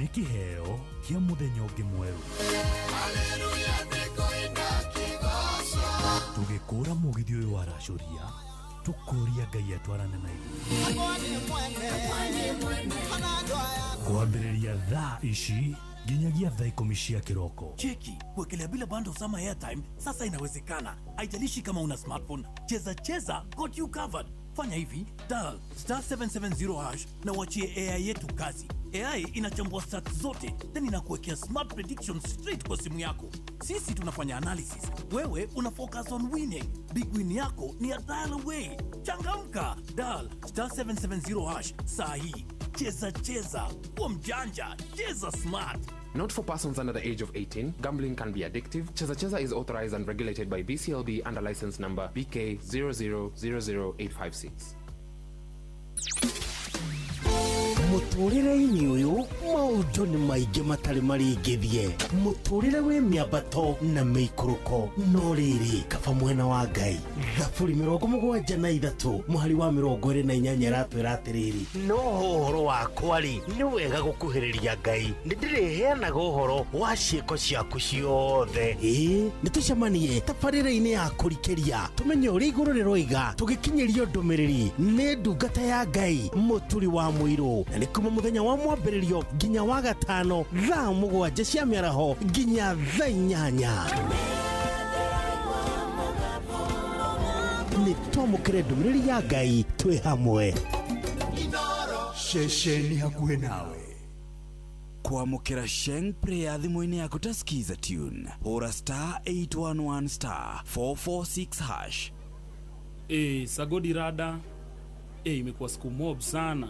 Nĩ kĩheo kĩa mũthenya ũngĩ mwerũ. Tũgĩkũra mũgithi ũyũ waracũria, tũkũria Ngai atwarane na ithuĩ. Kwambĩrĩria thaa ici nginyagia thaa 10 cia kĩroko. Cheki, kuwekelea bila bundles ama airtime sasa inawezekana. Haijalishi kama una smartphone, Cheza Cheza got you covered. Fanya hivi, dial *770# na uachie AI yetu kazi. AI inachambua stats zote then inakuwekea smart predictions straight kwa simu yako. Sisi tunafanya analysis, wewe una focus on winning. Big win yako ni a dial away. Changamka, dial *770# saa hii. Cheza cheza, kuwa mjanja, cheza smart. Not for persons under the age of 18. Gambling can be addictive. Cheza Cheza is authorized and regulated by BCLB under license number BK 0000856. Mũtũrĩre-inĩ ũyũ maũndũ nĩ maingĩ matarĩ maringithie. Mũtũrĩre wĩ mĩambato na mĩikũrũko, no rĩrĩ kaba mwena wa Ngai. Thaburi 73 mũhari wa 28 ĩratwĩra atĩrĩrĩ, no ũhoro wakwa rĩ, nĩ wega gũkuhĩrĩria Ngai, nĩ ndĩrĩheanaga ũhoro wa ciĩko ciaku ciothe. Ĩĩ, nĩ tũcemanie tabarĩra-inĩ ya kũrikĩria, tũmenye ũrĩa igũrũ rĩroiga, tũgĩkinyĩrio ndũmĩrĩri nĩ ndungata ya Ngai Mũturi wa Mũirũ, na nĩ kuma mũthenya wa mwambĩrĩrio nginya wa gatano thaa 7 cia mĩaraho nginya thaa 8. Nĩ twamũkĩre ndũmĩrĩri ya Ngai twĩ hamwe. Ceceni hakuhĩ nawe. Kwamũkĩra Sheng Prayer thimũ-inĩ yaku ta Skiza tune, hũra *811*446#. Sagodi rada. Imekuwa siku mob sana.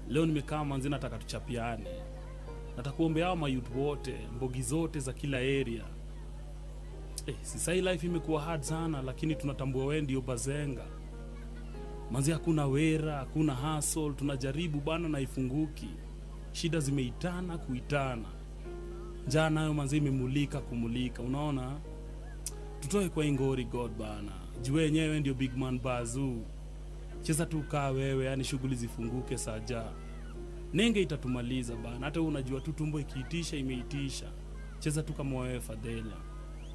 Leo nimekaa manzi, nataka tuchapiane. Nataka kuombea hao mayouth wote, mbogi zote za kila area. Sasa hii life imekuwa hard sana, lakini tunatambua wewe ndio bazenga. Manzi hakuna wera, hakuna hustle, tunajaribu bana na ifunguki. Shida zimeitana kuitana. Njaa nayo manzi imemulika kumulika, unaona? Tutoe kwa ingori God bana. Juu wenyewe ndio big man bazoo. Cheza tu kaa wewe, yani shughuli zifunguke saja. Nenge itatumaliza bana. Hata wewe unajua tu tumbo ikiitisha imeitisha. Cheza tu kama wewe Fadhela.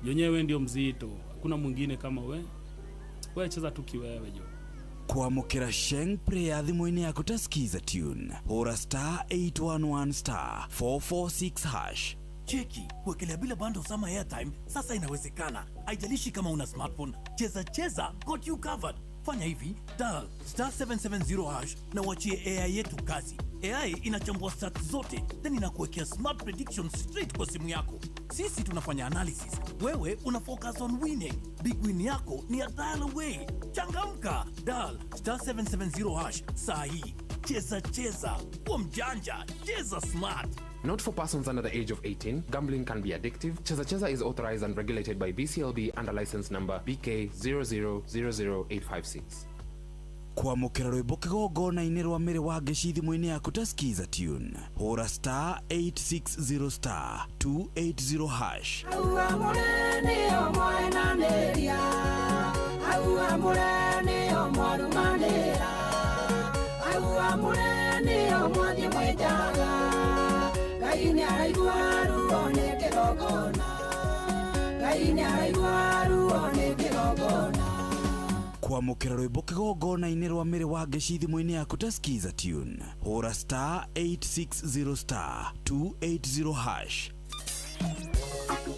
Yenyewe ndio mzito, hakuna mwingine kama we. Wewe cheza tu kiwewe jo. Kwamũkĩra Sheng Prayer thimũ-inĩ yaku ta Skiza tune, hũra *811*446#. Cheki, kuwekelea bila bundles ama airtime sasa inawezekana. Haijalishi kama una smartphone, Cheza Cheza got you covered. Fanya hivi, dial *770# na uachie AI yetu kazi. AI inachambua stats zote then inakuwekea smart predictions straight kwa simu yako. Sisi tunafanya analysis, wewe una focus on winning. Big win yako ni a dial away. Changamka, dial *770# saa hii. Cheza cheza, kuwa mjanja, cheza smart. Not for persons under the age of 18. Gambling can be addictive. Cheza Cheza is authorized and regulated by BCLB under license number BK 0000856. Kwamũkĩra rwĩmbo kĩgongona-inĩ rwa Mĩrĩ wa Ngeci thimũ-inĩ yaku ta Skiza tune, hũra *860*280#. Au amũre nĩo mwenanĩria, au amũre nĩo mwarumanĩra, au amũre nĩo mwathiĩ mwĩnjaga. Ngai nĩaraigua ruo nĩ kĩgongona, Ngai nĩaraigua ruo nĩ kĩgongona. Kwamũkĩra rwĩmbo kĩgongona-inĩ rwa Mĩrĩ wa Ngeci thimũ-inĩ yaku ta Skiza tune, hũra *860*280#.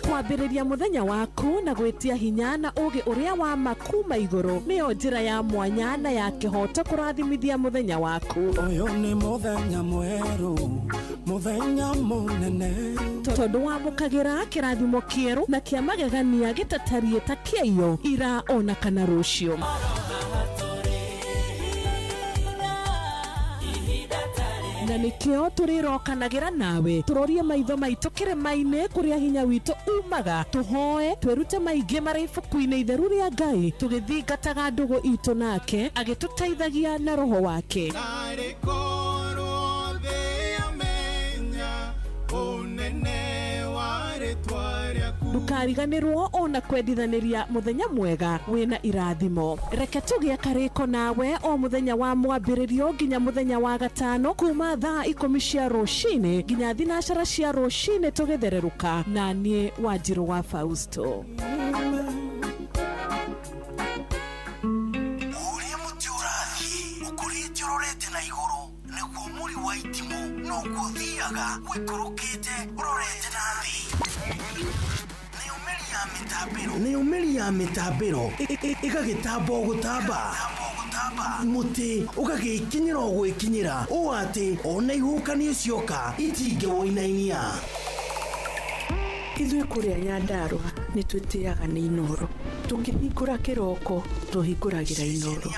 Kwambĩrĩria mũthenya waku na gwĩtia hinya na ũũgĩ ũrĩa wa ma kuma igũrũ nĩyo njĩra ya mwanya na ya kĩhoto kũrathimithia mũthenya waku. Ũyũ nĩ mũthenya mwerũ, mũthenya mũnene, tondũ wamũkagĩra kĩrathimo kĩerũ na kĩa magegania gĩtatariĩ ta kĩaiyo ira ona kana rũciũ. Na nĩkĩo tũrĩrokanagĩra nawe, tũrorie maitho maitũ kĩrĩma-inĩ kũrĩa hinya witũ umaga, tũhoe twĩrute maingĩ marĩ ibuku-inĩ itheru rĩa Ngai, tũgĩthingataga ndũgũ itũ nake agĩtũteithagia na roho wake. Narĩ korwo thĩ yamenya ũnene wa rĩtwa rĩaku. Ndũkariganĩrwo ona kwendithanĩria mũthenya mwega wĩna irathimo. Reke tũgĩe karĩko nawe o mũthenya wa mwambĩrĩrio nginya mũthenya wa gatano kuma thaa 10 cia rũcinĩ nginya 12 cia rũcinĩ tũgĩthererũka na niĩ Wanjirũ wa Fausto. Ũrĩa mũtĩ ũrathiĩ ũkũrĩte ũrorete na igũrũ nĩguo mũri wa itimũ noguo ũthiaga ũikũrũkĩte ũrorete na thĩ. Nayo mĩri ya mĩtambĩro ĩgagĩtamba o gũtamba, mũtĩ ũgagĩkinyĩra o gwĩkinyĩra ũũ atĩ ona ihuhũkanio cioka itingĩwũinainia. Ithuĩ kũrĩa Nyandarũa nĩ twĩtĩaga nĩ Inooro. Tũkĩhingũra kĩroko tũhingũragĩra Inooro.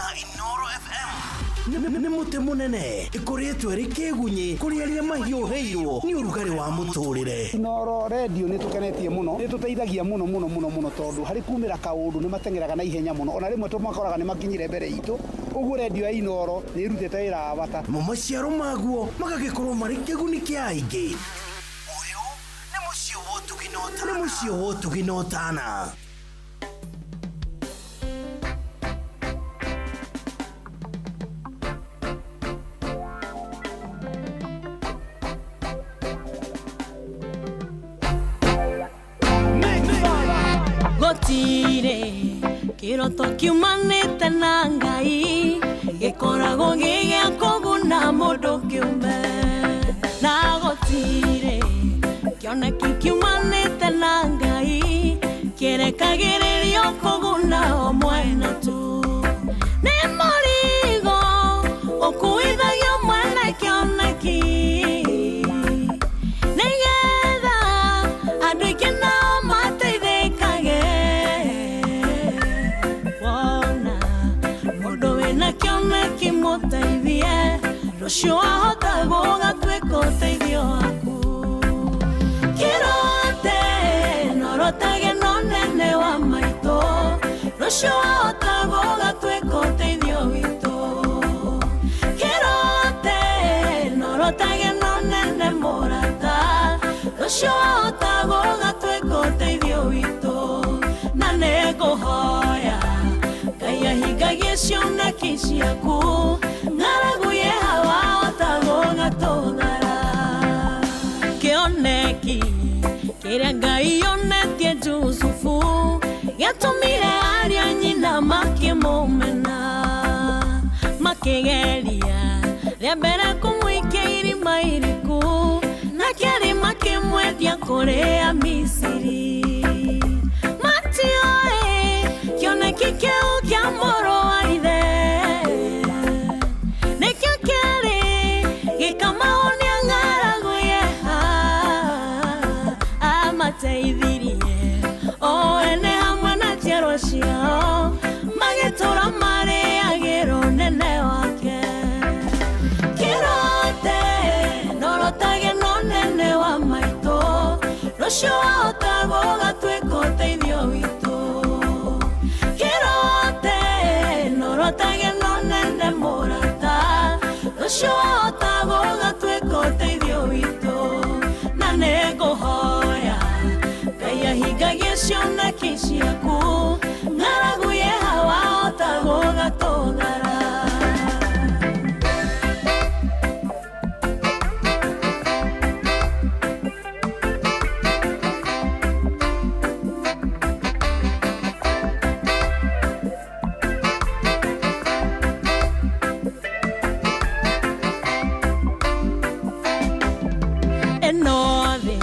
Nĩ mũtĩ mũnene ĩkoretwo ĩrĩ kĩgunyĩ kũrĩ arĩa mahiũhĩirwo nĩ ũrugarĩ wa mũtũrĩre. Inooro redio nĩ tũkenetie mũno, nĩ tũteithagia mũno mũno mũno mũno tondũ harĩ kumĩra kaũndũ nĩ mateng'eraga na ihenya mũno, ona rĩmwe tũmakoraga nĩ makinyire mbere itũ. Ũguo redio ya Inooro nĩ ĩrutĩte wĩra wa bata. Mo maciaro maguo magagĩkorwo marĩ kĩguni kĩa aingĩ. Ũyũ nĩ mũciĩ wa ũtugi na ũtana. Gũtirĩ kĩroto kiumanĩte na Ngai gĩkoragwo gĩ gĩa kũguna mũndũ kĩũmbe, na gũtirĩ kĩoneki kiumanĩte na Ngai kĩrekagĩrĩrio kũguna o mwena tu. Nĩ mũrigo ũkuithagio mwene kĩoneki nĩgetha andũ aingĩ nao mateithĩkage. Wona mũndũ wĩna kĩoneki mũteithie, rũciũ ahota gũgatuĩka ũteithio waku. Kĩrote norotage na ũnene wa maitũ, rũciũ ahota gũgatuĩka ũteithio witũ. Kĩrote norotage na ũnene mũrata, rũciũ ahota gũgatuĩka ũteithio witũ. Na nĩngũhoya Ngai ahingagie cioneki ciaku, ng'aragu ye hawa ahota gũgatũthara. Kĩoneki kĩrĩa Ngai onetie Jusufu gĩatũmire arĩa nyina makĩmũmena, makĩgeria rĩa mbere kũmũikia irima iriku, na kĩarĩ makĩmwendia kũrĩ Amisiri. Matioĩ kĩoneki kĩu kĩa mũrũ wa ithe nĩkĩo kĩarĩ gĩkamahonia ng'aragu yeha. Amateithirie o ene hamwe na njiarwa ciao, magĩtũũra marĩagĩra ũnene wake. Kĩrote norotage na ũnene wa maitũ, rũciũ wahota gũgatuĩka ũteithio witũ. Kĩrote norotage na ũnene mũrata, rũciũ wahota gũgatuĩka ũteithio witũ. Na nĩngũhoya Ngai ahingagie cioneki ciaku, ng'aragu ye hawa ahota gũgatũthara. Ĩno thĩ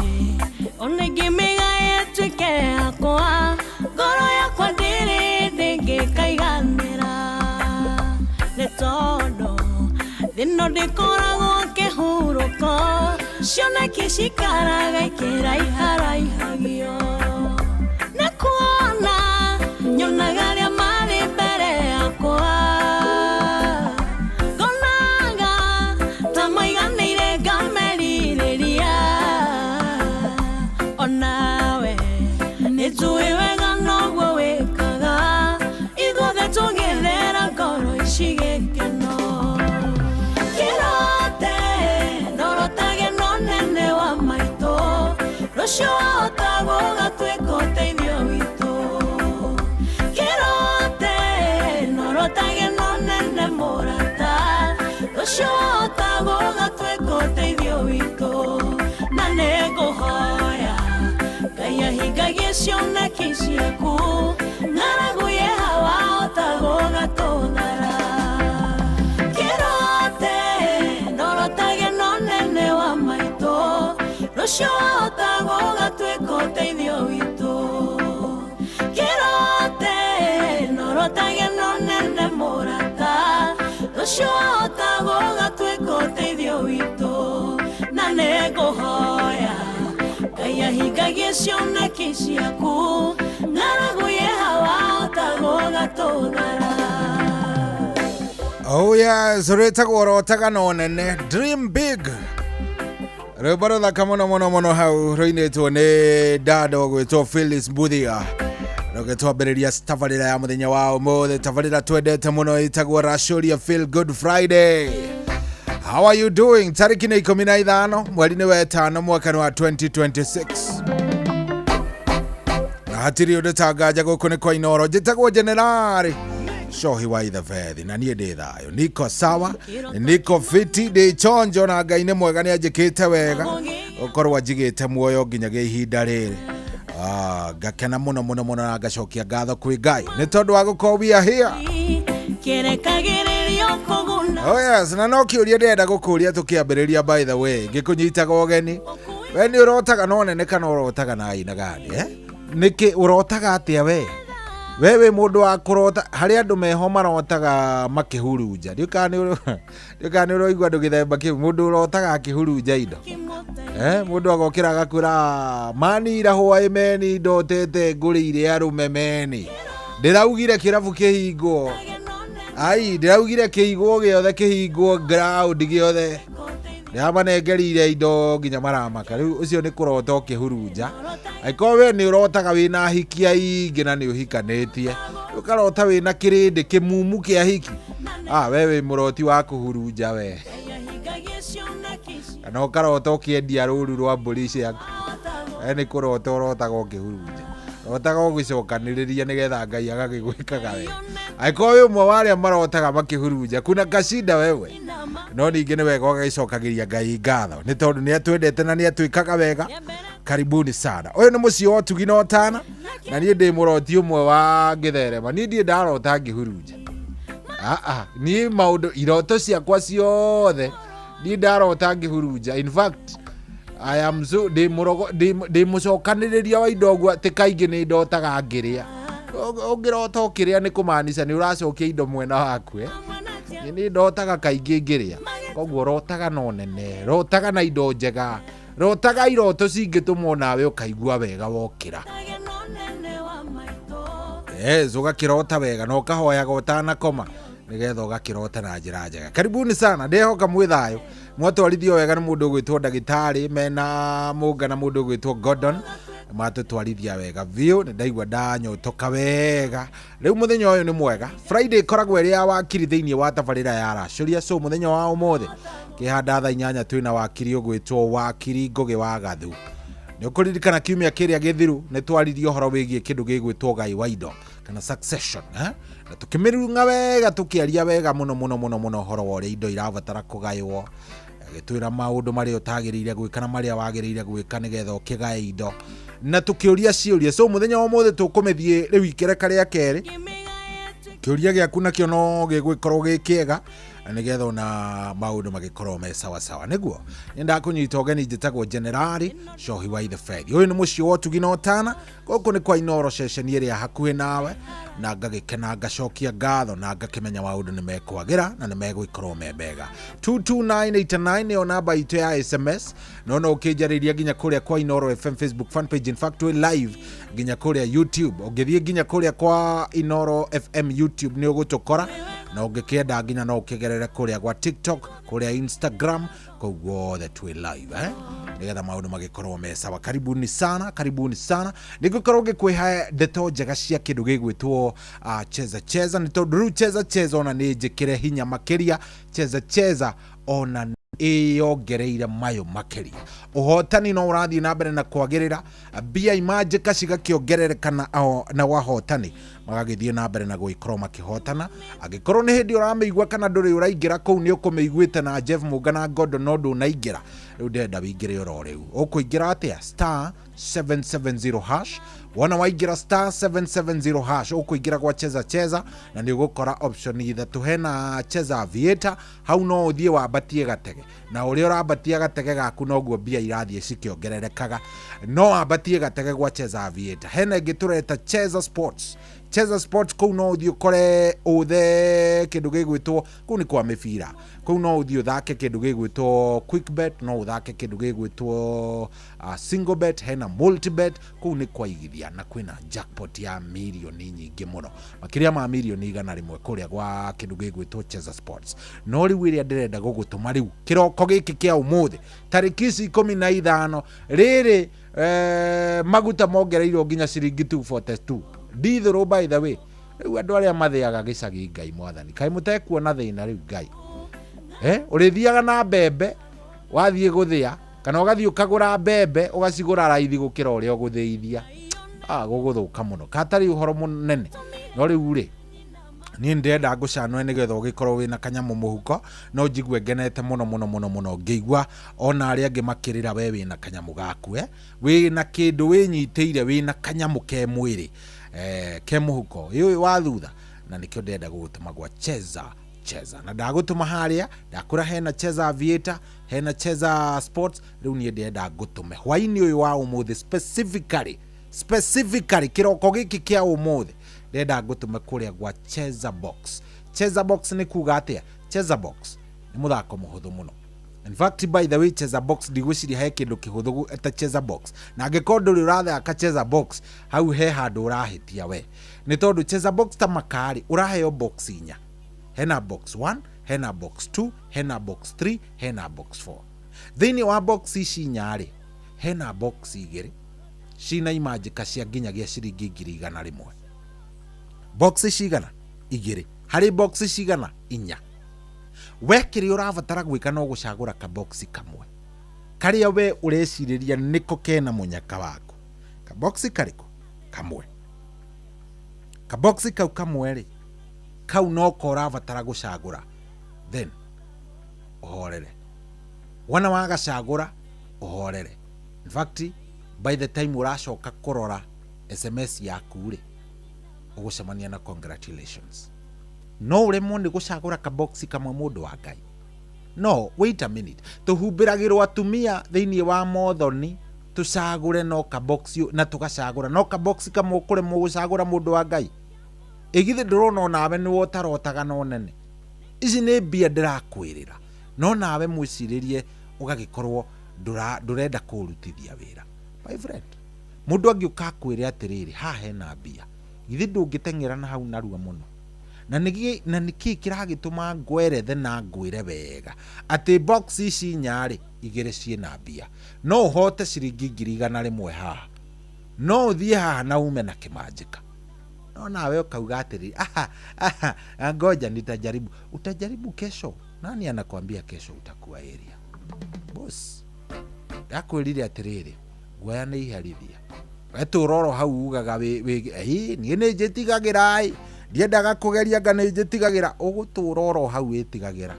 ona ingĩmĩga ĩtuĩke yakwa, ngoro yakwa ndĩrĩ ndĩngĩkaiganĩra, nĩ tondũ thĩ ĩno ndĩkoragwo kĩhurũko, cioneki cikaraga ikĩraiharaihagio. Na kuona nyonaga arĩa marĩ mbere yakwa, ngonaga ta maiganĩire ngamerirĩria. Onawe nĩnjũĩ wega noguo wĩkaga, ithuothe tũgĩthera ngoro ici gĩkeno. Kĩrote norotage na ũnene wa maitũ, rũciũ wahota gũgatuĩka Rũciũ wahota gũgatuĩka ũteithio witũ na nĩngũhoya Ngai ahingagie cioneki ciaku ng'aragu ye wahota gũgatũthara kĩrote ndorotage no nene wa maitũ rũciũ wahota gũgatuĩka ũteithio witũ kĩrote ndorotage no nene mũrata rũciũ wahota gũgatuĩka ũteithio witũ na nĩngũhoya Ngai ahingagie cioneki ciaku ng'aragu ye wahota gũgatũthara. Oh yes, rwĩtagwo rotaga no nene, dream big. Rwĩmbo rũthaka mũno mũno mũno hau rũinĩtwo nĩ dada ũgwĩtwo Phyllis Mbuthia, rũgĩtwambĩrĩria tabarĩra ya mũthenya wa ũmũthĩ, tabarĩra twendete mũno ĩtagwo Racũria Feel Good Friday. How are you doing? Tarĩki nĩ 15 mweri nĩ wetano mwaka nĩ wa 2026 na hatirĩ ũndũ tanganja gũkũ nĩ kwa Inoro. Njĩtagwo Jenerali Shohi wa Ithebethi na niĩ ndĩ thayũ, niko sawa, niko fiti, ndĩ chonjo na Ngai nĩ mwega, nĩ anjĩkĩte wega gũkorwo anjigĩte muoyo nginyagia ihinda rĩrĩ. Ngakena mũno mũno mũno na ngacokia ngatho kwĩ Ngai nĩ tondũ wa gũkorwo we are here. Kĩrekagĩrĩrio kũguna. Oh yes, na no kĩũria ndĩrenda gũkũria tũkĩambĩrĩria, by the way, ngĩkũnyitaga ũgeni. We nĩ ũrotaga no nene kana ũrotaga na aina gani, eh? Nĩkĩ ũrotaga atĩa we? We wĩ mũndũ wa kũrota, harĩ andũ meho marotaga makĩhurunja. Ndiũĩ kana nĩ ũraigua andũ gĩthemba kĩu, mũndũ ũrotaga akĩhurunja indo. Mũndũ agokĩra agakwĩra mani ira hwaĩ meni ndotete ngũrĩire arũme meni. Ndĩraugire kĩrabu kĩhingwo. Ai, ndĩraugire kĩigwo gĩothe kĩhingwo ground gĩothe. Ndĩramanengerire indo nginya maramaka. Rĩu ũcio nĩ kũrota ũkĩhurunja. Angĩkorwo we nĩ ũrotaga wĩna hiki aingĩ na nĩ ũhikanĩtie, ũkarota wĩna kĩrĩndĩ kĩmumu kĩa hiki, we wĩ mũroti wa kũhurunja we. Kana ũkarota ũkĩendia rũru rwa mbũri ciaku, we nĩ kũrota ũrotaga ũkĩhurunja. Ũrotaga ũgĩcokanĩrĩria nĩgetha Ngai agagĩgwĩkaga wega. Angĩkorwo wĩ ũmwe wa arĩa marotaga makĩhurunja, kuna kashinda wewe. No ningĩ nĩ wega ũgagĩcokagĩria Ngai ngatho nĩ tondũ nĩ atwendete na nĩ atwĩkaga wega. Karibuni sana. Ũyũ nĩ mũciĩ wa ũtugi na ũtana, na niĩ ndĩ mũroti ũmwe wa ngĩtherema. Niĩ ndirĩ ndarota ngĩhurunja. Niĩ maũndũ iroto ciakwa ciothe niĩ ndarota ngĩhurunja. In fact, I am so ndĩ mũrogo ndĩ mũcokanĩrĩria wa indo ũguo atĩ kaingĩ nĩ ndotaga ngĩrĩa. Ũngĩrota ũkĩrĩa nĩ kũmaanisha nĩ ũracokia indo mwena waku, eh? Niĩ nĩ ndotaga kaingĩ ngĩrĩa. Koguo rotaga no nene, rotaga na indo njega, rotaga iroto cingĩtũma nawe ũkaigua wega wokĩra. Yes, ũgakĩrota wega na ũkahoyaga ũtanakoma nĩgetha ũgakĩrota na njĩra njega. Karibuni sana, ndĩhoka mwĩ thayũ. Mwatwarithio wega nĩ mũndũ ũgwĩtwo ndagĩtarĩ mena mũnga na mũndũ ũgwĩtwo Gordon, matũtwarithia wega biũ, nĩ ndaigua ndanyotoka wega. Rĩu mũthenya ũyũ nĩ mwega. Friday ĩkoragwo ĩrĩ ya wakiri thĩinĩ wa tabarĩra ya Racũria. So mũthenya wa ũmũthĩ kĩhanda thaa 8 twĩna wakiri ũgwĩtwo Wakiri Ngũgĩ wa Gathu. Nĩ ũkũririkana kiumia kĩrĩa gĩthiru nĩ twaririe ũhoro wĩgiĩ kĩndũ gĩgwĩtwo ũgai wa indo kana succession, eh? Na tũkĩmĩrunga wega, tũkĩaria wega mũno mũno mũno mũno ũhoro wa ũrĩa indo irabatara kũgaywo, agĩtwĩra maũndũ marĩa ũtagĩrĩire gwĩka na marĩa wagĩrĩire gwĩka nĩgetha ũkĩgae indo, na tũkĩũria ciũria. So mũthenya wa ũmũthĩ tũkũmĩthiĩ rĩu ikereka rĩa kerĩ. Kĩũria gĩaku nakĩo no gĩgũgĩkorwo gĩ kĩega nĩgetha ona maũndũ magĩkorwo me sawa sawa. Nĩguo nĩ ndakũnyita ũgeni, njĩtagwo Jenerali Shohi wa Ithebethi. Ũyũ nĩ mũciĩ wa ũtugi na ũtana, gũkũ nĩ kwa Inoro, ceceni ĩrĩa hakuhĩ nawe, na ngagĩkena ngacokia ngatho na ngakĩmenya maũndũ nĩ mekwagĩra na nĩ megũgĩkorwo me mega. 22989 nĩyo namba itũ ya SMS, no no ũkĩnjarĩria nginya kũrĩa kwa Inoro FM Facebook fan page. In fact, wĩ live nginya kũrĩa YouTube. Ũngĩthiĩ nginya kũrĩa kwa Inoro FM YouTube nĩ ũgũtũkora, na ũngĩkĩenda nginya no ũkĩgerere kũrĩa gwa TikTok, kũrĩa Instagram, kũu guothe twĩ live, eh? Nĩgetha maũndũ magĩkorwo me sawa. Karibuni sana, karibuni sana. Nĩngũkorwo ngĩkwĩha ndeto njega cia kĩndũ gĩgwĩtwo cheza cheza, nĩ tondũ rĩu cheza cheza ona nĩ njĩkĩre hinya makĩria. Cheza cheza ona ĩyongereire mayũ makĩria. Ũhotani no ũrathiĩ na mbere na kwagĩrĩra, mbia imanjĩka cigakĩongerereka na wahotani Magagĩthiĩ na mbere na gũgĩkorwo makĩhotana. Angĩkorwo nĩ hĩndĩ ũramĩigua kana ndũrĩ ũraingĩra kũu, nĩ ũkũmĩiguĩte na Jeff Mũnga na Ngondo, no ndũnaingĩra rĩu, ndĩrenda wĩingĩre oro rĩu. Ũkũingĩra atĩa? Star 770 hash. Wona waingĩra star 770 hash, ũkũingĩra gwa Cheza Cheza na nĩ ũgũkora option ithatũ. Hena Cheza Aviator, hau no ũthiĩ wambatie gatege, na ũrĩa ũrambatia gatege gaku noguo mbia irathiĩ cikĩongererekaga. No wambatie gatege gwa Cheza Aviator. Hena ĩngĩ tũreta Cheza Sports. Cheza Sports, kũu no ũthiĩ ũkore ũthe kĩndũ gĩgwĩtwo, kũu nĩ kwa mĩbira, kũu no ũthiĩ ũthake kĩndũ gĩgwĩtwo quick bet, no ũthake kĩndũ gĩgwĩtwo single bet, hena multibet. Kũu nĩ kwaigithia na kwĩna jackpot ya mirioni nyingĩ mũno, makĩria ma mirioni 100 kũrĩa gwa kĩndũ gĩgwĩtwo Cheza Sports. No rĩu ĩrĩa ndĩrenda gũgũtũma rĩu kĩroko gĩkĩ kĩa ũmũthĩ, tarĩki ici 15 rĩrĩ, maguta mongereirwo nginya ciringi 242 ndithũrũ. By the way, rĩu andũ arĩa mathĩaga gĩcagi, Ngai mwathani, kaĩ mũtekuona thĩna rĩu? Ngai, ũrĩthiaga na mbembe wathiĩ gũthĩa, kana ũgathiĩ ũkagũra mbembe ũgacigũra raithi gũkĩra ũrĩa ũgũthĩithia. Gũgũthũka mũno katarĩ ũhoro mũnene. No rĩu rĩ, niĩ ndĩrenda ngũcanwe nĩgetha ũgĩkorwo wĩna kanyamũ mũhuko. No njigue ngenete mũno mũno mũno mũno ngĩigua ona arĩa angĩ makĩrĩra, we wĩna kanyamũ gaku, wĩna kĩndũ wĩnyitĩire, wĩna kanyamũ ke mwĩrĩ, ke mũhuko ĩũĩ wa thutha. Na nĩkĩo ndĩrenda gũgũtũma gwa Cheza Cheza, na ndagũtũma harĩa ndakũra hena Cheza Aviator, hena Cheza Sports. Rĩu niĩ ndĩrenda ngũtũme hwainĩ ũyũ wa ũmũthĩ, specifically kĩroko gĩkĩ kĩa ũmũthĩ, ndĩrenda ngũtũme kũrĩa gwa Cheza Box. Cheza Box nĩ kuga atĩa? Cheza Box nĩ mũthako mũhũthũ mũno. In fact, by the way, Cheza Box, ndigwĩciria he kĩndũ kĩhũthũ ta Cheza Box. Na angĩkorwo ndũrĩ ũrathaka Cheza Box, hau he handũ ũrahĩtia we, nĩ tondũ Cheza Box ta makarĩ ũraheo box inya. Hena box 1, hena box 2, hena box 3, hena box 4. Thĩinĩ wa box ici inya rĩ, hena box igĩrĩ cina imanjĩka cia nginyagia ciringi 100,000. Box cigana? Igĩrĩ harĩ box cigana? Inya. We kĩrĩa ũrabatara gwĩka no gũcagũra kaboxi kamwe karĩa we ũrecirĩria nĩko kena mũnyaka waku. Kaboxi karĩkũ? Kamwe. Kaboxi kau kamwe rĩ, kau noko ũrabatara gũcagũra, then ũhorere. Wona wagacagũra, ũhorere. In fact, by the time ũracoka kũrora SMS yaku rĩ, ũgũcemania na congratulations. No ũremwo nĩ gũcagũra kaboxi kamwe, mũndũ wa Ngai? No wait a minute, tũhumbĩragĩrwo atumia thĩinĩ wa mothoni tũcagũre no kaboxi, na tũgacagũra no kaboxi kamwe, ũkũremwo gũcagũra, mũndũ wa Ngai? Ĩgithĩ ndũrona onawe nĩwe ũtarotaga no nene? Ici nĩ mbia ndĩrakwĩrĩra, no nawe mwĩcirĩrie ũgagĩkorwo ndũrenda kũrutithia wĩra. My friend, mũndũ angĩũka akwĩre atĩrĩrĩ, haha hena mbia, githĩ ndũngĩteng'era na hau narua mũno? Na nĩkĩ kĩragĩtũma ngwerethe na ngwĩre wega atĩ box ici inya rĩ, igĩrĩ ciĩna mbia? No ũhote ciringi 100,000 haha, no ũthiĩ haha na ume na kĩmanjĩka, no nawe ũkauga atĩrĩrĩ, aha, aha, ngoja nitajaribu. Utajaribu kesho? Nani anakwambia kesho utakuwa area boss? Ndakwĩrire atĩrĩrĩ, guoya nĩ iherithia. Wetũroro hau ugaga niĩ nĩ njĩtigagĩra ĩ, ndiendaga kũgeria, nga nĩ njĩtigagĩra. Ũgũtũra oro hau wĩtigagĩra.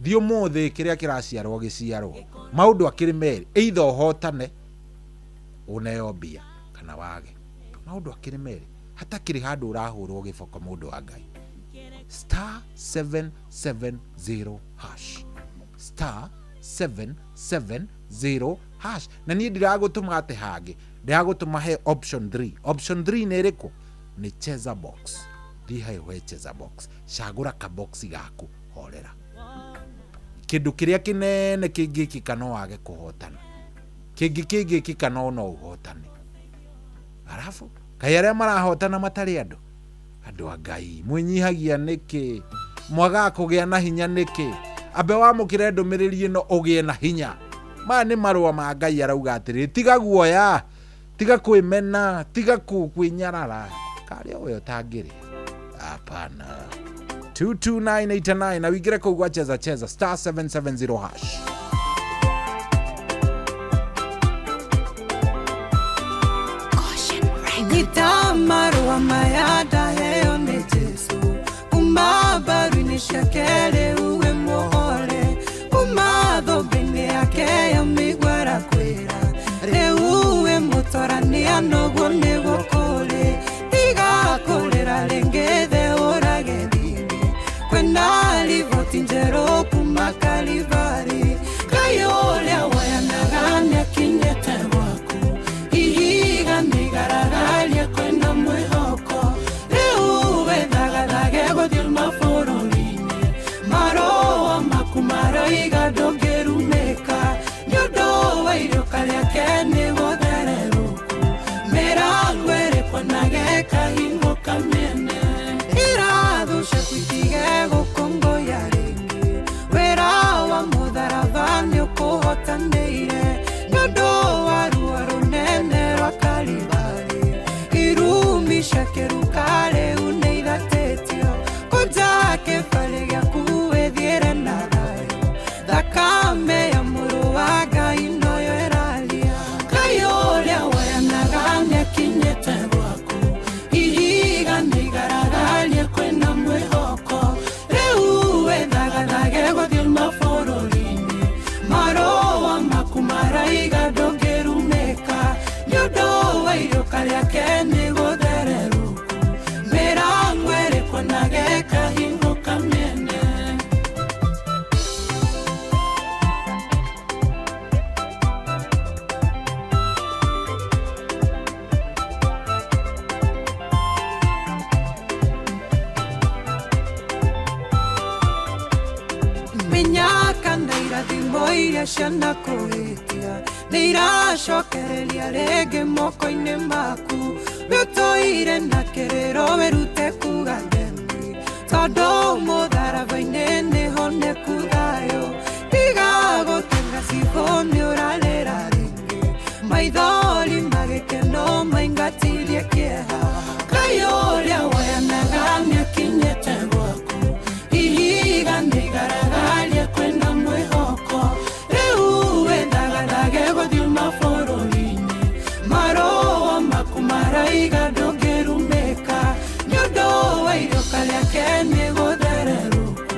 Thiĩ ũmũthĩ, kĩrĩa kĩraciarwo gĩciarwo. Maũndũ akĩrĩ merĩ: either ũhotane ũneo mbia kana wage. Maũndũ akĩrĩ merĩ, hatakĩrĩ handũ ũrahũrwo gĩboko, mũndũ wa Ngai. Star 770 hash, star 770 hash. Na niĩ ndiragũtũma atĩ hangĩ, ndĩragũtũma he option 3. Option 3 nĩ ĩrĩkũ? Nĩ Cheza Box. Thiĩ he we Cheza Box, cagũra kaboxi gaku, horera. Kĩndũ kĩrĩa kĩnene kĩngĩkĩka no wage kũhotana, kĩngĩ kĩngĩkĩka no ũhotane. Arabu kaĩ arĩa marahotana matarĩ andũ? Andũ a Ngai, mwĩnyihagia nĩkĩ? Mwagaga kũgĩa na hinya nĩkĩ? Ambe wamũkĩre ndũmĩrĩri ĩno ũgĩe na hinya. Maya nĩ marũa ma Ngai, arauga atĩrĩ, tiga guoya, tiga kwĩmena, tiga kwĩnyarara, karĩa we ũtangĩrĩ hapana. 22989, na wingĩre kũu gwa Cheza Cheza, star 770 hash. Gita. Marũa maya ndaheo nĩ Jesũ kuma mbaru-inĩ ciake rĩu wĩ mũhore kuma thũmbĩ-inĩ yake ya mĩigua arakwĩra rĩu wĩ mũtorania noguo nĩguo kũrĩ tiga kũrĩra rĩngĩ theũra gĩthithi kwĩna riboti njerũ kuma Kalivari Ngai ũrĩa woyanaga nĩakinyĩte gwaku ihiga nĩigaragaria kwĩna mwĩhoko rĩu wĩthagathage gũthiĩ mabũrũri-inĩ marũa maku maroiga ndũngĩrumĩka nĩ ũndũ wa iriũka rĩake nĩ gũthererũku mĩrango ĩrĩkwanage kahingo kamene irathu ciaku itige gũkũngũya rĩngĩ wĩra wa mũtharaba nĩ ũkũhotanĩire nĩ ũndũ wa ruo rũnene rwa Kalivari irumi cia kĩruka rĩu nĩ ithatĩtio kũnja kĩbarĩ gĩaku wĩthiĩre na thayũ thakame ya mũrũ wa Ngai noyo ĩraria Ngai ũrĩa woyanaga nĩakinyĩte gwaku ihiga nĩigaragaria kwĩna mwĩhoko rĩu wĩthagathage gũthiĩ mabũrũri-inĩ marũa maku maraiga ndũngĩrumĩka nĩ ũndũ wa iriũka rĩake nĩ gũthererũku mĩrango ĩrĩkwanage kahingo kamene. Mĩnyaka na irathimo iria cianakũhĩtia nĩ iracokereria rĩngĩ moko-inĩ maku wĩũtũire na kĩrĩro wĩrute kuga ndemi tondũ mũtharaba-inĩ nĩho nĩku thayũ tiga gũtenga cibũ nĩ ũrarĩra rĩngĩ maithori magĩkeno maingatirie kĩeha Ngai ũrĩa woyanaga nĩakinyĩte gwaku ihiga nĩigaragaria kwĩna mwĩhoko rĩu wĩthagathage gũthiĩ mabũrũri-inĩ marũa maku maraiga ndũngĩrumĩka nĩ ũndũ wa iriũka rĩake nĩ gũthererũku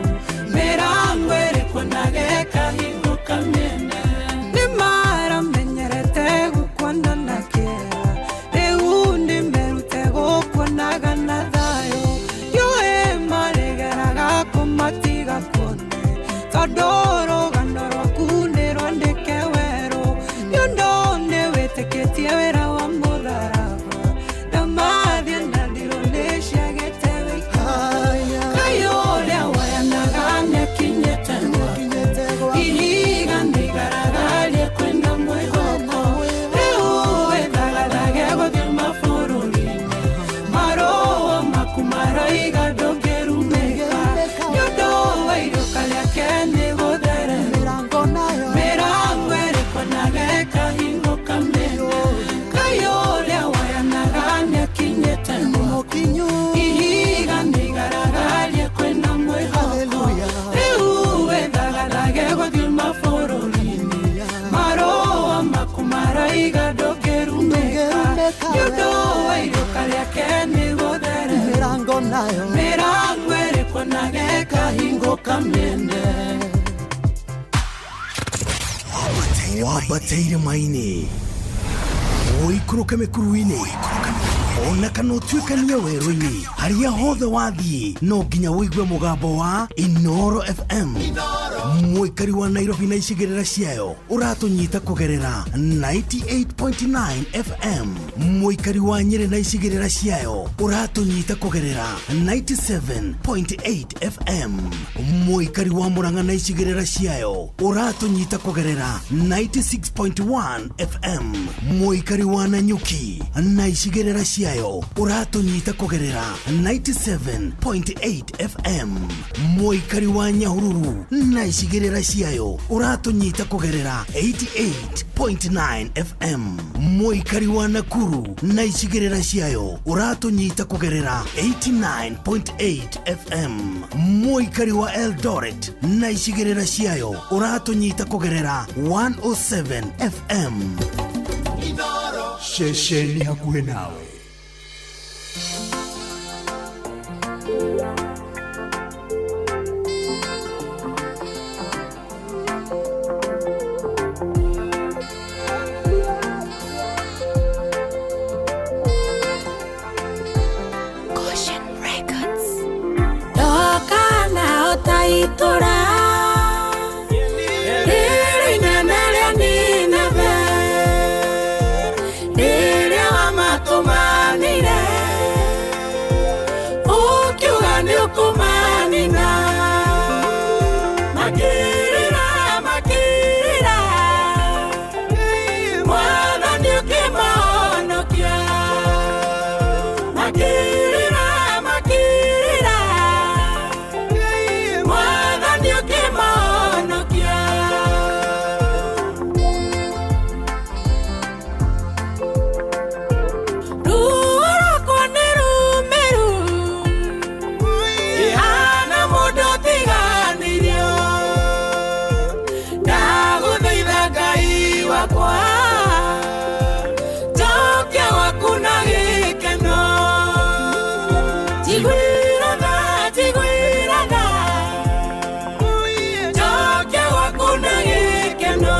mĩrango ĩrĩkwanage kahingo kamene nĩ maramenyerete gũkuona na kĩeha rĩu nĩmerute gũkuonaga na thayũ yũĩ marĩgeraga kũmatiga kuone tondũ rũgano rwaku nĩ rwandĩke werũ nĩ ũndũ nĩ wĩtĩkĩtie wĩra wa mũtharaba ndamathiĩ na ndirũ nĩciagĩte wĩikaro Ngai ũrĩa woyanaga nĩakinyĩte gwaku ihiga nĩigaragaria kwĩna mwĩhoko rĩu wĩthagathage gũthiĩ mabũrũri-inĩ marũa maku maroiga ndũngĩrumĩka nĩ ũndũ wa iriũka rĩake nĩ gũthererũka mĩrango ĩrĩkwanage kahingo kamene Ngai ũrĩa woyanaga nĩakinyĩte gwaku ihiga nĩigaragaria kwĩna mwĩhoko rĩu wĩthagathage gũthiĩ mabũrũri-inĩ marũa maku maroiga ndũngĩrumĩka nĩ ũndũ wa iriũka rĩake nĩ gũthererũka mĩrango ĩrĩkwanage kahingo kamene. Wambate irĩma-inĩ ũikũrũke mĩkuru-inĩ ona kana ũtuĩkanie werũ-inĩ harĩa hothe wathiĩ no nginya ũigue mũgambo wa Inoro FM mũikari wa Nairobi na icigĩrĩra ciayo ũratũnyita kũgerera 98.9 FM mũikari wa Nyĩrĩ na icigĩrĩra ciayo ũratũnyita kũgerera 97.8 FM mũikari wa Murang'a na icigĩrĩra ciayo ũratũnyita kũgerera 96.1 FM mũikari wa Nanyuki na icigĩrĩra ciayo ũratũnyita kũgerera 97.8 FM mũikari wa Nyahururu na icigĩrĩra ciayo ũratũnyita kũgerera 88.9 FM mũikari wa Nakuru na icigĩrĩra ciayo ũratũnyita kũgerera 89.8 FM mũikari wa Eldoret na icigĩrĩra ciayo ũratũnyita kũgerera 107 FM ceceni hakuhĩ nawe. Itũra rĩrĩ inene rĩa Nineve, rĩrĩa wamatũmanĩire, ũkiuga nĩũkũmanina. Makĩrĩra, makĩrĩra, Mwathani ũkĩmahonokia. Makĩrĩra, makĩrĩra, Mwathani ũkĩmahonokia. Ruo rwakwa nĩ rũmĩru, ihana mũndũ ũtiganĩirio. Ndagũthaitha Ngai wakwa, njokia gwaku na gĩkeno. Njiguĩra tha, njiguĩra tha, njokia gwaku na gĩkeno.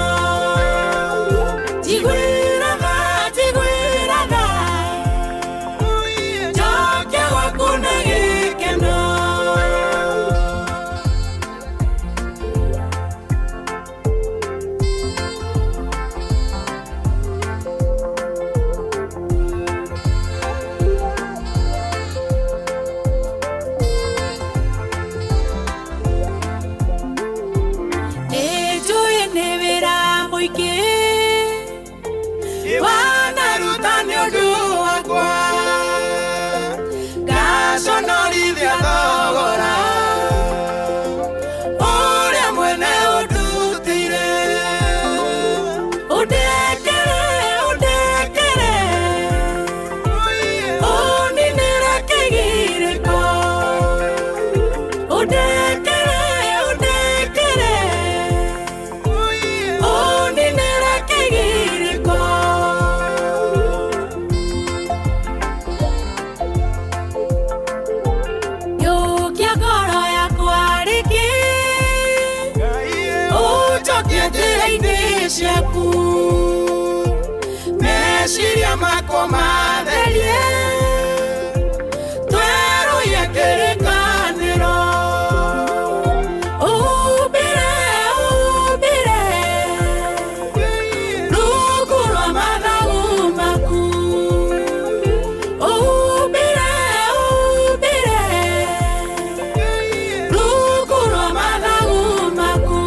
Njiguĩra tha, njiguĩra tha, njokia gwaku na gĩkeno. Nĩnjũĩ nĩ wĩra mũingĩ wanaruta nĩ ũndũ wakwa, ngaconorithia thogora ũrĩa mwene ũndutĩire. Ũndekere, ũndekere, ũninĩre kĩgirĩko. Ũndekere, ũndekere, ũninĩre kĩgirĩko. Yũkia ngoro yakwa rĩngĩ, ũnjokie njĩra-inĩ ciaku, meciria makwa matherie, twerũhie kĩrĩkanĩro. Ũhumbĩre, ũhumbĩre, rungu rwa mathagu maku. Ũhumbĩre, ũhumbĩre, rungu rwa mathagu maku.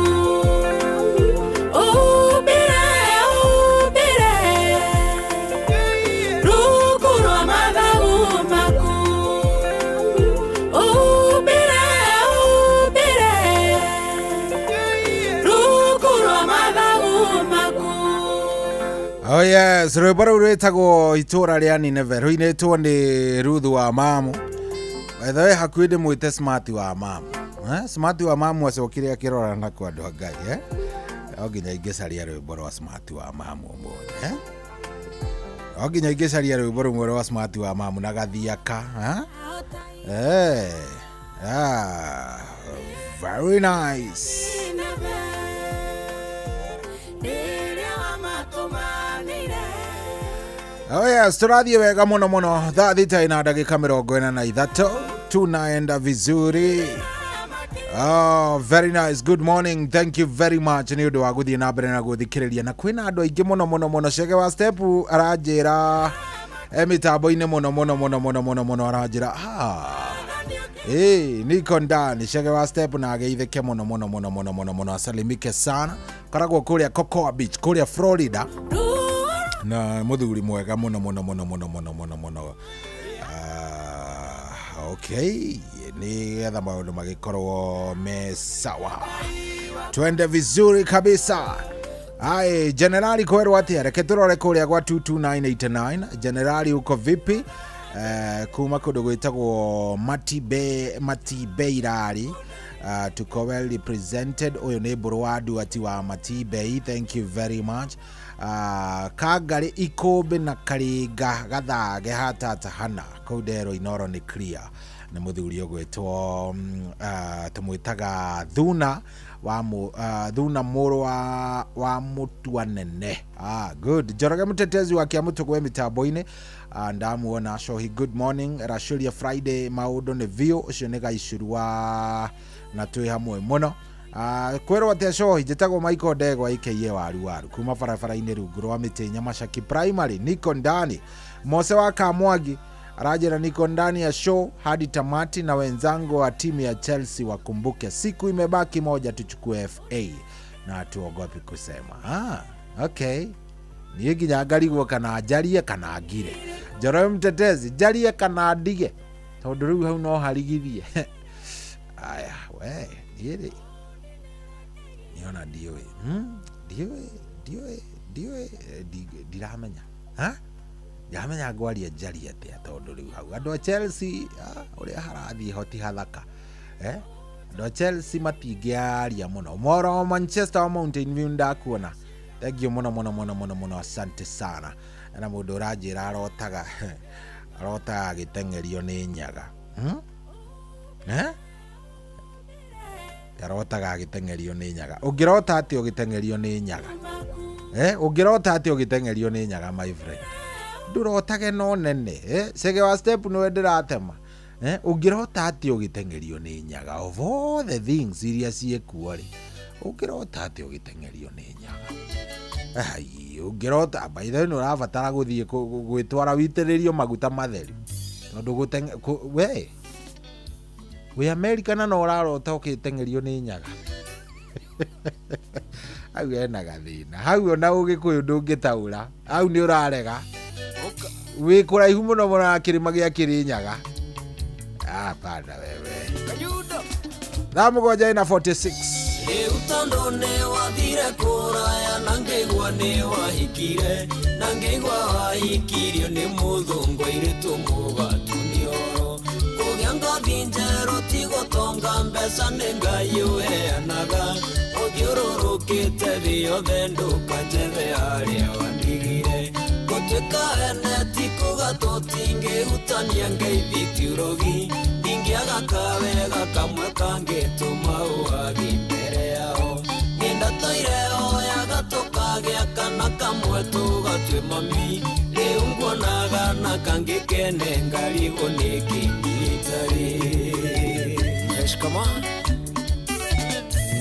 Ũhumbĩre, ũhumbĩre, rungu rwa mathagu maku. Ũhumbĩre, ũhumbĩre, rungu rwa mathagu maku. Oh yes, rwĩmbo rũu rwĩtagwo itũra rĩa Nineve rũinĩtwo nĩ Ruthu wa Mamu. By the way, hakuhĩ ndĩmwĩte Smart wa Mamu. Eh? Smart wa Mamu acokire akĩrora na kwa andũ a Ngai, eh? No nginya ingĩcaria rwĩmbo rwa Smart wa Mamu ũmũthĩ, eh? No nginya ingĩcaria rwĩmbo rũmwe rwa Smart wa Mamu na gathiaka, eh? Eh. Ah, very nice. Rĩrĩa wamatũmanĩire. Oh yes, turathiĩ wega mũno mũno thaa thita ina ndagĩka 43, tunaenda vizuri. Oh, very nice. Good morning. Thank you very much nĩ ũndũ wa gũthiĩ na mbere na gũthikĩrĩria, na kwĩna andũ aingĩ mũno mũno mũno. Cege wa step aranjĩra e mĩtambo-inĩ mũno mũno mũno mũno mũno mũno, aranjĩra ah, Hey, niko ndani Chege wa step na ageithĩke mũno mũno mũno mũno mũno mũno, asalimike sana. Koragwo kũrĩa Cocoa Beach kũrĩa Florida, na mũthuri mwega mũno mũno mũno mũno mũno mũno mũno. Ah, okay, nĩgetha maũndũ magĩkorwo me sawa, twende vizuri kabisa. Ai, generali kwerwo atia? Reke tũrore kũrĩa gwa 22989. Generali uko vipi? Kuma kũndũ gwĩtagwo Matibe, Matibeirari. Tuko well represented. Ũyũ nĩ mbũrũ wa Nduati wa Matibei, thank you very much. Kangari Ikũmbĩ na Karinga Gathage hatata hana kũu Ndero Inoro nĩ clear. Nĩ mũthuri ũgwĩtwo tũmwĩtaga Thuna wa Thuna mũrũ wa Mũtuanene. Ah, good. Njoroge mũtetezi wa Kĩamũtũgwe mĩtambo-inĩ. Ndamuona Shohi, good morning. Racuria Friday maũndũ nĩ view. Ũcio nĩ Gaicuru wa Na twĩ hamwe mũno. Kwĩrwo atĩa cohi, njĩtagwo Michael Ndegwa aka Waru Waru kuma barabara-inĩ rungu rwa mĩtĩ Nyamacaki Primary. Niko ndani. Mose wa Kamwangi aranjĩra niko ndani ya show hadi tamati, na wenzangu wa timu ya Chelsea wakumbuke siku imebaki moja tuchukue FA na hatuogopi kusema. Okay, niĩ nginya ngarigwo kana njarie kana ngire. Njoroge Mtetezi, njarie kana ndige, tondũ rĩu hau no harigithie. Aya, we niĩ rĩ niona ndiũĩ, ndiũĩ ndiũĩ ndiũĩ, ndiramenya, ha ndiramenya ngwaria njarie atĩa, tondũ rĩu hau andũ a Chelsea, ũrĩa harathiĩ hoti hathaka, andũ a Chelsea matingĩaria mũno. Moro wa Manchester wa Mountain View ndakuona, thank you mũno mũno mũno mũno mũno, asante sana. Na mũndũ ũranjĩra arotaga arotaga agĩteng'erio nĩ nyaga, arotaga agĩteng'erio nĩ nyaga. Ũngĩrota atĩa ũgĩteng'erio nĩ nyaga? Ũngĩrota atĩa ũgĩteng'erio nĩ nyaga, my friend? Ndũrotage no nene, cege wa step nĩwe ndĩratema. Ũngĩrota atĩa ũgĩteng'erio nĩ nyaga? Of all the things iria ciĩkuo rĩ, ũngĩrota atĩa ũgĩteng'erio nĩ nyaga? Ai, ũngĩrota, by the way, nĩ ũrabatara gũthiĩ gwĩtwara witĩrĩrio maguta matheru, tondũ we wĩ America na no ũrarota ũgĩteng'erio nĩ nyaga. Hau hena gathĩna, hau ona ũgĩkũyũ ndũngĩtaũra, hau nĩ ũrarega, wĩ kũraihu mũno mũno na kĩrĩma gĩa Kĩrĩnyaga. Hapana wewe. Thaa 7:46. Rĩu tondũ nĩ wathire kũraya na ngĩigua nĩ wahikire, na ngĩigua wahikirio nĩ mũthũngũ airĩtu mũgatu nĩoro. Kũgĩa ngothi njerũ ti gũtonga mbeca nĩ Ngai ũheanaga, ũthiũrũrũkĩte thĩ yothe ndũkanjethe harĩa wandigire. Gũtuĩka ene ti kuga tũtingĩhutania ngeithi ti ũrogi, ndingĩaga kawega kamwe kangĩtũma ũhagi mbere yao. Nĩndatũire oyaga tũkagĩa kana kamwe tũgatue mami, rĩu nguonaga na kangĩ kene ngarigwo nĩkĩ niĩ itarĩ. Shikamoo.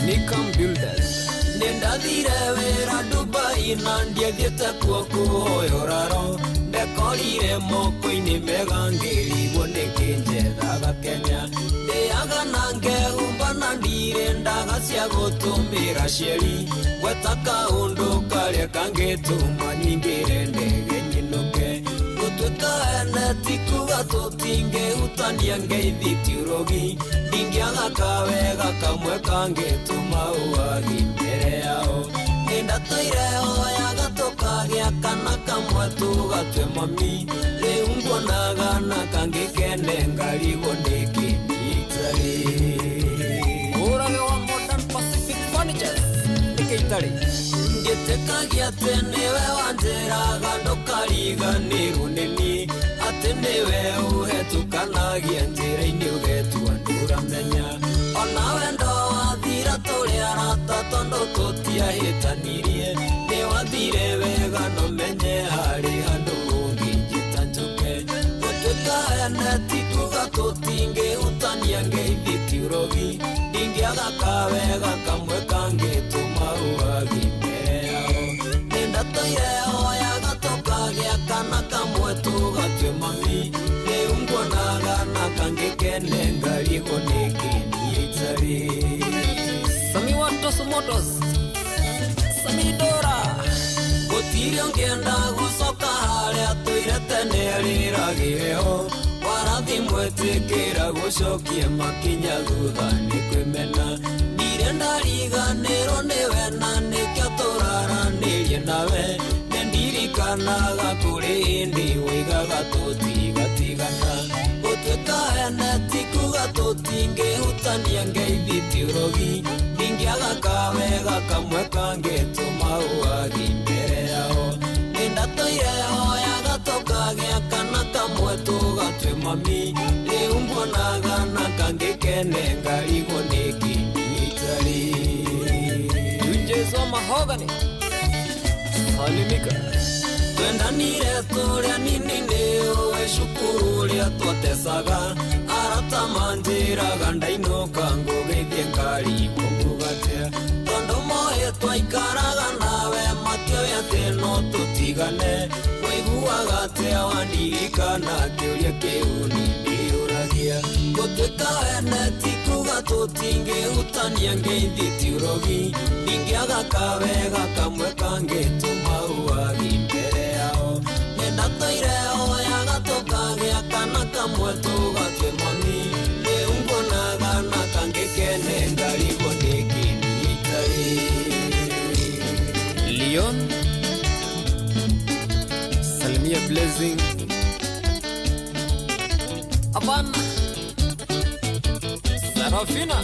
Nikam Builders. Nĩndathire wĩra Dubai na ndiathiĩte kuo kũhoya ũraro, ndekorire moko-inĩ mega ngĩrigwo nĩkĩ njethaga Kenya. Ndĩaga na ngehumba na ndirĩ ndaga cia gũtũmĩra cieri, gweta kaũndũ karĩa kangĩtũma nyingĩre ndege nyinũke. Gũtuĩka ene ti kuga tũtingĩhutania ngeithi ti ũrogi, ndingĩaga kawega kamwe kangĩtũma ũhagi mbere yao. Nĩndatũire oyaga tũkagĩa kana kamwe tũgatue mami, rĩu nguonaga na kangĩ kene ngarigwo nĩkĩ niĩ itarĩ. Ũrage wa Modern Pacific Furnitures nĩkĩ itarĩ? Ngĩtĩkagia atĩ nĩwe wanjĩraga ndũkariganĩrwo nĩ niĩ, atĩ nĩwe ũhetũkanagia njĩra-inĩ ũgetua ndũramenya. Ona wendo wathira tũrĩ arata tondũ tũtiahĩtanirie, nĩ wathire wega no menye harĩ handũ ũngĩnjĩta njoke. Gũtuĩka ene ti kuga tũtingĩhutania ngeithi ti ũrogi, ndingĩaga kawega kamwe kangĩtũma ũhagi mbere yao. Nĩndatũire oyaga tũkagĩa kana kamwe tũgatue mami, rĩu nguonaga na kangĩ kene ngarigwo nĩkĩ niĩ itarĩ. Sami wa Tosu Motors, Sami Dora. Gũtirĩ ũngĩenda gũcoka harĩa tũire tene rĩragĩre ho, warathi mwetĩkĩra gũcokia makinya thutha nĩ kwĩmena. Ndirĩ ndariganĩrwo nĩwe na nĩkĩo tũraranĩrie nawe, nĩndirikanaga kũrĩ hĩndĩ woigaga tũtigatigana. Gũtuĩka ene ti kuga tũtingĩhutania ngeithi ti ũrogi, ndingĩaga kawega kamwe kangĩtũma ũhagi mbere yao. Nĩndatũire oyaga tũkagĩa kana kamwe tũgatue mami, rĩu nguonaga na kangĩ kene ngarigwo nĩkĩ niĩ itarĩ. Tunjezo Mahogany Salimika. Twendanire tũrĩa nini nĩ ũĩ cukuru ũrĩa twatecaga, arata Arata manjĩraga ndainũka ngũgeithie ngarigwo ngugatia Tondũ moĩ twaikaraga nawe matioĩ atĩ no tũtigane Waiguaga atĩa wandirikana kĩũria kĩu niĩ ndĩyũragia Gũtuĩka wene ti kuga tũtingĩhutania ngeithi ti ũrogi Ndingĩaga kawega kamwe kangĩtũma ũwagi mbere yao Nĩndatũire hoyaga tũkagĩa kana kamwe tũgatue mami Rĩu nguonaga na kangĩkene ngarigwo nĩkĩ niĩ itarĩ Leon Salimia Blessing Abana Sarafina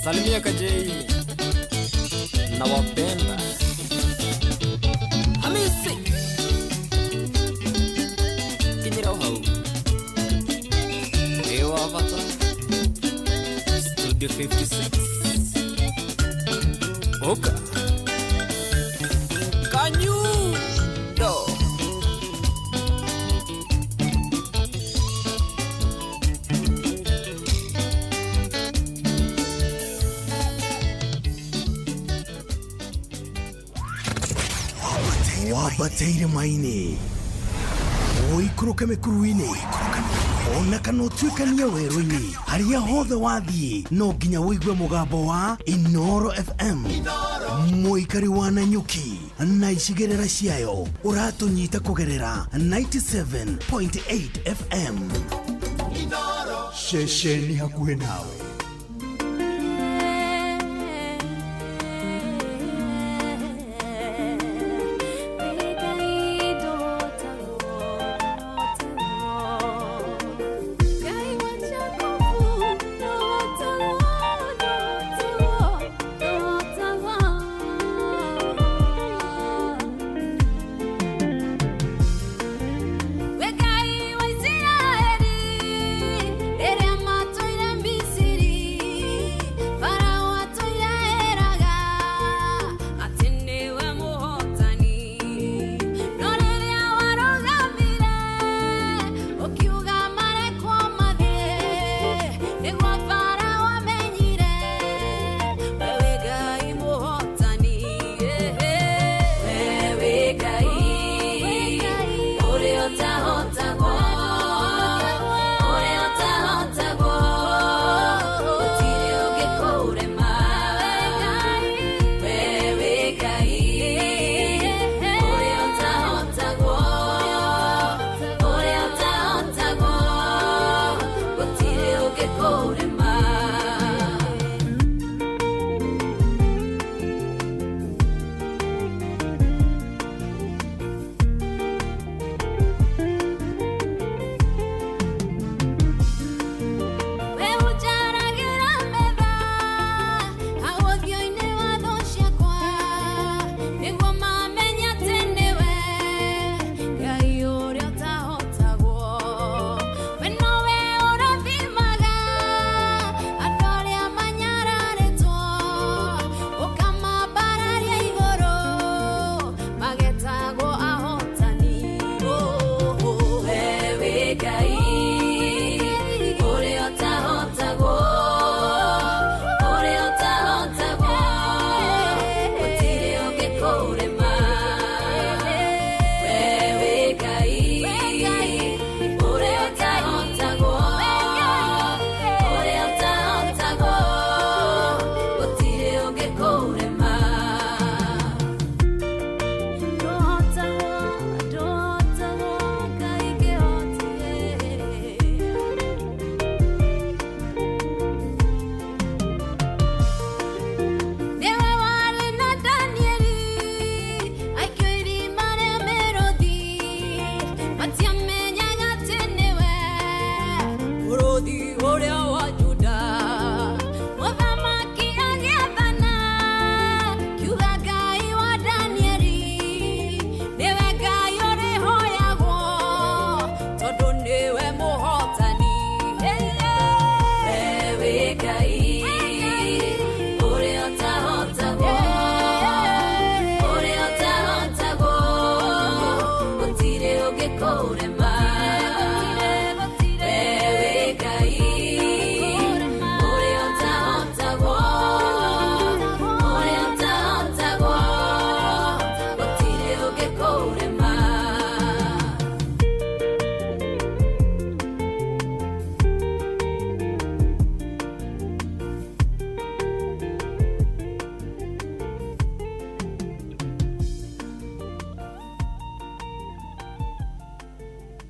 Salimia Kajei Nawapenda Hamisi Kinyira hau Ewa Avatar Studio 56 Oka Kanyu Do Wambate irĩma-inĩ ũikũrũke mĩkuru-inĩ ona kana ũtuĩkanie werũ-inĩ harĩa hothe wathiĩ no nginya ũigue mũgambo wa Inoro FM mũikari wa Nanyuki na icigĩrĩra ciayo ũratũnyita kũgerera 97.8 FM ceceni hakuhĩ nawe. Ngai wa Isiraeli, rĩrĩa matũire Misiri.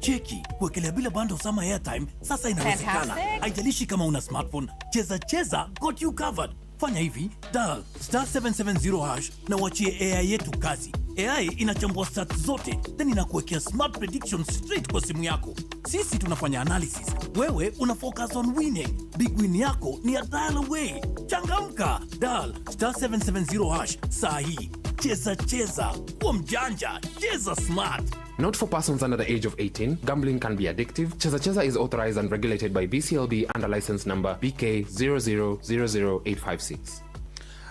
Cheki, kuwekelea bila bundles ama airtime sasa inawezekana. Fantastic. Haijalishi kama una smartphone, cheza cheza got you covered. Fanya hivi, dial star 770 hash na uachie AI yetu kazi. AI inachambua stats zote then inakuwekea smart predictions straight kwa simu yako. Sisi tunafanya analysis, wewe una focus on winning. Big win yako ni a dial away. Changamka, dial star 770 hash saa hii. Cheza cheza, kuwa mjanja, cheza smart. Not for persons under the age of 18. Gambling can be addictive. Cheza Cheza is authorized and regulated by BCLB under license number BK 0000856.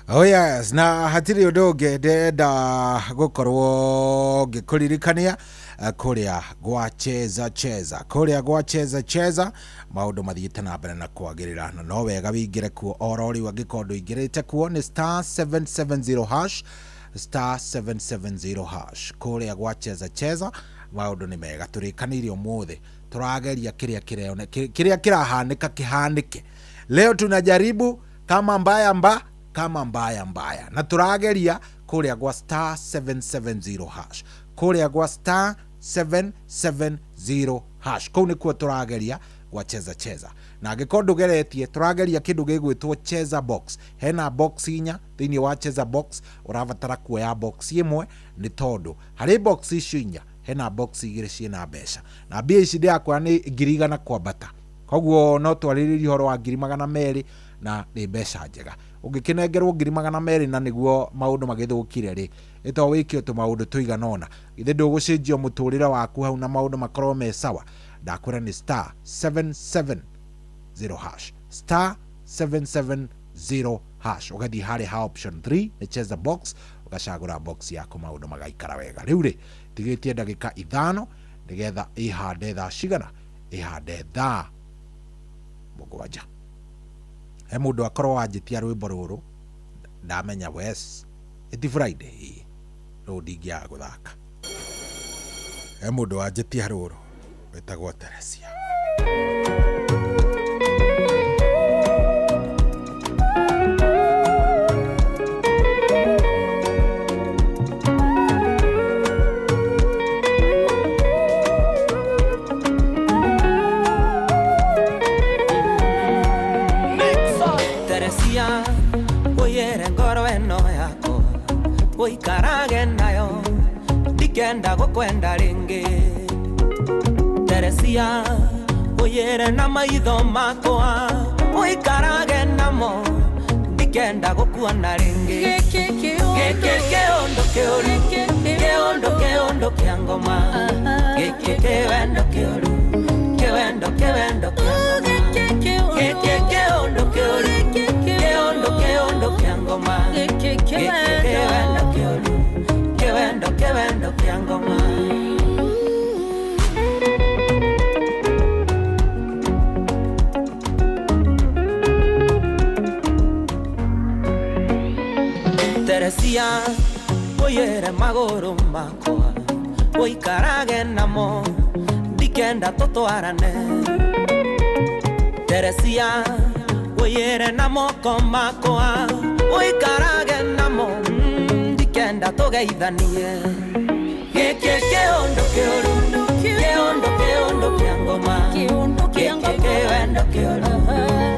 Oh yes, na hatirĩ ũndũ ũngĩ ndĩrenda gũkorwo ngĩkũririkania kũrĩa gwa cheza cheza, kũrĩa gwa cheza cheza maũndũ mathiĩte na mbere na kwagĩrĩra, na no wega wĩingĩre kuo oro rĩu angĩkorwo ndũingĩrĩte kuo nĩ star 770 hash, star 770 hash kũrĩa gwa cheza cheza maũndũ nĩ mega. Tũrĩkanĩire ũmũthĩ tũrageria kĩrĩa kĩreone kĩrĩa kĩrahanĩka kĩhanĩke. Leo tunajaribu kama mbaya mba kama mbaya mbaya, na tũrageria kũrĩa gwa star 770 hash, kũrĩa gwa star 770 hash, kũu nĩkuo tũrageria gwa cheza cheza. Na angĩkorwo ndũgeretie, tũrageria kĩndũ gĩgwĩtwo cheza box. Hena box inya thĩinĩ wa cheza box, ũrabatara kuoya box ĩmwe nĩ tondũ harĩ box icio inya hena box igĩrĩ ciĩna mbeca, na mbia ici ndĩrakwĩra nĩ 100,000 kwambata, koguo no twarĩrĩrie ũhoro wa 200,000 na nĩ mbeca njega. Ũngĩkĩnengerwo 200,000 na nĩguo maũndũ magĩthũkire rĩ, ĩto wĩke tũmaũndũ tũigana ũna, githĩ ndũgũcenjia mũtũrĩre waku hau na maũndũ makorwo me sawa. Ndakwĩra nĩ star 770 hash, star 770 hash, ũgathiĩ harĩ ha option 3 nĩ cheza box, ũgacagũra box yaku maũndũ magaikara wega. Rĩu rĩ, tigĩtie ndagĩka 5 nĩgetha ĩhande thaa cigana, ĩhande thaa 7. He mũndũ akorwo wanjĩtia rwĩmbo rũrũ ndamenya wes ĩti Friday rũũ ndingĩaga gũthaka. He mũndũ wanjĩtia rũrũ wĩtagwo Teresia. Teresia, ũiyĩre ngoro ĩno yakwa ũikarage nayo, ndikenda gũkwenda rĩngĩ. Teresia, ũiyĩre na maitho makwa ũikarage namo, ndikenda gũkuona rĩngĩ. Gĩkĩ kĩũndũ kĩũru, kĩũndũ kĩũndũ kĩa ngoma, gĩkĩ kĩwendo kĩũru, kĩwendo kĩwendo kĩa ngoma, gĩkĩ kĩũndũ kĩũru, kĩũndũ kĩũndũ kĩa ngoma, gĩkĩ kĩwendo kĩũru, kĩwendo kĩwendo kĩa ngoma. Teresia, ũiyĩre magũrũ makwa ũikarage namo, ndikenda tũtwarane. Teresia, ũiyĩre na moko makwa ũikarage namo, ndikenda tũgeithanie. Gĩkĩ kĩũndũ kĩũru, kĩũndũ kĩũndũ kĩa ngoma, gĩkĩ kĩwendo kĩũru,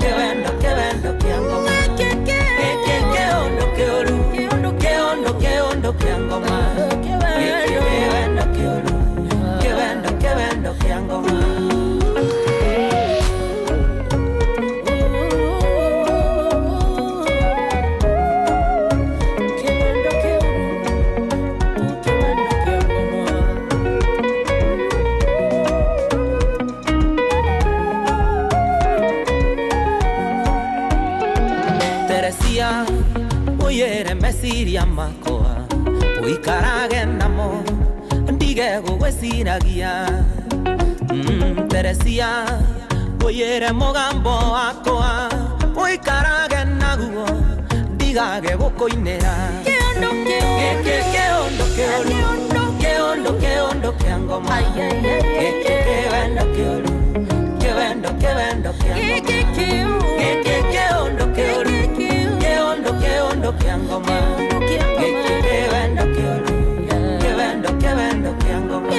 kĩwendo kĩwendo kĩa ngoma, gĩkĩ kĩũndũ kĩũru, kĩũndũ kĩũndũ kĩa ngoma, gĩkĩ kĩwendo kĩũru, kĩwendo kĩwendo kĩa ngoma. Teresia, ũiyĩre meciria makwa ũikarage namo, ndige gũgwĩciragia. Teresia, ũiyĩre mũgambo wakwa ũikarage naguo, ndigage gũkũinĩra. Gĩkĩ kĩũndũ kĩũru, kĩũndũ kĩũndũ kĩa ngoma, gĩkĩ kĩwendo kĩũru, kĩwendo kĩwendo kĩa ngoma, gĩkĩ kĩũndũ kĩũru, kĩũndũ kĩũndũ kĩa ngoma, gĩkĩ kĩwendo kĩũru, kĩwendo kĩwendo kĩa ngoma.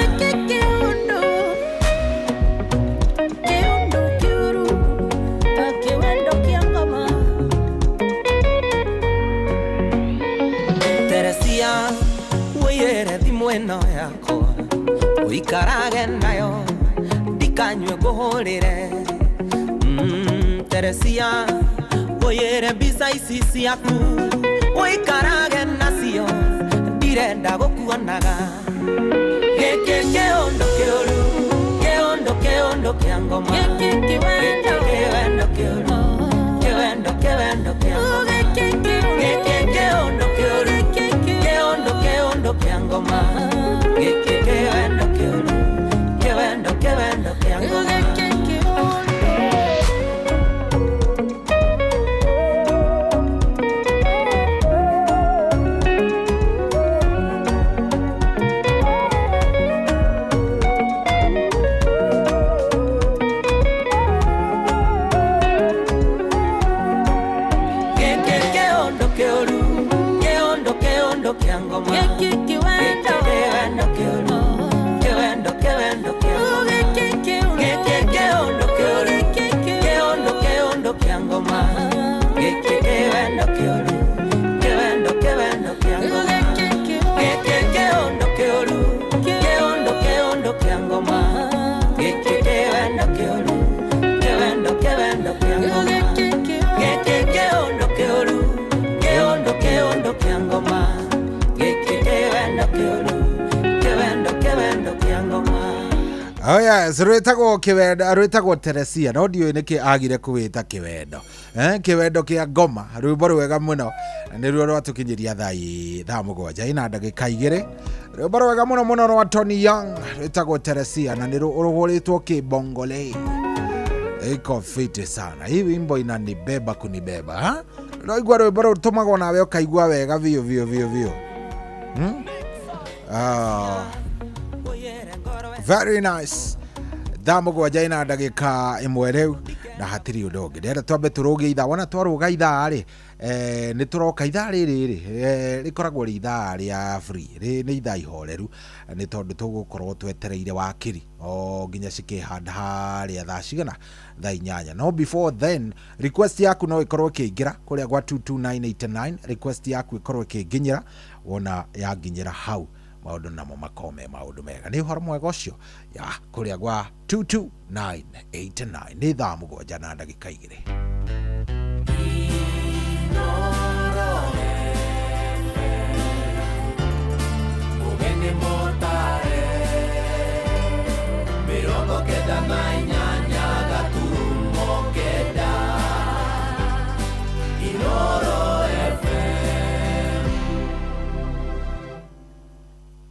Thimũ ĩno yakwa ũikarage nayo ndikanyue ngũhũrĩre. Teresia ngũyĩre mbica ici ciaku ũikarage nacio ndirenda gũkuonaga. Gĩkĩ kĩũndũ kĩũru kĩũndũ kĩũndũ kĩa ngoma. Gĩkĩ kĩwendo kĩũru kĩwendo kĩwendo kĩa ngoma. Gĩkĩ kĩũndũ kĩũru kĩũndũ kĩũndũ kĩa ngoma. Gĩkĩ kĩwendo kĩũru kĩwendo kĩwendo kĩa ngoma. Oh yes, rwĩtagwo kĩwendo, rwĩtagwo Teresia, no ndiũĩ nĩkĩ agire kũwĩta kĩwendo. Kĩwendo kĩa ngoma, rwĩmbo rwega mũno, nĩruo rwatũkinyĩria thaa 7 ina ndagĩka 2. Rwĩmbo rwega mũno mũno rwa Tony Young, rwĩtagwo Teresia na nĩ rũhũrĩtwo kĩbongole. Iko fiti sana. Hii wimbo inanibeba kunibeba, ha? Unaigua rwĩmbo rũtũmagwo nawe ũkaigua wega biũ biũ biũ biũ. Very nice. Thaa 7 ina ndagĩka 1 rĩu na hatirĩ ũndũ ũngĩ. Ndĩrenda twambe tũrũge ithaa, wona twarũga ithaa rĩ, nĩ tũroka ithaa rĩrĩ rĩ, rĩkoragwo rĩ ithaa rĩa free, nĩ ithaa ihoreru, nĩ tondũ tũgũkorwo twetereire wakiri o nginya cikĩhanda harĩa thaa cigana, thaa 8. No before then, request yaku no ĩkorwo ĩkĩingĩra kũrĩa gwa 22989, request yaku ĩkorwo ĩkĩnginyĩra, wona yanginyĩra hau maũndũ namo makome maũndũ mega. Nĩ ũhoro mwega ũcio ya kũrĩa gwa 22989. Nĩ thaa 7 na ndagĩka 2. Ũgeni mũtare 98.9 Inoro FM.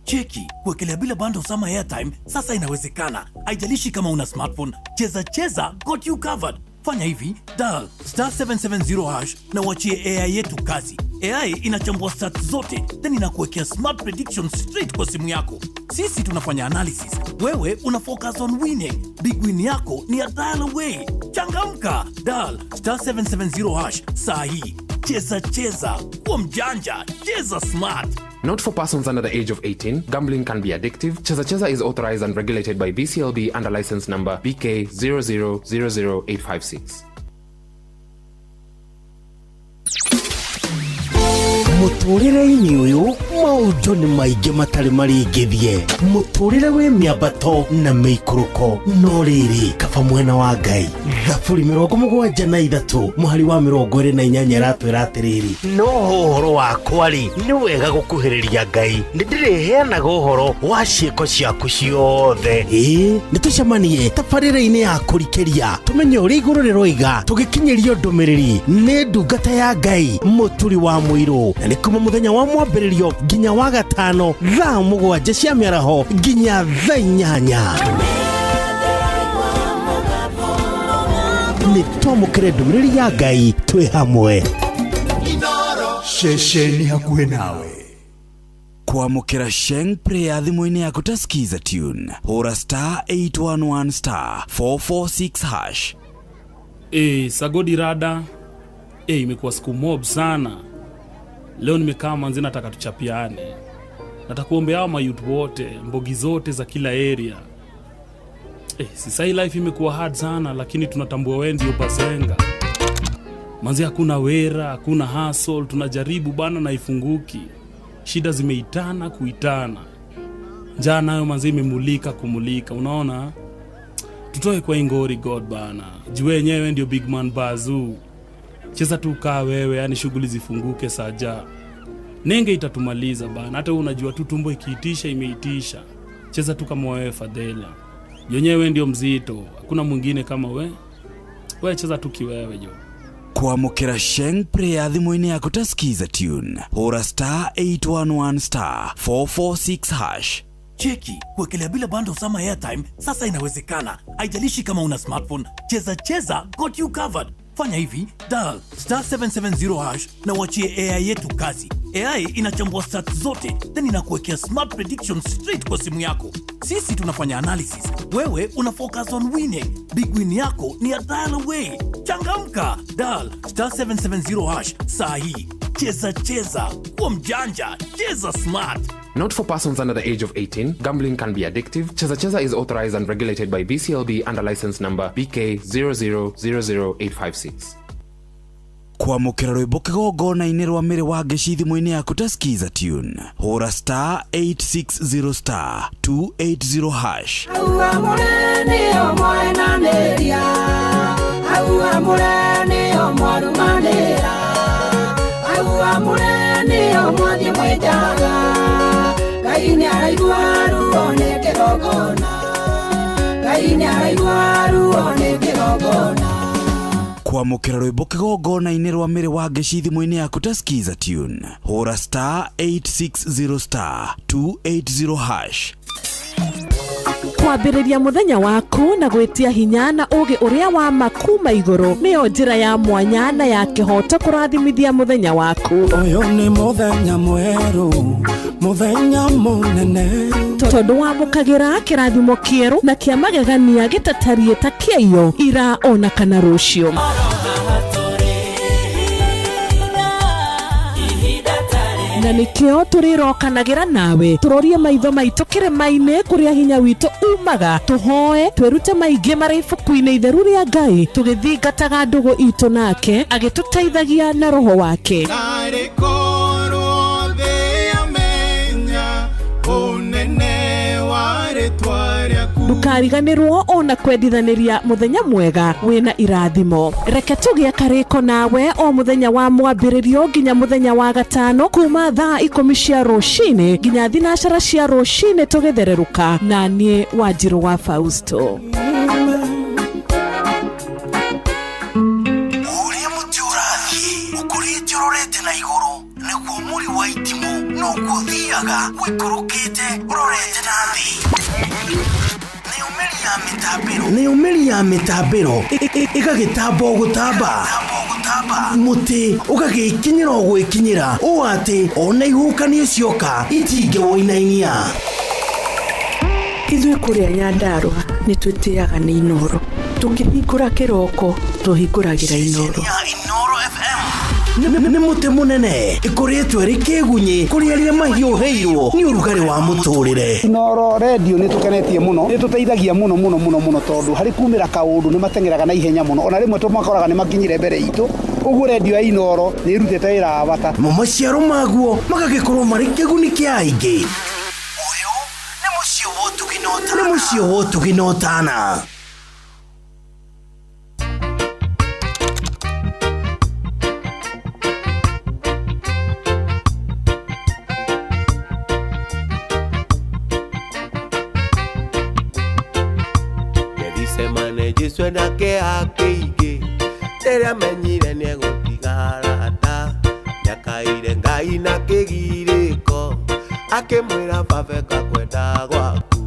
Cheki, kuwekelea bila bundles ama airtime sasa inawezekana. Haijalishi kama una smartphone, Cheza Cheza got you covered. Fanya hivi, dial *770# na uachie AI yetu kazi. AI inachambua stats zote, then inakuwekea smart predictions straight kwa simu yako. Sisi tunafanya analysis, wewe una focus on winning. Big win yako ni a dial away. Changamka, dial *770# saa hii. Cheza cheza, kuwa mjanja, cheza smart. Not for persons under the age of 18. Gambling can be addictive. Cheza Cheza is authorized and regulated by BCLB under license number BK 0000856. Mũtũrĩre-inĩ ũyũ maũndũ nĩ maingĩ matarĩ marĩngĩthie. Mũtũrĩre wĩ mĩambato na mĩikũrũko, no rĩrĩ kaba mwena wa Ngai. Thaburi 73 mũhari wa 28 ĩratwĩra atĩrĩrĩ, no ũhoro wakwa rĩ, nĩ wega gũkuhĩrĩria Ngai, nĩ ndĩrĩheanaga ũhoro wa ciĩko ciaku ciothe. Ĩĩ, nĩ tũcemanie tabarĩra-inĩ ya kũrikĩria, tũmenye ũrĩa igũrũ rĩroiga, tũgĩkinyĩrio ndũmĩrĩri nĩ ndungata ya Ngai Mũturi wa Mũirũ. Na nĩ kuma mũthenya wa mwambĩrĩrio nginya wa gatano thaa 7 cia mĩaraho nginya thaa 8. Nĩ twamũkĩre ndũmĩrĩri ya Ngai twĩ hamwe. Ceceni hakuhĩ nawe. Kwamũkĩra Sheng Prayer thimũ-inĩ yaku ta Skiza Tune. Hũra *811 *446#. Sagodi rada. Imekuwa siku mob sana. Leo nimekaa manzi, nataka tuchapiane. Nataka kuombea hao mayouth wote, mbogi zote za kila area. Sasa hii life imekuwa hard sana, lakini tunatambua wewe ndio bazenga. Manzi hakuna wera, hakuna hustle, tunajaribu bana na ifunguki. Shida zimeitana kuitana. Njaa nayo manzi imemulika kumulika, unaona? Tutoe kwa ingori God bana. Juu wenyewe ndio big man bazoo. Cheza tu kaa wewe, yani shughuli zifunguke saja. Nenge itatumaliza bana. Hata wewe unajua tu tumbo ikiitisha imeitisha. Cheza tu kama wewe Fadhela. Yenyewe ndio mzito, hakuna mwingine kama we. We cheza tu kiwewe jo. Kwamũkĩra Sheng Prayer thimũ-inĩ yaku ta Skiza tune hũra star 811 star 446 hash. Cheki, kuwekelea bila bundles ama airtime sasa inawezekana. Haijalishi kama una smartphone, Cheza Cheza got you covered. Fanya hivi, dial star 770 hash na uachie AI yetu kazi. AI inachambua stats zote, then inakuwekea smart predictions straight kwa simu yako. Sisi tunafanya analysis, wewe una focus on winning. Big win yako ni a dial away. Changamka, dial star 770 hash saa hii. Cheza cheza, kuwa mjanja, cheza smart. Not for persons under the age of 18. Gambling can be addictive. Cheza Cheza is authorized and regulated by BCLB under license number BK 0000856. Kwamũkĩra rwĩmbo kĩgongona-inĩ rwa mĩrĩ wa ngeci thimũ-inĩ yaku ta Skiza tune hũra star 860 star 280 hash. Au amũre nĩo mwenanĩria, au amũre nĩo mwarumanĩra, au amũre nĩo mwathiĩ mwĩnjaga. Ngai nĩaraigua ruo nĩ kĩgongona, Ngai nĩaraigua ruo nĩ kĩgongona. Kwamũkĩra rwĩmbo kĩgongona-inĩ rwa mĩrĩ wa ngeci thimũ-inĩ yaku ta Skiza tune hũra star 860 star 280 hash. Kwambĩrĩria mũthenya waku na gwĩtia hinya na ũũgĩ ũrĩa wa ma kuma igũrũ nĩyo njĩra ya mwanya na ya kĩhooto kũrathimithia mũthenya waku. Ũyũ nĩ mũthenya mwerũ, mũthenya mũnene, tondũ wamũkagĩra kĩrathimo kĩerũ na kĩa magegania gĩtatariĩ ta kĩaiyo ira ona kana rũciũ. Na nĩkĩo tũrĩrokanagĩra nawe tũrorie maitho maitũ kĩrĩma-inĩ kũrĩa hinya witũ umaga, tũhoe twĩrute maingĩ marĩ ibuku-inĩ itheru rĩa Ngai tũgĩthingataga ndũgũ itũ nake agĩtũteithagia na roho wake. Narĩ korwo thĩ yamenya ũnene wa rĩtwa rĩaku. Ndũkariganĩrwo ona kwendithanĩria mũthenya mwega wĩna irathimo. Reke tũgĩe karĩko nawe o mũthenya wa mwambĩrĩrio nginya mũthenya wa gatano kuma thaa 10 cia rũcinĩ nginya 9 cia rũcinĩ tũgĩthererũka na niĩ Wanjirũ wa Fausto. Ũrĩa mũtĩ ũrathiĩ ũkũrĩte ũrorete na igũrũ nĩguo mũri wa itimũ noguo ũthiaga ũikũrũkĩte ũrorete na thĩ. Nĩyo mĩri ya mĩtambĩro ĩgagĩtamba o gũtamba, mũtĩ ũgagĩkinyĩra o gwĩkinyĩra ũũ atĩ ona ihuhũkanio cioka itingĩwũinainia. Ithuĩ kũrĩa Nyandarũa nĩ twĩtĩaga nĩ Inooro. Tũkĩhingũra kĩroko tũhingũragĩra Inooro. Nĩ mũtĩ mũnene ĩkũrĩtwo ĩrĩ kĩgunyĩ kũrĩ arĩa mahiũhĩirwo nĩ ũrugarĩ wa mũtũrĩre. Inooro redio nĩ tũkenetie mũno, nĩ tũteithagia mũno mũno mũno mũno tondũ harĩ kumĩra kaũndũ nĩ mateng'eraga na ihenya mũno, ona rĩmwe tũmakoraga nĩ makinyire mbere itũ. Ũguo redio ya Inooro nĩ ĩrutĩte wĩra wa bata. Mo maciaro maguo magagĩkorwo marĩ kĩguni kĩa aingĩ. Ũyũ nĩ mũciĩ wa ũtugi na ũtana. Nĩ mũciĩ wa ũtugi na ũtana. Jesu nake akĩingĩ rĩrĩa menyire nĩegũtiga arata nĩakaire Ngai na kĩgirĩko akĩmwĩra baba ĩka kwenda gwaku.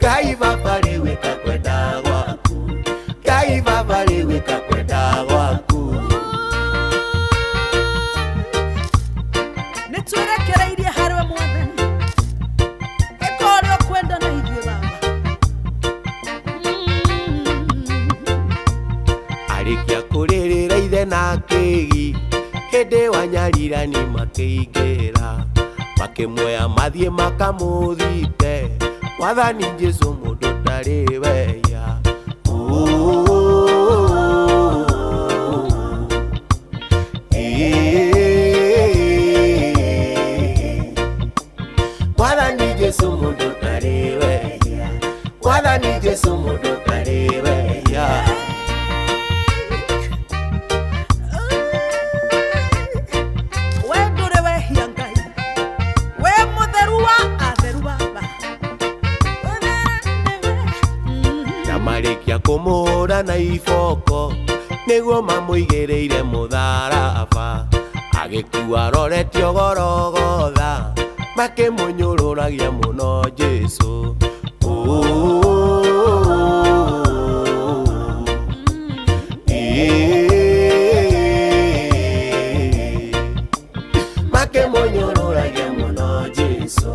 Ngai baba rĩu ĩka kwenda gwaku, Ngai baba rĩu ĩka kwenda gwaku. Nĩtwĩrekereirie harĩwe Mwathani, ĩka ũrĩa ũkwenda na ithuĩ Baba. Arĩkia kũrĩrĩra ithe na kĩgi hĩndĩ wa nyarirani makĩingĩra makĩmuoya mathiĩ makamũthite Mwathani Jesũ mũndũ ndarĩ weya. Jesu mũndũ ũtarĩ wehia. We ndũrĩ wehia Ngai, we mũtheru wa atheru baba. Na marĩkia kũmũhũra na iboko nĩguo mamũigĩrĩire mũtharaba, agĩkua aroretio Gorogotha, makĩmũnyũrũragia mũno Jesu. Makĩmũnyũrũragia mũno Jesu,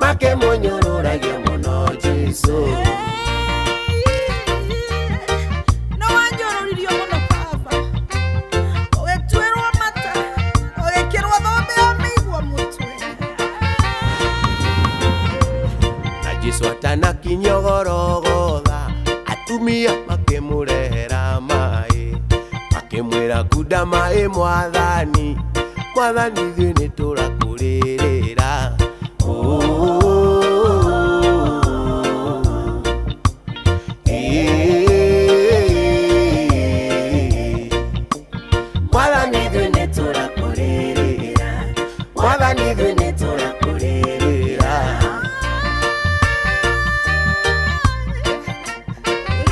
makĩmũnyũrũragia mũno Jesu. Nĩ wanjũrũririo mũno baba, ũgĩtuĩrwo mata, ũgĩkĩrwo thũmbĩ ya mĩigua mũtwe. Na Jesu atanakinya Gorogotha, atumia makĩmũrehera maĩ, makĩmwĩra kunda maĩ mwathani, mwathani ithuĩ nĩtũrakũrĩrĩra. Mwathani ithuĩ nĩtũrakũrĩrĩra, mwathani ithuĩ nĩtũrakũrĩrĩra.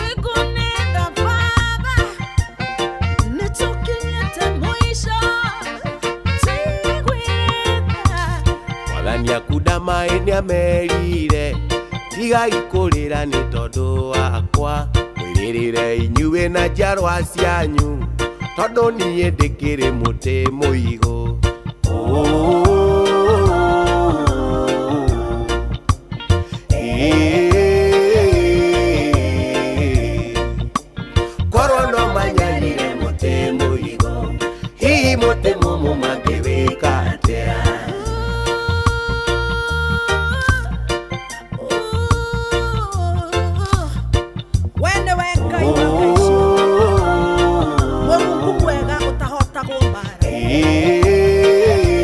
Ikunitha baba, nĩtũkinyĩte mũico, tiguĩte. Mwathani akunda maĩ nĩamerire, tigai kũrĩra nĩ tondũ wakwa, mwĩrĩrĩre inyuĩ na njiarwa cianyu, tondũ niĩ ndĩkĩrĩ mũtĩ mũigũ. Korwo no manyarire mũtĩ mũigũ, hihi mũtĩ mũmũ mangĩwĩka atĩa? We nĩwe Ngai wa ngai ciothe, Mũrungu mwega ũtahotagwo mbaara,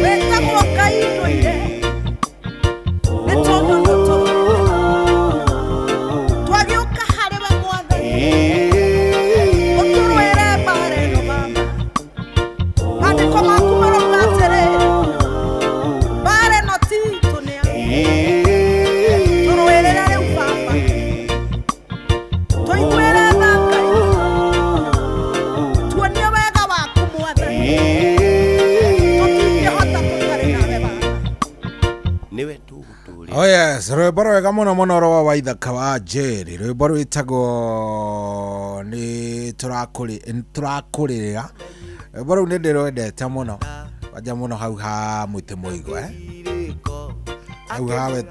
wĩtagwo Ngai ndũire, nĩ tondũ nĩũtũrũĩte. Twagĩũka harĩ we Mwathani, ũtũrũĩre mbaara ĩno baba. Maandĩko maku marauga atĩrĩrĩ, mbaara ĩno ti itũ nĩ yaku. Tũrũĩrĩre rĩu baba, tũiguĩre tha Ngai, tuonie wega waku Mwathani, tũtingĩhota tũtarĩ nawe baba. Nĩwe tũgũtũũrĩra. Oh yes, rwĩmbo rwega mũno mũno rwa Waithaka wa Njeri, rwĩmbo rwĩtagwo nĩ tũrakũrĩrĩra. Rwĩmbo rũu nĩ ndĩrwendete mũno, kwanja mũno hau ha mũtĩ mũigũ,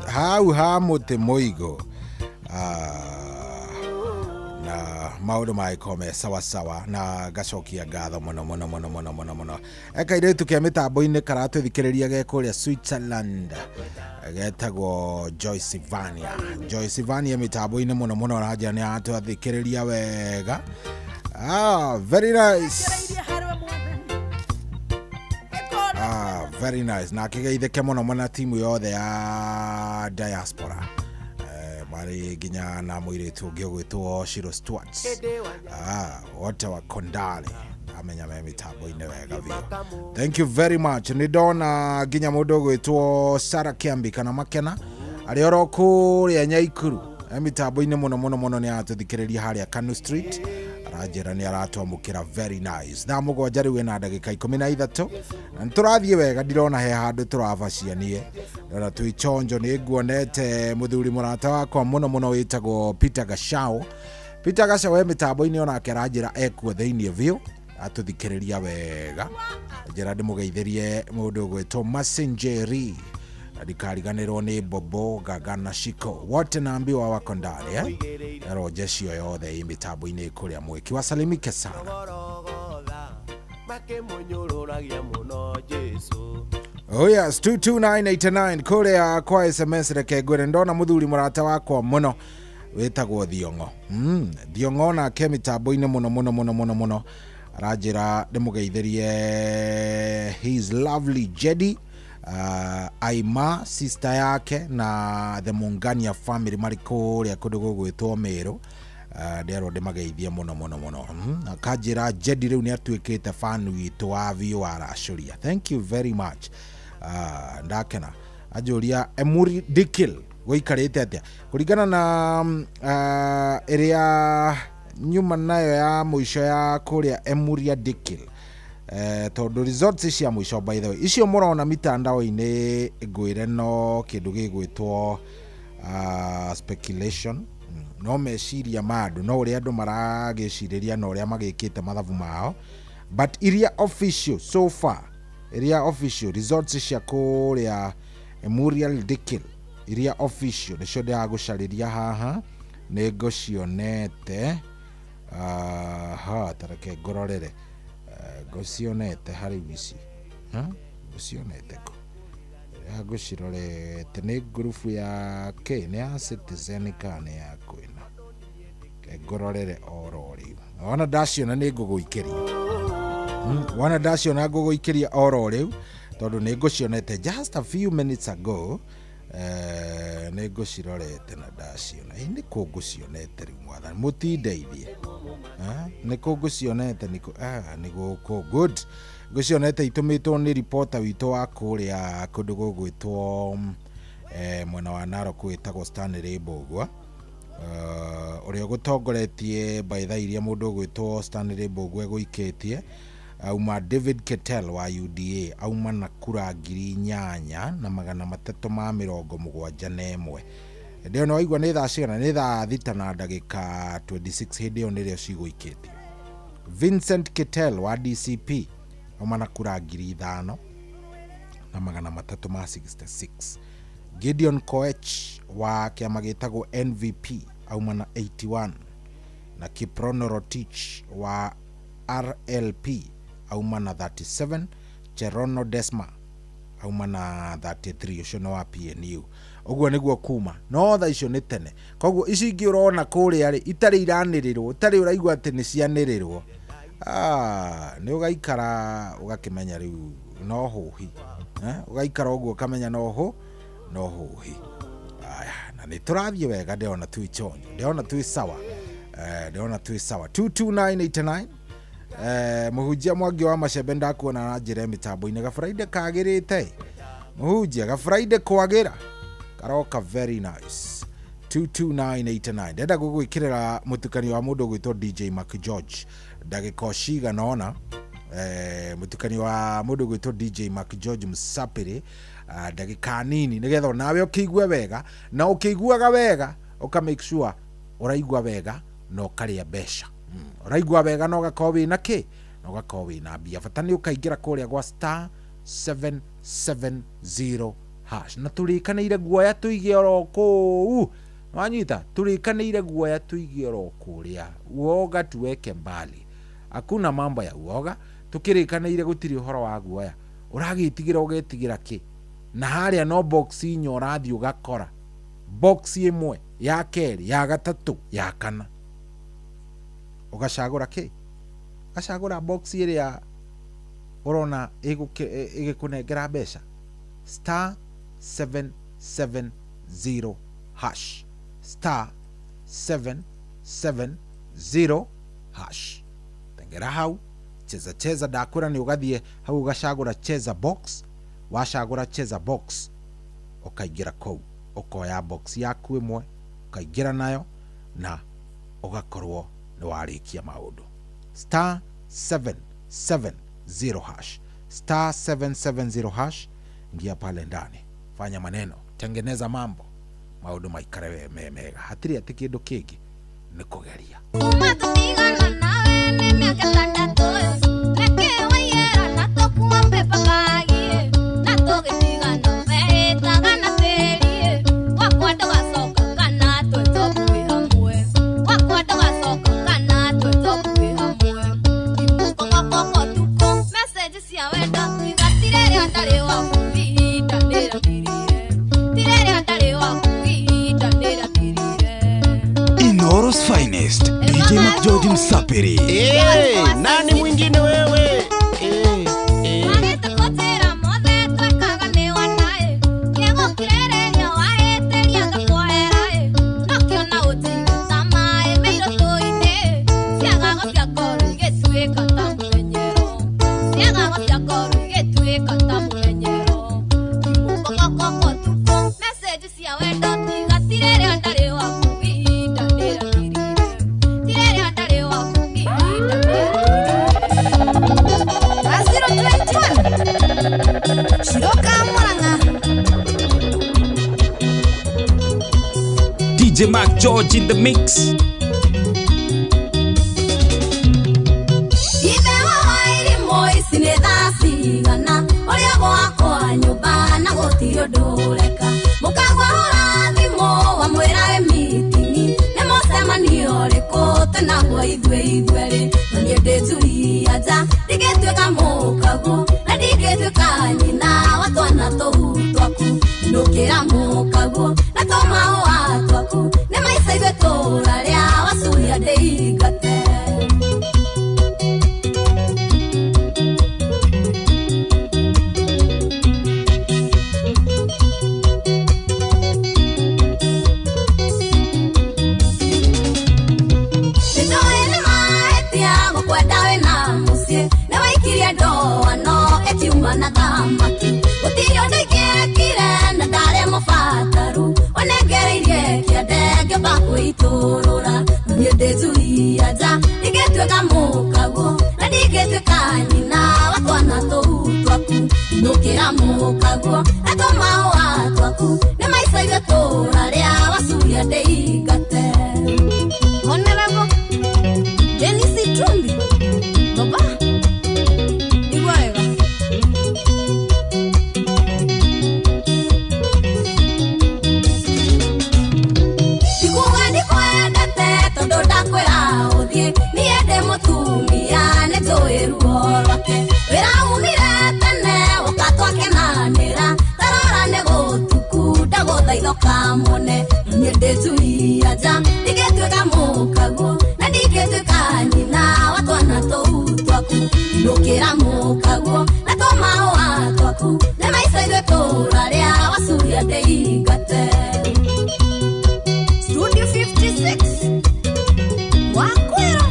hau ha mũtĩ mũigũ. Na maũndũ magĩkorwo me sawasawa, na ngacokia ngatho mũno mũno mũno mũno mũno mũno. Ekairĩtu ke mĩtambo-inĩ karatũthikĩrĩria ge kũrĩa Switzerland, getagwo Joyce Vania. Joyce Vania mĩtambo-inĩ mũno mũno, aranjĩra nĩ aratũthikĩrĩria wega. Very nice. Very nice. Na akĩgeithĩke mũno mũno timu yothe ya diaspora, marĩ nginya na mũirĩtu ũngĩ ũgwĩtwo Shiro Stuart, wote wa Kondale, amenya me mĩtambo-inĩ wega biũ. Thank you very much. Nĩ ndona nginya mũndũ ũgwĩtwo Sarah Kiambi kana Makena arĩ oro kũrĩa Nyaikuru, mĩtambo-inĩ mũno mũno mũno, nĩ aratũthikĩrĩria harĩa Kanu Street, aranjĩra nĩ aratwamũkĩra very nice. Thaa 7 rĩu ĩna ndagĩka 13, na nĩtũrathiĩ wega, ndirona he handũ tũrabacia niĩ, ndona twĩ chonjo. Nĩ nguonete mũthuri mũrata wakwa mũno mũno wĩtagwo Peter Gachau. Peter Gachau e mĩtambo-inĩ onake aranjĩra ekuo thĩiniĩ biũ, atũthikĩrĩria wega. Njĩra ndĩmũgeithĩrie mũndũ ũgwĩtwo Masenjeri, ndikariganĩrwo nĩ Bobo Gaga na Shiko wote naambiwa wako ndani, ero jeshi yothe ĩ mĩtambo-inĩ kũrĩa mwĩki wasalimike sana. Makĩmũnyũrũragia mũno Jesu. Oh yes, 22989 kũrĩa kwa SMS. Reke ngwĩre ndona mũthuri mũrata wakwa mũno wĩtagwo Thiong'o. Thiong'o nake mĩtambo-inĩ mũno mũno mũno mũno mũno, aranjĩra ndĩmũgeithĩrie his lovely Jedi Aima sister yake na the Mungania family marĩ kũrĩa kũndũ gũgwĩtwo Meru. Nderwo ndĩmageithie mũno mũno mũno. Akanjĩra Jedi rĩu nĩ atuĩkĩte fan witũ wa VOR Aracũria. Thank you very much. Ndakena. Anjũria Emuri Dikil gũikarĩte atĩa kũringana na ĩrĩa nyuma nayo ya mũico ya kũrĩa Emuria Dikil. Tondũ results cia mũico by the way icio mũrona mitandao-inĩ ngwĩre no kĩndũ gĩgwĩtwo speculation, no meciria ma andũ, no ũrĩa andũ maragĩcirĩria na ũrĩa magĩkĩte mathabu mao, but iria official so far, iria official results cia kũrĩa Emurial Dikil iria official nĩcio ndĩragũcarĩria haha nĩ ngũcionete. Aha, tareke ngũrorere. Ngũcionete harĩ ici, ngũcionete kũ ngũcirorete nĩ ngurubu ya K, nĩ ya Citizen kana nĩ ya kwĩna, ngũrorere oro rĩu. Wona ndaciona nĩ ngũgũikĩria, wona ndaciona ngũgũikĩria oro rĩu tondũ nĩ ngũcionete just a few minutes ago. Nĩ ngũcirorete na ndaciona. Nĩ kũ ngũcionete rĩu mwathani mũtindeithie. Nĩ kũ ngũcionete, nĩ gũkũ. Good, ngũcionete itũmĩtwo nĩ reporter witũ wa kũrĩa kũndũ gũgwĩtwo mwena wa Narok wĩtagwo Stanley Mbũgua, ũrĩa ũgũtongoretie by thaa iria mũndũ ũgwĩtwo Stanley Mbũgua egũikĩtie. Auma David Ketel wa UDA auma na kura 8371. Hĩndĩ ĩyo nĩ waigua nĩ thaa cigana? Nĩ thaa 6:26 hĩndĩ ĩyo nĩrĩo cigũikĩtio. Vincent Ketel wa DCP auma na kura 5366. Gideon Koech wa kĩama gĩtagwo NVP auma na 81, na Kiprono Rotich wa RLP auma na 37, Cherono Desma auma na 33, ũcio nĩ wa PNU. Ũguo nĩguo kuma no thaa icio nĩ tene, koguo ici ingĩ ũrona kũrĩa rĩ itarĩ iranĩrĩrwo, itarĩ ũraigua atĩ nĩ cianĩrĩrwo, nĩ ũgaikara ũgakĩmenya rĩu no hũhi, ũgaikara ũguo ũkamenya no hũhi. Aya, na nĩ tũrathiĩ wega, ndĩrona twĩ chonjo, ndĩrona twĩ sawa, ndĩrona twĩ sawa. 22989. Mũhunjia Mwangi wa Macembe ndakuona na njĩra mĩtambo-inĩ. Gaburaide kagĩrĩte mũhunjia, gaburaide kwagĩra karoka very nice. 22989. Ndenda gũgwĩkĩrĩra mũtukanio wa mũndũ ũgwĩtwo DJ Mark George ndagĩka cigana ũna. Mũtukanio wa mũndũ ũgwĩtwo DJ Mark George Mũsapĩrĩ ndagĩka nini, nĩgetha onawe ũkĩigue wega, na ũkĩiguaga wega ũka make sure ũraigua wega na ũkarĩa mbeca. Ũraigua wega na ũgakorwo wĩna kĩ, na ũgakorwo wĩna mbia. Bata nĩ ũkaingĩra kũrĩa gwa star 770 hash, na tũrĩkanĩire guoya tũige oro kũu. Wanyita, tũrĩkanĩire guoya tũige oro kũrĩa. Uoga tuweke mbali, hakuna mambo ya uoga. Tũkĩrĩkanĩire gũtirĩ ũhoro wa guoya. Ũragĩtigĩra ũgetigĩra kĩ? Na harĩa no box inya ũrathiĩ ũgakora box ĩmwe, ya kerĩ, ya gatatũ, ya kana, ũgacagũra kĩ? Ũgacagũra box ĩrĩa ũrona ĩgĩkũnengera mbeca. Star 770 hash, star 770 hash. Tengera hau, cheza cheza, ndakwĩra nĩ ũgathiĩ hau ũgacagũra cheza box. Wacagũra cheza box ũkaingĩra kũu, ũkoya box yaku ĩmwe ũkaingĩra nayo na ũgakorwo nĩ warĩkia maũndũ. Star 770 hash, star 770 hash. Ingia pale ndani, fanya maneno, tengeneza mambo, maũndũ maikare mega. Hatirĩ atĩ kĩndũ kĩngĩ nĩ kũgeria. Inoro's finest DJ McGeorge Msapiri. Hey, nani mwingine wewe? DJ Mark George in the mix. Studio 56 Wakwera.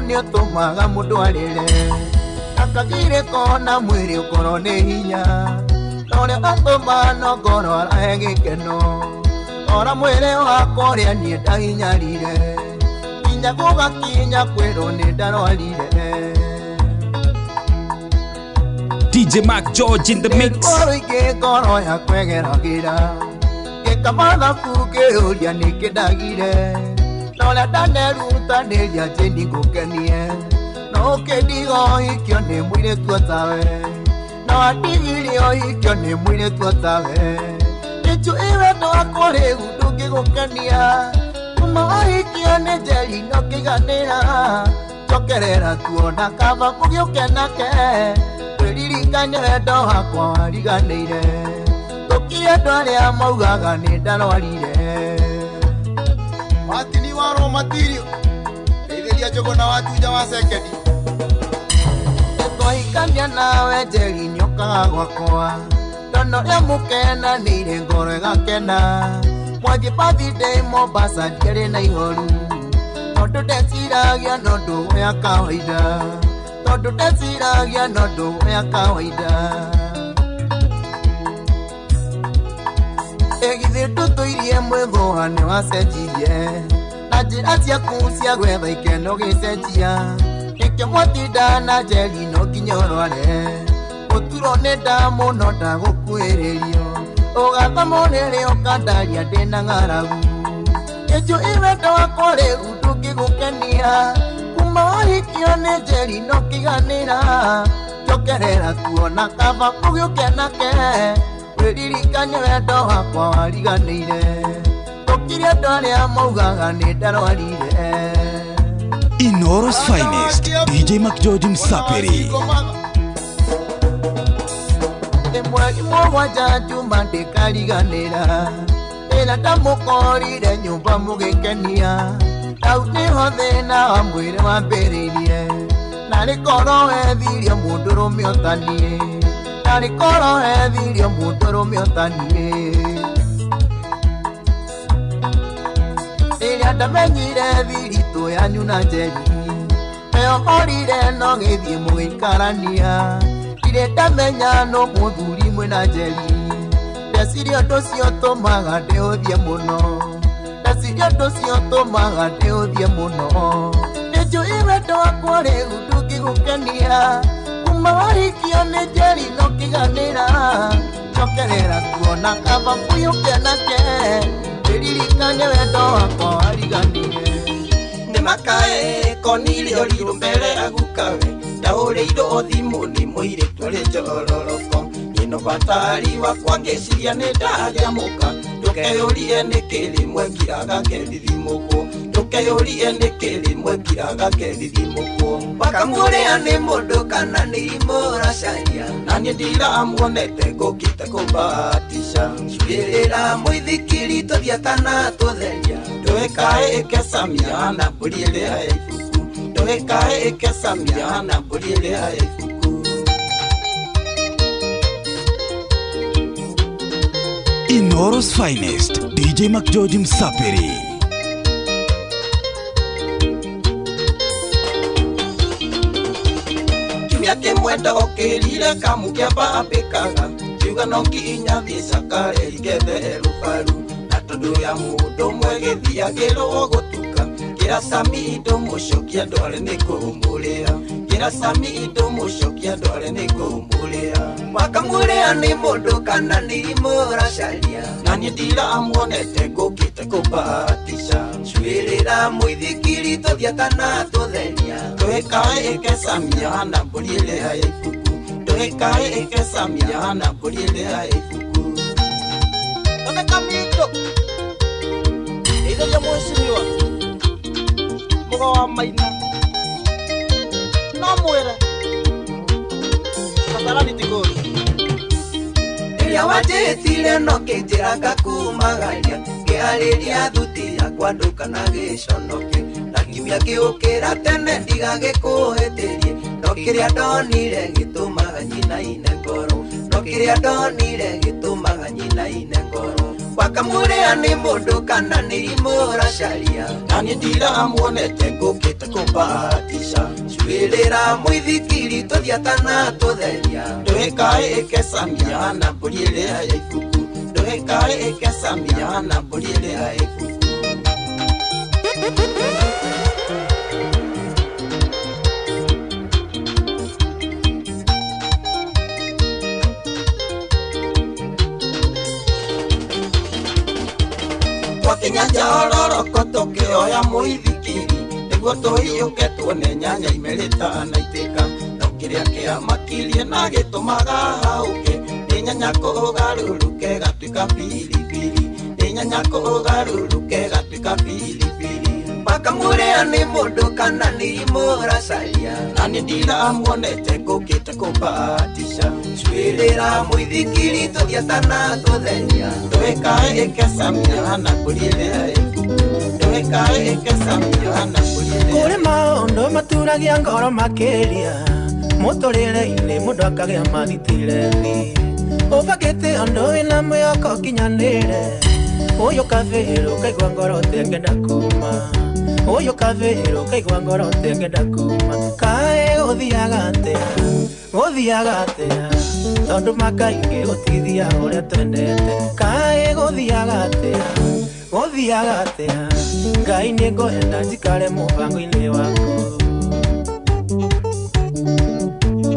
Nĩũtũmaga mũndũ arĩre akagirĩko na mwĩrĩ ũkorwo nĩ hinya na ũrĩa atũma no ngoro arahe gĩkeno ora mwĩrĩ wakwa ũrĩa niĩ ndahinyarire nginya gũgakinya kwĩrwo nĩ ndarwarire. DJ Mark George in the mix. Ngoro ingĩ ngoro yakwa ĩgeragĩra ngĩka mathabu ngĩyũria nĩkĩ ndagire nola ndanerutanĩria njĩni ngũkenie no ũkĩndiga ũhikio nĩ mũirĩtu o tawe no andigire ũhikio nĩ mũirĩtu o tawe nĩnjũĩ wendo wakwa rĩu ndũngĩgũkenia kuma ũhikio nĩ Njeri no kĩiganĩra njokerera tuona kaba mũgĩũke nake twĩririkane wendo wakwa wariganĩire tũkire andũ arĩa maugaga nĩ ndarwarire. Watini wa raw material teithĩria njũgũ na watuja wa sekendi. Twahikania nawe Njeri nĩũkaga gwakwa tondũ ũrĩa mũkenanĩire ngoro ĩgakena mwathiĩ birthday Mombasa ndiarĩ na ihoru tondũ ndeciragia no ũndũ wa kawaida tondũ ndeciragia no ũndũ wa kawaida. Ĩgithĩ ndũtũirie mwĩthũa nĩwacenjirie na njĩra ciaku cia gwetha ikeno gĩcenjia nĩkĩo mwatinda na Njeri no nginya ũrware ũturwo nĩ nda mũno ndagũkuhĩrĩrio ũgathoma ũrĩrĩ ũkandaria ndĩna ng'aragu nĩnjũĩ wendo wakwa rĩu ndũngĩgũkenia kuma ũhikio nĩ Njeri no kĩiganĩra njokerera tuona kaba mũgĩũke nake wĩririkane wendo wakwa wariganĩire tũkire andũ arĩa maugaga nĩ ndarwarire. Inooro's finest DJ Mark George Msapiri. Mweri mũgwanja Juma ndĩkariganĩra ĩrĩa ndamũkorire nyũmba mũgĩkenia hau nĩho thĩna wa mwĩrĩ wambĩrĩirie Narĩ korwo wethirie mũndũrũme ũtaniĩ, narĩ korwo wethirie mũndũrũme ũtaniĩ. Rĩrĩa ndamenyire thiritũ yanyu na Njeri, meohorire no gĩthiĩ mũgĩikarania. Ndirĩ ndamenya no mũthuri mwĩna Njeri, ndeciria ũndũ ũcio ũtũmaga ndĩũthie mũno, ndeciria ũndũ ũcio ũtũmaga ndĩũthie mũno. Nĩnjũĩ wendo wakwa rĩu ndũngĩgũkenia, kuma wahikio nĩ Njeri no kĩganĩra. Njokerera kuona kaba mbuyũke nake, ndĩririkane wendo wakwa wariganire. Nĩmakae konirio rirũ mbere agukawe, ndahũrĩirwo thimũ nĩ mũirĩtu ũrĩ njororoko. Nyino batari wakwa ngĩciria nĩ ndagĩa mũka, ndũkeyũrie nĩkĩ rĩmwe ngiraga ngethithimũkwo, ndũkeyũrie nĩkĩ rĩmwe ngiraga ngethithimũkwo. Wakamũrĩa nĩ mũndũ kana nĩ irimũ ũracaria, na niĩ ndiramuonete ngũkĩte kũmbahatisha. Cuĩrĩra mũithikiri tũthiĩ kana tũtheria, ndũĩkae ĩkecamia na mbũri ĩrĩa ya ibuku, ndũĩkae ĩkecamia na mbũri ĩrĩa ya ibuku. Inoro's finest, DJ McGeorge Msapiri. Kiumia kĩmwe ndokĩrire kamũkĩamba ambĩkaga, kiuga no nginya thiĩ cakare ngethe rũbaru. Na tondũ ya mũndũ ũmwe gĩthiagĩrwo gũtuka, kĩra Sami ndũmũcokia ndware nĩ kũmũrĩa, kĩra Sami ndũmũcokia ndware nĩ kũmũrĩa. Wakamũrĩa nĩ mũndũ kana nĩ irimũ ũracaria, na niĩ ndiramuonete ngũkĩte kũmbahatisha. Cuĩrĩra mũithikiri tũthiĩ kana tũtheria, ndũĩkae ĩkecamia na mbũri ĩrĩa ya ibuku, ndũĩkae ĩkecamia na mbũri ĩrĩa ya ibuku. Thondeka mito ndeithagia mheshimiwa Mũgo wa Maina, no mwĩre Kasarani ti kũũru. Rĩrĩa wanjĩtire no kĩnjĩra ngakumagaria, ngĩarĩria thuti yakwa ndũkana gĩconoke. Na kiumia kĩũkĩra tene ndigagĩkũhĩtĩrie, no kĩrĩa ndonire gĩtũmaga nyinaine ngoro, no kĩrĩa ndonire gĩtũmaga nyinaine ngoro. Wakamũrĩa nĩ mũndũ kana nĩ irimũ ũracaria, na niĩ ndiramuonete ngũkĩte kũmbahatisha. Cuĩrĩra mũithikiri tũthiĩ kana tũtheria, ndũĩkae ĩkecamia na mbũri ĩrĩa ya ibuku, ndũĩkae ĩkecamia na mbũri ĩrĩa ya ibuku. Twakinya njororoko tũkĩoya mũithikiri, nĩguo tũhiũke tuone nyanya imerĩta na itĩka. No kĩrĩa kĩamakirie na gĩtũmaga haũke, nĩ nyanya kũgarũrũke gatuĩka biribiri, nĩ nyanya kũgarũrũke gatuĩka biribiri. Wakamũrĩa nĩ mũndũ kana nĩ irimũ ũracaria, na niĩ ndiramuonete ngũkĩte kũmbahatisha. Cuĩrĩra mũithikiri tũthiĩ kana tũtheria, ndũĩkae ĩkecamia na mbũri ĩrĩa ya ibuku, ndũĩkae ĩkecamia na mbũri ĩrĩa. Kũrĩ maũndũ maturagia ngoro makĩria, mũtũrĩre-inĩ mũndũ akagĩa mathitireni. Ũbangĩte ũndũ wĩna mwĩhoko ũkinyanĩre, ũyũ kabĩrũ ũkaigua ngoro ũtengenda kuma, ũyũ kabĩrũ ũkaigua ngoro ũtengenda kuma. Kaĩ gũthiaga atĩa, gũthiaga atĩa, tondũ makaingĩ gũtithiaga ũrĩa twendete. Kaĩ gũthiaga atĩa, gũthiaga atĩa, Ngai nĩngwenda njikare mũbango-inĩ waku.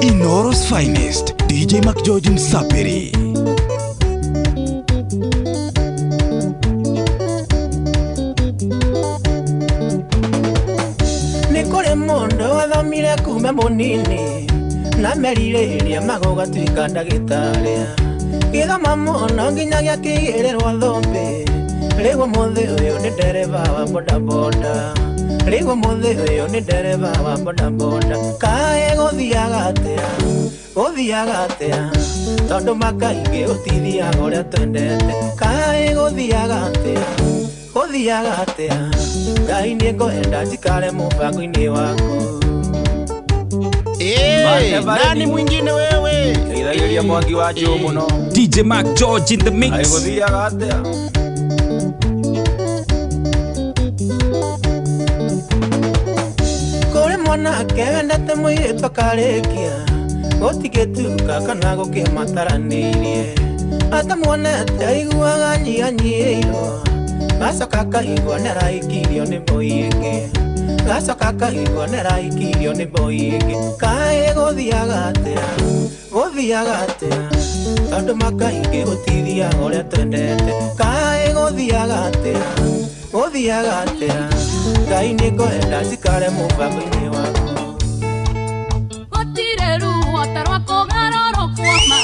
Inoro's finest, DJ McGeorge Msapiri. Nĩ kũrĩ mũndũ wathomire kuma mũnini, na merirĩria magũgatuĩka ndagĩtarĩ. Gĩthoma mũno nginya gĩakĩigĩrĩrwo thũmbĩ, rĩu ũmũthĩ ũyũ nĩ ndereba wa bodaboda, rĩu ũmũthĩ ũyũ nĩ ndereba wa bodaboda. Kaĩ gũthiaga atĩa, gũthiaga atĩa, tondũ makaingĩ gũtithiaga ũrĩa twendete. Kaĩ gũthiaga atĩa, gũthiaga atĩa, Ngai nĩngwenda njikare mũbango-inĩ waku. Nani mwingine wewe? Ithagĩria mwangi wa njũ mũno. DJ Mark George in the mix. Aigũthiaga atĩa? Kũrĩ mwanake wendete mũirĩtu akarĩkia gũtigĩtuka kana gũkĩmataranĩirie atamuonete aiguaga nyihanyiihĩirwo gacoka akaigua nĩaraikirio nĩ mbũi ĩngĩ gacoka akaigua nĩaraikirio nĩ mbũi ĩngĩ kaĩ gũthiaga atĩa gũthiaga atĩa tondũ makaingĩ gũtithiaga ũrĩa twendete kaĩ gũthiaga atĩa gũthiaga atĩa Ngai nĩngwenda njikare mũbango-inĩ waku. Gũtirĩ ruo ta rwa kũgarũrũkwo ma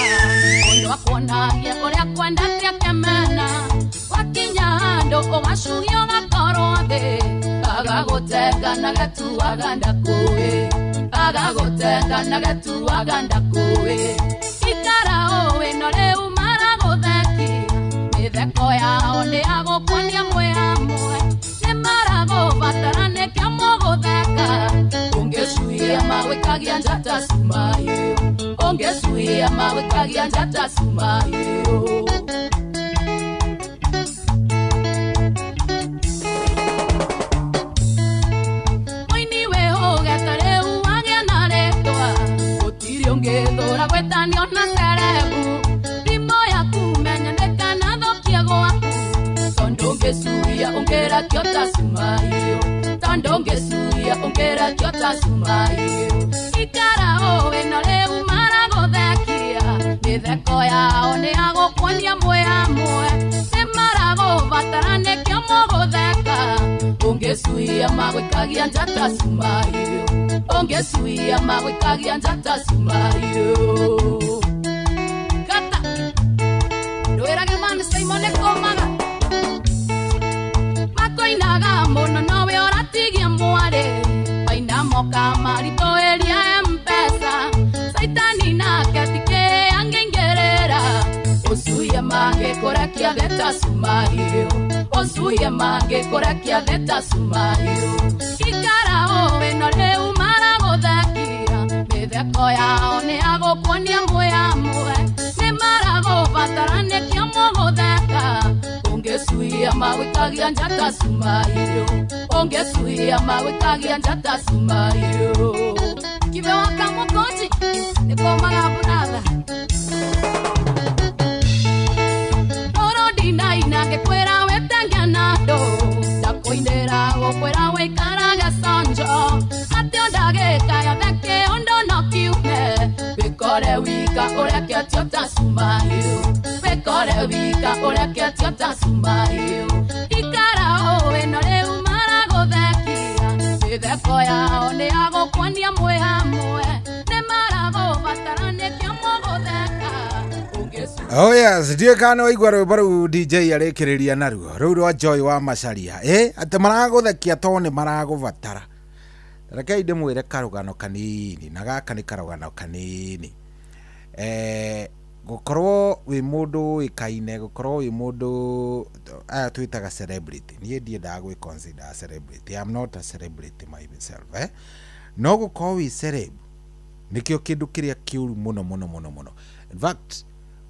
mũndũ akuonagia ũrĩa kwendete akemena wakinya handũ ũgacuhio ũgakorwo thĩ agagũtenga na gatuaga ndakũĩ agagũtenga na gatuaga ndakũĩ ikara ũĩ no rĩu maragũthekia mĩtheko yao nĩ ya gũkuonia mwĩ hamwe nĩ maragũbatara nĩkĩo mũgũtheka ũngĩcuhia mawĩkagia njata cumayo ũngĩcuhia mawĩkagia njata cumayo. Mũini wĩhũgete rĩu wagĩa na rĩtwa gũtirĩ ũngĩthũra gwĩtanio na cerebu thimũ yaku menya ndĩkanathũkie gwaku tondũ ũngĩcuhia ũngĩrakio ta cumayo tondũ ũngĩcuhia ũngĩrakio ta cumayo ikara ũĩ no rĩu maragũthekia mĩtheko yao nĩ ya gũkuonia mwĩ hamwe nĩ maragũbatara nĩkĩo mũgũtheka ũngĩcuhia magwĩkagia njata cumayo ũngĩcuhia magwĩkagia njata cumayo kata ndwĩrage mani Simon nĩkũmaga makoinaga mũno nowe ũratigia mwarĩ maina moka maritũhĩria M-Pesa Saitani nake tikĩ angĩingĩrĩra ũcuhie mangĩkũrekia thĩ ta cumayo ũcuhie mangĩkũrekia thĩ ta cumayo ikara ũĩ no rĩu maragũthekia mĩtheko yao nĩ ya gũkuonia mwĩ hamwe nĩ maragũbatara nĩkĩo mũgũtheka ũngĩcuhia magwĩkagia njata cumayo ũngĩcuhia magwĩkagia njata cumayo kibe wa kamũkũnji nĩkũmaga mbũratha Oro ndinaina ngĩkwĩra wĩtenge na andũ ndakũinĩra gũkwĩra wĩikarage conjo atĩ o ndagĩka yothe kĩũndũ no kiume wĩkore wika ũreketio ta cumayo wĩkore wika ũreketio ta cumayo ikara ũĩ no rĩu maragũthekia mĩtheko yao nĩ ya gũkuonia mwĩ hamwe nĩ maragũbatara nĩkĩo mũgũtheka. Oh yes, ndiĩ kana waigua rwĩmbo rũu DJ arĩkĩrĩria naruo rũu rwa Joy wa Macharia atĩ maragũthekia tondũ nĩ maragũbatara. Rekei ndĩmwĩre karũgano kanini na gaka nĩ karũgano kanini. Gũkorwo wĩ mũndũ ũĩkaine gũkorwo wĩ mũndũ aya twĩtaga celebrity niĩ ndiendaga gwĩ consider a celebrity. I'm not a celebrity myself no gũkorwo wĩ celeb nĩkĩo kĩndũ kĩrĩa kĩũru mũno mũno mũno mũno. In fact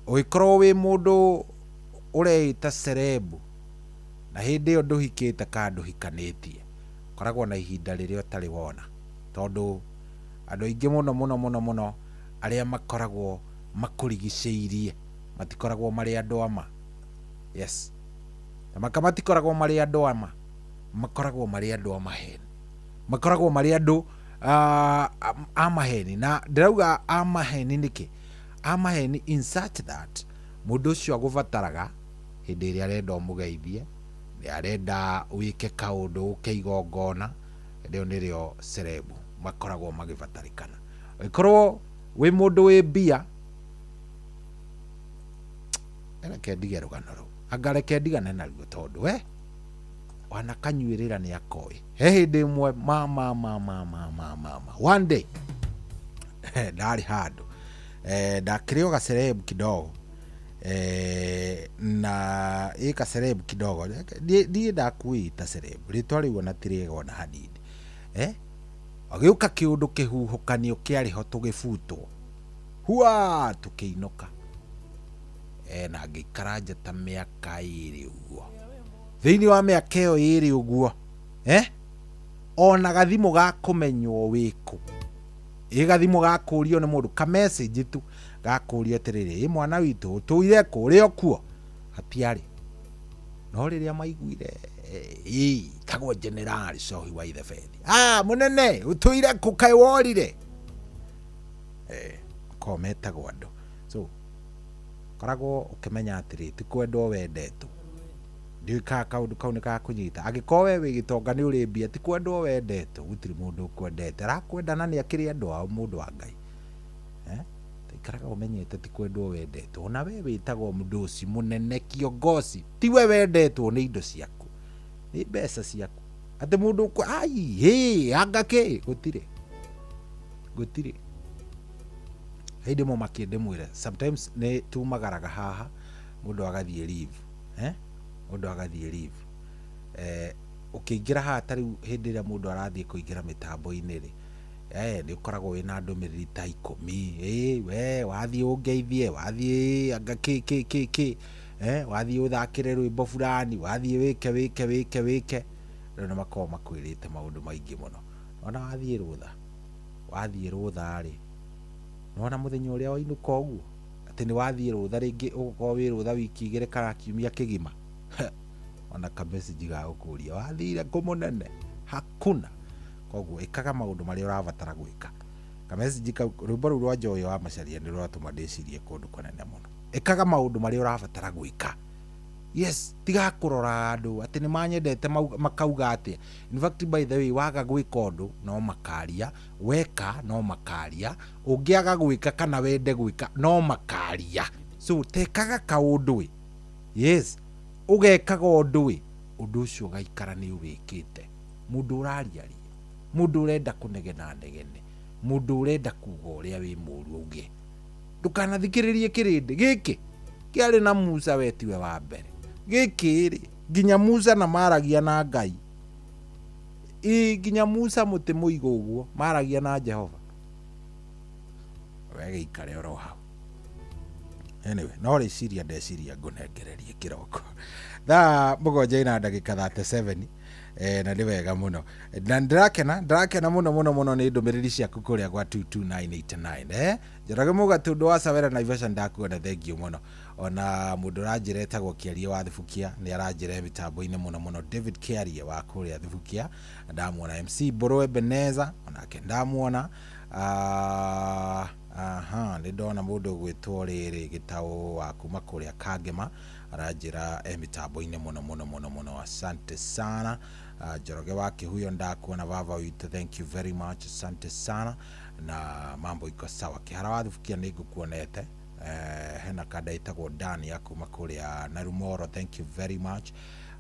ũgĩkorwo wĩ mũndũ ũreĩta celeb na hĩndĩ ĩyo ndũhikĩte kana ndũhikanĩtie ũkoragwo na ihinda rĩrĩa ũtarĩ wona tondũ andũ aingĩ mũno mũno mũno mũno arĩa makoragwo makũrigicĩirie matikoragwo marĩ andũ ama. Yes, na maka matikoragwo marĩ andũ ama, makoragwo marĩ andũ a maheni, makoragwo marĩ andũ a maheni. Na ndĩrauga a maheni nĩkĩ? A maheni in such that mũndũ ũcio agũbataraga hĩndĩ ĩrĩa arenda ũmũgeithie, nĩ arenda wĩke kaũndũ ũke igongona, rĩo nĩrĩo celeb makoragwo magĩbatarĩkana. Ũngĩkorwo wĩ mũndũ wĩ mbia, reke ndige rũgano rũu, anga reke ndigane naruo tondũ we wanakanyuĩrĩra nĩ akoĩ. He hĩndĩ ĩmwe ma ma ma ma ma ma ma ma one day ndarĩ handũ ndakĩrĩ o gaceleb kidogo na ĩ gaceleb kidogo ndiendaga kwĩĩta celeb, rĩtwa rĩu ona ti rĩega ona hanini. Agĩũka kĩũndũ kĩhuhũkanio kĩarĩ ho tũgĩbutwo. Hua tũkĩinũka. Na ngĩikara nja ta mĩaka 2 ũguo. Thĩinĩ wa mĩaka ĩyo 2 ũguo, ona gathimũ ga kũmenywo wĩkũ. Ĩ gathimũ ga kũũrio nĩ mũndũ, ka message tu ga kũũrio atĩrĩrĩ, ĩ mwana witũ ũtũire kũ, ũrĩ o kuo? Hatiarĩ. No rĩrĩa maiguire, ĩ tagwo General Cohi wa Ithebethi. Ah, mũnene, ũtũire kũ kaĩ worire? Ko metagwo andũ. So, koragwo ũkĩmenya atĩrĩ, ti kwendwo wendetwo. Ndiũĩ kana kaũndũ kau nĩ gakũnyita. Angĩkorwo we wĩ gĩtonga nĩ ũrĩ mbia, ti kwendwo wendetwo, gũtirĩ mũndũ ũkwendete. Arakwenda na nĩ akĩrĩ andũ ao, mũndũ wa Ngai. Ikaraga ũmenyete ti kwendwo wendetwo. Ona we wĩtagwo mũndũci mũnene kiongozi, ti we wendetwo nĩ indo ciaku, nĩ mbeca ciaku. Atĩ mũndũ ai hĩ anga kĩ, gũtirĩ. Gũtirĩ. Hĩndĩ ĩmwe makĩndĩmwĩra, sometimes nĩ tumagaraga haha mũndũ agathiĩ leave. Mũndũ agathiĩ leave. Ũkĩingĩra haha ta rĩu hĩndĩ ĩrĩa mũndũ arathiĩ kũingĩra mĩtambo-inĩ rĩ, nĩ ũkoragwo wĩna ndũmĩrĩri ta 10, we wathiĩ ũngeithie, wathiĩ anga kĩ kĩ kĩ kĩ, wathiĩ ũthakĩre rwĩmbo fulani, wathiĩ wĩke wĩke wĩke wĩke. Rĩu nĩ makoragwo makwĩrĩte maũndũ maingĩ mũno. Ona wathiĩ rũtha, wathiĩ rũtha rĩ, nĩwona mũthenya ũrĩa wainũka ũguo, atĩ nĩ wathiĩ rũtha rĩngĩ ũgũkorwo wĩ rũtha wiki 2 kana kiumia kĩgima. Ona ka message ga gũkũria wathire kũ mũnene? Hakuna. Koguo ĩkaga maũndũ marĩa ũrabatara gwĩka. Ka message kau, rwĩmbo rũu rwa Joy wa Macharia nĩ rũratũma ndĩcirie kũndũ kũnene mũno. Ĩkaga maũndũ marĩa ũrabatara gwĩka. Yes, tiga kũrora andũ atĩ nĩ manyendete makauga atĩa. In fact, by the way, waga gwĩka ũndũ no makaria, weka no makaria, ũngĩaga gwĩka kana wende gwĩka no makaria. So tekaga kaũndũ ĩ. Yes, ũgekaga ũndũ ĩ, ũndũ ũcio ũgaikara nĩ ũwĩkĩte. Mũndũ ũrariaria, mũndũ ũrenda kũnegena negene, mũndũ ũrenda kuga ũrĩa wĩ mũũru auge. Ndũkanathikĩrĩrie kĩrĩndĩ gĩkĩ kĩarĩ na Musa, we tiwe wa mbere. Gĩkĩ rĩ, nginya Musa na maragia na Ngai. Ĩ nginya Musa mũtĩ mũigũ ũguo maragia na Jehova. We gĩikare oro hau. Anyway, no rĩciria ndeciria ngũnengererie kĩroko. Thaa 7:37, na nĩ wega mũno. Na ndĩrakena mũno mũno mũno nĩ ndũmĩrĩri ciaku kũrĩa gwa 22989. Njoroge Mũgatũndũ wa Sawera Naivasha ndakuona, thengiũ mũno. Ona mũndũ ũranjĩra etagwo Kĩarie wa Thubukia nĩ aranjĩra mĩtambo-inĩ mũno mũno. David Kĩarie wa kũrĩa Thubukia ndamuona. MC Mbũrũ Ebeneza onake ndamuona. Aha, nĩ ndona mũndũ ũgwĩtwo rĩrĩ Gĩtaũ wa kuma kũrĩa Kangema aranjĩra mĩtambo-inĩ mũno mũno mũno mũno. Asante sana. Njoroge wa Kĩhuyo ndakuona baba witũ, thank you very much, asante sana. Na mambo iko sawa. Kĩhara wa Thubukia nĩ ngũkuonete. Hena kanda ĩtagwo Dan ya kuma kũrĩa Narumoro, thank you very much.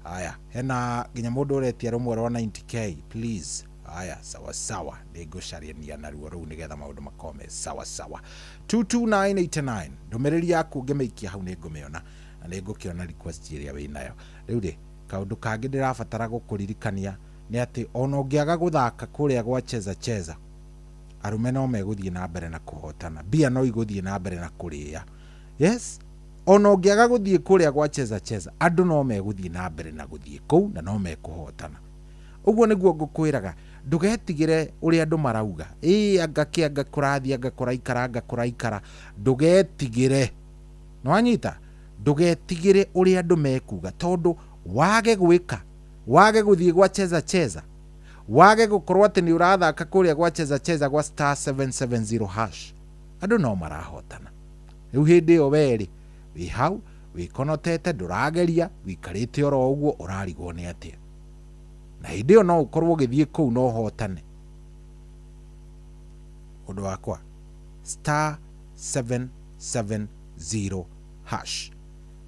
Aya, hena nginya mũndũ ũretia rũmwe rwa 90k please. Aya, sawa sawa, nĩ ngũcariania naruo rũu nĩgetha maũndũ makorwo me sawa sawa. 22989 ndũmĩrĩri yaku ũngĩmĩikia hau nĩ ngũmĩona na nĩ ngũkĩona request ĩrĩa wĩnayo. Rĩu rĩ, kaũndũ kangĩ ndĩrabatara gũkũririkania nĩ atĩ ona ũngĩaga gũthaka kũrĩa gwa Cheza Cheza, arũme no megũthiĩ na mbere na kũhotana, mbia no igũthiĩ na mbere na kũrĩa. Yes, ona ũngĩaga gũthiĩ kũrĩa gwa Cheza Cheza, andũ no megũthiĩ na mbere na gũthiĩ kũu na no mekũhotana. Ũguo nĩguo ngũkwĩraga, ndũgetigĩre ũrĩa andũ marauga. Ĩ anga kĩ, anga kũrathiĩ, anga kũraikara, anga kũraikara. Ndũgetigĩre. Nĩwanyita? Ndũgetigĩre ũrĩa andũ mekuga, tondũ wage gwĩka, wage gũthiĩ gwa Cheza Cheza, wage gũkorwo atĩ nĩ ũrathaka kũrĩa gwa Cheza Cheza gwa star 770 hash, andũ no marahotana. Rĩu hĩndĩ ĩyo we rĩ, wĩ hau wĩkonotete, ndũrageria, wĩikarĩte oro ũguo, ũrarigwo nĩ atĩa. Na hĩndĩ ĩyo no ũkorwo ũgĩthiĩ kũu na ũhotane. Ũndũ wakwa, star 770 hash,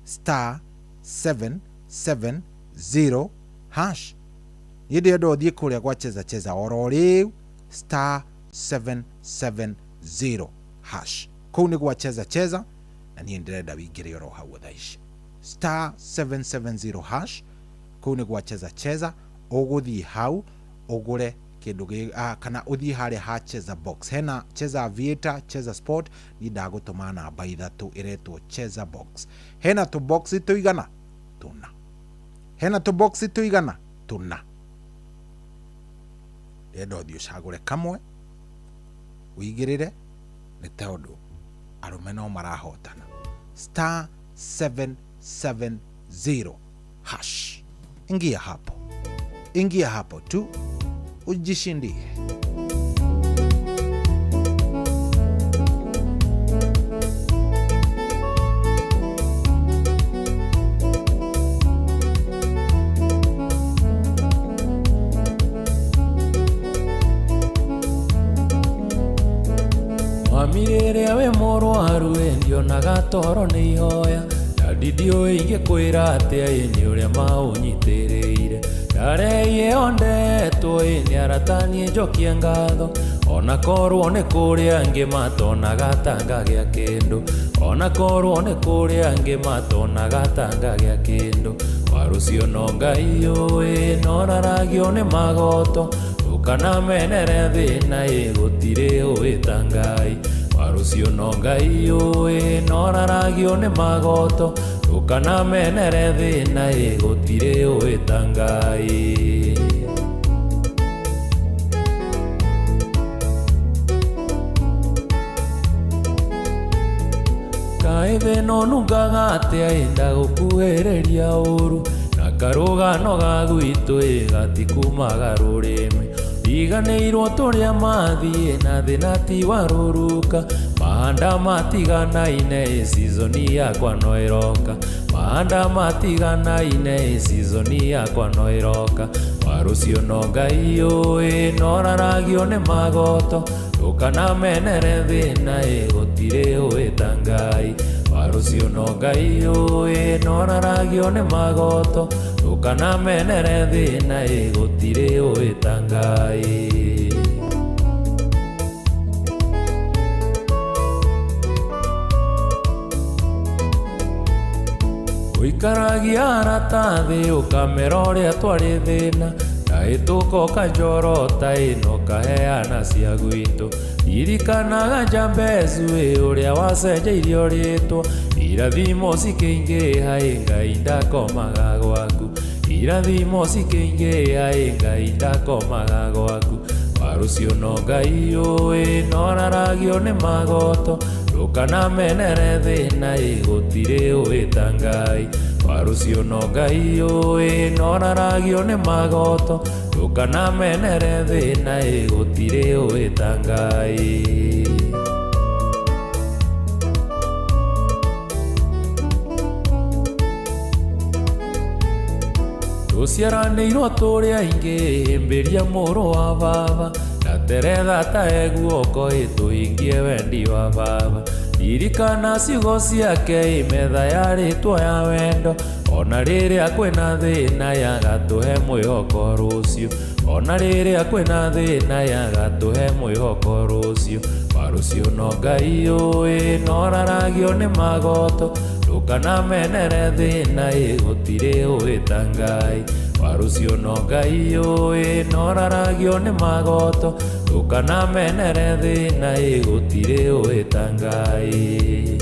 star 770 hash. Niĩ ndĩrenda ũthiĩ kũrĩa gwa Cheza Cheza oro rĩu, star 770 hash. Kũu nĩ gwa Cheza Cheza, na niĩ ndĩrenda wĩingĩre oro hau thaa ici. Star 770 hash, kũu nĩ gwa Cheza Cheza, ũgũthiĩ hau ũgũre Kindu gi kana uthie haria ha Cheza Box, hena Cheza Aviator, Cheza Sport. Ni ndagutuma namba 3 iretwo Cheza Box. Hena tu box tuigana tuna, hena tu box tuigana tuna. Ndenda uthie ucagure kamwe uigirire, ni tondu arume no marahotana. Star 770 hash. Ingia hapo, ingia hapo tu ujishindie. Mami rĩrĩa wĩ mũrwaru ĩ ndionaga toro nĩ ihoya, ndadi ndiũĩ ingĩkwĩra atĩa ĩ nĩ ũrĩa maũnyitĩrĩire. Ndareie ondetwo ĩ nĩ arata niĩ njokie ngatho, ona korwo nĩ kũrĩ angĩ matonaga ta ngagĩa kĩndũ, ona korwo nĩ kũrĩ angĩ matonaga ta ngagĩa kĩndũ. Warũcio no Ngai ũĩ noraragio nĩ magoto, ndũkanamenere thĩna ĩ gũtirĩ ũĩ ta Ngai. Warũcio no Ngai ũĩ noraragio nĩ magoto, ndũkanamenere thĩna ĩ gũtirĩ ũĩ ta Ngai. Kaĩ thĩna ũnungaga atĩa ĩ ndagũkuhĩrĩria ũru, na karũgano ga gwitũ ĩ gatikumaga rũrĩmĩ. Ndiganĩirwo tũrĩa mathiĩ na thĩna ti wa rũruka, mahanda matiganaine ĩ season yakwa no ĩroka, mahanda matiganaine ĩ season yakwa no ĩroka. Warũcio no Ngai ũĩ noraragio nĩ magoto, ndũkanamenere thĩna ĩ gũtirĩ ũĩ ta Ngai. Warũcio no Ngai ũĩ noraragio nĩ magoto, ndũkanamenere thĩna ĩ gũtirĩ ũĩ ta Ngai. Ũikaragia arata thĩ ũkamera ũrĩa twarĩ thĩna, ndahĩtũka ũkanjorota ĩ na ũkaheana cia gwitũ. Ririkanaga Jambezu ĩ ũrĩa wacenjeirio rĩtwa, irathimo cikĩingĩha ĩ Ngai ndakomaga gwaku, irathimo cikĩingĩha ĩ Ngai ndakomaga gwaku. Warũcio no Ngai ũĩ noraragio nĩ magoto, ndũkanamenere thĩna ĩ gũtirĩ ũĩ ta Ngai. Warũcio no Ngai ũĩ noraragio nĩ magoto, ndũkanamenere thĩna ĩ gũtirĩ ũĩ ta Ngai. Tũciaranĩirwo tũrĩ aingĩ hĩmbĩria mũrũ wa baba, ndateretha ta e guoko ĩ tũhingie wendi wa baba. Ririkana ciugo ciake ĩ metha yarĩtwo ya wendo, ona rĩrĩa kwĩna thĩna yagatũhe mwĩhoko rũciũ, ona rĩrĩa kwĩna thĩna yagatũhe mwĩhoko rũciũ. Warũcio no Ngai ũĩ noraragio nĩ magoto, ndũkanamenere thĩna ĩ gũtirĩ ũĩ ta Ngai. Warũcio no Ngai ũĩ noraragio nĩ magoto, ndũkanamenere thĩna ĩ gũtirĩ ũĩ ta Ngai.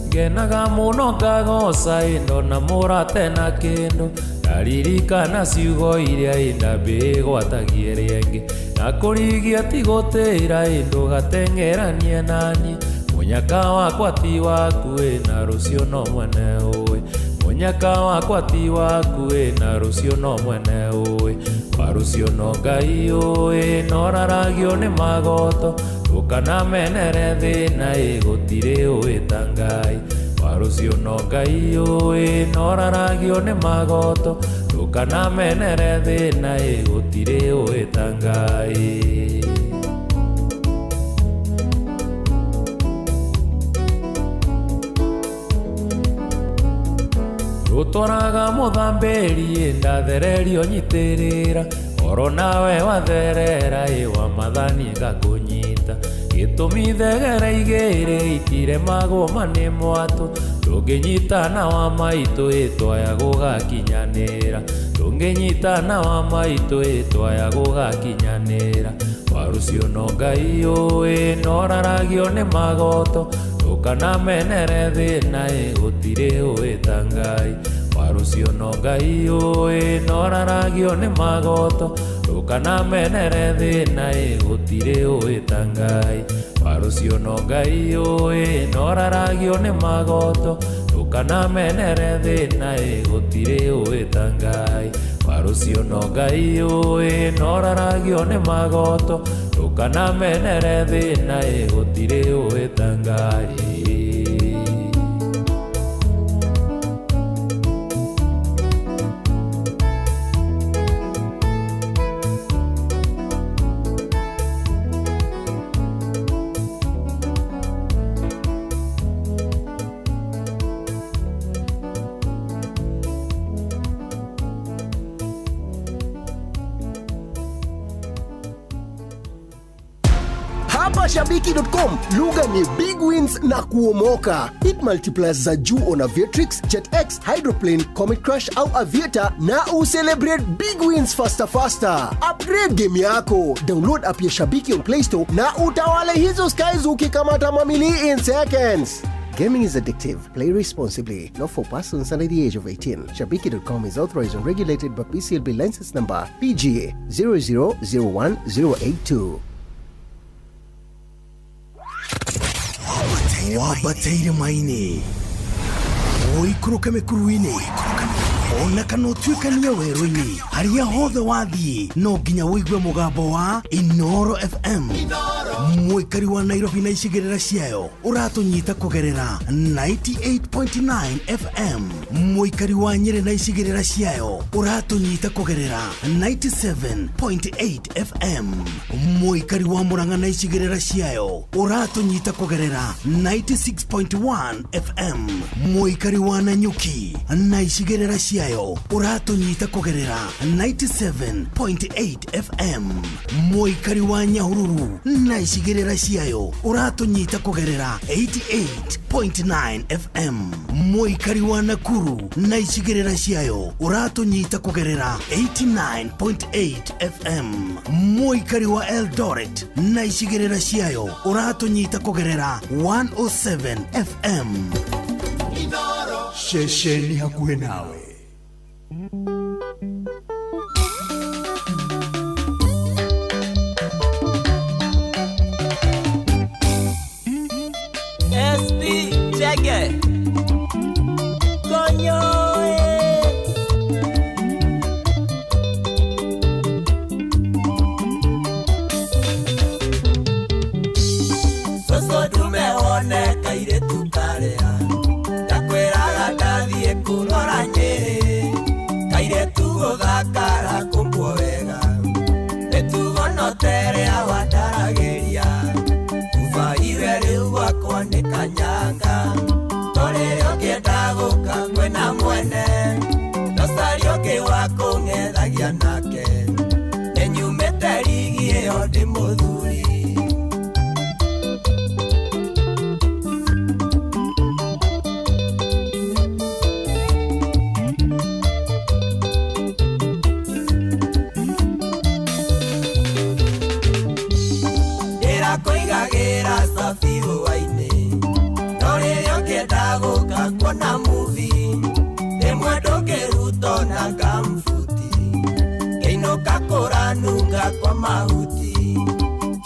Ngenaga mũno ngagoca ĩ ndona mũrate na kĩndũ, ndaririkana ciugo iria ĩ ndambĩgwatagie rĩngĩ, na kũrigia ti gũtĩra ĩ ndũgateng'eranie naniĩ. Mũnyaka wakwa ti waku ĩ na rũciũ no mwene ũĩ, mũnyaka wakwa ti waku ĩ na rũciũ no mwene ũĩ. Warũcio no Ngai ũĩ noraragio nĩ magoto, ndũkanamenere thĩna ĩ gũtirĩ ũĩ ta Ngai. Warũcio no Ngai ũĩ noraragio nĩ magoto, ndũkanamenere thĩna ĩ gũtirĩ ũĩ ta Ngai. Rũtwaraga mũthambĩri ĩ ndathererio nyitĩrĩra, Oro nawe watherera ĩ wa mathani ngakũnyita gĩtũmi thegere igĩrĩ itiremagwo ma nĩ mwatũ tũngĩnyitana wa maitũ ĩ twaya gũgakinyanĩra tũngĩnyitana wa maitũ ĩ twaya gũgakinyanĩra warucio no Ngai ũĩ noraragio nĩ magoto ndũkanamenere thĩna ĩ gũtirĩ ũĩ ta Ngai warucio no Ngai ũĩ noraragio nĩ magoto ndũkanamenere thĩna ĩ gũtirĩ ũĩ ta Ngai warucio no Ngai ũĩ noraragio nĩ magoto ndũkanamenere thĩna ĩ gũtirĩ ũĩ ta Ngai warucio no Ngai ũĩ noraragio nĩ magoto ndũkanamenere thĩna ĩ gũtirĩ ũĩ ta Ngai. Hapa Shabiki.com lugha ni big wins na kuomoka. Hit multipliers za juu on Aviatrix, JetX, Hydroplane, Comet Crash au Aviator na ucelebrate big wins faster faster. Upgrade game yako. Download app ya Shabiki on Play Store na utawale hizo skies ukikamata mamili in seconds. Gaming is addictive. Play responsibly. Not for persons under the age of 18. Shabiki.com is authorized and regulated by PCLB license number PGA 0001082. Wabataire maini ũikũrũke mĩkuru-inĩ ona kana ũtuĩkanie werũ-inĩ harĩa hothe wathiĩ no nginya ũigue mũgambo wa Inoro FM. Mũikari wa Nairobi na icigĩrĩra ciayo ũratũnyita kũgerera 98.9 FM. Mũikari wa Nyĩrĩ na icigĩrĩra ciayo ũratũnyita kũgerera 97.8 FM. Mũikari wa Murang'a na icigĩrĩra ciayo ũratũnyita kũgerera 96.1 FM. Mũikari wa Nanyuki na icigĩrĩra ciayo ũratũnyita kũgerera 97.8 FM. Mũikari wa Nyahururu na icigĩrĩra ciayo ũratũnyita kũgerera 88.9 FM. Mũikari wa Nakuru na icigĩrĩra ciayo ũratũnyita kũgerera 89.8 FM. Mũikari wa Eldoret na icigĩrĩra ciayo ũratũnyita kũgerera 107 FM. Ceceni hakuhĩ nawe. SP Chege Konyo Soso tumeone kaire tukarea Ndakwĩraga ndathiĩ kũrora Nyĩrĩ Kairĩtu gũthakara kũmbwo wega Mĩtugo no ta ĩrĩa wandaragĩria Ubaiwe rĩu gwakwa nĩ kanyanga Torĩrĩa ũngĩenda gũka kwĩna mwene Nocaria ũngĩ wa kũng'ethagia nake Nĩnyumĩte rigi ĩyo ndĩ mũthuri. Ndĩrakũigagĩra cabi hwaĩ-inĩ no rĩrĩa ũngĩenda gũka kuona movie rĩmwe ndũngĩruta ona ngambuti ngĩinũka kũranunga kwa mahuti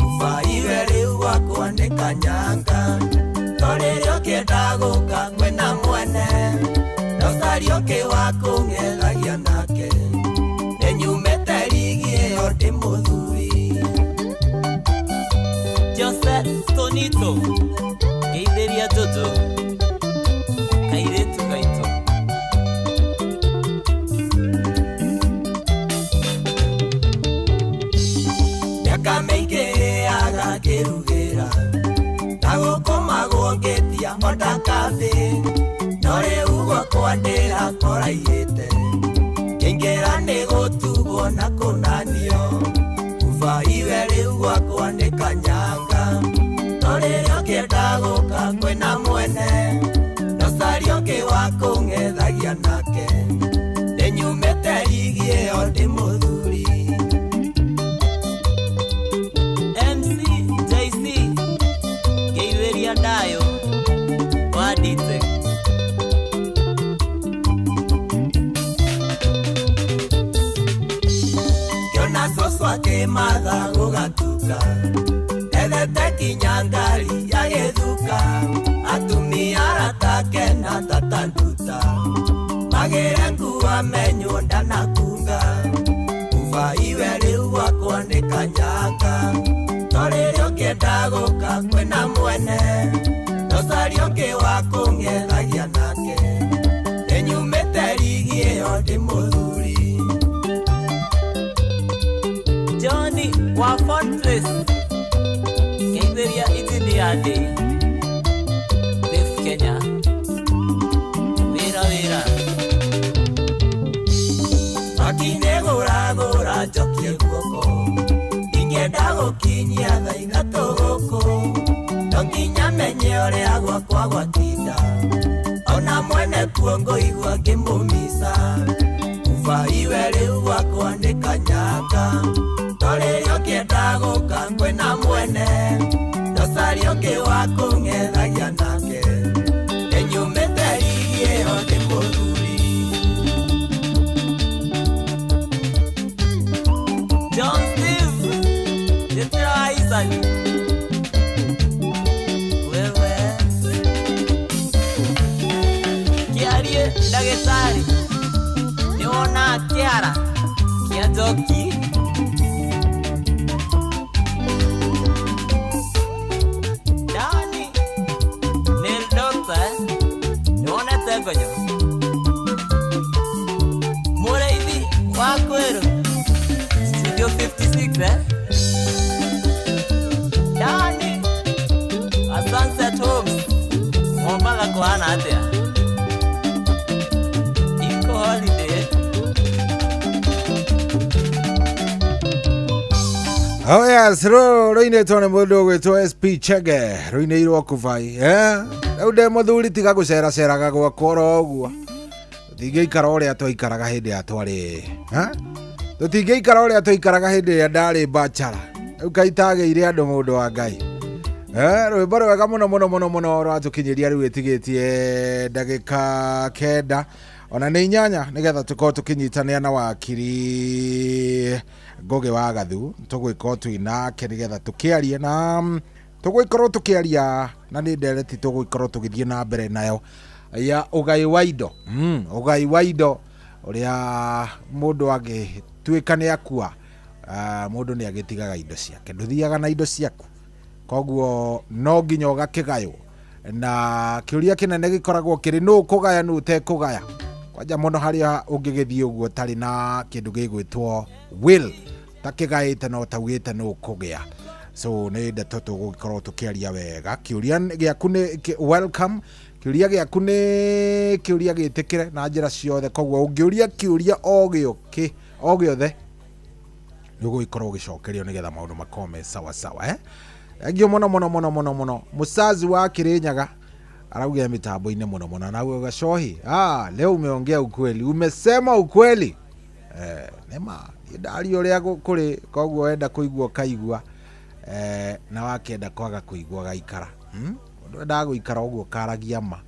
ubaiwe rĩu gwakwa nĩ kanyanga to rĩrĩa ũngĩenda gũka kwĩna mwene nocaria ũngĩ wa kũng'ethagia nake nĩnyumĩte rigi ĩyo ndĩ mũthuri. Jose Tonito Geithĩria Jojo Kairĩtu gaitũ. Mĩaka mĩingĩ ĩaga ngĩrugĩra na gũkũmagwo ngĩtia onda kambĩ no rĩu gwakwa ndĩrakoraihĩte ngĩingĩra nĩ gũtugwo kũhĩngwo na kũnanio kuba iwe rĩu gwakwa nĩ kanyanga no rĩrĩa ũkĩenda gũka kwĩna mwene no caria ũngĩ wa kũng'ethagia nake nĩnyumĩte rigi ĩyo ndĩ mũthuri. MC JC ngeithĩria ndayo wa Dite. Kĩona cũcũ akĩmatha gũgatuka ethete kinya ngari ya gĩthuka atumia aratake na tata nduta magĩre nguo menywo ndanakunga kuba iwe rĩu gwakwa nĩ kanyanga no rĩrĩa ũkĩenda gũka kwĩna mwene no caria ũngĩ wa kũng'ethagia nake nĩnyumĩte rigi ĩyo ndĩ mũthuri. Johnny wa Fortress ngeithĩria engineer ndĩ Dave Kenya wĩra wĩra makinĩgũragũra njokie guoko ingĩenda gũkinyia thaa ithatũ gũkũ no nginya menye ũrĩa gwakwa gwatinda ona mwene kuo ngũigua ngĩmũmica kuba iwe rĩu gwakwa nĩ kanyanga no rĩrĩa ũkĩenda gũka kwĩna mwene no caria ũngĩ wa kũng'ethagia nake nĩnyumĩte rigi ĩyo ndĩ mũthuri. John Steve Jethro Isaac wewe kĩarie ndagĩtarĩ nĩwona kĩara kĩa njoki. Dani Nail Doctor nĩwonete ngonyo mũrĩithi wa kwĩrũ Studio 56 eh? Dani a Sunset Homes Mombatha kũhana atĩa? Eco Holiday. Oh yes, rũinĩtwo nĩ mũndũ ũgwĩtwo SP Chege rũinĩirwo kubai rĩu ndĩ mũthuri tiga gũceraceraga gwakwa oro ũguo tũtingĩikara ũrĩa twaikaraga hĩndĩ ĩrĩa twarĩ tũtingĩikara ũrĩa twaikaraga hĩndĩ ĩrĩa ndarĩ bachara rĩu kaitagĩire andũ mũndũ wa Ngai rwĩmbo rwega mũno mũno mũno mũno rwatũkinyĩria rĩu ĩtigĩtie ndagĩka 9 ona nĩ 8 nĩgetha tũkorwo tũkĩnyitanĩra na wakiri Ngugi wa Gathu tũgwĩkorwo twĩ nake nĩgetha tũkĩarie na tũgwĩkorwo tũkĩaria na nĩ ndereti tũgwĩkorwo tũgĩthiĩ na mbere nayo ya ũgai wa indo ũgai wa indo ũrĩa mũndũ angĩtuĩka nĩ akua mũndũ nĩ agĩtigaga indo ciake ndũthiaga na indo ciaku koguo no nginya ũgakĩgaywo na kĩũria kĩnene gĩkoragwo kĩrĩ nũ ũkũgaya nũ ũtekũgaya kwanja mũno harĩa ũngĩgĩthiĩ ũguo ũtarĩ na kĩndũ gĩgwĩtwo will takĩgaĩte no taugĩte nũ ũkũgĩa so nĩ ndeto tũgũgĩkorwo tũkĩaria wega kĩũria gĩaku nĩ welcome kĩũria gĩaku nĩ kĩũria gĩtĩkĩre na njĩra ciothe koguo ũngĩũria kĩũria o gĩothe nĩ ũgũgĩkorwo ũgĩcokerio nĩgetha maũndũ makorwo me sawa sawa Thank you mũno mũno mũno mũno mũno mũcazi wa Kĩrĩnyaga araugia mitambo-inĩ mũno mũno na Gacohi leo umeongea ukweli umesema ukweli nĩma niĩ ndaria ũrĩa kũrĩ koguo wenda kũigua ũkaigua na wakĩenda kwaga kũigua gaikara mũndũ endaga gũikara ũguo karagia ma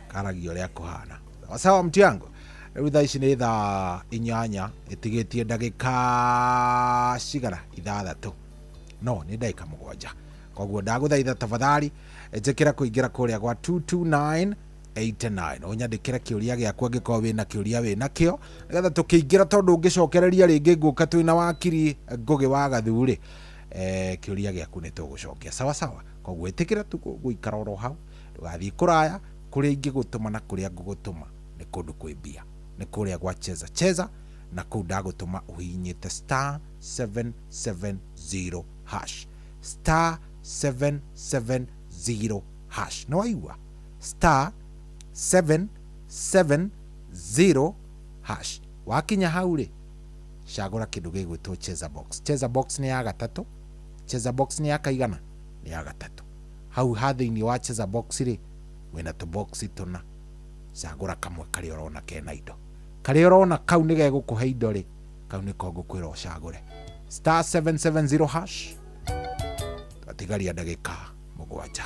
karagia ũrĩa kũhana sawa sawa mtu yangu rĩu thaa ici nĩ thaa 8 ĩtigĩtie ndagĩka cigana 6 no nĩ ndagĩka 7 koguo ndagũthaitha tafadhali ĩtĩkĩra kũingĩra kũrĩa gwa 229 89 ũnyandĩkĩre kĩũria gĩaku angĩkorwo wĩna kĩũria wĩnakĩo nĩgetha tũkĩingĩra tondũ ũngĩcokereria rĩngĩ ngũka twĩna wakiri Ngugi wa Gathu rĩ kĩũria gĩaku nĩ tũgũcokia sawa sawa koguo ĩtĩkĩra tu gũikara oro hau ndũgathiĩ kũraya kũrĩa ingĩgũtũma na kũrĩa ngũgũtũma nĩ kũndũ kwĩ mbia nĩ kũrĩa gwa cheza cheza na kũu ndagũtũma ũhihinyĩte star 770 hash star 770 hash nĩ waigua star 770 hash wakinya hau rĩ Cagũra kĩndũ gĩgwĩtwo Cheza Box. Cheza Box nĩ ya gatatũ. Cheza Box nĩ ya kaigana? Nĩ ya gatatũ. Hau ha thĩinĩ wa Cheza Box rĩ, wĩna tũboxi tũna. Cagũra kamwe karĩa ũrona kena indo. Karĩa ũrona kau nĩ gegũkũhe indo rĩ, kau nĩko ngũkwĩra ũcagũre. Star 770 hash. Twatigaria ndagĩka 7.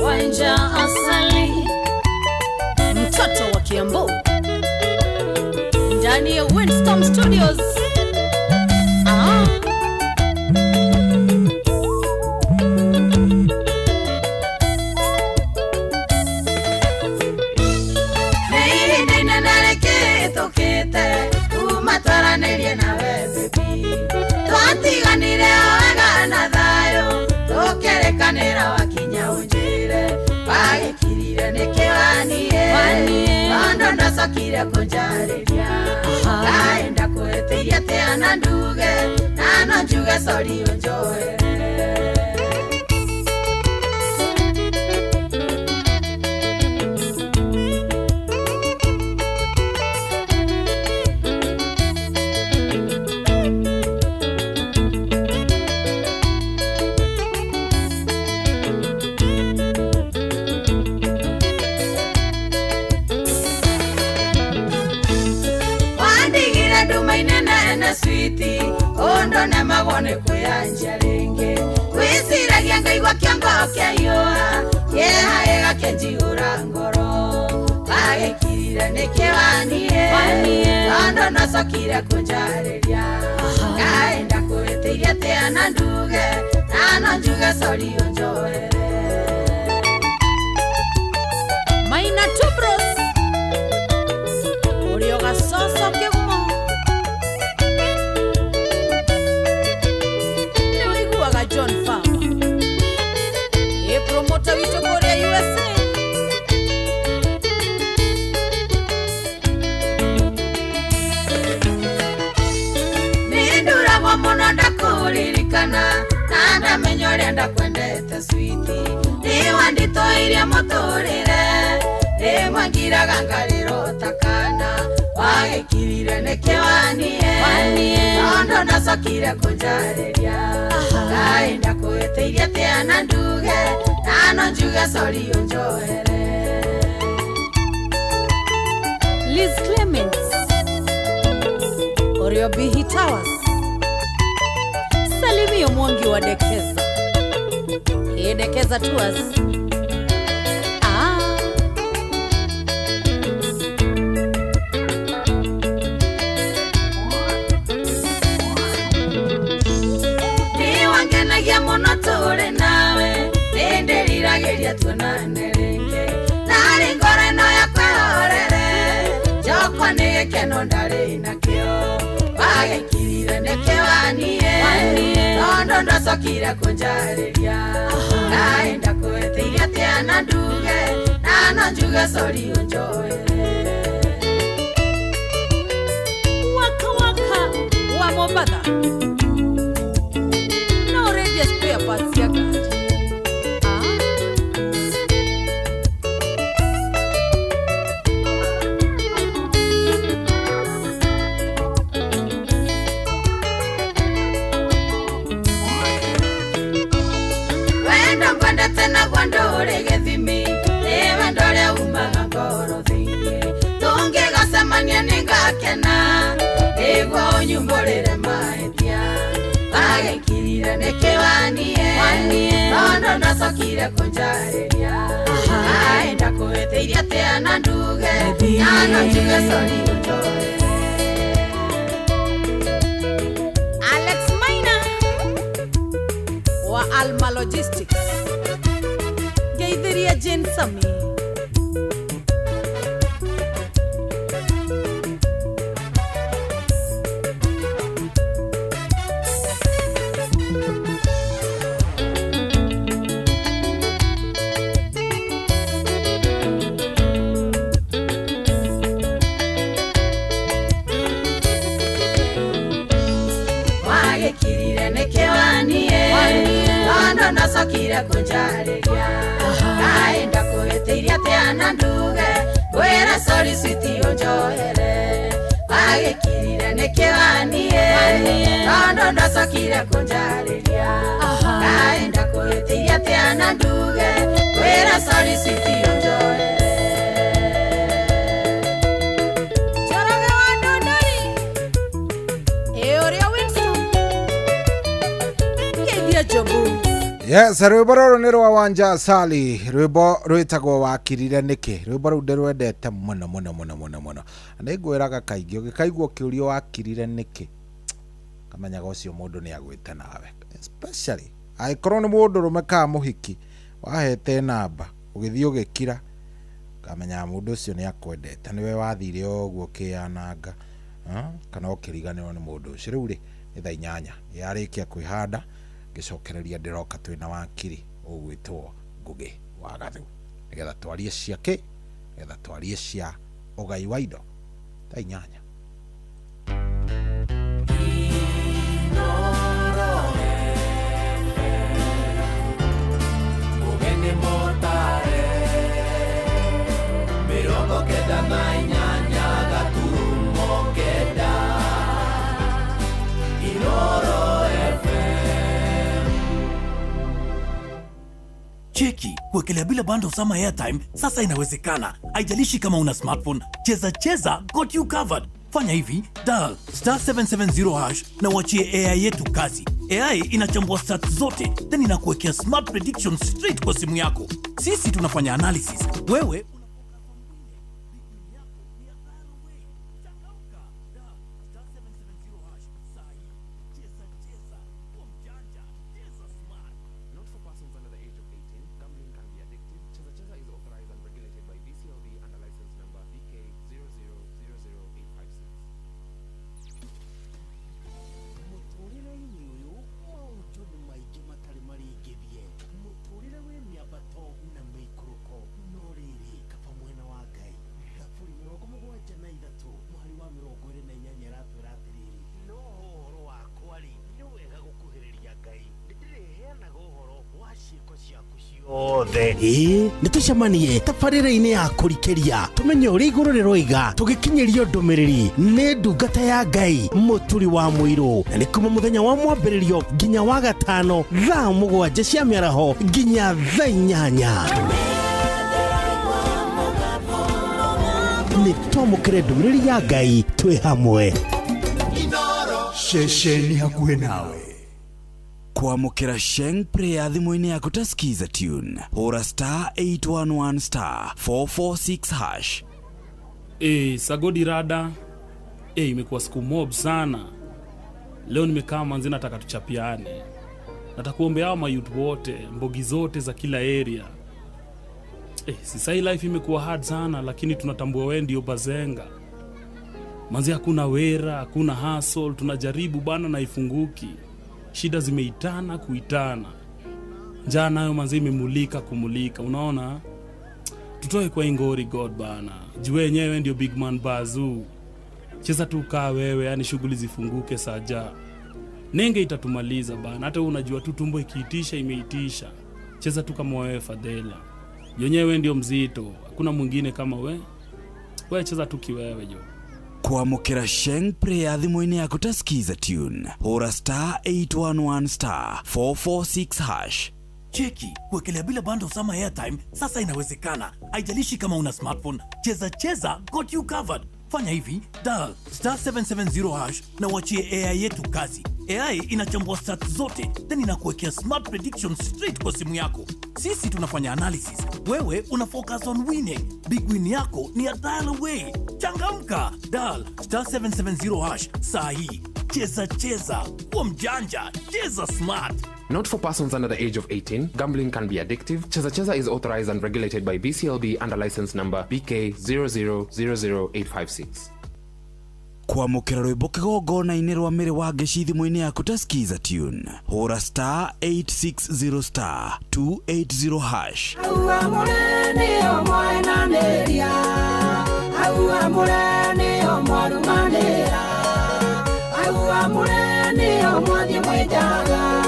Wanja asali, mtoto wa Kiambu, ndani ya Windstorm Studios. Twatiganire wega na thayo, tukerekanira wakinya unjire, wagikirire nĩkĩwanie, tondũ ndacokire kũnjarĩria. Ngaenda kũhĩtĩria atĩa na nduge, na no njuge sorry ũnjohere. Switi ondo na magone kuyanja ringi wiciragia ngaigua kĩongo kĩaiyũa kĩeha gĩgakĩnjihũra ngoro wagĩkirire nĩkĩwanie tondũ ndacokire kũnjarĩria ngaenda kũhĩtĩria atĩa na nduge na no njuge sorry ũnjohere. Maina Tubros ũrĩoga coco kĩgumo John Farmer e promoter witũ kũrĩa USA. Nĩnduragwo mũno ndakũririkana na ndamenya ũrĩa ndakwendete switi nĩwanditũirie mũtũrĩre rĩmwe ngiraga ngarĩrota kana wagĩkirire nĩkĩwanie tondũ ndacokire kũnjarĩria ngaenda kũhĩtĩria atĩa na nduge na no njuge sorry ũnjohere. Liz Clements Orio Bihi Towers Salimio Mwangi wa Dekeza Dekeza Tours. Nĩwangenagia mũno tũrĩ nawe nĩndĩriragĩria tuonane rĩngĩ narĩ ngoro ĩno yakwa ĩhorere njokwo nĩ gĩkeno ndarĩ nakĩo wagĩkirire nĩkĩwanie tondũ ndacokire kũnjarĩria ngaenda kũhĩtĩria atĩa na nduge na no njuge sorry ũnjohere. Waka waka wa Mombatha no radio spare parts ya gari. Wendo ngwendete naguo ndũrĩ gĩthimi nĩ wendo ũrĩa umaga ngoro thĩinĩ tũngĩgacemania nĩngakena nĩguo ũnyumbũrĩre mahĩtia wagĩkirire nĩkĩwanie tondũ ndacokire kũnjarĩria ngaenda kũhĩtĩria atĩa na nduge na no njuge sorry ũnjohere. Alex Maina wa Alma Logistics ngeithiria Jane Sami. Wagĩkirire nĩkĩwanie tondũ ndacokire kũnjarĩria ngaenda kũhĩtĩria atĩa na nduge ngwĩre sorry switi. Nĩkĩo niĩ tondũ ndacokire kũnjarĩria. Kaĩ ndakũhĩtĩirie atĩa na nduge kwĩra sorry sweetie ũnjoere. Njoroge wa Ndũndũri, ĩ ũrĩa Winston, ngeithie Njogu. Yes, rwĩmbo rũrũ nĩ rwa Wanja Sali, rwĩmbo rwĩtagwo wakirire nĩkĩ. Rwĩmbo rũu ndĩrwendete mũno mũno mũno mũno mũno. Na nĩngwĩraga kaingĩ ũgĩkaigua ũkĩũrio wakirire nĩkĩ, kamenyaga ũcio mũndũ nĩ agwĩte nawe, especially angĩkorwo nĩ mũndũrũme kana mũhiki wahete namba ũgĩthiĩ ũgĩkira, kamenyaga mũndũ ũcio nĩ akwendete, nĩwe wathire ũguo ũkĩyananga, kana ũkĩriganĩrwo nĩ mũndũ ũcio. Rĩu rĩ nĩ thaa 8 yarĩkia kwĩhanda, ngĩcokereria ndĩroka twĩna wakiri ũgwĩtwo Ngũgĩ wa Gathu, nĩgetha twarie cia kĩ, nĩgetha twarie cia ũgai wa indo. Thaa 8. Ũgeni mũtare 98 gaturumo 9 Inoro FM. Cheki, kuwekelea bila bundles ama airtime sasa inawezekana. Haijalishi kama una smartphone, Cheza Cheza got you covered. Fanya hivi, dial star 770 hash na uachie AI yetu kazi. AI inachambua stats zote, then inakuwekea smart predictions straight kwa simu yako. Sisi tunafanya analysis, wewe Not for persons under the age of 18. Gambling can be addictive. Cheza Cheza is authorized and regulated by BCLB under license number BK 0000856. Mũtũrĩre-inĩ ũyũ maũndũ nĩ maingĩ matarĩ maringithie, mũtũrĩre wĩ mĩambato na mĩikũrũko, no rĩrĩ kaba mwena wa Ngai. Thaburi 73 mũhari wa 28 ĩratwĩra atĩrĩrĩ, no ũhoro wakwa rĩ, nĩ wega gũkuhĩrĩria Ngai, nĩndĩrĩheanaga ũhoro wa ciĩko ciaku ciothe. Ĩĩ nĩ tũcemanie tabarĩra-inĩ ya kũrikĩria, tũmenye ũrĩa igũrũ rĩroiga, tũgĩkinyĩrio ndũmĩrĩri nĩ ndungata ya Ngai Mũturi wa Mũirũ, na nĩ kuma mũthenya wa mwambĩrĩrio nginya wa gatano thaa 7 cia mĩaraho nginya thaa 8. Nĩ twamũkĩre ndũmĩrĩri ya Ngai twĩ hamwe. Ceceni hakuhĩ nawe. Kwamũkĩra Sheng Prayer thimũ-inĩ yaku ta Skiza tune, hũra star 811 star 446 hash. Sagodi rada. Imekuwa siku mob sana. Leo nimekaa manzi, nataka tuchapiane. Nataka kuombea hao mayouth wote, mbogi zote za kila area. Sisai life imekuwa hard sana, lakini tunatambua wewe ndio bazenga. Manzi hakuna wera, hakuna hustle, tunajaribu bana na ifunguki. Shida zimeitana kuitana. Njaa nayo manzi imemulika kumulika, unaona? Tutoe kwa ingori God bana. Juu wenyewe ndio big man bazoo. Cheza tu kaa wewe, yani shughuli zifunguke saja. Nenge itatumaliza bana, hata unajua tu tumbo ikiitisha imeitisha. Cheza tu kama wewe Fadhela. Yenyewe ndio mzito, hakuna mwingine kama we. Wewe cheza tu kiwewe jo. Kwamũkĩra Sheng Prayer thimũ-inĩ yaku ta Skiza tune, hũra star 811 star 446 hash. Cheki, kuwekelea bila bundles ama airtime sasa inawezekana. Haijalishi kama una smartphone, Cheza Cheza got you covered. Fanya hivi, dial star 770 hash na uachie AI yetu kazi. AI inachambua stats zote, then inakuwekea smart predictions straight kwa simu yako. Sisi tunafanya analysis, wewe una focus on winning. Big win yako ni a dial away. Changamka, dial star 770 hash saa hii. Cheza Cheza, kuwa mjanja, cheza smart. Not for persons under the age of 18. Gambling can be addictive. Cheza Cheza is authorized and regulated by BCLB under license number BK 0000856. Kwamũkĩra rwĩmbo kĩgongona-inĩ rwa mĩrĩ wa ngeci thimũ-inĩ yaku ta Skiza tune, hũra star 860 star 280 hash. Au amũre nĩo mwenanĩria, au amũre nĩo mwarumanĩra, au amũre nĩo mwathiĩ mwĩnjaga,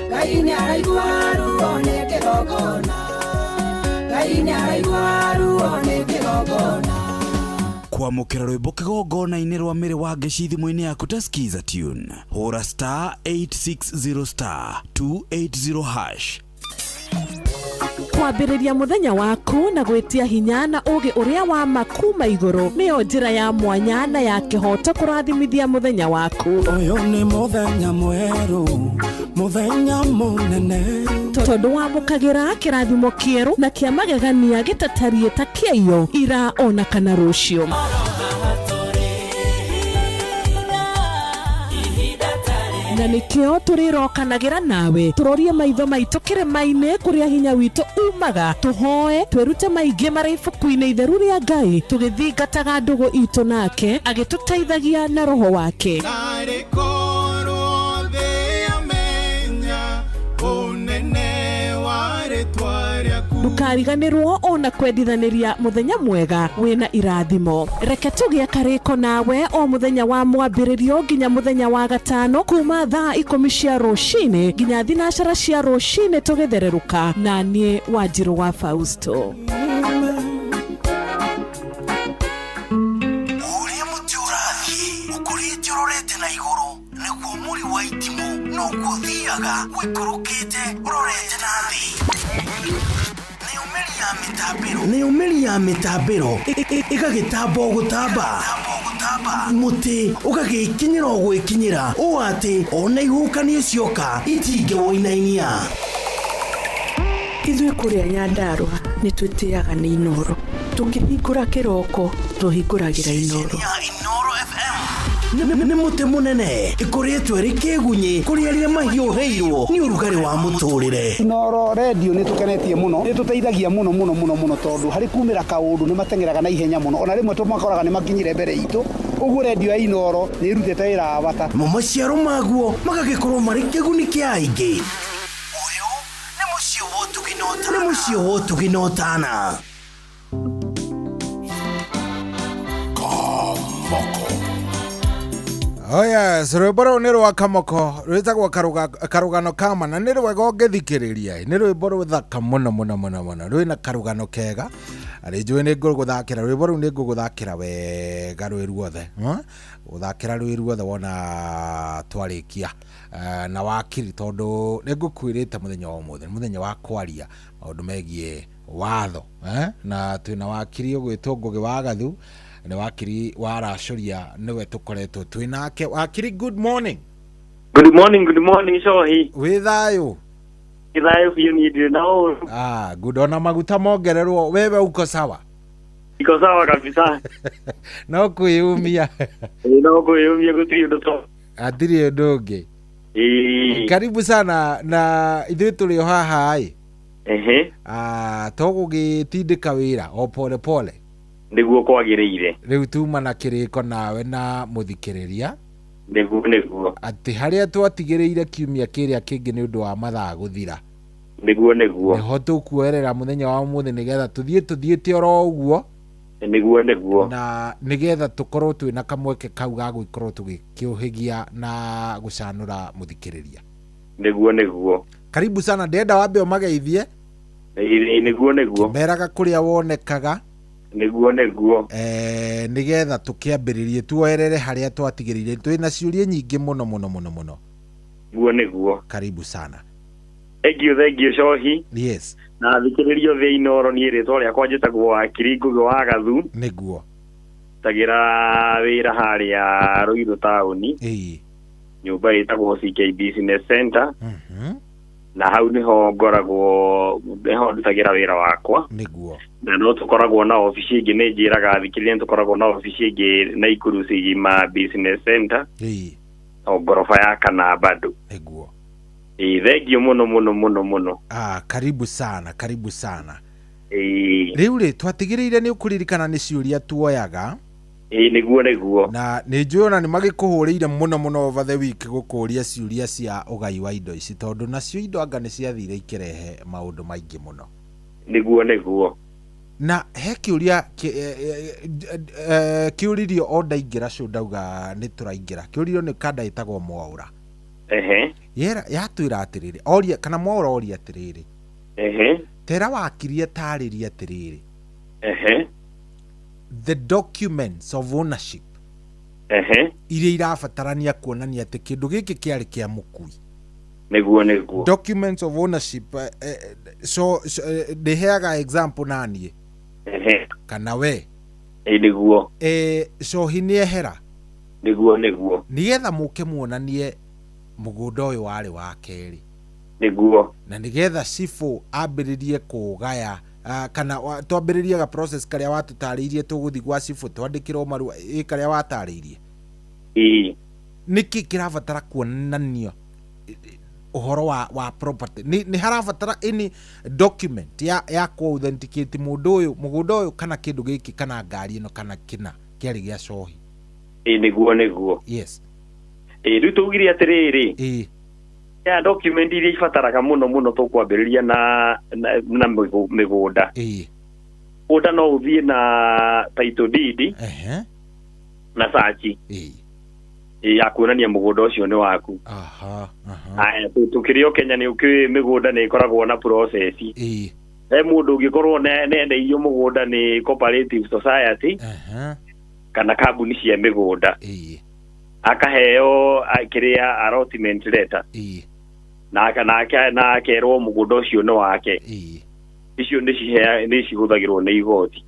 Ngai nĩaraigua ruo nĩ kĩgongona, Ngai nĩaraigua ruo nĩ kĩgongona. Kwamũkĩra rwĩmbo kĩgongona-inĩ rwa mĩrĩ wa ngeci thimũ-inĩ yaku ta Skiza Tune. Hũra star 860 star 280 hash. Kwambĩrĩria mũthenya waku na gwĩtia hinya na ũũgĩ ũrĩa wa ma kuma igũrũ nĩyo njĩra ya mwanya na ya kĩhooto kũrathimithia mũthenya waku. Ũyũ nĩ mũthenya mwerũ, mũthenya mũnene. Tondũ wamũkagĩra kĩrathimo kĩerũ na kĩa magegania gĩtatariĩ ta kĩaiyo ira ona kana rũciũ. Na nĩkĩo tũrĩrokanagĩra nawe tũrorie maitho maitũ kĩrĩma-inĩ kũrĩa hinya witũ umaga, tũhoe twĩrute maingĩ marĩ ibuku-inĩ itheru rĩa Ngai, tũgĩthingataga ndũgũ itũ nake agĩtũteithagia na roho wake. Narĩ korwo thĩ yamenya ũnene wa rĩtwa rĩaku. Ndũkariganĩrwo ona kwendithanĩria mũthenya mwega wĩna irathimo. Reke tũgĩe karĩko nawe o mũthenya wa mwambĩrĩrio nginya mũthenya wa gatano kuma thaa 10 cia rũcinĩ nginya 12 cia rũcinĩ tũgĩthererũka na niĩ Wanjirũ wa Fausto. Ũrĩa mũtĩ ũrathiĩ ũkũrĩte ũrorete na igũrũ nĩguo mũri wa itimũ noguo ũthiaga ũikũrũkĩte ũrorete na thĩ. Nĩyo mĩri ya mĩtambĩro ĩgagĩtamba o gũtamba, mũtĩ ũgagĩkinyĩra o gwĩkinyĩra ũũ atĩ ona ihuhũkanio cioka itingĩwũinainia. Ithuĩ kũrĩa Nyandarũa nĩ twĩtĩaga nĩ Inooro. Tũkĩhingũra kĩroko tũhingũragĩra Inooro. Nĩ mũtĩ mũnene ĩkũrĩtwo ĩrĩ kĩgunyĩ kũrĩ arĩa mahiũhĩirwo nĩ ũrugarĩ wa mũtũrĩre. Inooro redio nĩ tũkenetie mũno, nĩ tũteithagia mũno mũno mũno mũno tondũ harĩ kumĩra kaũndũ nĩ mateng'eraga na ihenya mũno, ona rĩmwe tũmakoraga nĩ makinyire mbere itũ. Ũguo redio ya Inooro nĩ ĩrutĩte wĩra wa bata. Mo maciaro maguo magagĩkorwo marĩ kĩguni kĩa aingĩ. Ũyũ nĩ mũciĩ wa ũtugi na ũtana. Nĩ mũciĩ wa ũtugi na ũtana. Oh yes, rwĩmbo rũu nĩ rwa Kamoko rwĩtagwo karũgano kama na nĩ rwega ũngĩthikĩrĩria. Nĩ rwĩmbo rũthaka mũno mũno mũno mũno, rwĩna karũgano kega. Arĩ njũĩ nĩ ngũgũthakĩra rwĩmbo rũu, nĩ ngũgũthakĩra wega rwĩ ruothe, gũthakĩra rwĩ ruothe wona twarĩkia na wakiri, tondũ nĩ ngũkwĩrĩte mũthenya wa ũmũthĩ nĩ mũthenya wa kwaria maũndũ megiĩ watho, na twĩna wakiri ũgwĩtwo Ngũgĩ wa Gathu, nĩ wakiri wa Racũria, nĩwe tũkoretwo twĩ nake. Wakiri, good morning. Good morning, good morning, Shohi. Wĩ thayũ? Wĩ thayũ biũ, niĩ ndirĩ na ũru. Ah, good. Ona maguta mongererwo, wewe uko sawa? Iko sawa kabisa. No kwĩyumia. No kwĩyumia, gũtirĩ ũndũ to. Hatirĩ ũndũ ũngĩ. Karibu sana na ithuĩ tũrĩ o haha ĩ. Ehe. Ah, tũgũgĩtindĩka wĩra o pole pole. Nĩguo kwagĩrĩire. Rĩu tuma na kĩrĩko nawe na mũthikĩrĩria. Nĩguo nĩguo. Atĩ harĩa twatigĩrĩire kiumia kĩrĩa kĩngĩ nĩ ũndũ wa mathaa gũthira. Nĩguo nĩguo. Nĩho tũkuoerera mũthenya wa ũmũthĩ nĩgetha tũthiĩ tũthiĩte oro ũguo. Nĩguo nĩguo. Na nĩgetha tũkorwo twĩna kamweke kau ga gũkorwo tũgĩkĩũhĩgia na gũcanũra mũthikĩrĩria. Nĩguo nĩguo. Karibu sana, ndĩrenda wambe ũmageithie. Nĩguo nĩguo. Meraga kũrĩa wonekaga. Nĩguo nĩguo. Nĩgetha tũkĩambĩrĩrie tuoerere harĩa twatigĩrĩire, twĩna ciũria nyingĩ mũno mũno mũno mũno. Nĩguo nĩguo. Karibu sana. Thank you, thank you, Shohi. Yes. Na thikĩrĩrio thĩ Inooro, niĩ rĩtwa rĩakwa njĩtagwo Wakiri Ngũgĩ wa Gathu. Nĩguo. Ndutagĩra wĩra harĩa Ruiru taũni. Ĩĩ. Nyũmba ĩtagwo CK Business Center. Na hau nĩho ngoragwo, nĩho ndutagĩra wĩra wakwa. Nĩguo. Na no tũkoragwo na obici ĩngĩ, nĩ njĩraga thikĩrĩria nĩ tũkoragwo na obici ĩngĩ Naikuru Sigima Business Center. Ĩĩ. O ngoroba ya kana bado. Nĩguo. Ĩĩ, thengiũ mũno mũno mũno mũno. Ah, karibu sana, karibu sana. Ĩĩ. Rĩu rĩ, twatigĩrĩire nĩ ũkũririkana nĩ ciũria tuoyaga. Ĩĩ, nĩguo nĩguo. Na nĩ njũĩ ona nĩ magĩkũhũrĩire mũno mũno over the week gũkũria ciũria cia ũgai wa indo ici, tondũ nacio indo anga nĩ ciathire ikĩrehe maũndũ maingĩ mũno. Nĩguo nĩguo. Na he kĩũria kĩũririo o ndaingĩra show ndauga nĩ tũraingĩra, kĩũririo nĩ kanda ĩtagwo Mwaũra. Ehe. Yera yatwĩra atĩrĩrĩ, oria kana Mwaũra oria atĩrĩrĩ. Ehe. Tera wakirie tarĩria atĩrĩrĩ. Ehe. The documents of ownership Ehe. Iria irabatarania kuonania atĩ kĩndũ gĩkĩ kĩarĩ kĩa mũkui. Nĩguo, nĩguo. Documents of ownership, so ndĩheaga example naniĩ kana we. Ĩ, nĩguo. Cohi nĩ ehera. Nĩguo, nĩguo. Nĩgetha mũke muonanie mũgũnda ũyũ warĩ wa kerĩ, na nĩgetha cibũ ambĩrĩrie kũgaya, kana twambĩrĩrie ga process karĩa watũtarĩirie, tũgũthiĩ gwa cibũ twandĩkĩrwo marũa, ĩ karĩa watarĩirie. Nĩkĩ kĩrabatara kuonanio ũhoro wa property? Nĩ harabatara any document ya ku authenticate mũndũ ũyũ, mũgũnda ũyũ, kana kĩndũ gĩkĩ, kana ngari ĩno, kana kĩna kĩarĩ gĩa cohi? Ĩ, nĩguo, nĩguo. Ĩ, rĩu tũugire atĩrĩrĩ, ya document iria ibataraga mũno mũno, tũkwambĩrĩria na mĩgũnda. Mũgũnda no ũthiĩ na title deed na search ya kuonania mũgũnda ũcio nĩ waku. Aya, tũkĩrĩ o Kenya, nĩ ũkĩũĩ mĩgũnda nĩ ĩkoragwo na process. He mũndũ ũngĩkorwo nendeirio mũgũnda nĩ cooperative society kana kambuni cia mĩgũnda, akaheo kĩrĩa allotment letter na akerwo mũgũnda ũcio nĩ wake. Icio nĩ cihũthagĩrwo nĩ igoti.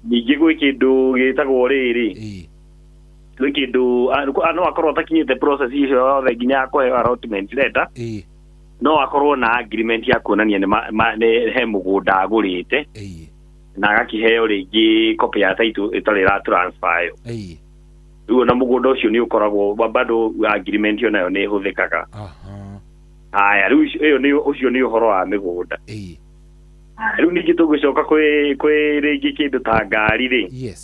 Ningĩ gwĩ kĩndũ gĩtagwo rĩrĩ, gwĩ kĩndũ no akorwo atakinyĩte process icio yothe nginya ya kũheo allotment letter, no akorwo na agreement ya kuonania nĩ he mũgũnda agũrĩte na agakĩheo rĩngĩ copy ya title ĩtarĩ ĩra transfer yo. Rĩu ona mũgũnda ũcio nĩ ũkoragwo bado agreement ĩyo nayo nĩ ĩhũthĩkaga. Haya, rĩu ĩyo nĩ ũcio nĩ ũhoro wa mĩgũnda. Rĩu ningĩ tũgũcoka kwĩ rĩngĩ kĩndũ ta ngari rĩ,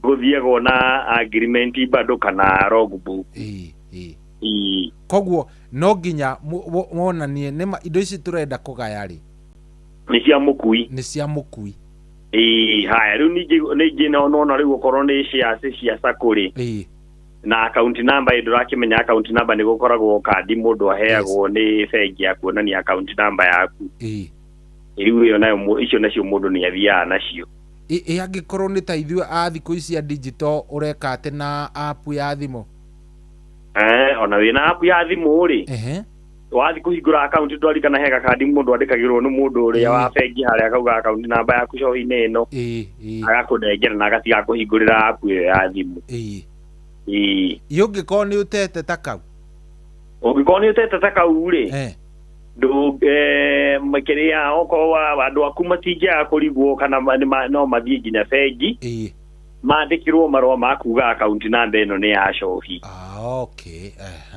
gũthiagwo na agreement bado kana logbook. Ĩĩ. Koguo no nginya wonanie nĩma indo ici tũrenda kũgaya rĩ, nĩ cia mũkui. Nĩ cia mũkui. Ĩĩ. Haya, rĩu ningĩ no nona rĩu okorwo nĩ shares cia sacco rĩ, na account number, ĩ ndũrakĩmenya account number, nĩ gũkoragwo kandi mũndũ aheagwo nĩ bengi ya kuonania account number yaku. Rĩu ĩyo nayo icio nacio mũndũ nĩ athiaga nacio. Ĩ angĩkorwo nĩ ta ithuĩ a thikũ ici cia digital, ũreka atĩ na app ya thimũ? Ona wĩna app ya thimũ rĩ, wathiĩ kũhingũra account, ndwarikana he gakandi mũndũ andĩkagĩrwo nĩ mũndũ ũrĩa wa bengi harĩa, akauga account number yaku cohi-inĩ ĩno, agakũnengera na agatiga kũhingũrĩra app ĩyo ya thimũ. Ĩĩ. Ĩ ũngĩkorwo nĩ ũtete ta kau? Ũngĩkorwo nĩ ũtete ta kau rĩ, ndũ kĩrĩa okorwo andũ aku matingĩaga kũrigwo kana no mathiĩ nginya bengi mandĩkĩrwo marũa ma kuga account number ĩno nĩ ya cohi. Ah, okay.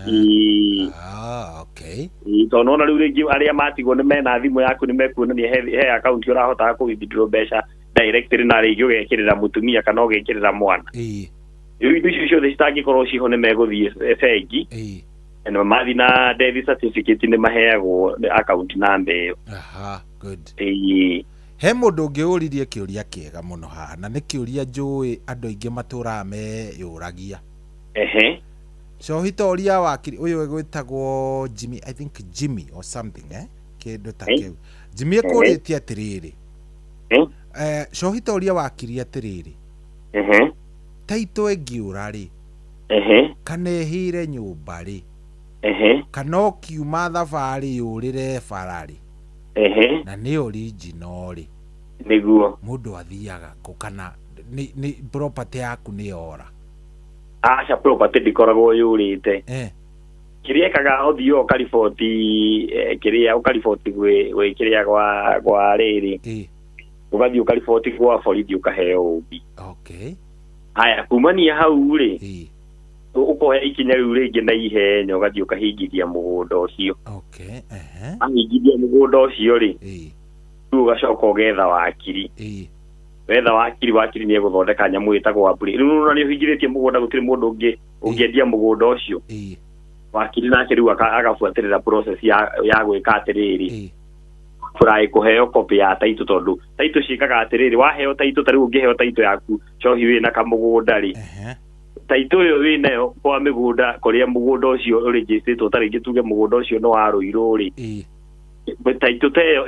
Ĩĩ. Ah, okay. Ĩĩ, tondũ nona rĩu rĩngĩ arĩa matigwo nĩ mena thimũ yaku, nĩ mekuonania he account ũrahotaga kũ withdraw mbeca directly, na rĩngĩ ũgekĩrĩra mũtumia kana ũgekĩrĩra mwana. Rĩu indo icio ciothe citangĩkorwo ciho, nĩ megũthiĩ bengi na mathiĩ na death certificate, nĩ maheagwo account number ĩyo. Aha, good. Ĩĩ. He mũndũ ũngĩ ũririe kĩũria kĩega mũno haha, na nĩ kĩũria njũĩ andũ aingĩ matũraga meyũragia. Cohi, toria wakiri ũyũ ĩgwĩtagwo Jimmy, I think Jimmy or something, kĩndũ ta kĩu. Jimmy ekũrĩtie atĩrĩrĩ, cohi, toria wakiri atĩrĩrĩ, taitũ ĩngĩũra rĩ, kana ĩhĩre nyũmba rĩ, kana ũkiuma thabarĩ yũrĩre bara rĩ, na nĩ original rĩ, mũndũ athiaga kũ? Kana nĩ property yaku nĩ yora? Aca, property ndĩkoragwo yũrĩte. Kĩrĩa ĩkaga, ũthiĩ ũkariboti, kĩrĩa ũkariboti gwĩ kĩrĩa gwa rĩrĩ, ũgathiĩ ũkariboti gwa borithi, ũkaheo ũmbi. Haya, kumania hau rĩ, ũkoya ikinya rĩu rĩngĩ na ihenya, ũgathiĩ ũkahingithia mũgũnda ũcio. Ahingithia mũgũnda ũcio rĩ, rĩu ũgacoka ũgetha wakiri. Wetha wakiri, wakiri nĩ egũthondeka nyamũ ĩtagwo application. Rĩu nĩ ũhingithĩtie mũgũnda, gũtirĩ mũndũ ũngĩ ũngĩendia mũgũnda ũcio. Wakiri nake rĩu agabuatĩrĩra process ya gwĩka atĩrĩrĩ, apply kũheo copy ya title, tondũ title ciĩkaga atĩrĩrĩ, waheo title, ta rĩu ũngĩheo title yaku cohi wĩna kamũgũnda rĩ, title ĩyo wĩnayo kwa mĩgũnda kũrĩa mũgũnda ũcio ũrĩnjĩstĩtwo, ta rĩngĩ tuge mũgũnda ũcio nĩ wa Rũirũ rĩ, title ta ĩyo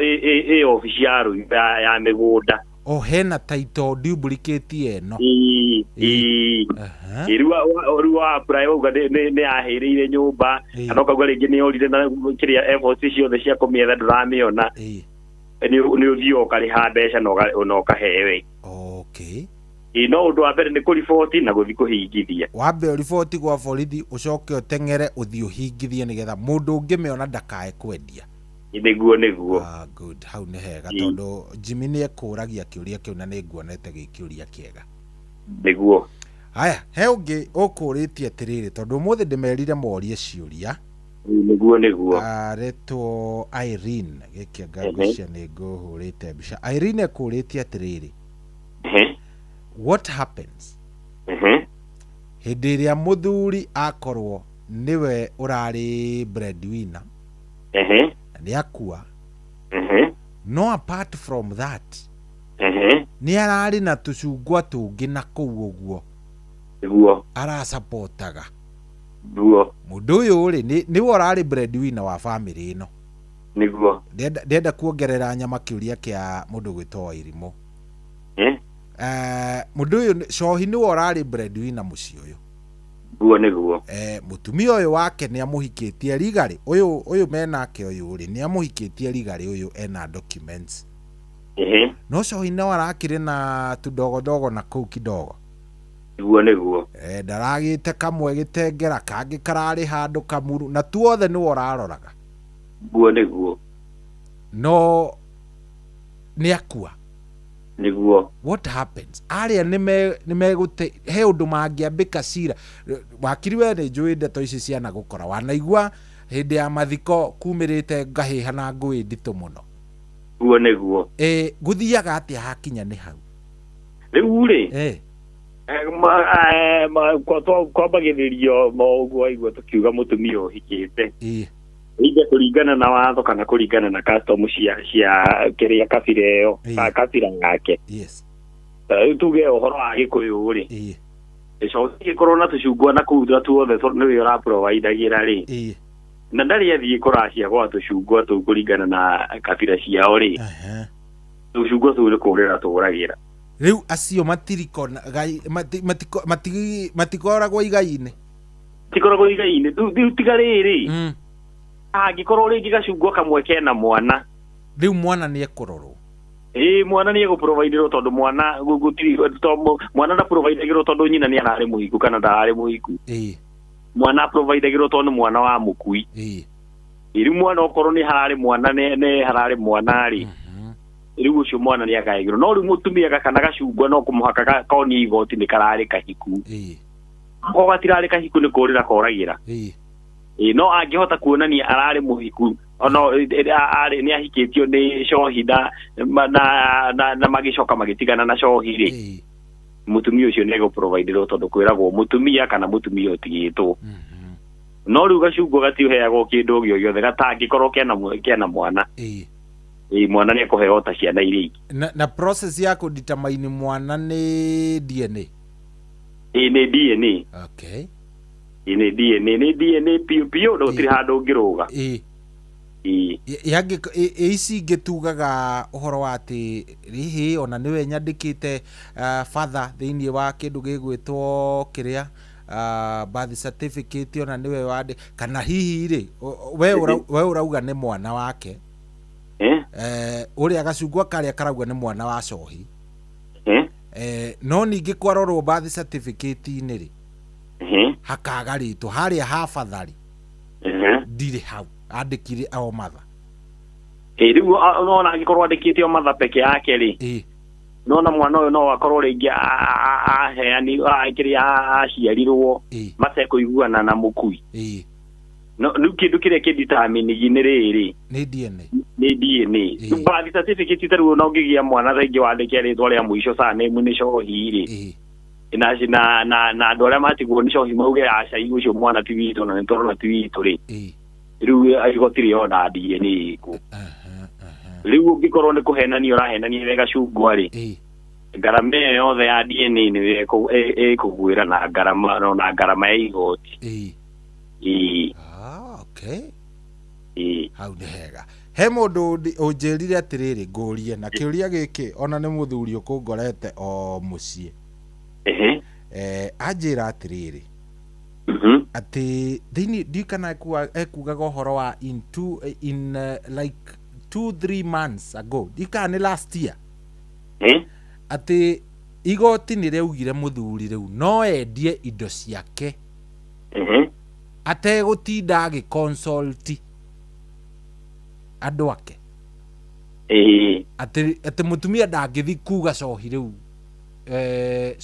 ĩ obici ya Rũirũ ya mĩgũnda. O hena title duplicate ĩno. Ĩĩ, rĩu wa apply wauga nĩ ahĩrĩire nyũmba, kana ũkauga rĩngĩ nĩ orire na kĩrĩa efforts ciothe cia kũmĩetha ndũramĩona, nĩ ũthiaga ũkarĩha mbeca na ũkahewe. Okay. Ĩĩ, no ũndũ wa mbere nĩ kũriboti na gũthiĩ kũhingithia. Wambe ũriboti gwa borithi, ũcoke ũteng'ere ũthiĩ ũhingithie nĩgetha mũndũ ũngĩmĩona ndakae kwendia. Nĩguo nĩguo. Ah, good, hau nĩ hega tondũ Jimmy nĩ ekũragia kĩũria kĩu na nĩ nguonete gĩ kĩũria kĩega. Nĩguo. Haya, he ũngĩ ũkũrĩtie atĩrĩrĩ, tondũ ũmũthĩ ndĩmerire morie ciũria. Nĩguo nĩguo. Aretwo Irene, gĩkĩ anga ngwĩciria nĩ ngũhũrĩte mbica. Irene ekũrĩtie atĩrĩrĩ, what happens hĩndĩ ĩrĩa mũthuri akorwo nĩwe ũrarĩ breadwinner na nĩ akua, no apart from that nĩ ararĩ na tũcungwa tũngĩ na kũu ũguo nĩguo arasapotaga. Nĩguo. Mũndũ ũyũ rĩ, nĩwe ũrarĩ breadwinner wa family ĩno. Nĩguo. Ndenda kuongerera nyama kĩũria kĩa mũndũ gwĩtwo Wairimũ. Mũndũ ũyũ cohi nĩwe ũrarĩ breadwinner mũciĩ ũyũ. Nĩguo nĩguo. Mũtumia ũyũ wake nĩ amũhikĩtie rigarĩ, ũyũ menake ũyũ rĩ, nĩ amũhikĩtie rigarĩ ũyũ ena documents. No cohi no arakĩrĩ na tudogodogo na kũu kidogo. Nĩguo nĩguo. Ndaragĩte kamwe gĩtengera, kangĩ kararĩ handũ kamuru, na tuothe nĩwe ũraroraga. Nĩguo nĩguo. No nĩ akua. Nĩguo. What happens? Arĩa nĩ megũte he ũndũ mangĩambĩka cira. Wakiri we nĩ njũĩ ndeto ici ciana gũkora. Wanaigua hĩndĩ ya mathiko kumĩrĩte ngahĩha na ngũĩ nditũ mũno. Nĩguo nĩguo. Gũthiaga atĩa hakinya nĩ hau? Rĩu rĩ, kwambagĩrĩrio ũguo waigua tũkiuga mũtumia ũhikĩte. Either kũringana na watho kana kũringana na custom cia kĩrĩa kabira ĩyo, kabira yake. Yes. Rĩu tuge ũhoro wa Gĩkũyũ rĩ, coki gĩkorwo na tũcungwa na kũu na tuothe nĩwe ũraprovidagĩra rĩ, na ndarĩ athiĩ kũracia gwa tũcungwa tũu kũringana na kabira ciao rĩ, tũcungwa tũu nĩ kũrĩra tũragĩra. Rĩu acio matikoragwo igai-inĩ. Tikoragwo igai-inĩ. Rĩu tiga rĩrĩ, angĩkorwo rĩngĩ gacungwa kamwe kena mwana, rĩu mwana nĩ ekũrorwo. Ĩĩ, mwana nĩ egũprovidĩrwo tondũ mwana gũtirĩ, mwana ndaprovidagĩrwo tondũ nyina nĩ ararĩ mũhiku kana ndararĩ mũhiku. Mwana aprovidagĩrwo tondũ nĩ mwana wa mũkui. Rĩu mwana okorwo nĩ hararĩ mwana nĩ hararĩ mwana rĩ, rĩu ũcio mwana nĩ agaĩgĩrwo. No rĩu mũtumia kana gacungwa no kũmũhaka konie igoti nĩ kararĩ kahiku. Ko gatirarĩ kahiku nĩ kũrĩra koragĩra. No angĩhota kuonania ararĩ mũhiku, ono arĩ nĩ ahikĩtio nĩ cohi na magĩcoka magĩtigana na cohi rĩ, mũtumia ũcio nĩ egũprovidĩrwo tondũ kwĩragwo mũtumia kana mũtumia ũtigĩtwo. No rĩu gacungwa gatiũheagwo kĩndũ o gĩothe gatangĩkorwo kena mwana. Mwana nĩ ekũheo ta ciana iria ingĩ. Na process ya kũdetermine mwana nĩ DNA? Ĩĩ, nĩ DNA. Okay. Nĩ DNA, nĩ DNA piũ piũ, gũtirĩ handũ ũngĩrũga. Ici ingĩ tugaga ũhoro wa atĩ rĩhĩ ona nĩwe nyandĩkĩte father thĩinĩ wa kĩndũ gĩgwĩtwo kĩrĩa birth certificate, ona nĩwe wandĩ, kana hihi rĩ we ũrauga nĩ mwana wake, ũrĩa gacungwa karĩa karauga nĩ mwana wa cohi, no ningĩ kwarorwo birth certificate-inĩ rĩ, hakaga rĩtwa harĩa ha father rĩ, ndirĩ hau andĩkire o mother. Rĩu ona angĩkorwo andĩkĩte o mother peke yake rĩ, nona mwana ũyũ no akorwo rĩngĩ aheani kĩrĩa aciarirwo matekũiguana na mũkui. No rĩu kĩndũ kĩrĩa kĩdetermine nĩ rĩrĩ, nĩ DNA. Nĩ DNA. Rĩu birth certificate ta rĩu ona ũngĩgĩa mwana thaa ingĩ wandĩke rĩtwa rĩa mũico surname nĩ cohi rĩ, na andũ arĩa matigwo nĩ cohi mauge aca ũcio mwana ti witũ na nĩ tũrona ti witũ rĩ, rĩu igoti rĩona DNA ĩkũ. Rĩu ũngĩkorwo nĩ kũhenania ũrahenania wĩ gacungwa rĩ, ngarama ĩyo yothe ya DNA nĩ ĩkũgwĩra na ngarama na ngarama ya igoti. Okay. Hau nĩ hega. He mũndũ ũnjĩrire atĩrĩrĩ, ngũrie na kĩũria gĩkĩ, ona nĩ mũthuri ũkũngorete o mũciĩ. Anjĩra atĩrĩrĩ, atĩ thĩinĩ ndiũĩ kana ekugaga ũhoro wa in two, in like 2-3 months ago, ndiũĩ kana nĩ last year, atĩ igoti nĩ rĩaugire mũthuri rĩu no endie indo ciake ategũtinda agĩconsult andũ ake. Atĩ mũtumia ndangĩthi kuga cohi rĩu,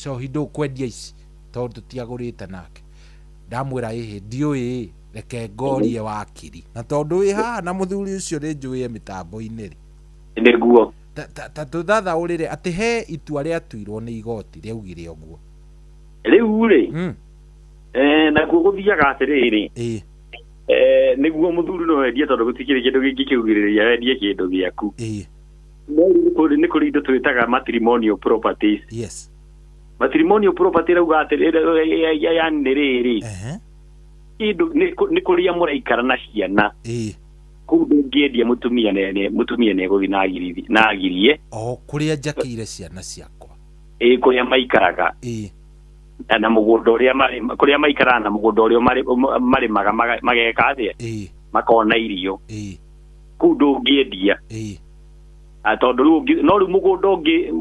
cohi ndũkwendia ici tondũ tũtiagũrĩte nake. Ndamwĩra ĩhĩ, ndiũĩ, reke ngorie wakiri, na tondũ wĩ haha na mũthuri ũcio nĩ njũĩ mĩtambo-inĩ rĩ. Nĩguo. Ta tũthathaũrĩre atĩ he itua rĩatuirwo nĩ igoti rĩaugire ũguo. Rĩu rĩ, nakuo gũthiaga atĩrĩrĩ, nĩguo mũthuri no endie tondũ gũtikĩrĩ kĩndũ kĩngĩkĩugĩrĩria wendie kĩndũ gĩaku. No rĩu nĩ kũrĩ indo twĩtaga matrimonial properties. Yes. Matrimonial property rauga atĩrĩrĩ, yani nĩ rĩrĩ, kĩndũ nĩ kũrĩa mũraikara na ciana. Kũu ndũngĩendia mũtumia nĩ egũthiĩ na agirie. O kũrĩa njakĩire ciana ciakwa. Kũrĩa maikaraga. Na mũgũnda ũrĩa kũrĩa maikaraga na mũgũnda ũrĩa marĩmaga mageka atĩa? Makona irio. Kũu ndũngĩendia. Tondũ rĩu no rĩu mũgũnda ũngĩ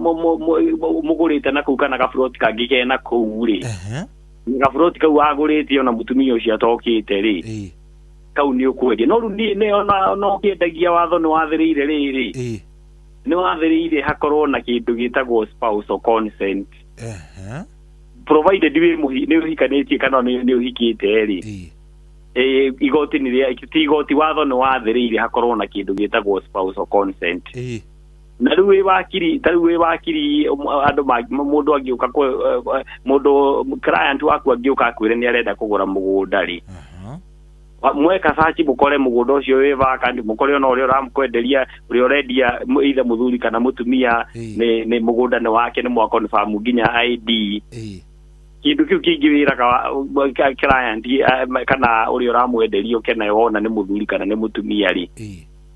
mũgũrĩte na kũu kana gaburoti kangĩ kena kũu rĩ, gaburoti kau wagũrĩte ona mũtumia ũcio atokĩte rĩ, kau nĩ ũkwendia. No rĩu niĩ no kĩendagia, watho nĩ wathĩrĩire rĩrĩ, nĩ wathĩrĩire hakorwo na kĩndũ gĩtagwo spousal consent. Provided wĩ nĩ ũhikanĩtie kana nĩ ũhikĩte rĩ, igoti nĩ rĩa ti igoti, watho nĩ wathĩrĩire hakorwo na kĩndũ gĩtagwo spousal consent. Na rĩu wĩ wakiri, ta rĩu wĩ wakiri, andũ mũndũ angĩũka, mũndũ client waku angĩũka akwĩre nĩ arenda kũgũra mũgũnda rĩ, mweka search mũkore mũgũnda ũcio wĩ vacant, mũkore ona ũrĩa ũramkwenderia, ũrĩa ũrendia either mũthuri kana mũtumia, nĩ mũgũnda nĩ wake, nĩ mwa confirm nginya ID. Kĩndũ kĩu kĩngĩ wĩraga client kana ũrĩa ũramwenderia ũke nayo wona nĩ mũthuri kana nĩ mũtumia rĩ,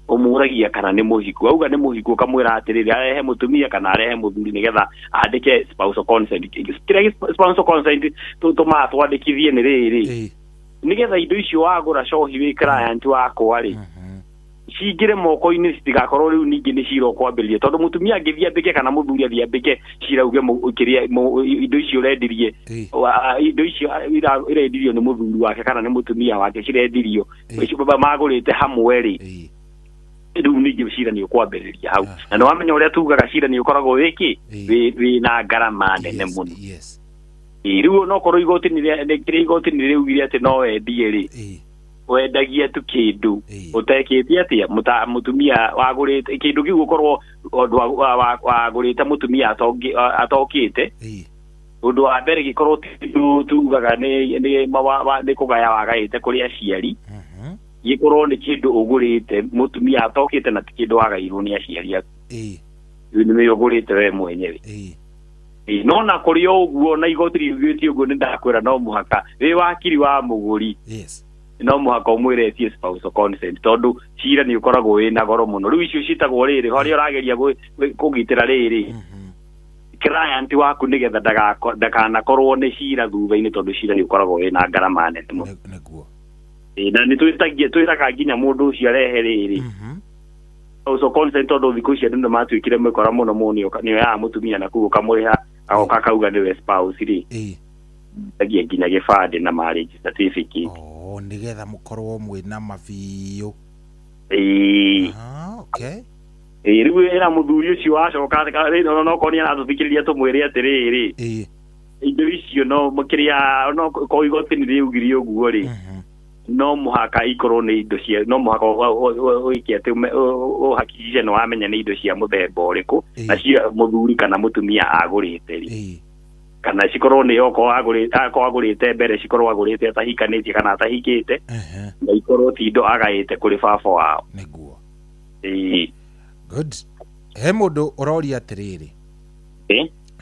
ũmũragia kana nĩ mũhiku. Auga nĩ mũhiku, ũkamwĩra atĩrĩrĩ, arehe mũtumia kana arehe mũthuri nĩgetha andĩke spousal consent. Kĩrĩa spousal consent tũtũmaga twandĩkithie nĩ rĩrĩ, nĩgetha indo icio wagũra cohi wĩ client wakwa rĩ, cingĩre moko-inĩ, citigakorwo rĩu ningĩ nĩ cira ũkwambĩrĩria, tondũ mũtumia angĩthiĩ ambĩke kana mũthuri athiĩ ambĩke cira uge kĩrĩa indo icio ũrendirie, indo icio irendirio nĩ mũthuri wake kana nĩ mũtumia wake, cirendirio magũrĩte hamwe rĩ, rĩu ningĩ cira nĩ ũkwambĩrĩria hau. Na nĩ wamenya ũrĩa tugaga cira nĩ ũkoragwo wĩkĩ wĩ na ngarama nene mũno. Rĩu no korwo igoti nĩ igoti nĩ rĩugire atĩ no wendie rĩ, wendagia tu kĩndũ ũtekĩte atĩa mũtumia wagũrĩte kĩndũ kĩu, ũkorwo wagũrĩte mũtumia atokĩte. Ũndũ wa mbere, gĩkorwo tugaga nĩ kũgaya wagaĩte kũrĩ aciari, gĩkorwo nĩ kĩndũ ũgũrĩte mũtumia atokĩte na ti kĩndũ wagairwo nĩ aciari aku, nĩ ũgũrĩte we mwenyewe. No na kũrĩ o ũguo, na igoti riugĩte ũguo, nĩ ndakwĩra no mũhaka wĩ wakiri wa mũgũri, no mũhaka ũmwĩre etie spousal consent, tondũ cira nĩ ũkoragwo wĩ na goro mũno. Rĩu icio ciĩtagwo rĩrĩ, harĩa ũrageria kũgitĩra rĩrĩ client waku nĩgetha ndakanakorwo nĩ cira thutha-inĩ, tondũ cira nĩ ũkoragwo wĩ na ngarama nene mũno. Nĩguo. Na nĩ twĩtagia, twĩraga nginya mũndũ ũcio arehe rĩrĩ spousal consent, tondũ thikũ ici andũ nĩ matuĩkire mĩkora mũno mũno, nĩ oyaga mũtumia na kũu ũkamũrĩha agoka akauga nĩwe spouse rĩ, tagia nginya gĩbandĩ na marriage certificate. O nĩgetha mũkorwo mwĩna mabiũ. Okay. Rĩu ĩra mũthuri ũcio wacoka no korwo nĩ aratũthikĩrĩria, tũmwĩre atĩrĩrĩ, indo icio no kĩrĩa no ko igoti nĩ rĩugire ũguo rĩ, no mũhaka ikorwo nĩ indo cia, no mũhaka ũike atĩ ũhakikice nĩ wamenya nĩ indo cia mũthemba ũrĩkũ nacio mũthuri kana mũtumia agũrĩte rĩ, kana cikorwo nĩ okorwo agũrĩte mbere, cikorwo agũrĩte atahikanĩtie kana atahikĩte, na ikorwo ti indo agaĩte kũrĩ baba wao. Nĩguo. Good. He mũndũ ũroria atĩrĩrĩ,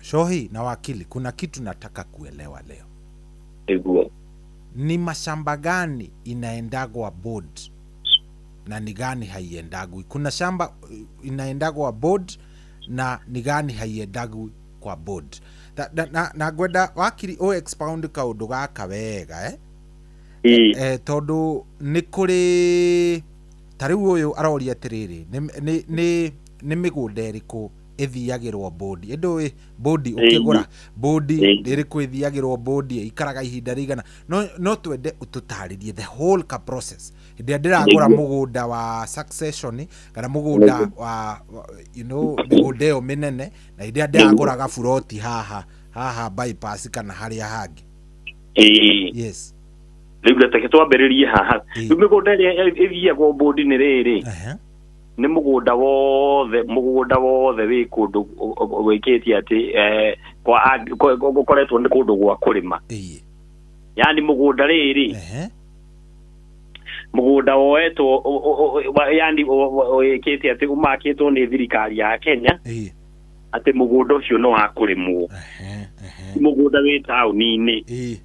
Shohi na wakili, kuna kitu nataka kuelewa leo. Nĩguo. Ni mashamba gani inaendagwa board? Na ni gani haiendagwi? Kuna shamba inaendagwa board na ni gani haiendagwi kwa board. Na ngwenda wakiri o expound kaundu gaka wega tondu ni kuri ta riu uyu aroria atiriri ni migunda iriku ithiagirwo board indu board ukigura board iriku ithiagirwo board ikaraga ihinda rigana no twende ututaririe the whole ka process hindi ndiragura mugunda wa succession kana mugunda wa you know migunda yo minene na hindi ndiragura gaburoti haha bypass kana haria hangi. Yes, riu reke twambiririe haha riu migunda ĩrĩa ĩthiagwo board nĩ rĩrĩ nĩ mũgũnda wothe wĩ kũndũ gwĩkĩtie atĩ gũkoretwo nĩ kũndũ gwa kũrĩma. Yani mũgũnda rĩrĩ mũgũnda woetwo yani wĩkĩtie atĩ ũmakĩtwo nĩ thirikari ya Kenya atĩ mũgũnda ũcio no wa kũrĩmwo. Mũgũnda wĩ taũni-inĩ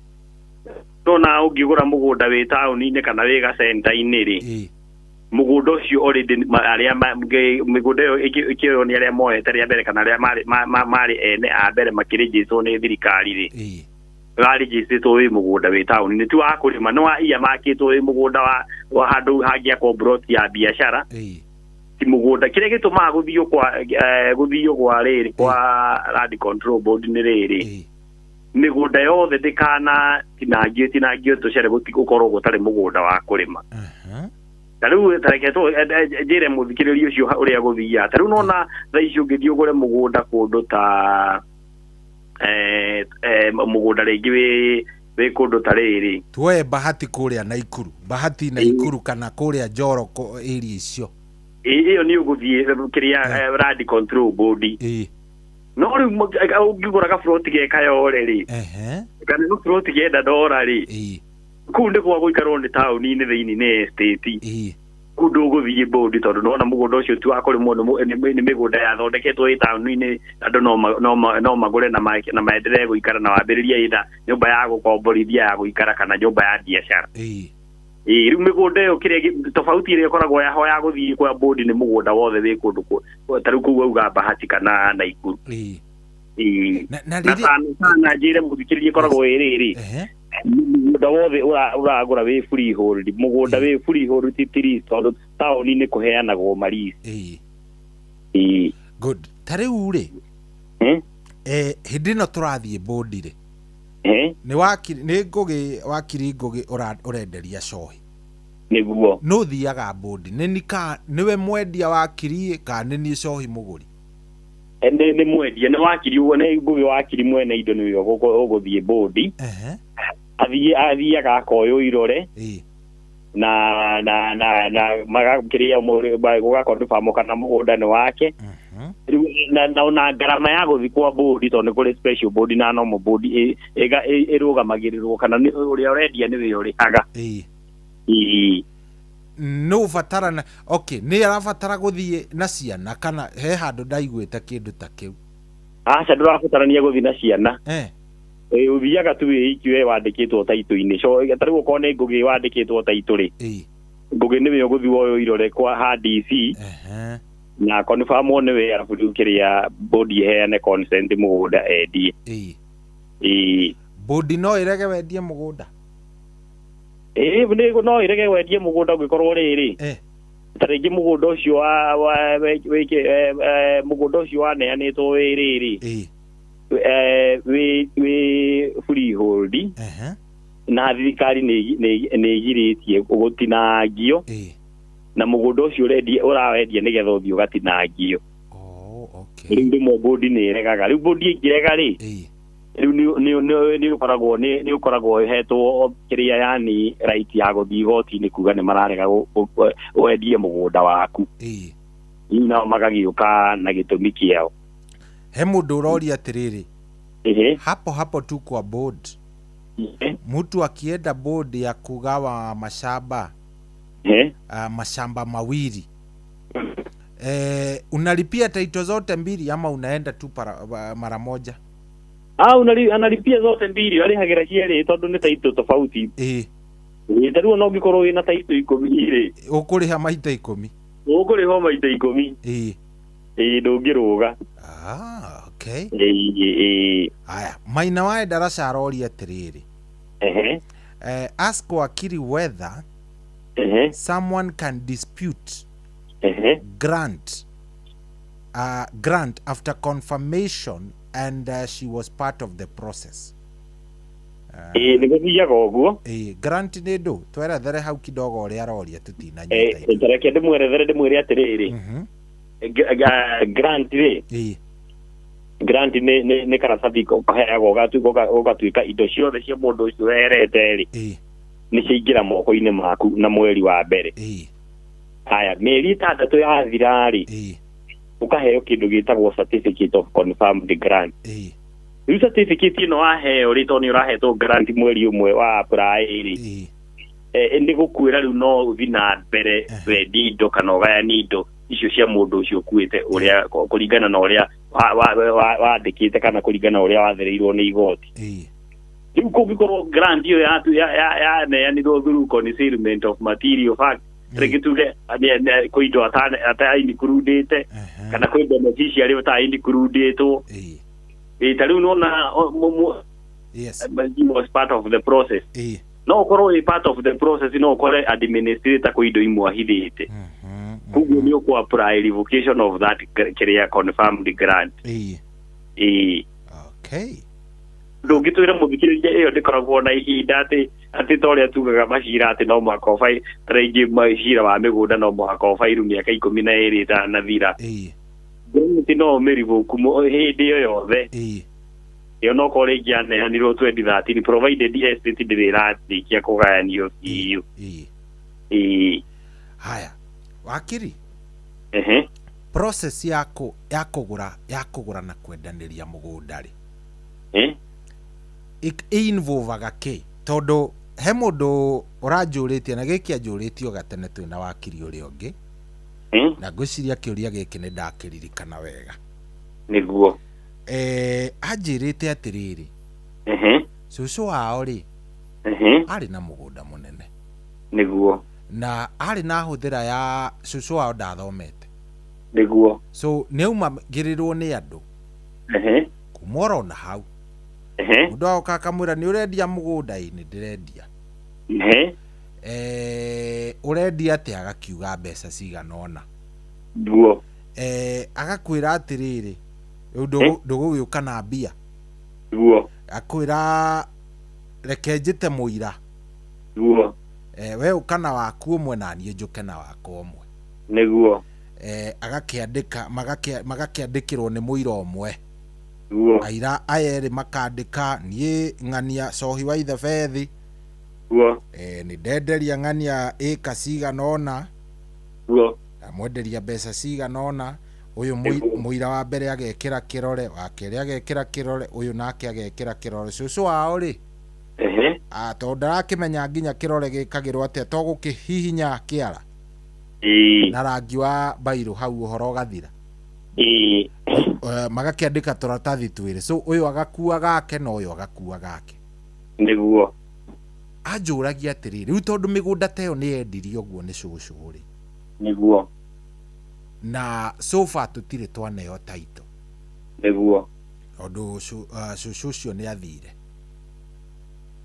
no ũngĩgũra mũgũnda wĩ taũni-inĩ kana wĩ gacenta-inĩ rĩ mũgũnda ũcio already arĩa mĩgũnda ĩyo ĩkĩoywo nĩ arĩa moete rĩa mbere kana arĩa marĩ ene a mbere makĩrĩnjĩtwo nĩ thirikari rĩ warĩnjĩtwo wĩ mũgũnda wĩ taũni-inĩ ti wa kũrĩma nĩ wa iya makĩtwo wĩ mũgũnda wa handũ hangĩakwo plot ya biacara ti mũgũnda kĩrĩa gĩtũmaga gũthio kwa rĩrĩ kwa Land Control Board nĩ rĩrĩ mĩgũnda yothe ndĩkana tinangio tũcere gũkorwo gũtarĩ mũgũnda wa kũrĩma. Ta rĩu tareke njĩre mũthikĩrĩria ũcio ũrĩa gũthiaga ta rĩu nona thaa ici ũngĩthiĩ ũgũre mũgũnda kũndũ ta mũgũnda rĩngĩ wĩ kũndũ ta rĩrĩ tuoe Bahati kũrĩa Naikuru, Bahati Naikuru kana kũrĩa Njoro area icio ĩyo nĩ ũgũthiĩ kĩrĩa Land Control Board. No rĩu ũngĩgũra gaburoti ge Kayore rĩ kana gaburoti ge Dandora rĩ kũu nĩ gwa gũikarwo nĩ taũni-inĩ thĩinĩ nĩ estate kũu ndũgũthiĩ board tondũ nĩwona mũgũnda ũcio ti wa kũrĩmwo nĩ mĩgũnda yathondeketwo ĩ taũni-inĩ andũ no magũre na maenderee gũikara na wambĩrĩrie either nyũmba ya gũkomborithia ya gũikara kana nyũmba ya biacara. Rĩu mĩgũnda ĩyo kĩrĩa tofauti ĩrĩa ĩkoragwo yaho ya gũthiĩ kwa board nĩ mũgũnda wothe wĩ kũndũ ta rĩu kũu auga Bahati kana Naikuru. Na sana njĩre mũthikĩrĩria ĩkoragwo ĩ rĩrĩ mũgũnda wothe ũragũra wĩ freehold mũgũnda wĩ freehold ti lease tondũ taũni-inĩ kũheanagwo ma lease. Good. Ta rĩu rĩ hĩndĩ ĩno tũrathiĩ board rĩ nĩ wakiri nĩ Ngũgĩ wakiri Ngũgĩ ũrenderia cohi nĩguo no thiaga board nĩ ka nĩwe mwendia wakiri ka nĩ niĩ cohi mũgũri? Nĩ mwendia nĩ wakiri ũguo nĩ Ngũgĩ wakiri mwene indo nĩwe ũgũthiĩ board athiaga akoywo irore na na na na magakĩrĩa gũgakonfirm kana mũgũnda nĩ wake na na ngarama ya gũthiĩ kwa board tondũ nĩ kũrĩ special board na normal board ĩrũgamagĩrĩrwo kana ũrĩa ũrendia nĩwe ũrĩhaga. No ũbatarana okay nĩ arabatara gũthiĩ na ciana kana he handũ ndaiguĩte kĩndũ ta kĩu? Aca ndũrabatarania gũthiĩ na ciana. Ũthiaga tu wĩ iki we wandĩkĩtwo taitũ-inĩ so ta rĩu okorwo nĩ Ngũgĩ wandĩkĩtwo taitũ rĩ Ngũgĩ nĩwe ũgũthiĩ woywo irore kwa HDC na confirm nĩwe arabu rĩu kĩrĩa board ĩheane consent mũgũnda endie. Board no ĩrege wendie mũgũnda? No ĩrege wendie mũgũnda ũngĩkorwo rĩrĩ ta rĩngĩ mũgũnda ũcio mũgũnda ũcio waneanĩtwo wĩ rĩrĩ wĩ freehold na thirikari nĩ ĩgirĩtie gũtinangio na mũgũnda ũcio ũrawendia nĩgetha ũthiĩ ũgatinangio. Rĩu rĩmwe board nĩ ĩregaga rĩu board ĩngĩrega rĩ rĩu nĩ ũkoragwo ĩhetwo kĩrĩa yani right ya gũthiĩ igoti-inĩ kuga nĩ mararega wendie mũgũnda waku rĩu nao magagĩũka na gĩtũmi kĩao. He mũndũ ũroria atĩrĩrĩ hapo hapo tu kwa board mtu akienda board ya kugawa mashamba mashamba mawili unalipia taito zote mbili ama unaenda tu mara moja? Analipia zote mbili arĩhagĩra cierĩ tondũ nĩ taito tofauti. Ĩĩ, ta rĩu ona ũngĩkorwo wĩna taitũ 10 rĩ, ũkũrĩha maita 10. Ũkũrĩhwo maita 10. Ĩĩ. Ĩĩ, ndũngĩrũga. Ah, okay. Ĩĩ, ĩĩ. Aya, Maina wa Ndaraca aroria atĩrĩrĩ. Ehe. Ask wakiri whether someone can dispute grant after confirmation and she was part of the process. Ĩĩ, nĩ gũthiaga ũguo. Ĩĩ, grant nĩ ndũ twerethere hau kidogo ũrĩa aroria tũtinanyita. Ta reke ndĩmwerethere ndĩmwĩre atĩrĩrĩ. Grant rĩ, Ĩĩ. Grant nĩ karatathi kaheagwo ũgatuĩka indo ciothe cia mũndũ ũcio werete rĩ, Ĩĩ. nĩ ciaingĩra moko-inĩ maku na mweri wa mbere. Ĩĩ. Haya, mĩeri 6 yathira rĩ, Ĩĩ. ũkaheo kĩndũ gĩtagwo certificate of confirmed grant. Ĩĩ. Rĩu certificate ĩno waheo rĩ, tondũ nĩ ũrahetwo grant mweri ũmwe wa apply rĩ, nĩ gũkwĩra rĩu no ũthiĩ na mbere wendie indo kana ũgayanie indo icio cia mũndũ ũcio ũkuĩte ũrĩa kũringana na ũrĩa wandĩkĩte kana kũringana na ũrĩa wathereirwo nĩ igoti. Rĩu kũngĩkorwo grant ĩyo yaneanirwo through concealment of material fact, rĩngĩ tuge kwĩ indo ataincludĩte kana kwĩ beneficiary ũtaincludĩtwo. Ĩĩ, ta rĩu nĩwona Yes. he was part of the process. Ĩĩ. No ũkorwo wĩ part of the process, no ũkore administrator kwĩ indo imwe ahithĩte. Koguo nĩ ũkũ apply revocation of that kĩrĩa confirmed grant. Ĩĩ. Ĩĩ. Okay. Ndũngĩtwĩra mũthikĩrĩria ĩyo ndĩkoragwo na ihinda atĩ ta ũrĩa tugaga macira atĩ no mũhaka ũbairũ, ta rĩngĩ macira wa mĩgũnda no mũhaka ũbairũ mĩaka 12 ĩtanathira. Ĩĩ. Grant no ũmĩrevoke hĩndĩ ĩyo yothe. Ĩĩ. Ĩyo no korwo rĩngĩ yaneanirwo 2013 provided estate ndĩrĩ ĩrarĩkia kũgayanio biũ. Ĩĩ. Ĩĩ. Haya, wakiri. Ehe. Process ya kũgũra na kwendanĩria mũgũnda rĩ, involvaga kĩ? Tondũ he mũndũ ũranjũrĩtie na gĩkĩ anjũrĩtio gatene twĩna wakiri ũrĩa ũngĩ, na ngwĩciria kĩũria gĩkĩ nĩ ndakĩririkana wega. Nĩguo. Anjĩrĩte atĩrĩrĩ, cũcũ wao rĩ, arĩ na mũgũnda mũnene. Nĩguo. Na arĩ na hũthĩra ya cũcũ wao ndathomete. Nĩguo. So nĩ aumagĩrĩrwo nĩ andũ kuma orona hau. Mũndũ agoka akamwĩra nĩ ũrendia mũgũnda? Ĩĩ, nĩ ndĩrendia. Ũrendia atĩa? Agakiuga mbeca cigana ũna. Nĩguo. Agakwĩra atĩrĩrĩ, rĩu ndũgũgĩũka na mbia. Nĩguo. Akwĩra reke njĩte mũira. Nĩguo. We ũka na waku ũmwe na niĩ njũke na wakwa ũmwe. Nĩguo. Agakĩandĩka, magakĩandĩkĩrwo nĩ mũira ũmwe. Nĩguo. Aira aya erĩ makandĩka niĩ ng'ania cohi wa ithe Bethi. Nĩguo. Nĩ ndenderia ng'ania ĩka cigana ũna. Nĩguo. Ndamwenderia mbeca cigana ũna. Ũyũ mũira wa mbere agekĩra kĩrore, wa kerĩ agekĩra kĩrore, ũyũ nake agekĩra kĩrore. Cũcũ wao rĩ, tondũ ndarakĩmenya nginya kĩrore gĩkagĩrwo atĩa, to gũkĩhihinya kĩara na rangi wa bairũ hau ũhoro ũgathira. Magakĩandĩka tũratathi twĩrĩ, so ũyũ agakua gake na ũyũ agakua gake. Nĩguo. Anjũragia atĩrĩrĩ, rĩu tondũ mĩgũnda ta ĩyo nĩ yendirio ũguo nĩ cũcũ rĩ, Nĩguo. na so far tũtirĩ twaneo taito. Nĩguo. Tondũ cũcũ ũcio nĩ athire.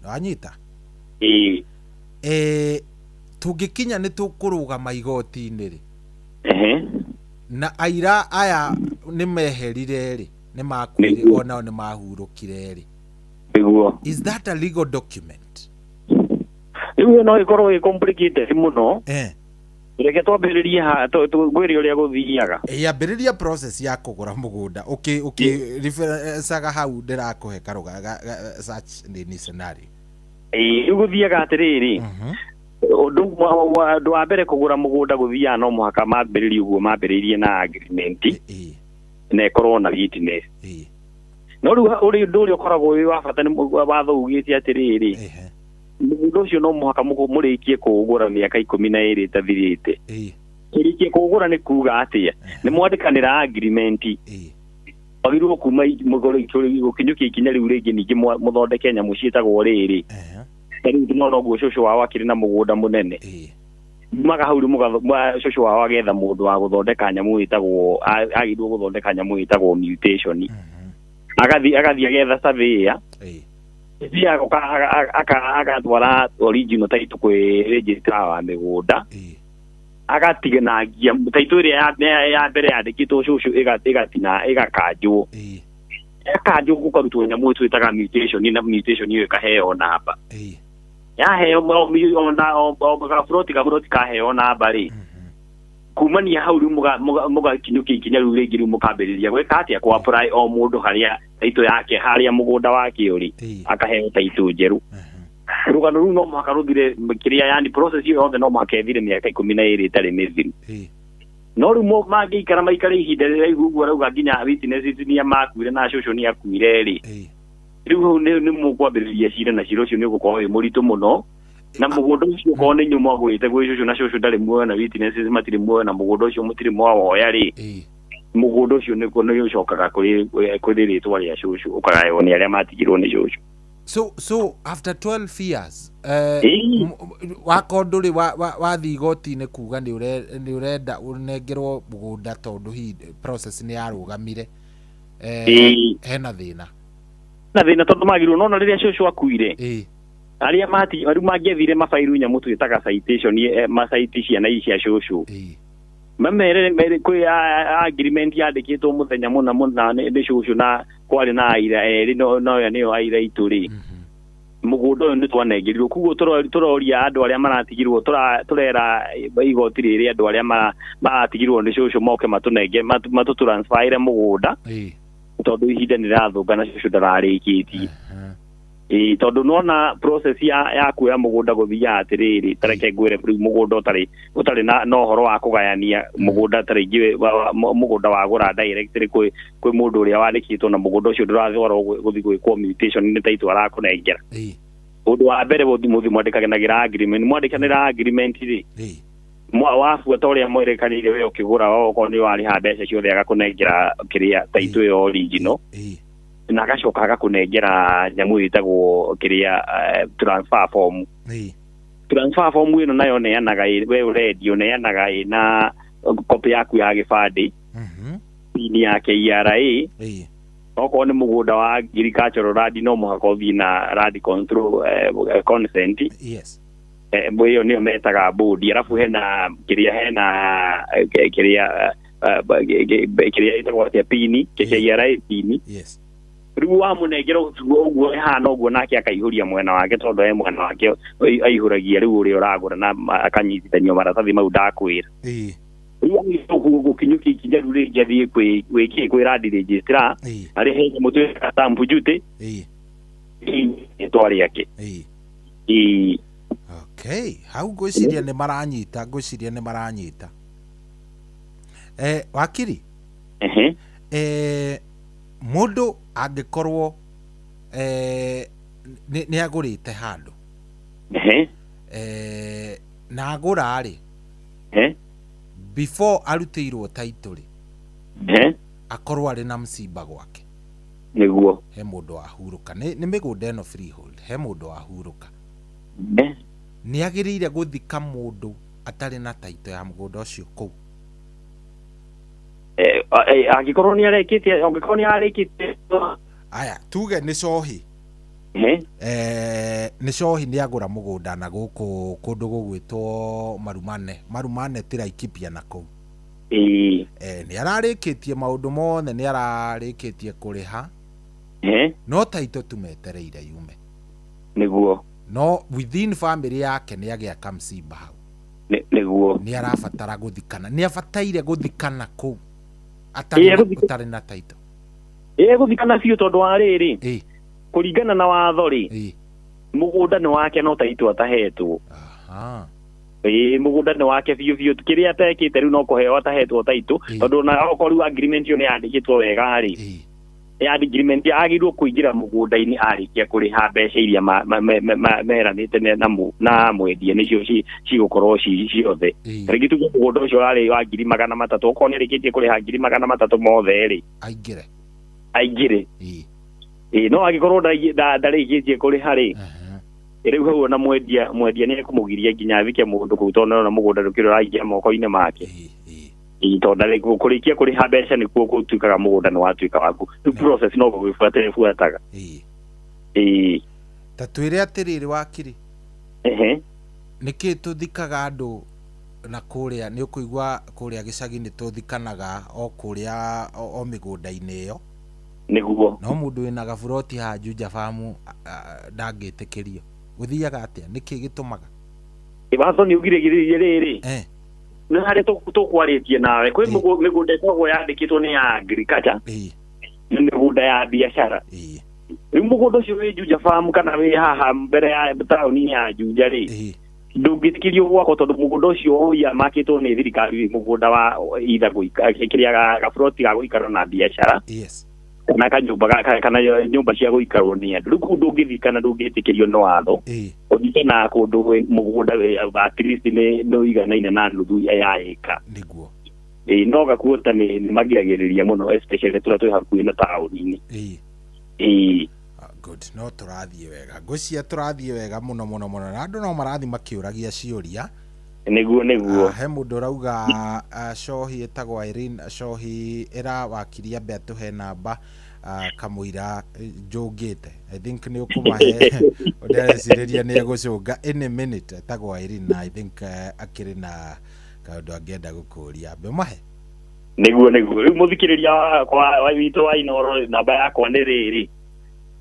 Nĩwanyita? Ĩĩ. Tũngĩkinya nĩ tũkũrũgama igoti-inĩ rĩ, na aira aya nĩ meherire rĩ, nĩ makuire onao nĩ mahurũkire rĩ. Nĩguo. Is that a legal document? Rĩu no ĩkorwo ĩ complicated mũno. Reke twambĩrĩrie ha ngwĩre ũrĩa gũthiaga. Ambĩrĩria process ya kũgũra mũgũnda ũkĩ referencaga hau ndĩrakũhe karũga search nini scenario. Rĩu gũthiaga atĩrĩrĩ, ũndũ wa mbere kũgũra mũgũnda gũthiaga no mũhaka mambĩrĩrie ũguo mambĩrĩirie na agreement na ĩkorwo na witness. No rĩu ũndũ ũrĩa ũkoragwo wĩ wa bata nĩ watho ugĩte atĩrĩrĩ, mũgũnda ũcio no mũhaka mũrĩkie kũũgũra mĩaka 12 ĩtathirĩte. Kũrĩkia kũũgũra nĩ kuga atĩa? Nĩ mwandĩkanĩra agreement, wagĩrĩirwo kuma gũkinyũkia ikinya rĩu rĩngĩ ningĩ mũthondeke nyamũ ciĩtagwo rĩrĩ Tarĩu no noguo cũcũ wao akĩrĩ na mũgũnda mũnene. Maga hau rĩu cũcũ wao agetha mũndũ wa gũthondeka nyamũ ĩtagwo agĩrĩirwo gũthondeka nyamũ ĩtagwo mutation. Agathiĩ agetha surveyor. Thiaga agatwara original title kwĩ registrar wa mĩgũnda. Agatiganagia title ĩrĩa ya mbere yandĩkĩtwo cũcũ ĩgatina ĩgakanjwo. Ĩgakanjwo gũkarutwo nyamũ twĩtaga mutation na mutation ĩyo ĩkaheo namba. Yaheo ona gaburoti kaheo namba rĩ. Kumania hau rĩu mũgakinyũkia ikinya rĩu rĩngĩ rĩu mũkambĩrĩria gwĩka atĩa kũ apply o mũndũ harĩa title yake harĩa mũgũnda wake ũrĩ akaheo title njerũ. Rũgano rũu no mũhaka rũthire kĩrĩa yani process ĩyo yothe no mũhaka ĩthire mĩaka 12 ĩtarĩ mĩthiru. No rĩu mangĩikara maikare ihinda rĩraihu ũguo arauga nginya witnesses nĩ makuire na cũcũ nĩ akuire rĩ. Rĩu hau nĩ mũkwambĩrĩria cira na cira ũcio nĩ ũgũkorwo wĩ mũritũ mũno. Na mũgũnda ũcio okorwo nĩ inyuĩ mwagũrĩte gwĩ cũcũ na cũcũ ndarĩ muoyo na witnesses matirĩ muoyo na mũgũnda ũcio mũtirĩ mwawoya rĩ. Mũgũnda ũcio nĩ ũcokaga kũrĩ rĩtwa rĩa cũcũ ũkagaywo nĩ arĩa matigirwo nĩ cũcũ. So after 12 years wakorwo ndũrĩ wathiĩ igoti-inĩ kuga nĩ ũrenda ũnengerwo mũgũnda tondũ hihi process nĩ yarũgamire hena thĩna. Na thĩna tondũ magĩrĩirwo nona rĩrĩa cũcũ akuire. Arĩa rĩu mangĩethire mabairu nyamũ twĩtaga citation macaiti ciana ici cia cũcũ. Mamere kwĩ agreement yandĩkĩtwo mũthenya mũna mũna nĩ cũcũ na kwarĩ na aira erĩ no aya nĩo aira itũ rĩ. Mũgũnda ũyũ nĩ twanengerirwo koguo tũroria andũ arĩa maratigirwo tũrera igoti rĩrĩ andũ arĩa maratigirwo nĩ cũcũ moke matũnenge matũtransferire mũgũnda tondũ ihinda nĩ rĩrathũka na cũcũ ndararĩkĩtie. Tondũ nona process ya kuoya mũgũnda gũthiaga atĩrĩrĩ tareke ngwĩre rĩu mũgũnda ũtarĩ na ũhoro wa kũgayania mũgũnda ta rĩngĩ mũgũnda wagũra directly kwĩ mũndũ ũrĩa wandĩkĩtwo na mũgũnda ũcio ndũratwarwo gũthiĩ gwĩkwo mutation nĩ title arakũnengera. Ũndũ wa mbere mũthiĩ mwandĩkanagĩra agreement mwandĩkanĩra agreement rĩ wabuata ũrĩa mwerekanĩire we ũkĩgũra okorwo nĩ warĩha mbeca ciothe agakũnengera kĩrĩa title ĩyo original. Na agacoka agakũnengera nyamũ ĩtagwo kĩrĩa transfer form. Transfer form ĩno nayo neanaga we ũrendio neanaga ĩna copy yaku ya gĩbandĩ, pin ya KRA. Okorwo nĩ mũgũnda wa agricultural land no mũhaka ũthiĩ na land control consent. Yes. Ĩyo nĩyo metaga board. Arabu hena kĩrĩa hena kĩrĩa kĩrĩa ĩtagwo atĩa pini KRA pini. Yes. Rĩu wamũnengera ũguo ĩhana ũguo nake akaihũria mwena wake tondũ he mwena wake aihũragia rĩu ũrĩa ũragũra na akanyitithanio maratathi mau ndakwĩra. Rĩu gũkinyũkia ikinya rĩu rĩngĩ athiĩ gwĩ land registrar arĩhe nyamũ twĩtaga stamp duty rĩtwa rĩake. Okay, hau ngwĩciria nĩ maranyita, wakiri. Mũndũ angĩkorwo nĩ agũrĩte handũ na agũra rĩ before arutĩirwo title rĩ akorwo arĩ na mcimba gwake nĩguo he mũndũ wahurũka nĩ mĩgũnda ĩno freehold he mũndũ wahurũka nĩ agĩrĩire gũthika mũndũ atarĩ na title ya mũgũnda ũcio kũu. Angĩkorwo nĩ arĩkĩtie angĩkorwo nĩ arĩkĩtie aya tuge nĩ cohi nĩ cohi nĩ agũra mũgũnda na gũkũ kũndũ gũgwĩtwo Marumane ti Laikipia na kũu. Nĩ ararĩkĩtie maũndũ mothe nĩ ararĩkĩtie kũrĩha no title tumetereire yume nĩguo no within family yake nĩ agĩaka mcimba hau nĩguo nĩ arabatara gũthikana nĩ abataire gũthikana kũu atarĩ na title. Gũthikana biũ tondũ wa rĩrĩ kũringana na watho rĩ mũgũnda nĩ wake no title atahetwo. Mũgũnda nĩ wake biũ biũ kĩrĩa atekĩte rĩu no kũheo atahetwo title tondũ ona okorwo rĩu agreement ĩyo nĩ yandĩkĩtwo wega rĩ ya agreement agĩrĩirwo kũingĩra mũgũnda-inĩ arĩkia kũrĩha mbeca iria meranĩte na mwendia nĩcio cigũkorwo ciothe. Rĩngĩ tuge mũgũnda ũcio ũrarĩ wa 300,000 okorwo nĩ arĩkĩtie kũrĩha 300,000 mothe rĩ aingĩre. No angĩkorwo ndarĩkĩtie kũrĩha rĩ Rĩu hau ona mwendia nĩ ekũmũgiria nginya athike mũndũ kũu tondũ nĩarona mũgũnda ndũkĩrĩ ũraingĩra moko-inĩ make. Tondũ kũrĩkia kũrĩha mbeca nĩkuo gũtuĩkaga mũgũnda nĩ watuĩka waku. Rĩu process no gũgĩbuata ĩbuataga. Ĩĩ. Ta twĩre atĩrĩrĩ wakiri. Ehe. Nĩkĩ tũthikaga andũ na kũrĩa nĩ ũkũigua kũrĩa gĩcagi nĩ tũthikanaga o kũrĩa o mĩgũnda-inĩ ĩyo. Nĩguo. No mũndũ wĩna gaburoti haha Juja Farm ndangĩtĩkĩrio. Gũthiaga atĩa? Nĩkĩ gĩtũmaga? Watho nĩ ũgirĩgĩrĩrie rĩrĩ. Nĩ harĩa tũkwarĩtie nawe kwĩ mĩgũnda ĩkoragwo yandĩkĩtwo nĩ ya agriculture. Nĩ mĩgũnda ya biacara. Rĩu mũgũnda ũcio wĩ Juja Farm kana wĩ haha mbere ya taũni ya Juja rĩ, ndũngĩtĩkĩrio gwakwo tondũ mũgũnda ũcio ũia makĩtwo nĩ thirikari mũgũnda wa either kĩrĩa gaburoti ga gũikarwo na biacara. Yes. Kana kanyũmba kana nyũmba cia gũikarwo nĩ andũ. Rĩu kũu ndũngĩthiĩ kana ndũngĩtĩkĩrio nĩ watho. Ũthiĩte na kũndũ mũgũnda at least nĩ ũiganaine na nuthu ya ĩka. Nĩguo. Ĩĩ no gakuota nĩ magiragĩrĩria mũno especially tũrĩa twĩ hakuhĩ na taũni-inĩ. Ĩĩ. Good. No tũrathiĩ wega. Ngwĩciria tũrathiĩ wega mũno mũno mũno na andũ no marathiĩ makĩũragia ciũria. Nĩguo nĩguo. He mũndũ ũrauga Cohi ĩtagwo Irene Cohi ĩra wakiri ambe atũhe namba kamũira njũngĩte. I think nĩ ũkũmahe ũndĩrecirĩria nĩ egũcũnga any minute. Ĩtagwo Irene na I think akĩrĩ na kaũndũ angĩenda gũkũria. Ambe ũmahe. Nĩguo nĩguo. Rĩu mũthikĩrĩria wakwa witũ wa Inooro namba yakwa nĩ rĩrĩ.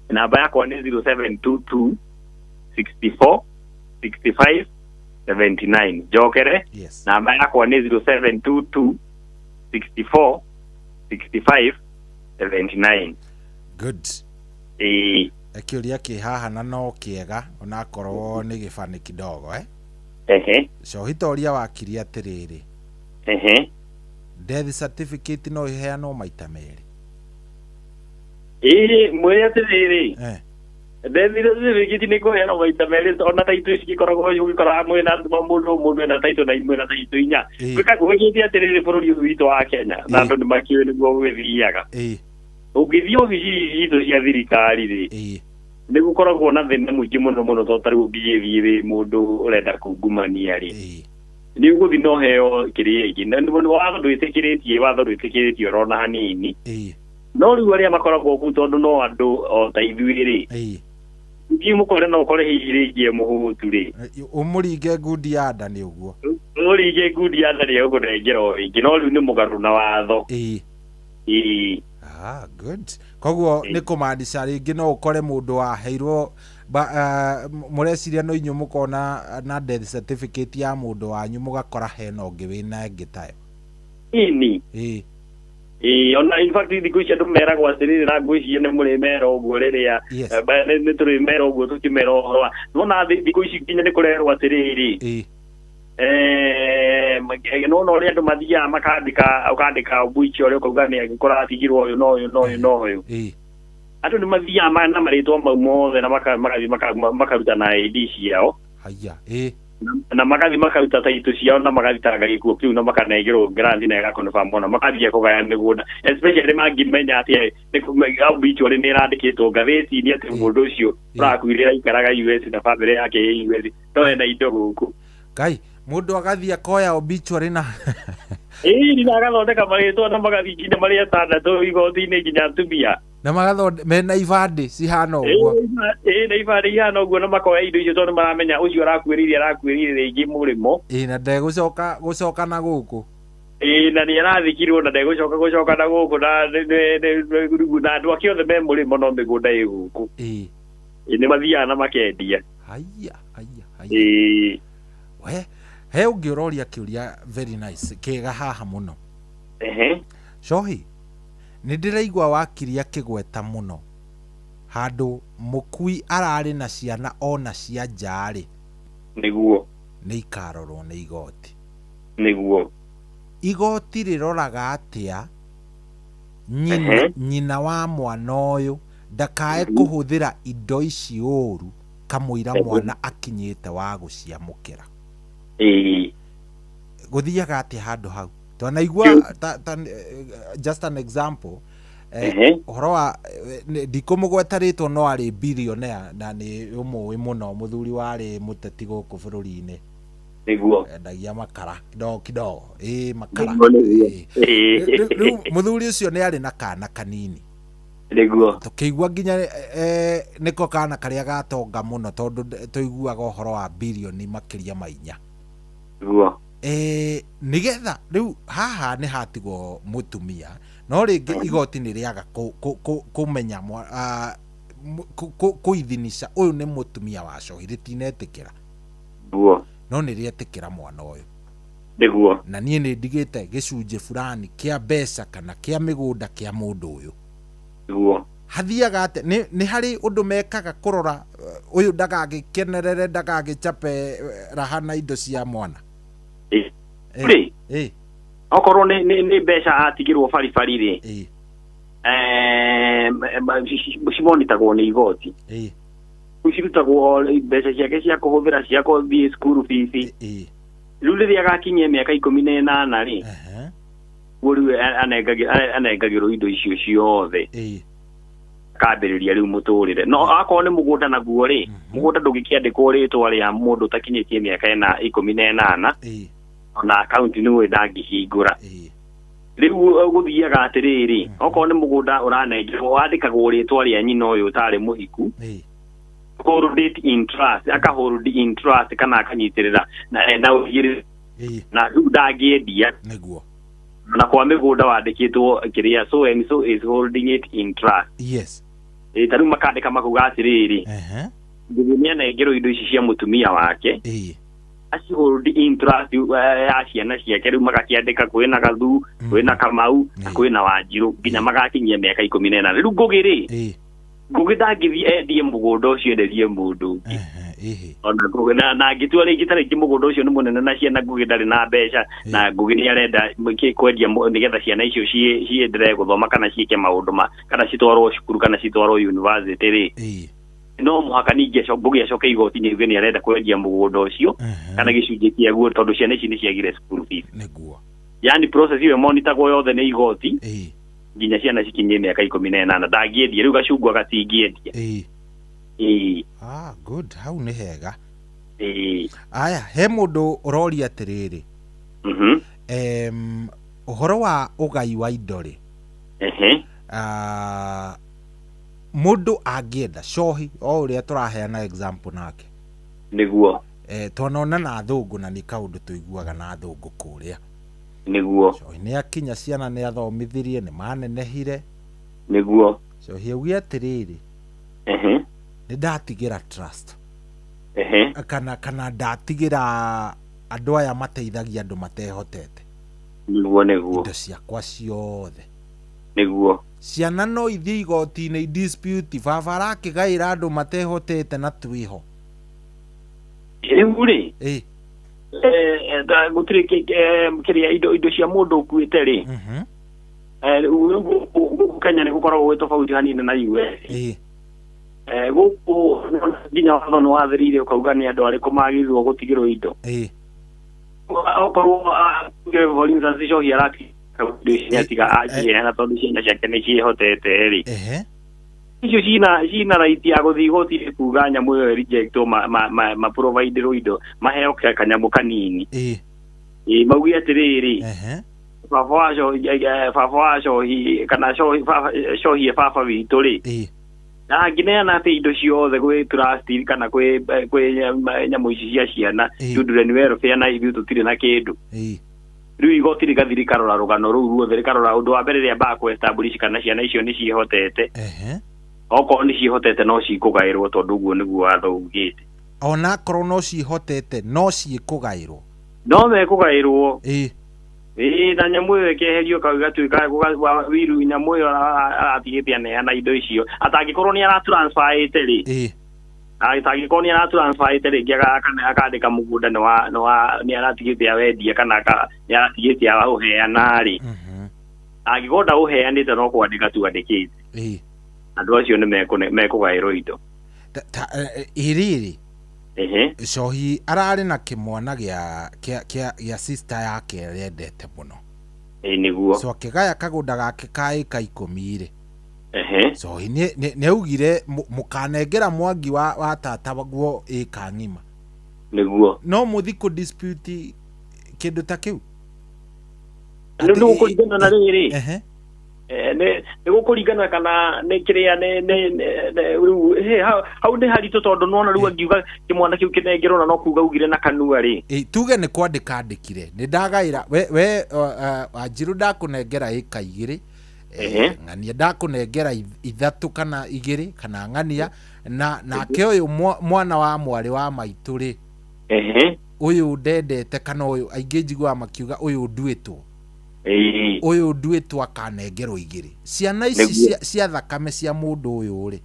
Namba yakwa nĩ 0722 64 65 79. Njokere. Yes. Namba yakwa nĩ 0722 64 65 79. Good. Ĩĩ. Kĩũria kĩ haha na no kĩega onakorwo nĩ gĩbani kidogo. Ehe. Cohi toria wakiri atĩrĩrĩ. Ehe. Death certificate no ĩheanwo maita merĩ. Ĩĩ mwĩre atĩrĩrĩ. Death certificate nĩ kũheanwo maita merĩ ona taitũ ici ikoragwo ũgĩkora mwĩna mũndũ ena taitũ na imwe na taitũ inya. Gwĩkĩte atĩrĩrĩ bũrũri ũyũ witũ wa Kenya na andũ nĩ makĩũĩ nĩguo gũgĩthiaga. Ũngĩthiĩ obici citũ cia thirikari rĩ, nĩ gũkoragwo na thĩna mũingĩ mũno mũno tondũ ta rĩu ũngĩgĩthiĩ wĩ mũndũ ũrenda kungumania rĩ, nĩ ũgũthiĩ na ũheo kĩrĩa ĩngĩ. Na watho ndwĩtĩkĩrĩtie, watho ndwĩtĩkĩrĩtie orona hanini. No rĩu arĩa makoragwo kũu tondũ no andũ o ta ithuĩ rĩ, ũthiĩ mũkore no ũkore hihi rĩngĩ e mũhũtu rĩ, ũmũringe ngundi ya nda nĩ ũguo. Ũmũringe ngundi ya nda nĩ egũkũnengera o rĩngĩ, no rĩu nĩ mũgarũ na watho. Ĩĩ. Good. Koguo nĩ kũmaanisha rĩngĩ no ũkore mũndũ waheirwo mũreciria no inyuĩ mũkona na death certificate ya mũndũ wanyu mũgakora hena ũngĩ wĩna ĩngĩ tayo. Ĩni. Ĩĩ. Ĩĩ ona in fact thikũ ici andũ meragwo atĩrĩrĩ na ngwĩciria nĩ mũrĩmera ũguo rĩrĩa nĩ tũrĩmera ũguo tũkĩmera ũhoro wa nĩwona thikũ ici nginya nĩ kũrerwo atĩrĩrĩ. Nĩwona ũrĩa andũ mathiaga makandĩka ũkandĩka obituary ũrĩa ũkauga nĩ angĩkorwo atigirwo ũyũ na ũyũ na ũyũ na ũyũ. Andũ nĩ mathiaga na marĩtwa mau mothe na magathiĩ makaruta na ID ciao. Haya. Na magathiĩ makaruta taitũ ciao na magathitanga gĩkuũ kĩu na makanengerwo grant na ĩgakonfirm ona magathiĩ kũgaya mĩgũnda especially mangĩmenya atĩ obituary nĩ ĩrandĩkĩtwo ngathĩti-inĩ atĩ mũndũ ũcio ũrakuire aikaraga US na bamĩrĩ yake ĩ US no ena indo gũkũ. Ngai mũndũ agathiĩ akoya obituary na ĩĩ na agathondeka marĩtwa na magathiĩ nginya marĩ atandatũ igoti-inĩ nginya atumia na magathondeka mena ibandĩ cihana ũguo. Ĩĩ na ibandĩ ihana ũguo na makoya indo icio tondũ maramenya ũcio arakuĩrĩire rĩngĩ mũrĩmo. Ĩĩ na ndegũcoka gũcoka na gũkũ. Ĩĩ na nĩ arathikirwo na ndegũcoka gũcoka na gũkũ na andũ ake othe me mũrĩmo no mĩgũnda ĩ gũkũ. Ĩĩ. Nĩ mathiaga na makendia. Haya haya haya. Ĩĩ. We he ũngĩ ũroria kĩũria very nice kĩega haha mũno. Ehe. Cohi nĩ ndĩraigua wakiri akĩgweta mũno handũ mũkui ararĩ na ciana ona cia nja-rĩ. Nĩguo. Nĩ ikarorwo nĩ igoti. Nĩguo. Igoti rĩroraga atĩa nyina wa mwana ũyũ ndakae kũhũthĩra indo ici ũru kamũira mwana akinyĩte wa gũciamũkĩra. Ĩĩ. Gũthiaga atĩa handũ hau? Twanaigua just an example Ũhoro wa ndikũmũgweta rĩtwa no arĩ billionaire na nĩ ũmũĩ mũno mũthuri warĩ mũteti gũkũ bũrũri-inĩ. Nĩguo. Endagia makara kidogo kidogo. Makara. Rĩu mũthuri ũcio nĩ arĩ na kana kanini. Nĩguo. Tũkĩigua nginya nĩko kana karĩa gatonga mũno tondũ tũiguaga ũhoro wa bilioni makĩria ma 4. Nĩguo. Nĩgetha rĩu haha nĩ hatigwo mũtumia no rĩngĩ igoti nĩ rĩaga kũmenya kũithinisha ũyũ nĩ mũtumia wa cohi rĩtinetĩkĩra. Nĩguo. No nĩ rĩetĩkĩra mwana ũyũ. Nĩguo. Na niĩ nĩ ndigĩte gĩcunjĩ fulani kĩa mbeca kana kĩa mĩgũnda kĩa mũndũ ũyũ. Nĩguo. Hathiaga atĩa? Nĩ harĩ ũndũ mekaga kũrora ũyũ ndagagĩkenerere ndagagĩchape raha na indo cia mwana? Rĩ okorwo nĩ mbeca atigĩrwo baribari rĩ, cimonitagwo nĩ igoti. Cirutagwo mbeca ciake cia kũhũthĩra cia gũthiĩ cukuru bithi. Rĩu rĩrĩa agakinyia mĩaka 18 rĩ, rĩu anengagĩrwo indo icio ciothe akambĩrĩria rĩu mũtũrĩre. No akorwo nĩ mũgũnda naguo rĩ, mũgũnda ndũngĩkĩandĩkwo rĩtwa rĩa mũndũ ũtakinyĩtie mĩaka 18 ona akaunti nĩwe ndangĩhingũra. Rĩu gũthiaga atĩrĩrĩ, okorwo nĩ mũgũnda ũranengerwo wandĩkagwo rĩtwa rĩa nyina ũyũ ũtarĩ mũhiku, hold it in trust, aka hold in trust kana akanyitĩrĩra na ũigĩrĩri na rĩu ndangĩendia. Nĩguo. Na kwa mĩgũnda wandĩkĩtwo kĩrĩa so and so is holding it in trust. Yes. Ta rĩu makandĩka makauga atĩrĩrĩ, Ngũgĩ nĩanengerwo indo ici cia mũtumia wake, aci hold in trust ya ciana ciake. Rĩu magakĩandĩka kwĩna Gathu, kwĩna Kamau na kwĩna Wanjirũ nginya magakinyia mĩaka 18. Rĩu Ngũgĩ rĩ, Ngũgĩ ndangĩthiĩ endie mũgũnda ũcio enderie mũndũ ũngĩ. Ona Ngũgĩ na angĩtua rĩngĩ ta rĩngĩ mũgũnda ũcio nĩ mũnene na ciana Ngũgĩ ndarĩ na mbeca na Ngũgĩ nĩ arenda kwendia nĩgetha ciana icio cienderee gũthoma kana ciĩke maũndũ ma kana citwarwo cukuru kana citwarwo university rĩ, no mũhaka ningĩ Ngũgĩ acoke igoti-inĩ auge nĩ arenda kwendia mũgũnda ũcio kana gĩcunjĩ kĩaguo tondũ ciana ici nĩ ciagire cukuru fees. Nĩguo. Yani process ĩyo ĩmonitagwo yothe nĩ igoti nginya ciana cikinyie mĩaka 18. Ndangĩendia rĩu gacungwa gatingĩendia. Good, hau nĩ hega. Aya, he mũndũ ũroria atĩrĩrĩ, ũhoro wa ũgai wa indo rĩ, mũndũ angĩenda cohi o ũrĩa tũraheana example nake. Nĩguo. Twanona na athũngũ na nĩ kaũndũ tũiguaga na athũngũ kũrĩa. Nĩguo. Cohi nĩ akinya ciana nĩ athomithirie nĩ manenehire. Nĩguo. Cohi auge atĩrĩrĩ, nĩ ndatigĩra trust. Kana ndatigĩra andũ aya mateithagia andũ matehotete. Nĩguo nĩguo. Indo ciakwa ciothe. Nĩguo. Ciana no ithiĩ igoti-inĩ dispute baba arakĩgaĩra andũ matehotete na twĩho. Rĩu rĩ, gũtirĩ kĩrĩa indo cia mũndũ ũkuĩte rĩ, gũkũ Kenya nĩ gũkoragwo gwĩ tofauti hanini na US. Gũkũ nginya watho nĩ wathĩrĩire ũkauga nĩ andũ arĩkũ magĩrĩirwo gũtigĩrwo indo. Okorwo for instance cohi aratiga indo ici nĩatiga aciheana tondũ ciana ciake nĩ ciĩhotete rĩ, icio cina right ya gũthiĩ igoti-inĩ kuga nyamũ ĩyo rejectwo maproviderwo indo maheo kanyamũ kanini. Mauge atĩrĩrĩ, baba wa cohi kana cohi baba witũ rĩ, angĩneana atĩ indo ciothe gwĩ trust kana kwĩ nyamũ ici cia ciana children welfare na ithuĩ tũtirĩ na kĩndũ. Rĩu igoti rĩgathiĩ rĩkarora rũgano rũu ruothe rĩkarora ũndũ wa mbere rĩambaga kũ establish kana ciana icio nĩ ciĩhotete. Okorwo nĩ ciĩhotete no cikũgaĩrwo tondũ ũguo nĩguo watho ugĩte. Ona akorwo no ciĩhotete no ciĩkũgaĩrwo. No mekũgaĩrwo. Na nyamũ ĩyo ĩkeherio kau ĩgatuĩka wiru nyamũ ĩyo aratigĩte aneana indo icio atangĩkorwo nĩ aratransferĩte rĩ, atangĩkorwo nĩ aratransferĩte rĩngĩ akandĩka mũgũnda nĩ aratigĩte awendia kana nĩ aratigĩte aũheana rĩ, angĩkorwo ndaũheanĩte no kwandĩka tu andĩkĩte, andũ acio nĩ mekũgaĩrwo indo. Ĩrĩrĩ, cohi ararĩ na kĩmwana gĩa sister yake ĩrĩa endete mũno. Nĩguo. So akĩgaya kagũnda gake ka ĩka 10 rĩ, Cohi nĩ augire mũkanengera mwangi wa tata guo ĩka ng'ima. Nĩguo. No mũthi kũ dispute kĩndũ ta kĩu? Nĩ gũkũringana na rĩrĩ. Nĩ gũkũringana kana nĩ kĩrĩa nĩ hau nĩ haritũ tondũ nĩwona rĩu angiuga kĩmwana kĩu kĩnengerwo na no kuga augire na kanua rĩ. Tuge nĩ kwandĩka andĩkire nĩ ndagaĩra we Wanjirũ ndakũnengera ĩka 2, ng'ania ndakũnengera 3 kana 2 kana ng'ania na nake ũyũ mwana wa mwarĩ wa maitũ rĩ, ũyũ ndendete kana ũyũ aingĩ njiguaga makiuga ũyũ nduĩtwo, ũyũ nduĩtwo akanengerwo 2. Ciana ici cia thakame cia mũndũ ũyũ rĩ,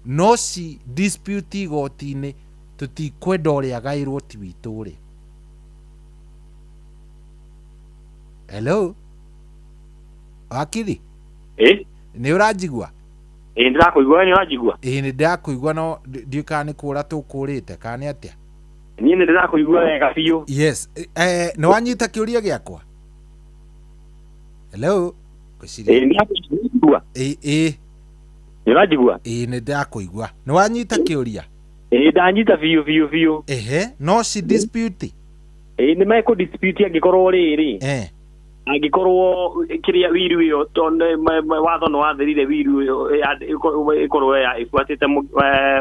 no ci dispute igoti-inĩ tũtikwenda ũrĩa agaĩrwo ti witũ rĩ. Hello wakiri, nĩ ũranjigua? Ĩĩ ndĩrakũigua. Nĩ ũranjigua? Ĩĩ nĩ ndĩrakũigua no ndiũĩ kana nĩ kũra tũkũrĩte kana nĩ atĩa. Niĩ nĩ ndĩrakũigua wega biũ. Yes. Nĩ wanyita kĩũria gĩakwa? Hello. Ĩĩ ndĩrakũigua. Ĩĩ. Nĩ ũranjigua? Ĩĩ nĩ ndĩrakũigua. Nĩ wanyita kĩũria? Ĩĩ ndanyita biũ biũ biũ. Ehe, no ci dispute. Ĩĩ nĩ mekũ dispute angĩkorwo rĩrĩ. Angĩkorwo kĩrĩa wiru ĩyo tondũ watho nĩ wathirire wiru ĩyo ĩkorwo ĩbuatĩte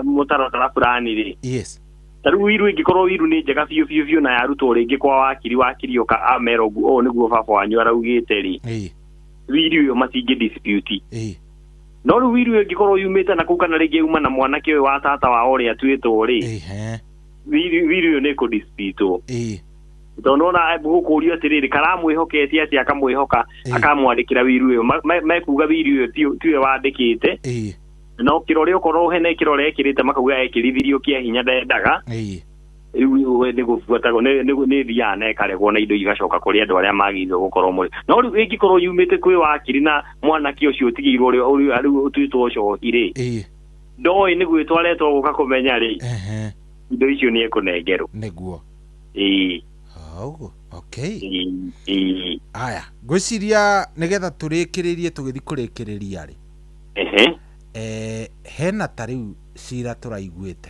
mũtaratara fulani rĩ. Yes. Ta rĩu wiru ĩngĩkorwo wiru nĩ njega biũ biũ biũ na yarutwo rĩngĩ kwa wakiri ũka amera ũguo ũũ nĩguo baba wanyu araugĩte rĩ, wiru ĩyo matingĩ dispute. No rĩu wiru ĩyo ĩngĩkorwo yumĩte na kũu kana rĩngĩ yuma na mwanake ũyũ wa tata wao ũrĩa atuĩtwo rĩ, wiru ĩyo nĩ ĩkũ dispute. Tondũ nona gũkũrio atĩrĩrĩ karamwĩhokete atĩa akamwĩhoka akamwandĩkĩra wiru ĩyo mekuga wiru ĩyo tiwe wandĩkĩte, no kĩrore okorwo hena kĩrore ekĩrĩte makauga ekĩrithirio kĩa hinya ndendaga, rĩu nĩ gũbuatagwo nĩ thiaga na ĩkaregwo na indo igacoka kũrĩ andũ arĩa magĩrĩirwo gũkorwo mũrĩ. No rĩu ĩngĩkorwo yumĩte kwĩ wakiri na mwanake ũcio ũtigĩirwo ũrĩa rĩu ũtuĩtwo cohi rĩ, ndoĩ nĩ gwĩtwo aretwo gũka kũmenya rĩ, indo icio nĩ ekũnengerwo. Nĩguo. Ĩĩ. Ũguo. Okay. Aya, ngwĩciria nĩgetha tũrĩkĩrĩrie tũgĩthiĩ kũrĩkĩrĩria rĩ, hena ta rĩu cira tũraiguĩte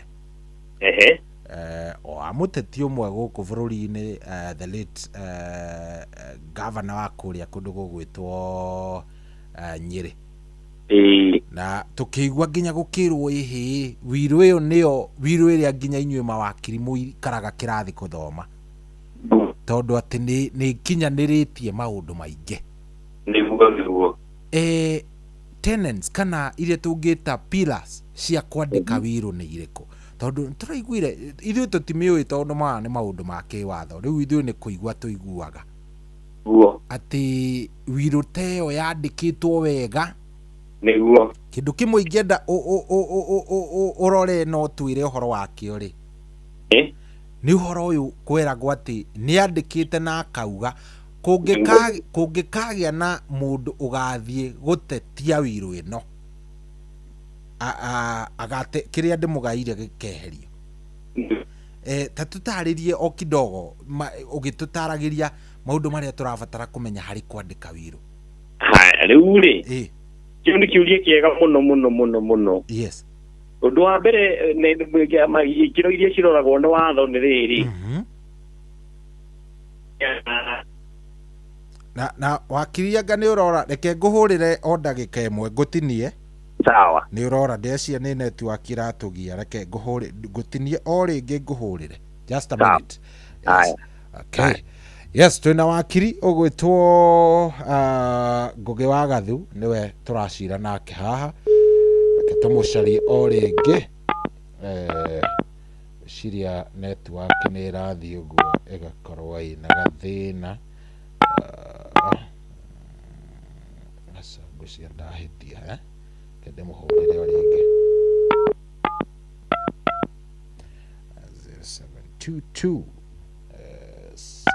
wa mũteti ũmwe gũkũ bũrũri-inĩ, the late governor wa kũrĩa kũndũ gũgwĩtwo Nyĩrĩ. Na tũkĩigua nginya gũkĩrwo ĩhĩ wiru ĩyo nĩyo wiru ĩrĩa nginya inyuĩ mawakiri mũikaraga kĩrathi kũthoma, tondũ atĩ nĩ ikinyanĩrĩtie maũndũ maingĩ. Nĩguo nĩguo. Tenants kana iria tũngĩta pillars cia kwandĩka wiru nĩ irĩkũ? Tondũ tũraiguire ithuĩ tũtimĩũĩ tondũ maya nĩ maũndũ ma kĩwatho, rĩu ithuĩ nĩ kũigua tũiguaga atĩ wiru ta ĩyo yandĩkĩtwo wega. Nĩguo. Kĩndũ kĩmwe ingĩenda ũrore no twĩre ũhoro wakĩo rĩ, nĩ ũhoro ũyũ kweragwo atĩ nĩ andĩkĩte na akauga kũngĩkagĩa na mũndũ ũgathiĩ gũtetia wiru ĩno agate kĩrĩa ndĩmũgaire gĩkeherio. Ta tũtarĩrie o kidogo ũgĩtũtaragĩria maũndũ marĩa tũrabatara kũmenya harĩ kwandĩka wiru. Haya rĩu rĩ, kĩu nĩ kĩũria kĩega mũno mũno mũno mũno. Yes. Ũndũ wa mbere ikĩro iria ciroragwo nĩ watho nĩ rĩrĩ, na wakiri anga nĩ ũrora, reke ngũhũrĩre o ndagĩka ĩmwe ngũtinie. Sawa. Nĩ ũrora ndeciria nĩ network iratũgia, reke ngũtinie o rĩngĩ ngũhũrĩre. Just a minute. Yes. Okay. Yes, twĩna wakiri ũgwĩtwo Ngũgĩ wa Gathu, nĩwe tũracira nake haha. Reke tũmũcarie o rĩngĩ. Ciria network nĩ ĩrathiĩ ũguo ĩgakorwo ĩna gathĩna. Aca ngwĩciria ndahĩtia, Reke ndĩmũhũrĩre o rĩngĩ. 0722 6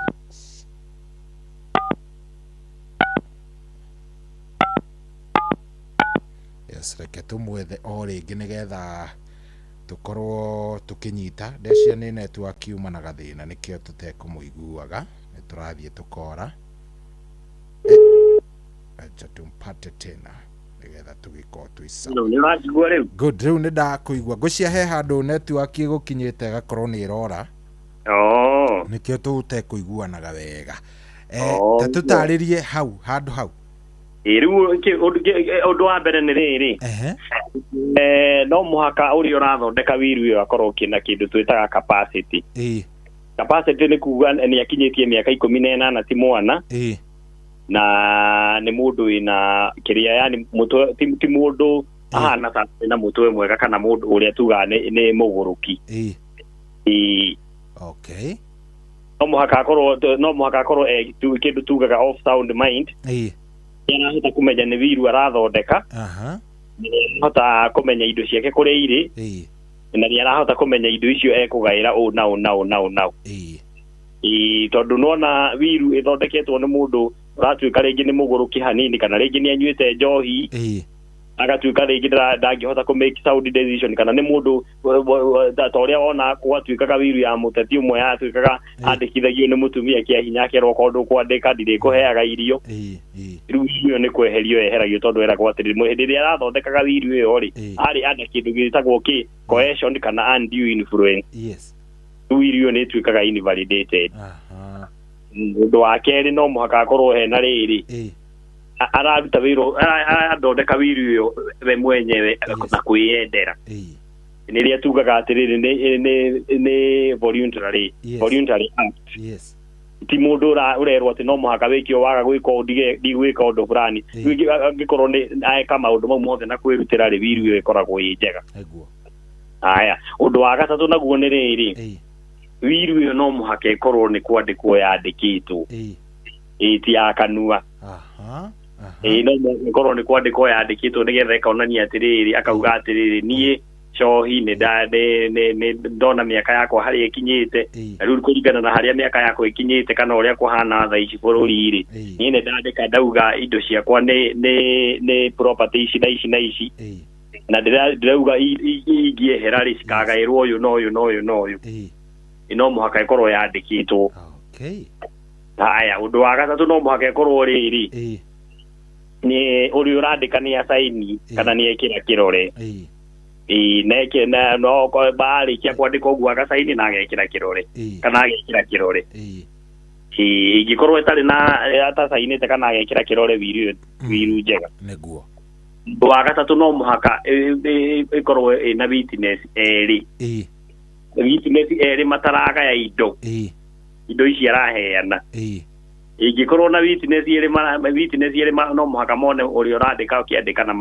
Yes, reke tũmwethe o rĩngĩ nĩgetha tũkorwo tũkĩnyita. Ndeciria nĩ network yuma na gathĩna nĩkĩo tũtekũmũiguaga, nĩ tũrathiĩ tũkora. Acha tumpate tena. Nĩgetha tũgĩkorwo twĩ sawa. Nĩ ũranjigua rĩu? Good, rĩu nĩ ndakũigua. Ngwĩciria he handũ network ĩgũkinyĩte ĩgakorwo nĩ ĩrora. Oh. Nĩkĩo tũtekũiguanaga wega. Ta tũtarĩrie hau handũ hau. Rĩu ũndũ wa mbere nĩ rĩrĩ, no mũhaka ũrĩa ũrathondeka wiru ĩyo akorwo kĩna kĩndũ twĩtaga capacity. Capacity nĩ kuga nĩ akinyĩtie mĩaka 18 ti mwana. Na nĩ mũndũ wĩna kĩrĩa, yani mũtwe ti mũndũ ahana ta na mũtwe mwega kana mũndũ ũrĩa tugaga nĩ mũgũrũki. Okay. No mũhaka akorwo kĩndũ tugaga off sound mind. Nĩarahota kũmenya nĩ wiru arathondeka. Nĩarahota kũmenya indo ciake kũrĩa irĩ. Na nĩarahota kũmenya indo icio ekũgaĩra ũũ na ũũ na ũũ na ũũ na ũũ. Tondũ nĩwona wiru ĩthondeketwo nĩ mũndũ ũratuĩka rĩngĩ nĩ mũgũrũki hanini kana rĩngĩ nĩ anyuĩte njohi, agatuĩka rĩngĩ ndangĩhota kũ make sound decision, kana nĩ mũndũ ta ũrĩa wona gwatuĩkaga wiru ya mũteti ũmwe yatuĩkaga andĩkithagio nĩ mũtumia kĩa hinya akerwo korwo ndũkwandĩka ndirĩkũheaga irio. Rĩu wiru ĩyo nĩ kweherio yeheragio tondũ eragwo atĩrĩrĩ, hĩndĩ ĩrĩa arathondekaga wiru ĩyo rĩ, arĩ under kĩndũ gĩtagwo kĩ coercion kana undue influence. Rĩu wiru ĩyo nĩ ĩtuĩkaga invalidated. Ũndũ wa kerĩ, no mũhaka akorwo hena rĩrĩ, araruta wĩra, arathondeka wiru ĩyo we mwenyewe na kwĩyendera. Nĩ rĩrĩa tugaga atĩrĩrĩ nĩ voluntary, voluntary act. Ti mũndũ ũrerwo atĩ no mũhaka wĩke waga gwĩka ũũ ndigwĩka ũndũ fulani. Rĩu angĩkorwo nĩ eka maũndũ mau mothe na kwĩrutĩra rĩ, wiru ĩyo ĩkoragwo ĩ njega. Haya, ũndũ wa gatatũ naguo nĩ rĩrĩ, wiru ĩyo no mũhaka ĩkorwo nĩ kwandĩkwo yandĩkĩtwo, ti ya kanua. No mũhaka ĩkorwo nĩ kwandĩkwo yandĩkĩtwo nĩgetha ĩkonania atĩrĩrĩ, akauga atĩrĩrĩ, niĩ cohi nĩ ndona mĩaka yakwa harĩa ĩkinyĩte, na rĩu kũringana na harĩa mĩaka yakwa ĩkinyĩte kana ũrĩa kũhana thaa ici bũrũri-rĩ, niĩ nĩ ndandĩka ndauga indo ciakwa nĩ property ici na ici na ici, na ndĩrauga ingĩehera rĩ cikagaĩrwo ũyũ na ũyũ na ũyũ na ũyũ. No mũhaka ĩkorwo yandĩkĩtwo. Haya, ũndũ wa gatatũ no mũhaka ĩkorwo rĩrĩ, nĩ ũrĩa ũrandĩka nĩ asaini kana nĩ ekĩra kĩrore. No barĩkia kwandĩka ũguo agacaini na agekĩra kĩrore kana agekĩra kĩrore. Ingĩkorwo ĩtarĩ na atacainĩte kana agekĩra kĩrore, wiru njega. Nĩguo. Ũndũ wa gatatũ no mũhaka ĩkorwo ĩna witness erĩ. Witness erĩ mataragaya indo. Indo ici araheana. Ingĩkorwo na witness erĩ no mũhaka mone ũrĩa ũrandĩka ũkĩandĩka na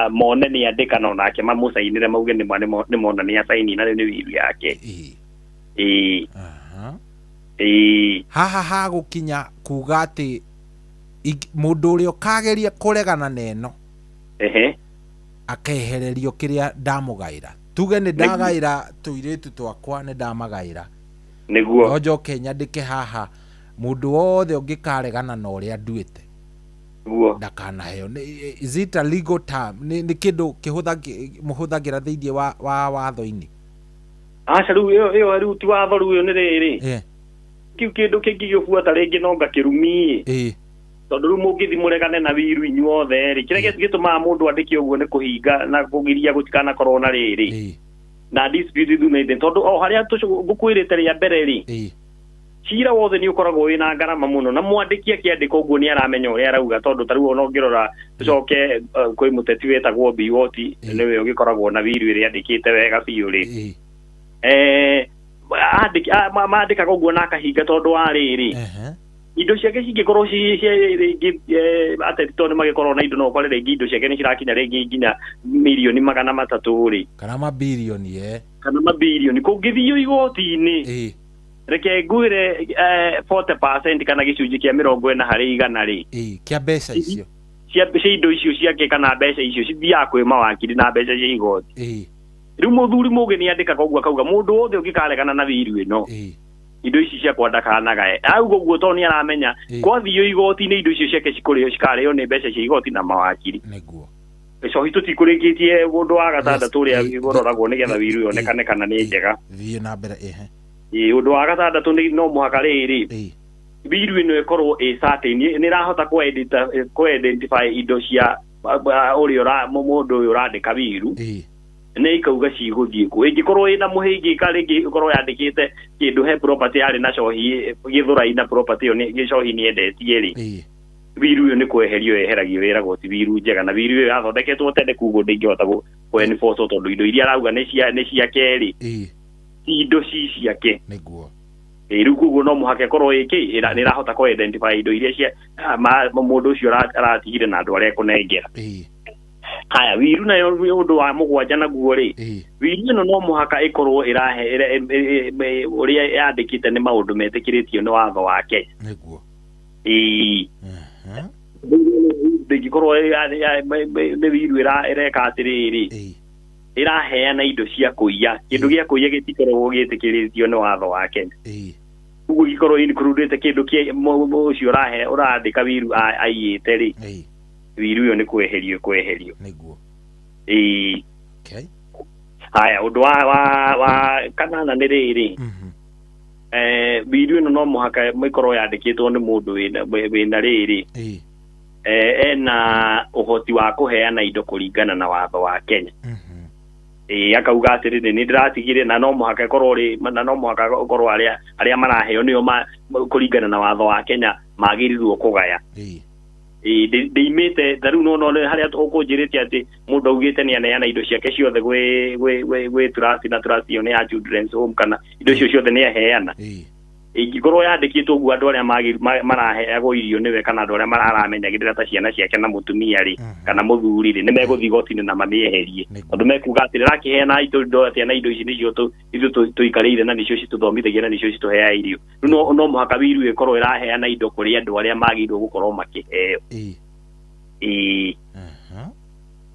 mone nĩ andĩka na onake mamũcainĩre mauge nĩ mona nĩ acaini na rĩu nĩ wiru yake. Haha hagũkinya kuga atĩ mũndũ ũrĩa ũkageria kũregana na ĩno akehererio kĩrĩa ndamũgaĩra. Tuge nĩ ndagaĩra tũirĩtu twakwa, nĩ ndamagaĩra, nĩguo no njoke nyandĩke haha mũndũ wothe ũngĩkaregana na ũrĩa nduĩte ndakanaheo. Is it a legal term? Nĩ kĩndũ mũhũthagĩra thĩinĩ wa watho-inĩ? Aca, rĩu ĩyo rĩu ti watho, rĩu ĩyo nĩ rĩrĩ, kĩu kĩndũ kĩngĩgĩbuata rĩngĩ no ngakĩrumi, tondũ rĩu mũngĩthiĩ mũregane na wiru inyuothe rĩ, kĩrĩa gĩtũmaga mũndũ andĩke ũguo nĩ kũhinga na kũgiria gũtikanakorwo na rĩrĩ na dispute thutha-inĩ, tondũ o harĩa ngũkwĩrĩte rĩa mbere rĩ, cira wothe nĩ ũkoragwo wĩna ngarama mũno, na mwandĩki akĩandĩka ũguo nĩ aramenya ũrĩa arauga, tondũ ta rĩu ona ũngĩrora tũcoke kwĩ mũteti wĩtagwo Biwott, nĩwe ũgĩkoragwo na wiru ĩrĩa andĩkĩte wega biũ rĩ, mandĩkaga ũguo na akahinga tondũ wa rĩrĩ, indo ciake cingĩkorwo rĩngĩ ateti tondũ nĩmagĩkorwo na indo, no ũkore rĩngĩ indo ciake nĩ cirakinya rĩngĩ nginya mirioni 300 rĩ, kana mabirioni, kana mabirioni. Kũngĩthio igoti-inĩ, reke ngwĩre 40% kana gĩcunjĩ kĩa 40 harĩ igana rĩ, kĩa mbeca icio cia indo icio ciake kana mbeca icio cithiaga kwĩ mawakiri na mbeca cia igoti. Rĩu mũthuri mũgĩ nĩ andĩkaga ũguo akauga mũndũ wothe ũngĩkaregana na wiru ĩno, indo ici ciakwa ndakanagae. Auga ũguo tondũ nĩ aramenya kwathio igoti-inĩ indo icio ciake cikũrĩo cikarĩo nĩ mbeca cia igoti na mawakiri. Nĩguo. Cohi tũtikũrĩkĩtie ũndũ wa gatandatũ ũrĩa ũroragwo nĩgetha wiru yonekane kana nĩ njega. Thiĩ na mbere. Ũndũ wa gatandatũ no mũhaka rĩrĩ, wiru ĩno ĩkorwo ĩ certain, nĩ ĩrahota kũ identify indo cia Ũrĩa mũndũ ũyũ ũrandĩka wiru nĩ ikauga cigũthiĩ kũ. Ĩngĩkorwo ĩna mũhĩngĩka rĩngĩ ĩkorwo yandĩkĩte kĩndũ he property yarĩ na cohi Gĩthũrai na property ĩyo gĩcohi nĩ endetie rĩ, wiru ĩyo nĩ kweherio yeheragio ĩragwo ti wiru njega, na wiru ĩyo yathondeketwo tene koguo ndĩngĩhota kũ enforce tondũ indo iria arauga nĩ ciake rĩ, ti indo ci ciake. Nĩguo. Rĩu koguo no mũhaka ĩkorwo ĩkĩ nĩ ĩrahota kũ identify indo iria cia mũndũ ũcio aratigire na andũ arĩa ekũnengera. Haya, wiru nayo ũndũ wa mũgwanja naguo rĩ, wiru ĩno no mũhaka ĩkorwo ĩrahe ũrĩa yandĩkĩte nĩ maũndũ metĩkĩrĩtio nĩ watho wa Kenya. Nĩguo. Ndĩngĩkorwo nĩ wiru ĩreka atĩrĩrĩ, ĩraheana indo cia kũiya. Kĩndũ gĩa kũiya gĩtikoragwo gĩtĩkĩrĩtio nĩ watho wa Kenya. Ũguo gĩkorwo includĩte kĩndũ kĩa ũcio ũrandĩka wiru aiyĩte rĩ, wiru ĩyo nĩ kweherio kweherio. Nĩguo. Okay. Haya, ũndũ wa kanana nĩ rĩrĩ, wiru ĩno no mũhaka ĩkorwo yandĩkĩtwo nĩ mũndũ wĩna rĩrĩ, ena ũhoti wa kũheana indo kũringana na watho wa Kenya. Akauga atĩrĩrĩ, nĩ ndĩratigire na no mũhaka ĩkorwo rĩ, na no mũhaka ũkorwo arĩa maraheo nĩo kũringana na watho wa Kenya magĩrĩirwo kũgaya. Ndĩimĩte ta rĩu no harĩa ũkũnjĩrĩte atĩ mũndũ augĩte nĩ aneana indo ciake ciothe gwĩ trust, na trust ĩyo nĩ ya children's home kana indo icio ciothe nĩ aheana. Ingĩkorwo yandĩkĩtwo ũguo andũ arĩa maraheagwo irio nĩwe kana andũ arĩa maramenyagĩrĩra ta ciana ciake na mũtumia rĩ kana mũthuri rĩ, nĩ megũthiĩ igoti-inĩ na mamĩeherie, tondũ mekuga atĩrĩ rakĩheana indo atĩa na indo ici nĩcio ithuĩ tũikarĩire na nĩcio citũthomithagia na nĩcio citũheaga irio. Rĩu no mũhaka wiru ĩkorwo ĩraheana indo kũrĩ andũ arĩa magĩrĩirwo gũkorwo makĩheo.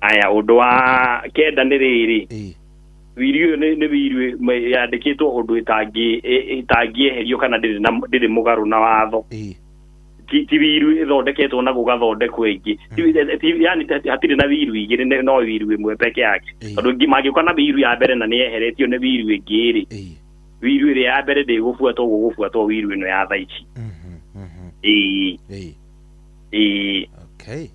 Aya, ũndũ wa kenda nĩ rĩrĩ, wiru ĩyo nĩ wiru yandĩkĩtwo ũndũ ĩtangĩeherio kana ndĩrĩ mũgarũ na watho. Ti wiru ĩthondeketwo na gũgathondekwo ĩngĩ, yani hatirĩ na wiru igĩrĩ, no wiru ĩmwe peke yake, tondũ mangĩũka na wiru ya mbere na nĩ yeheretio nĩ wiru ĩngĩ rĩ, wiru ĩrĩa ya mbere ndĩgũbuatwo, gũgũbuatwo wiru ĩno ya thaa ici. Okay.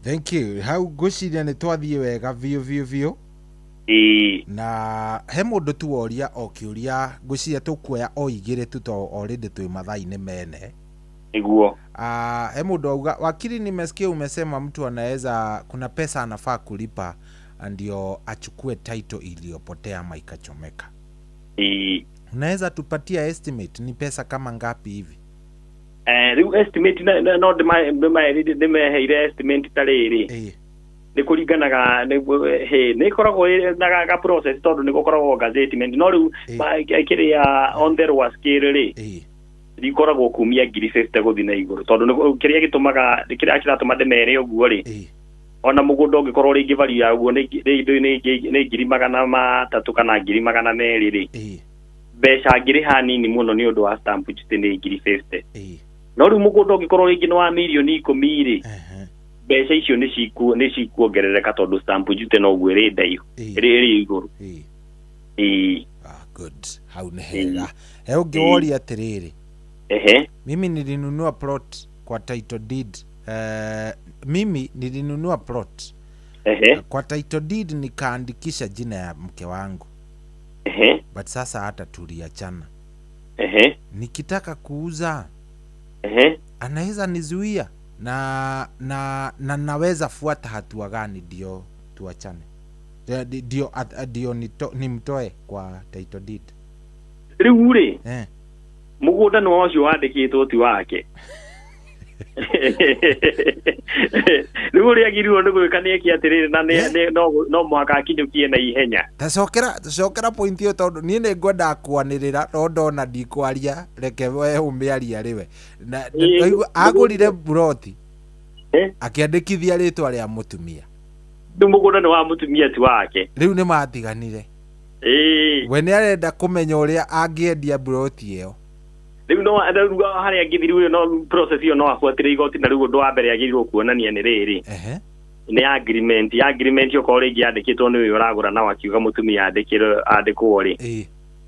Thank you. Hau ngwĩciria nĩ twathiĩ wega biũ biũ biũ. Na he mũndũ tu woria o kĩũria, ngwĩciria tũkuoya o igĩrĩ tu to already twĩ mathaa-inĩ mene. Nĩguo. He mũndũ auga, wakili, nimesikia umesema mtu anaweza, kuna pesa anafaa kulipa ndio achukue title iliyopotea ama ikachomeka. Unaweza tupatia estimate ni pesa kama ngapi hivi? Rĩu estimate no ndĩmeheire estimate ta rĩrĩ, nĩ kũringanaga nĩ ĩkoragwo na ga process tondũ nĩ gũkoragwo gazettement, no rĩu kĩrĩa on the lower scale rĩ rikoragwo kumia 50,000 gũthiĩ na igũrũ, tondũ kĩrĩa gĩtũmaga kĩrĩa kĩratũma ndĩmere ũguo rĩ, ona mũgũnda ũngĩkorwo rĩngĩ value ya ũguo nĩ 300,000 kana 200,000 rĩ, mbeca ngĩrĩha nini mũno nĩ ũndũ wa stamp duty nĩ 50,000. No rĩu mũgũnda ũngĩkorwo rĩngĩ nĩ wa 10,000,000 rĩ, mbeca icio nĩ cikuongerereka tondũ stamp duty noguo ĩrĩ ndaihu, ĩrĩ igũrũ. Good. Hau nĩ hega. He ũngĩ woria atĩrĩrĩ, mimi nilinunua plot kwa title deed. Mimi nilinunua plot kwa title deed nikaandikisha jina ya mke wangu. But sasa hata tuliachana. Nikitaka kuuza anaweza nizuia na naweza fuata hatua gani ndio tuachane? Ndio nimtoe kwa title deed. Rĩu rĩ, mũgũnda nĩ ũcio wandĩkĩtwo ti wake. Rĩu ũrĩa agĩrĩirwo nĩ gwĩka nĩ eke atĩrĩrĩ, na no mũhaka akinyũkie na ihenya. Tacokera point ĩyo tondũ niĩ nĩ ngwendaga kwanĩrĩra no ndona ndikwaria, reke we ũmĩarie rĩwe. Na agũrire buroti akĩandĩkithia rĩtwa rĩa mũtumia. Rĩu mũgũnda nĩ wa mũtumia ti wake. Rĩu nĩ matiganire. We nĩ arenda kũmenya ũrĩa angĩendia buroti ĩyo. Rĩu no harĩa angĩthiĩ rĩu no process ĩyo no abuatĩre igoti, na rĩu ũndũ wa mbere agĩrĩirwo kuonania nĩ rĩrĩ, nĩ agreement. Agreement okorwo rĩngĩ yandĩkĩtwo nĩ ũyũ ũragũra na wakiuga mũtumia andĩkwo rĩ,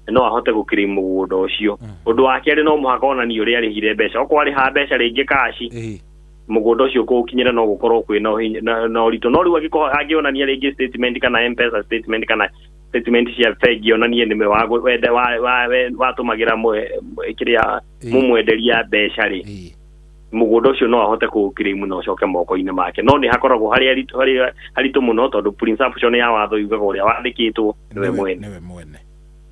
no ahote gũkĩrĩ mũgũnda ũcio. Ũndũ wa kerĩ no mũhaka onanie ũrĩa arĩhire mbeca, okorwo arĩha mbeca rĩngĩ kaci, Mũgũnda ũcio kũũkinyĩra no gũkorwo kwĩna na ũritũ, no rĩu angĩkorwo angĩonania rĩngĩ statement kana M-Pesa statement kana statement cia bengi onanie nĩwe watũmagĩra kĩrĩa mũmwenderia mbeca rĩ, mũgũnda ũcio no ahote kũũclaim na ũcoke moko-inĩ make. No nĩ hakoragwo harĩ haritũ mũno tondũ presumption ya watho yugaga ũrĩa wandĩkĩtwo nĩwe mwene. Nĩwe mwene.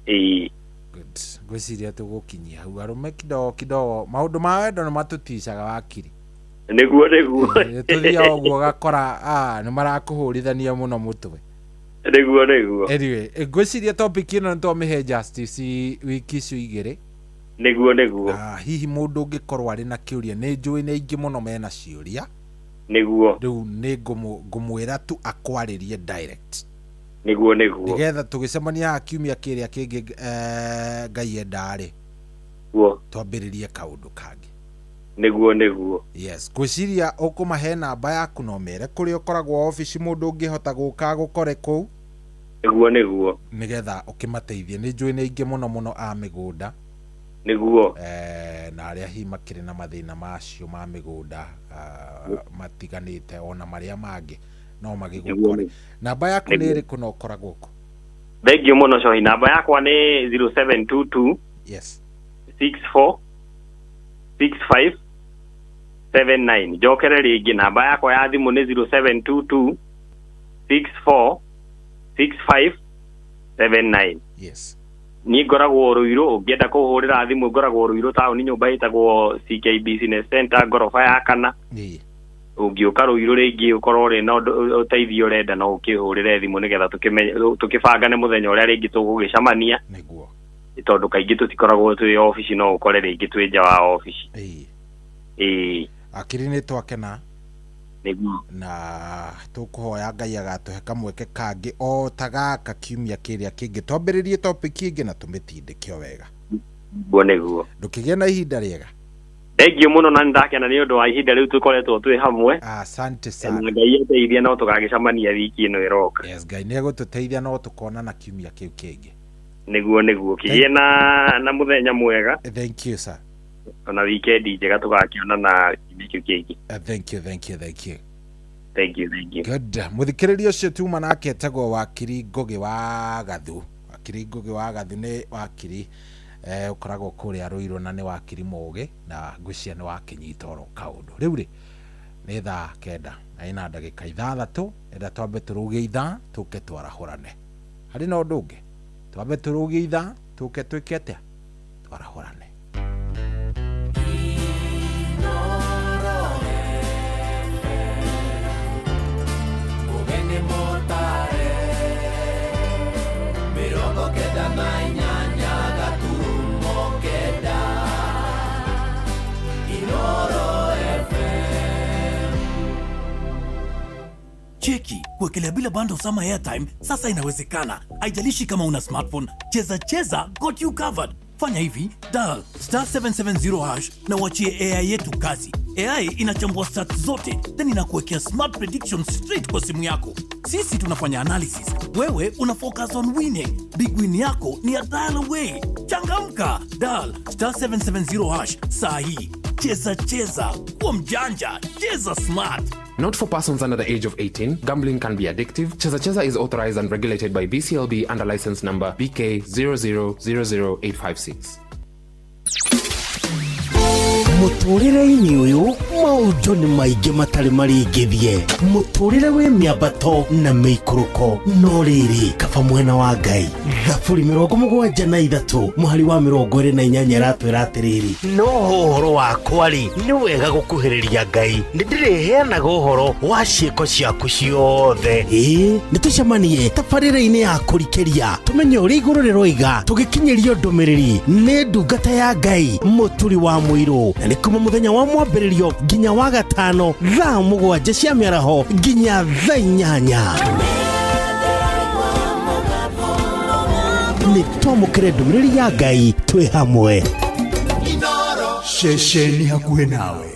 Ĩĩ. Good. Ngwĩciria tũgũkinyia hau arũme kidogo kidogo maũndũ ma wendo nĩ matũticaga wakiri. Nĩguo nĩguo. Tũthiaga ũguo ũgakora nĩ marakũhũrithania mũno mũtwe. Nĩguo nĩguo. Anyway, ngwĩciria topic ĩno nĩ twamĩhe justice wiki icio igĩrĩ. Nĩguo nĩguo. Hihi mũndũ ũngĩkorwo arĩ na kĩũria, nĩ njũĩ nĩ aingĩ mũno mena ciũria. Nĩguo. Rĩu nĩ ngũmwĩra tu akwarĩrie direct. Nĩguo nĩguo. Nĩgetha tũgĩcemania haha kiumia kĩrĩa kĩngĩ Ngai enda rĩ. Nĩguo. Twambĩrĩrie kaũndũ kangĩ. Nĩguo nĩguo. Yes, ngwĩciria ũkũmahe namba yaku no mere kũrĩa ũkoragwo obici mũndũ ũngĩhota gũka gũkore kũu. Nĩguo nĩguo. Nĩgetha ũkĩmateithie, nĩ njũĩ nĩ aingĩ mũno mũno a mĩgũnda. Nĩguo. Na arĩa hihi makĩrĩ na mathĩna macio ma mĩgũnda matiganĩte ona marĩa mangĩ no magĩgũkore. Namba yaku nĩ ĩrĩkũ na ũkoragwo kũ? Thank you mũno Cohi. Namba yakwa nĩ 0722 yes 64 65 79. Njokere rĩngĩ, namba yakwa ya thimũ nĩ 0722 64 65 79. Yes. Niĩ ngoragwo Ruiru, ũngĩenda kũhũrĩra thimũ ngoragwo Ruiru taũni, nyũmba ĩtagwo CK Business Center ngoroba ya kana. Ũngĩũka Ruiru rĩngĩ ũkorwo ũrĩ na ũteithio ũrenda no ũkĩhũrĩre thimũ nĩgetha tũkĩbangane mũthenya ũrĩa rĩngĩ tũgũgĩcemania. Nĩguo. Tondũ kaingĩ tũtikoragwo twĩ obici, no ũkore rĩngĩ twĩ nja wa obici. Ĩĩ. Akiri nĩ twakena. Nĩguo. Na tũkũhoya Ngai agatũhe kamweke kangĩ o ta gaka kiumia kĩrĩa kĩngĩ twambĩrĩrie topic ĩngĩ na tũmĩtindĩke o wega. Nĩguo nĩguo. Ndũkĩgĩe na ihinda rĩega. Thank you mũno na nĩndakena nĩ ũndũ wa ihinda rĩu tũkoretwo twĩ hamwe. Asante sana. Na Ngai ateithia no tũgagĩcemania wiki ĩno ĩroka. Yes, Ngai nĩ egũtũteithia no tũkonana kiumia kĩu kĩngĩ. Nĩguo nĩguo. Kĩgĩe na mũthenya mwega. Thank you sir. Ona weekend njega tũgakĩonana kiumia kĩu kĩngĩ. Thank you, thank you, thank you. Thank you, thank you. Good. Mũthikĩrĩria ũcio tuma nake etagwo Wakiri Ngũgĩ wa Gathu. Wakiri Ngũgĩ wa Gathu nĩ wakiri ũkoragwo kũrĩa Ruiru na nĩ wakiri mũgĩ na ngwĩciria nĩ wakĩnyita oro kaũndũ. Rĩu rĩ nĩ thaa 9 na ina ndagĩka 6, enda twambe tũrũgie ithaa tũke twarahũrane. Harĩ na ũndũ ũngĩ? Twambe tũrũgie ithaa tũke twĩke atĩa? Twarahũrane. Cheki, kuwekelea bila bundles ama airtime sasa inawezekana. Haijalishi kama una smartphone, Cheza Cheza got you covered. Fanya hivi, dial *770# na uachie AI yetu kazi. AI inachambua stats zote, then inakuwekea smart predictions straight kwa simu yako. Sisi tunafanya analysis, wewe una focus on winning. Big win yako ni a dial away. Changamka, dial *770# saa hii. Cheza Cheza, kuwa mjanja, cheza smart. Not for persons under the age of 18. Gambling can be addictive. Cheza Cheza is authorized and regulated by BCLB under license number BK 0000856. Mũtũrĩre-inĩ ũyũ maũndũ nĩ maingĩ matarĩ marĩngĩthie. Mũtũrĩre wĩ mĩambato na mĩikũrũko, no rĩrĩ kaba mwena wa Ngai. Thaburi 73 mũhari wa 28 ĩratwĩra atĩrĩrĩ, no ũhoro wakwa rĩ nĩ wega gũkuhĩrĩria Ngai, nĩ ndĩrĩheanaga ũhoro wa ciĩko ciaku ciothe. Ĩĩ nĩ tũcemanie tabarĩra-inĩ ya kũrikĩria tũmenye ũrĩa igũrũ rĩroiga, tũgĩkinyĩrio ndũmĩrĩri nĩ ndungata ya Ngai Mũturi wa Mũirũ, na nĩ kuma mũthenya wa mwambĩrĩrio nginya wa gatano thaa 7 cia mĩaraho nginya thaa 8. Nĩ twamũkĩre ndũmĩrĩri ya Ngai twĩ hamwe. Ceceni hakuhĩ nawe.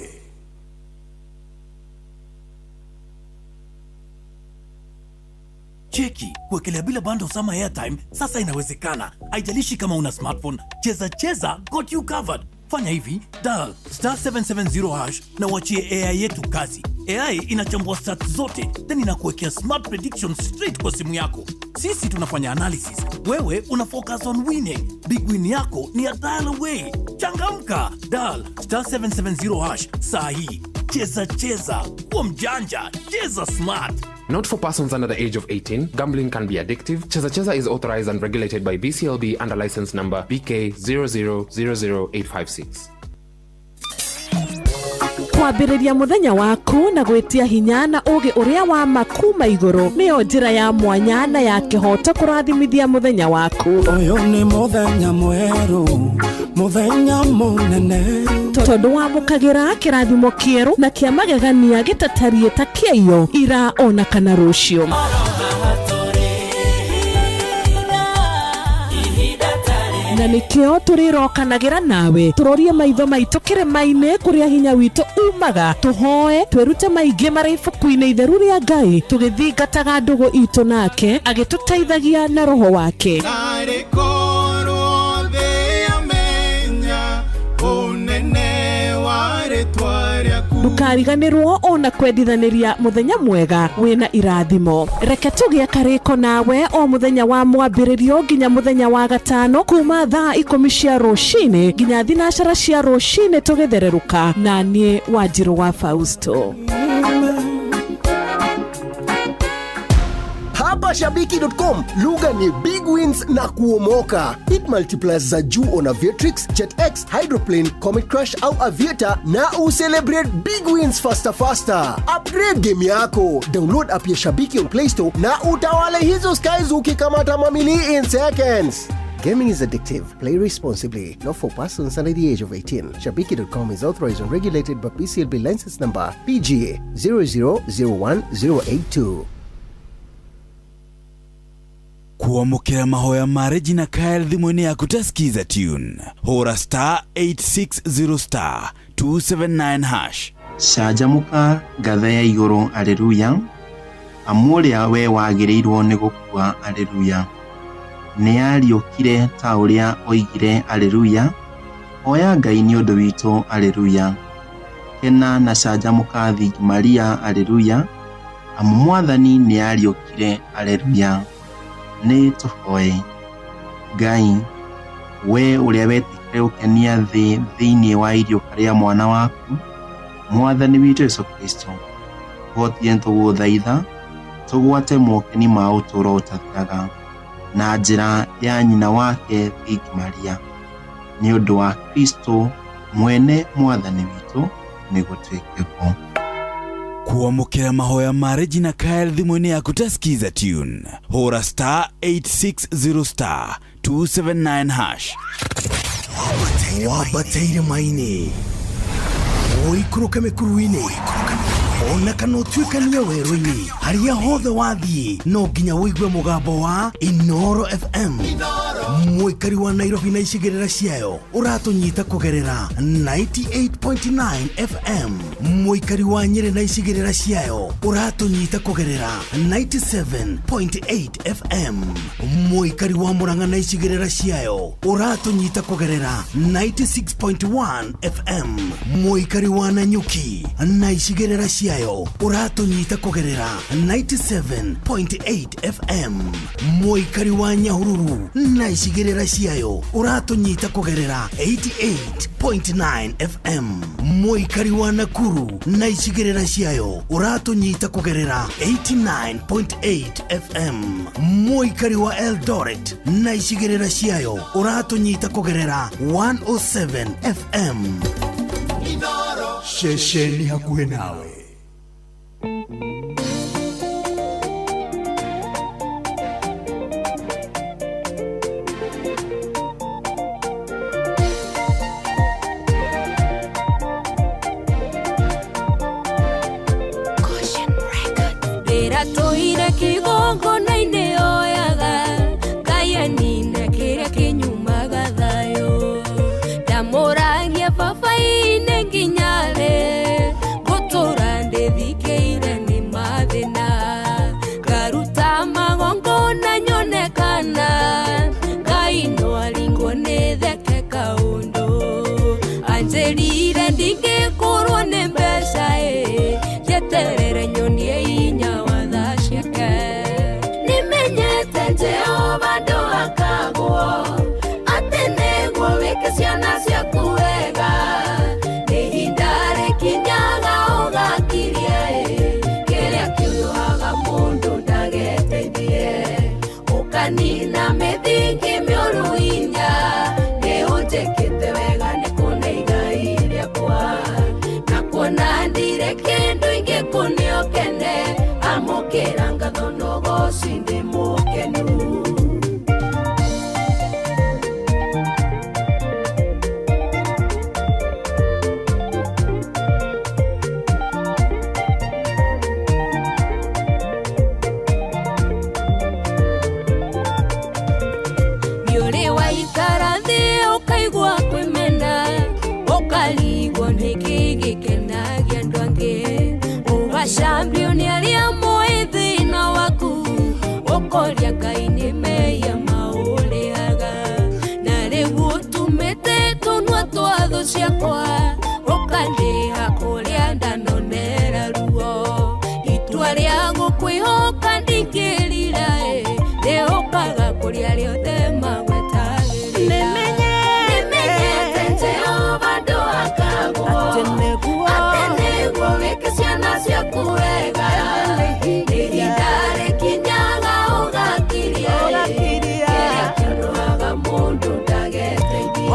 Cheki, kuwekelea bila bundles ama airtime sasa inawezekana. Haijalishi kama una smartphone, Cheza Cheza got you covered. Fanya hivi, dial star 770 hash na uachie AI yetu kazi. AI inachambua stats zote then inakuwekea smart predictions straight kwa simu yako. Sisi tunafanya analysis, wewe una focus on winning. Big win yako ni a dial away. Changamka, dial star 770 hash saa hii. Cheza cheza, kuwa mjanja, cheza smart. Not for persons under the age of 18. Gambling can be addictive. Cheza Cheza is authorized and regulated by BCLB under license number BK 0000856. Kwambĩrĩria mũthenya waku na gwĩtia hinya na ũũgĩ ũrĩa wa ma kuma igũrũ nĩyo njĩra ya mwanya na ya kĩhooto kũrathimithia mũthenya waku. Ũyũ nĩ mũthenya mwerũ, mũthenya mũnene. Tondũ wamũkagĩra kĩrathimo kĩerũ na kĩa magegania gĩtatariĩ ta kĩaiyo ira ona kana rũciũ. Na nĩkĩo tũrĩrokanagĩra nawe tũrorie maitho maitũ kĩrĩma-inĩ kũrĩa hinya witũ umaga, tũhoe twĩrute maingĩ marĩ ibuku-inĩ itheru rĩa Ngai, tũgĩthingataga ndũgũ itũ nake agĩtũteithagia na roho wake. Narĩ korwo thĩ yamenya ũnene wa rĩtwa rĩaku. Ndũkariganĩrwo ona kwendithanĩria mũthenya mwega wĩna irathimo. Reke tũgĩe karĩko nawe o mũthenya wa mwambĩrĩrio nginya mũthenya wa gatano kuma thaa 10 cia rũcinĩ nginya 9 cia rũcinĩ tũgĩthererũka na niĩ Wanjirũ wa Fausto. Hapa Shabiki.com lugha ni big wins na kuomoka. Hit multipliers za juu on Aviatrix, JetX, Hydroplane, Comet Crush au Aviator na ucelebrate big wins faster faster. Upgrade game yako. Download app ya Shabiki on Play Store na utawale hizo skies ukikamata mamili in seconds. Gaming is addictive. Play responsibly. Not for persons under the age of 18. Shabiki.com is authorized and regulated by PCLB license number PGA 0001082. Kuamukira mahoya ma Regina Kyle thimũ-inĩ yaku ta Skiza Tune. Hũra star 860 star 279 hash. Canjamũka ngathe ya igũrũ Aleluya, amu ũrĩa we wagĩrĩirwo nĩ gũkua Aleluya. Nĩariũkire ta ũrĩa oigire Aleluya, hoya Ngai nĩ ũndũ witũ Aleluya. Kena na canjamũka thingi Maria Aleluya, amu Mwathani nĩariũkire Aleluya. Nĩ tũhoe. Ngai, we ũrĩa wetĩkĩre gũkenia thĩ thĩinĩ wa iriũka rĩa mwana waku Mwathani witũ Jesũ Kristo, tũhotithie nĩtũgũthaitha tũgwate mokeni ma ũtũũro ũtathiraga na njĩra ya nyina wake Thingi Maria, nĩ ũndũ wa Kristo mwene Mwathani witũ, nĩgũtuĩke guo. Kuamukira mahoya ma Regina Kyle thimũ-inĩ yaku ta Skiza Tune. Hũra star 860 star 279 hash. Wambataire maini ũikũrũke mĩkuru-inĩ ona kana ũtuĩkanie werũ-inĩ, harĩa hothe wathiĩ no nginya ũigue mũgambo wa Inoro FM. Mũikari wa Nairobi na icigĩrĩra ciayo ũratũnyita kũgerera 98.9 FM. Mũikari wa Nyĩrĩ na icigĩrĩra ciayo ũratũnyita kũgerera 97.8 FM. Mũikari wa Murang'a na icigĩrĩra ciayo ũratũnyita kũgerera 96.1 FM. Mũikari wa Nanyuki na icigĩrĩra ciayo ũratũnyita kũgerera 97.8 FM. Mũikari wa Nyahururu na icigĩrĩra ciayo ũratũnyita kũgerera 88.9 FM. Mũikari wa Nakuru na icigĩrĩra ciayo ũratũnyita kũgerera 89.8 FM. Mũikari wa Eldoret na icigĩrĩra ciayo ũratũnyita kũgerera 107 FM. Ceceni hakuhĩ nawe. Toire kigongona-inĩ oyaga Ngai anine kĩrĩa kĩnyumaga thayũ ndamũragia baba-inĩ nginya rĩ ngũtũra ndĩthikĩire nĩ mathĩna ngaruta magongona nyone kana Ngai no aringwo nĩ theke kaũndũ Ndĩrire ndingĩkũrwo nĩ mbeca ĩ njeterere nyonie inya wa tha ciake. Nĩmenyete Jehova ndũhakagwo atĩ nĩguo wĩke ciana ciaku wega. Nĩ ihinda rĩkinyaga ũgakiria ĩ kĩrĩa kĩũrũhaga mũndũ ndageteithie. Ũkanina mĩthingi mĩũru inya nĩũnjĩkĩte wega nĩ kũne igai rĩakwa. Na kuona ndire kĩndũ ingĩkũne ũkene amũkĩra ngatho na ũgooci ndĩ mũkenu. Nĩũrĩ waikara thĩ ũkaigua kwĩmena ũkarigwo nĩkĩ gĩkenagia andũ angĩ. Ũgacambio nĩ arĩa moĩ thĩna waku ũkoria Ngai nĩ mehia maũrĩhaga. Na rĩu ũtumĩte tũnua twa thũ ciakwa ũkandĩha kũrĩa ndanonera ruo. Itua rĩa gũkwĩhoka ndingĩrira ĩ rĩũkaga kũrĩ arĩa othe magwetagĩrĩra. Nĩmenyete Jehova ndũhakagwo atĩ nĩguo wĩke ciana ciaku wega. Nĩ ihinda rĩkinyaga ũgakiria ĩ kĩrĩa kĩũrũhaga mũndũ ndageteithie.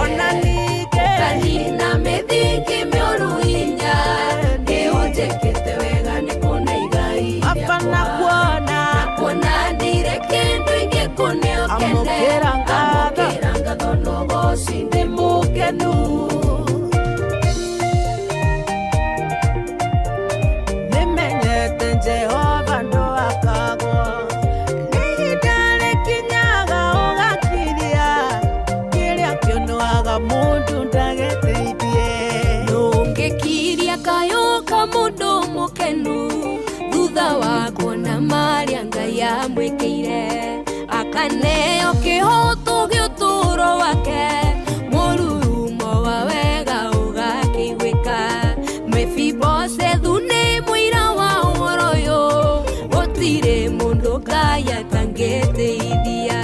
Ũkanina mĩthingi mĩũru inya nĩũnjĩkĩte wega nĩ kũne igai rĩakwa. Na kuona ndire kĩndũ ingĩkũne ũkene amũkĩra ngatho na ũgooci ndĩ mũkenu. Nĩmenyete Jehova ndũhakagwo nĩ ihinda rĩkinyaga ũgakiria kĩrĩa kĩũnũhaga mũndũ ndageteithie. Ndũngĩkiria kayũ ka mũndũ mũkenu thutha wa kuona marĩa Ngai amwĩkĩire. Akaneo kĩhoto gĩa ũtũũro wake mũrurumo wa wega ũgakĩiguĩka. Mefiboshethu nĩ mũira wa ũhoro ũyũ gũtirĩ mũndũ Ngai atangĩteithia.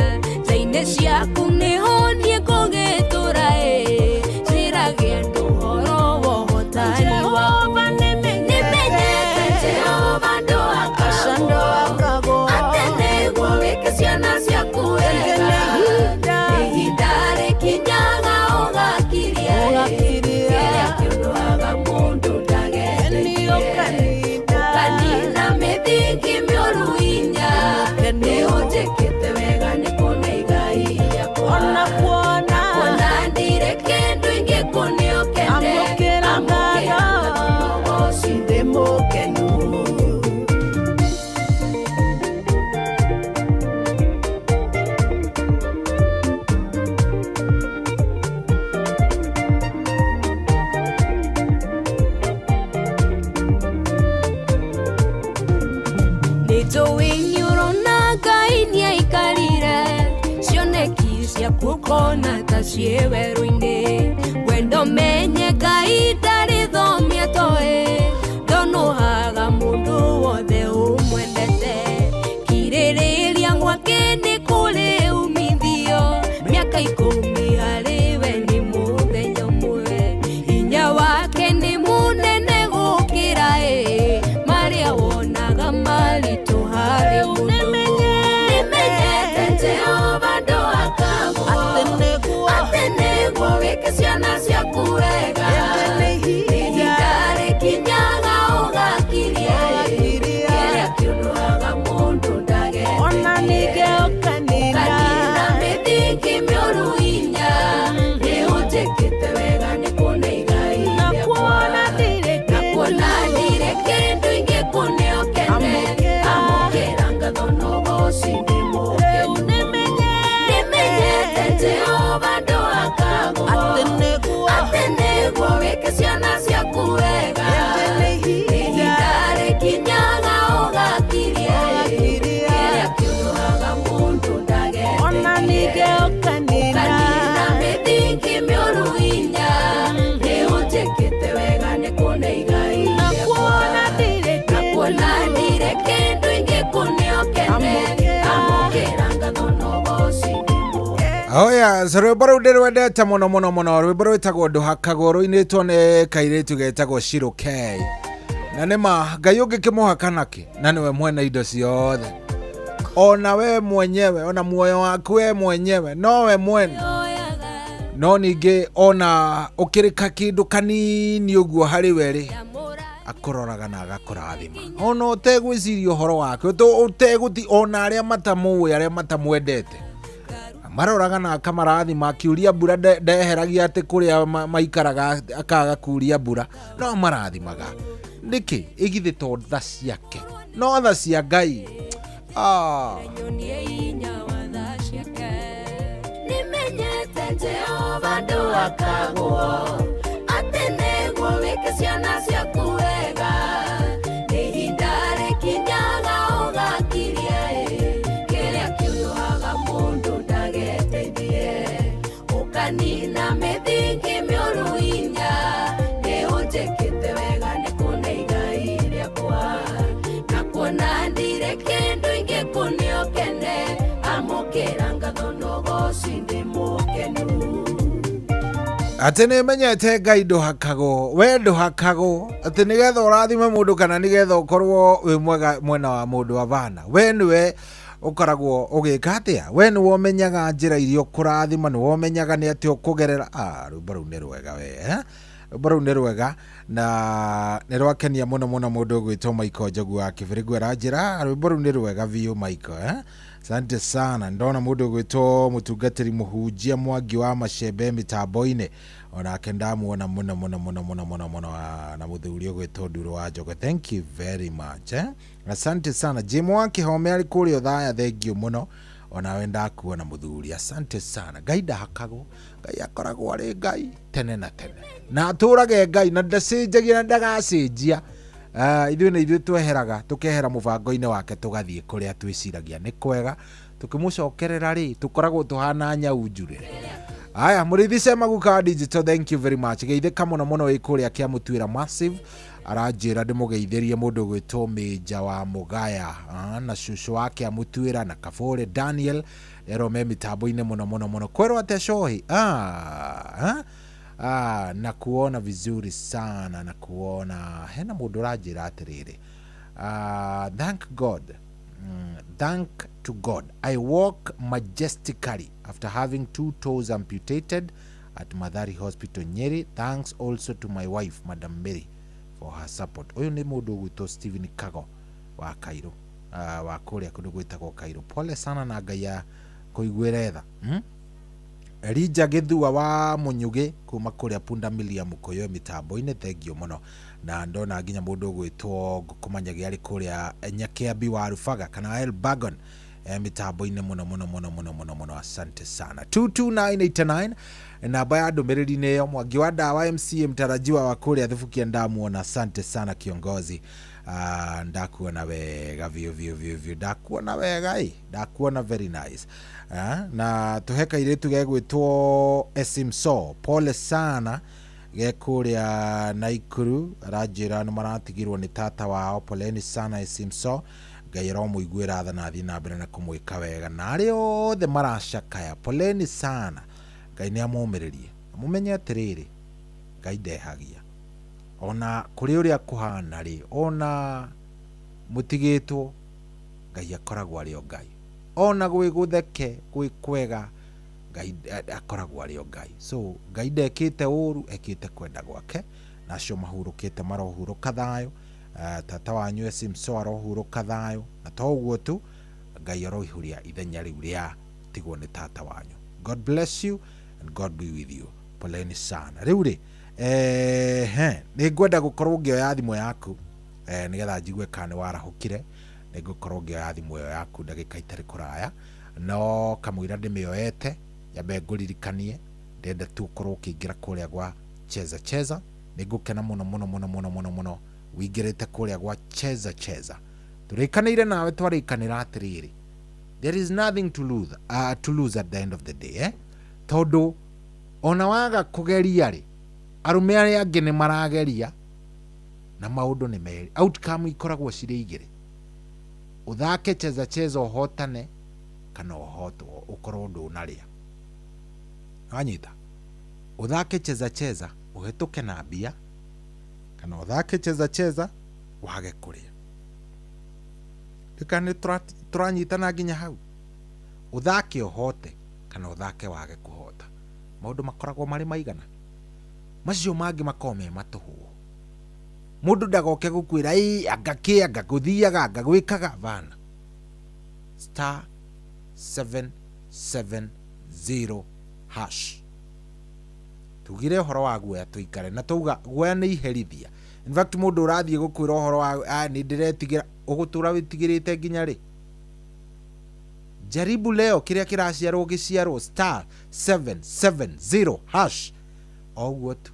Nja-inĩ ciaku nĩho niĩ ngũgĩtũũra ĩ njĩrage andũ ũhoro wa ũhotani waku. Nĩmenyete Jehova ndũhakagwo atĩ nĩguo wĩke ciana ciaku wega. Nĩ ihinda rĩkinyaga ũgakiria ĩ kĩrĩa kĩũrũhaga mũndũ ndageteithie. Ũkanina mĩthingi mĩũru inya nĩũnjĩkĩte wega nĩ kũne igai rĩakwa. Na kuona ndire kĩndũ ingĩkũne ũkene amũkĩra ngatho na ũgooci ndĩ mũkenu. Nĩnjũĩ nĩũrona Ngai nĩaikarire cioneki ciaku ũkona ta ciĩ werũ-inĩ. Wendo menye Ngai ndarĩ thomia toĩ ndonũhaga mũndũ wothe ũmwendete. Kirĩrĩria gwake nĩ kũrĩ umithio mĩaka 10 harĩ we nĩ mũthenya ũmwe. Hinya wake nĩ mũnene gũkĩra ĩ marĩa wonaga maritũ harĩ mũndũ. Nĩmenyete Jehova ndũhakagwo atĩ nĩguo wĩke ciana ciaku wega. Nĩ ihinda rĩkinyaga ũgakiria ĩ kĩrĩa kĩũrũhaga mũndũ ndageteithie. Ũkanina mĩthingi mĩũru inya Oya, so rwĩmbo rũu ndĩrwendete mũno mũno mũno, rwĩmbo rwĩtagwo ndũhakagwo, rũinĩtwo nĩ kairĩtu getagwo Shiro K. Na nĩ ma Ngai ũngĩkĩmũhaka nakĩ, na nĩwe mwene indo ciothe, ona we mwenyewe, ona muoyo waku we mwenyewe nowe mwene, no ningĩ ona ũkĩrĩka kĩndũ kanini ũguo harĩ we rĩ, akũroraga na agakũrathima, ona ũtegwĩciria ũhoro wake, ũtegũti ona arĩa matamũĩ, arĩa matamwendete maroraga na akamarathima, akiuria mbura ndeheragia atĩ kũrĩa maikaraga akaga kuria mbura, no marathimaga nĩkĩ? Ĩgithĩ to tha ciake, no tha cia Ngai. Nimenyete Jehova ndũhakagwo, atĩ nĩguo wĩke ciana ciaku wega, nĩ ihinda rĩkinyaga ũgakiria kĩrĩa kĩũnũhaga mũndũ ndageteithie, ũkanina mĩthingi mĩũru inya, nĩũnjĩkĩte wega nĩ kũne igai rĩakwa, na kuona ndirĩ kĩndũ ingĩkũne ũkene, amũkĩra ngatho na ũgooci ndĩ mũkenu. Atĩ nĩ menyete Ngai ndũhakagwo, we ndũhakagwo, atĩ nĩgetha ũrathime mũndũ kana nĩgetha ũkorwo wĩ mwega mwena wa mũndũ abana, we nĩwe ũkoragwo ũgĩka atĩa, we nĩwe ũmenyaga njĩra iria ũkũrathima, nĩwe ũmenyaga nĩ atĩa ũkũgerera. Rwĩmbo rũu nĩ rwega we, rwĩmbo rũu nĩ rwega na nĩ rwakenia mũno mũno mũndũ ũgwĩtwo Michael Njogu wa Kĩbĩrĩgu aranjĩra rwĩmbo rũu nĩ rwega biũ Michael, Asante sana. Ndona mũndũ ũgwĩtwo mũtungatĩri mũhunjia Mwangi wa Macembe mĩtambo-inĩ, onake ndamuona mũno mũno mũno mũno mũno mũno, na mũthuri ũgwĩtwo Nduro wa Njogo, thank you very much, Asante sana. Jim wa Kĩhome arĩ kũrĩa Othaya, thank you mũno, onawe ndakuona mũthuri, asante sana. Ngai ndahakagwo, Ngai akoragwo arĩ Ngai tene na tene, na atũrage Ngai na ndacenjagia na ndagacenjia. Ithuĩ nĩ ithuĩ tweheraga, tũkehera mũbango-inĩ wake tũgathiĩ kũrĩa twĩciragia nĩ kwega, tũkĩmũcokerera rĩ tũkoragwo tũhana nyau njurĩre. Aya, mũrĩithi Cemaguka Digital, thank you very much. Geithĩka mũno mũno wĩ kũrĩa Kĩamũtuĩra Massive, aranjĩra ndĩmũgeithĩrie mũndũ ũgwĩtwo Mĩnja wa Mũgaya, na cũcũ wa Kĩamũtuĩra na Kabore Daniel, rero me mĩtambo-inĩ mũno mũno mũno. Kwerwo atĩa cohi? Na kuona vizuri sana, na kuona hena mũndũ ũranjĩra atĩrĩrĩ, thank God, thank to God I walk majestically after having 2 toes amputated at Mathari Hospital Nyeri. Thanks also to my wife Madam Mary for her support. Ũyũ nĩ mũndũ ũgwĩtwo Stephen Kago wa Cairo, wa kũrĩa kũndũ gwĩtagwo Cairo. Pole sana na Ngai akũiguĩre tha. Elija Gĩthua wa Mũnyugĩ kuma kũrĩa Punda Milia Mũkũyũ mĩtambo-inĩ, thank you mũno. Na ndona nginya mũndũ ũgwĩtwo Ngũkũmanyagia arĩ kũrĩa Nyakĩambi wa Rubaga kana El Bagon, mĩtambo-inĩ mũno mũno mũno mũno mũno mũno, asante sana. 22989 namba ya ndũmĩrĩri nĩyo. Mwangi wa Ndawa MCA mtarajiwa wa kũrĩa Thubukia ndamuona, asante sana kiongozi. Ndakuona wega biũ biũ biũ biũ, ndakuona wega ndakuona very nice. Na tũhe kairĩtu gegwĩtwo Esimso, pole sana, ge kũrĩa Naikuru, aranjĩra nĩ maratigirwo nĩ tata wao, poleni sana Esimso, Ngai aromũiguĩra tha na athiĩ na mbere na kũmwĩka wega, na arĩa othe maracakaya, poleni sana, Ngai nĩ amũmĩrĩrie. Mũmenye atĩrĩrĩ, Ngai ndehagia, ona kũrĩ ũrĩa kũhana rĩ, ona mũtigĩtwo, Ngai akoragwo arĩ o Ngai, ona gwĩ gũtheke gwĩ kwega, Ngai akoragwo arĩ o Ngai. So Ngai ndekĩte ũru, ekĩte kwenda gwake, na acio mahurũkĩte marohurũka thayũ. Tata wanyu Esimso arohurũka thayũ, na to ũguo tu, Ngai aroihũria ithenya rĩu rĩa tigwo nĩ tata wanyu. God bless you and God be with you. Poleni sana. Rĩu rĩ, nĩ ngwenda gũkorwo ngĩoya thimũ yaku, nĩgetha njigue kana nĩ warahũkire. Nĩ ngũkorwo ngĩoya thimũ ĩyo yaku ndagĩka itarĩ kũraya, no kamũira ndĩmĩoete, nyambe ngũririkanie, ndĩrenda tu ũkorwo ũkĩingĩra kũrĩa gwa Cheza Cheza. Nĩ ngũkena mũno mũno mũno mũno mũno mũno wĩingĩrĩte kũrĩa gwa Cheza Cheza. Tũrĩkanĩire nawe, twarĩkanĩra atĩrĩrĩ, there is nothing to lose, to lose at the end of the day, Tondũ ona waga kũgeria rĩ, arũme arĩa angĩ nĩ marageria na maũndũ nĩ merĩ, outcome ikoragwo cirĩ igĩrĩ, ũthake Cheza Cheza ũhotane kana ũhotwo ũkorwo ndũnarĩa. Wanyita uthake cheza cheza uhituke na mbia kana uthake cheza cheza wage kuria. Rika nĩ tũranyitana nginya hau. Uthake ũhote kana uthake wage kũhota. Maũndũ makoragwo marĩ maigana. Macio mangĩ makoragwo me matũhũhũ. Mũndũ ndagoke gũkwĩra ĩ anga kĩ anga gũthiaga anga gwĩkaga bana. Star 770 hash. Tugire ũhoro wa guoya tũikare na tauga guoya nĩ iherithia. In fact mũndũ ũrathiĩ gũkwĩra ũhoro wa nĩ ndĩretigĩra ũgũtũra wĩtigĩrĩte nginya rĩ. Jaribu leo kĩrĩa kĩraciarwo gĩciarwo star 770 hash. Oguo tu.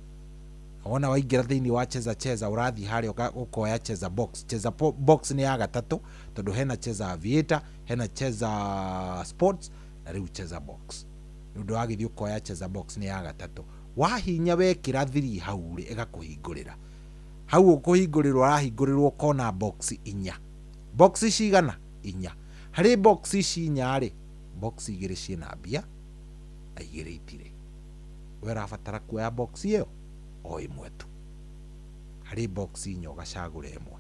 Wona waingĩra thĩinĩ wa cheza cheza ũrathiĩ harĩa ũkoya cheza box. Cheza box nĩ ya gatatũ tondũ hena cheza aviator, hena cheza sports na rĩu cheza box. Nĩ ũndũ wagĩthiĩ ũkoya cheza box nĩ ya gatatũ. Wahinya wekĩra 3 hau rĩ ĩgakũhingũrĩra. Hau ũkũhingũrĩrwo ũrahingũrĩrwo kona box inya. Box cigana? Inya. Harĩ box ici inya rĩ, box igĩrĩ ciĩna mbia na igĩrĩ itirĩ. We ũrabatara kuoya box ĩyo o ĩmwe tu. Harĩ box inya ũgacagũra ĩmwe.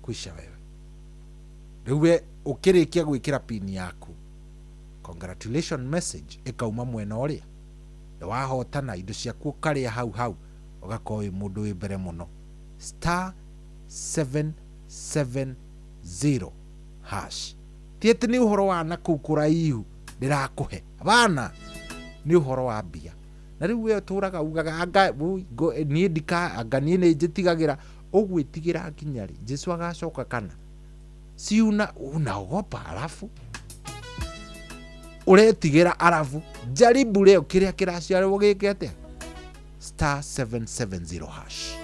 Kwisha wewe. Rĩu we ũkĩrĩkia gwĩkĩra pin yaku, congratulation message ĩkauma mwena ũrĩa wahotana indo ciaku ũkarĩa hau hau ũgakorwo wĩ mũndũ wĩ mbere mũno. Star 770 hash. Ti atĩ nĩ ũhoro wa nakũu kũraihu ndĩrakũhe bana, nĩ ũhoro wa mbia. Na rĩu we ũtũraga ugaga anga niĩ ndika anga niĩ nĩ njĩtigagĩra. Ũgwĩtigĩra nginya rĩ? Jesu agacoka kana si unaogopa alafu uretigĩra arabu. Jaribu leo kĩrĩa kĩraciarwo gĩke atĩa? Star 770 hash.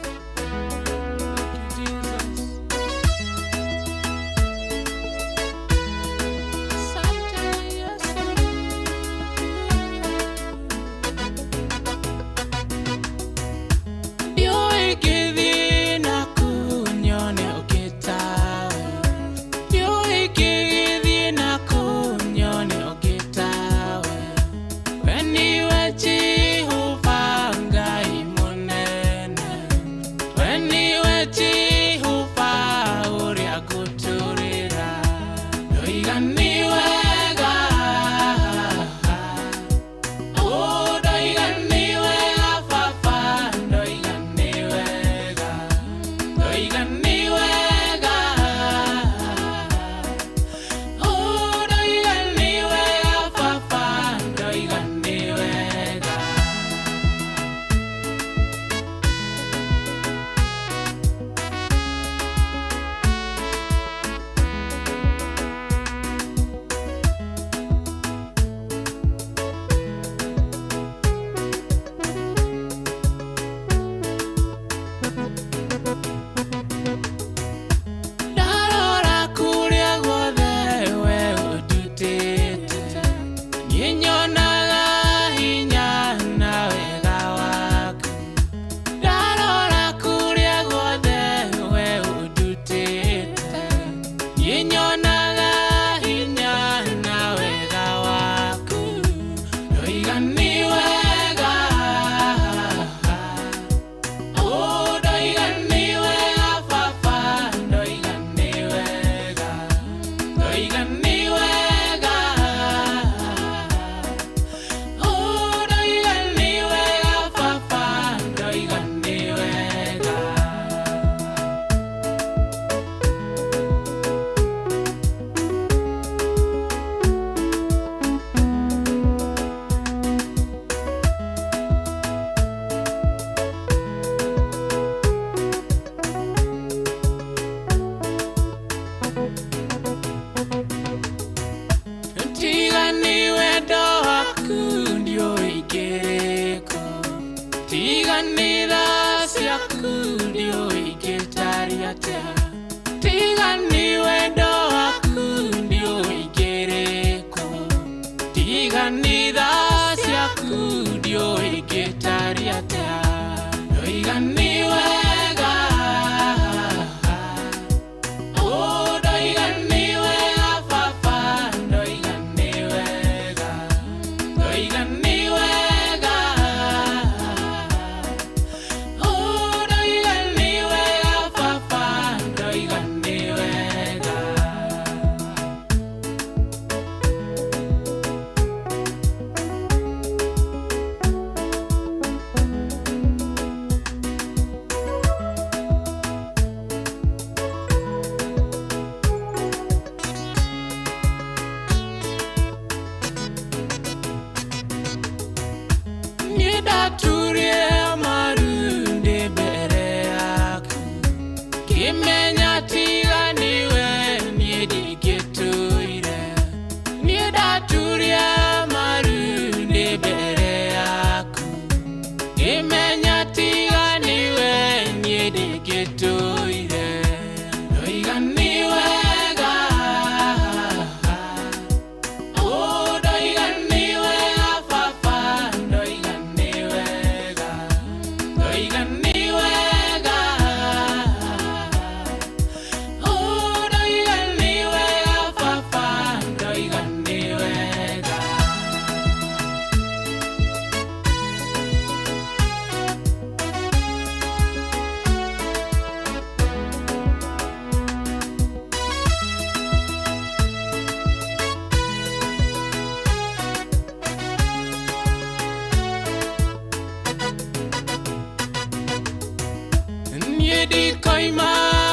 Niĩ ndikoima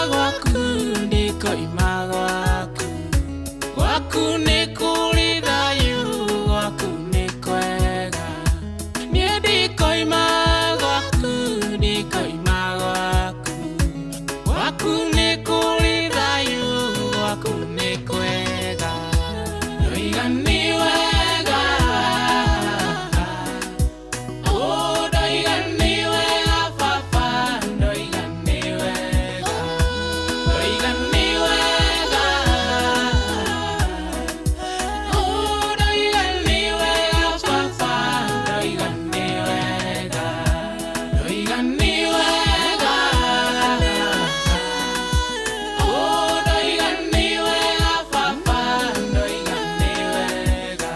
gwaku, ndikoima gwaku. Gwaku nĩ kũrĩ thayũ, gwaku nĩ kwega. Niĩ ndikoima gwaku, ndikoima gwaku. Gwaku nĩ kũrĩ thayũ, gwaku nĩ kwega. Ndoiga nĩ wega. Oh, ndoiga nĩ wega baba, ndoiga nĩ wega. Ndoiga nĩ wega. Oh, ndoiga nĩ wega baba, ndoiga nĩ wega. Ndoiga nĩ wega. Oh, ndoiga nĩ wega baba, ndoiga nĩ wega.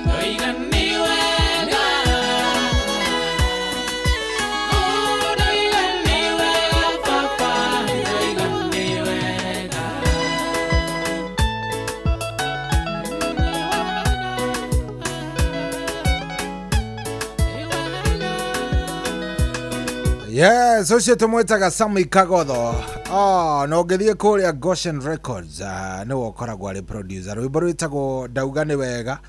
Ndoiga nĩ wega. Oh, ndoiga nĩ wega baba, ndoiga nĩ wega. Yes, ũcio tũmwĩtaga Sammy Kagotho. Oh, na ũngĩthiĩ kũrĩa Goshen Records, nĩwe ũkoragwo arĩ producer. Rwĩmbo rwĩtagwo Ndauga nĩ wega.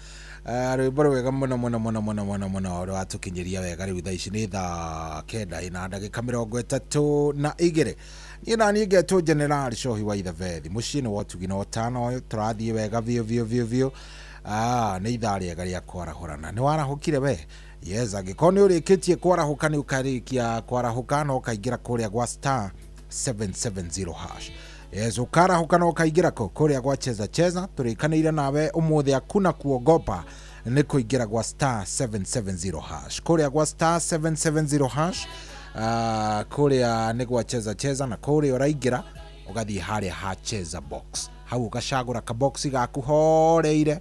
Rwĩmbo rwega mũno mũno mũno mũno mũno mũno rwatũkinyĩria wega rĩu thaa ici nĩ thaa 9 ina ndagĩka 32. Niĩ na niĩ ngetwo General Cohi wa Ithebethi. Mũciĩ nĩ wa ũtugi na ũtano ũyũ tũrathiĩ wega biũ biũ biũ biũ. Nĩ ithaa rĩega rĩa kwarahũrana. Nĩ warahũkire we? Yes, angĩkorwo nĩ ũrĩkĩtie kwarahũka nĩ ũkarĩkia kwarahũka na ũkaingĩra kũrĩa gwa star 770 hash. Yes, ũkarahũka na ũkaingĩra kũrĩa gwa cheza cheza. Tũrĩkanĩire nawe ũmũthĩ hakuna kuogopa nĩ kũingĩra gwa star 770 hash. Kũrĩa gwa star 770 hash, kũrĩa nĩ gwa cheza cheza, na kũrĩa ũraingĩra ũgathiĩ harĩa ha cheza box. Hau ũgacagũra kaboxi gaku horeire,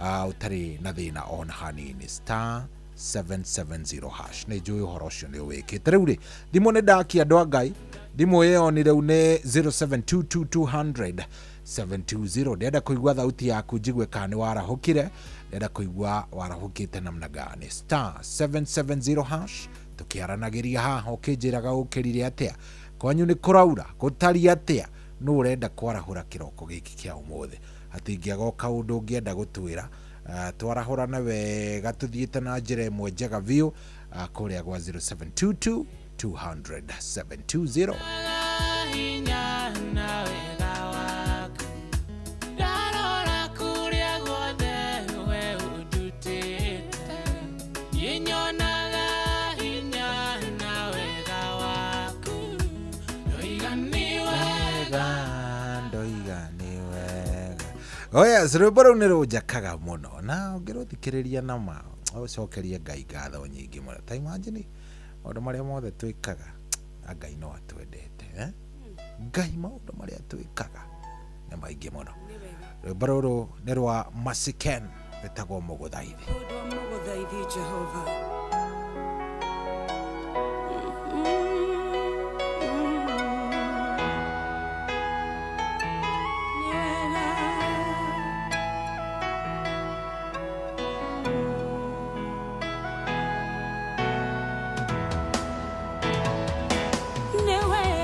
ũtarĩ na thĩna ona hanini. Star 770 hash. Nĩ njũĩ ũhoro ũcio nĩ ũwĩkĩte. Rĩu rĩ, thimũ nĩ ndakia andũ a Ngai. Thimũ ĩyo nĩ rĩu nĩ 0722 200 720. Ndĩrenda kũigua thauti yaku njigue kana nĩ warahũkire. Ndĩrenda kũigua warahũkĩte namna gani. Star 770 hash. Tũkĩaranagĩria haha ũkĩnjĩraga ũkĩrire atĩa, kwanyu nĩ kũraura gũtariĩ atĩa, nũ ũrenda kwarahũra kĩroko gĩkĩ kĩa ũmũthĩ. Hatingĩaga o kaũndũ ũngĩenda gũtwĩra. Twarahũrana wega tũthiĩte na njĩra ĩmwe njega biũ, kũrĩa gwa 0722 200 720. Hinya na wega waku. Ndarora kũrĩa guothe we ũndutĩte. Niĩ nyonaga hinya na wega waku. Ndoiga nĩ wega. Ndoiga nĩ wega. Oh yes, rwĩmbo rũu nĩ rũnjakaga mũno na ũngĩrũthikĩrĩria na ma ũcokerie Ngai ngatho nyingĩ mũno. Ta imagine maũndũ marĩa mothe twĩkaga na Ngai no atwendete, eh? Ngai maũndũ marĩa twĩkaga nĩ maingĩ mũno. Rwĩmbo rũrũ nĩ rwa Masiken, rwĩtagwo Mũgũthaithi. Mũgũthaithi Jehova. Nĩ wega.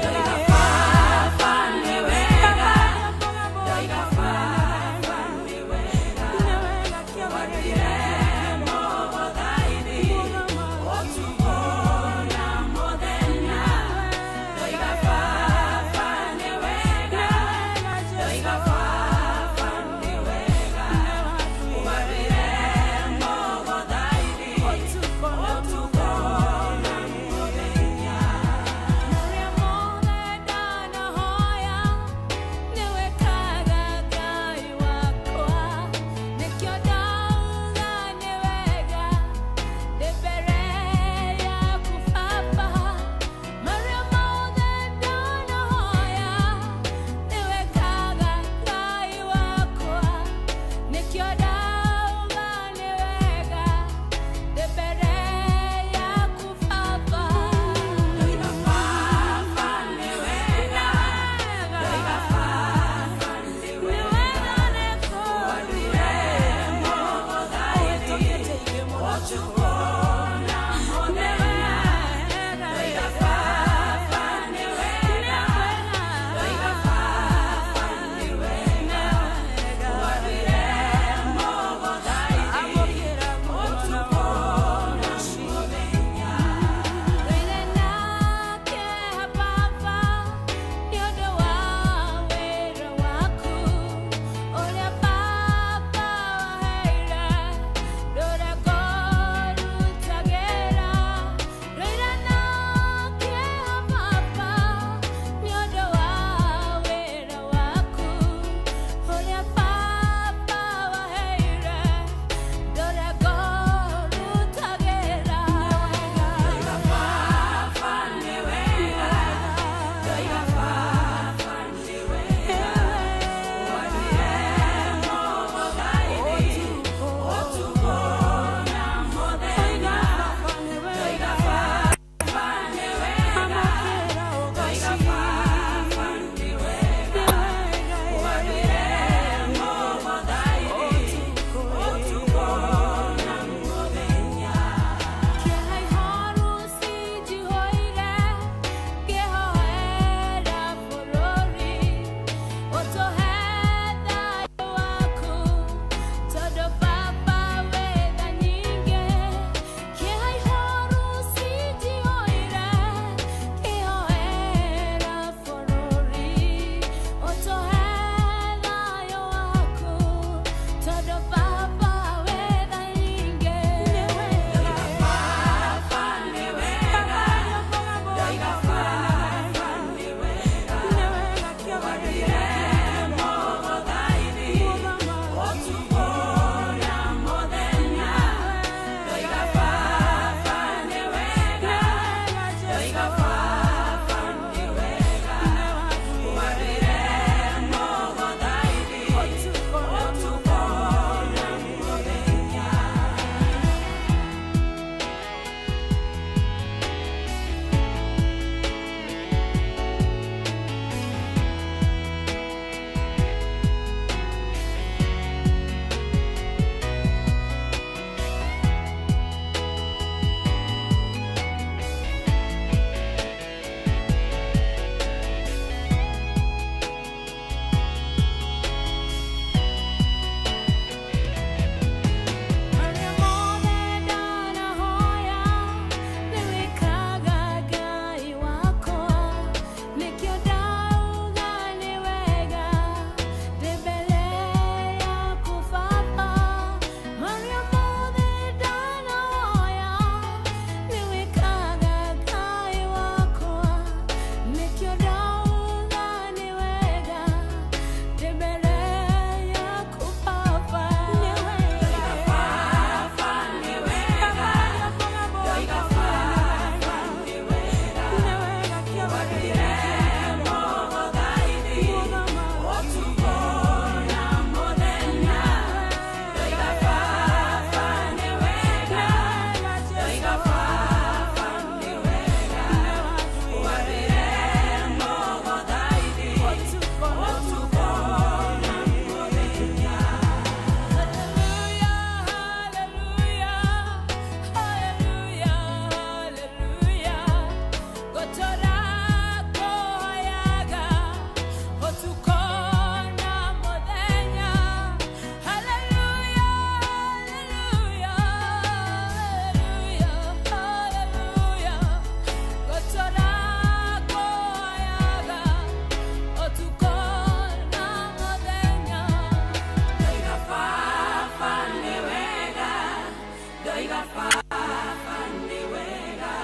baba nĩ wega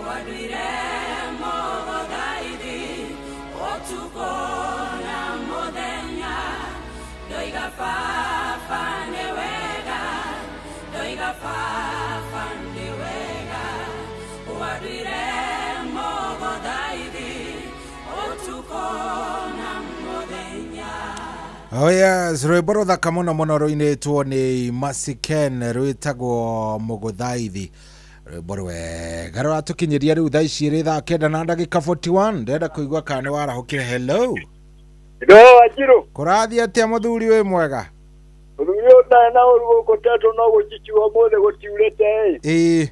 wanduire mũgũthaithi ũtukũ na mũthenya ndoiga baba nĩ wega ndoiga baba nĩ wega wanduire mũgũthaithi ũtukũ na mũthenya. Oh yes, rwĩmbo rũthaka mũno mũno rũinĩtwo nĩ Mercy Ken rwĩtagwo mũgũthaithi. Rwĩmbo rwega rũratũkinyĩria rĩu thaa ici ĩrĩ thaa 9 na ndagĩka 41. Ndĩrenda kũigua kana nĩ warahũkire. Hello. Ndo Wanjiru. Kũrathiĩ atĩa mũthuri wĩ mwega? Mũthuri ũyũ ndarĩ na ũru gũkũ tetũ no gũcikiwa ũmũthĩ gũtiurĩte ĩ. Ĩĩ.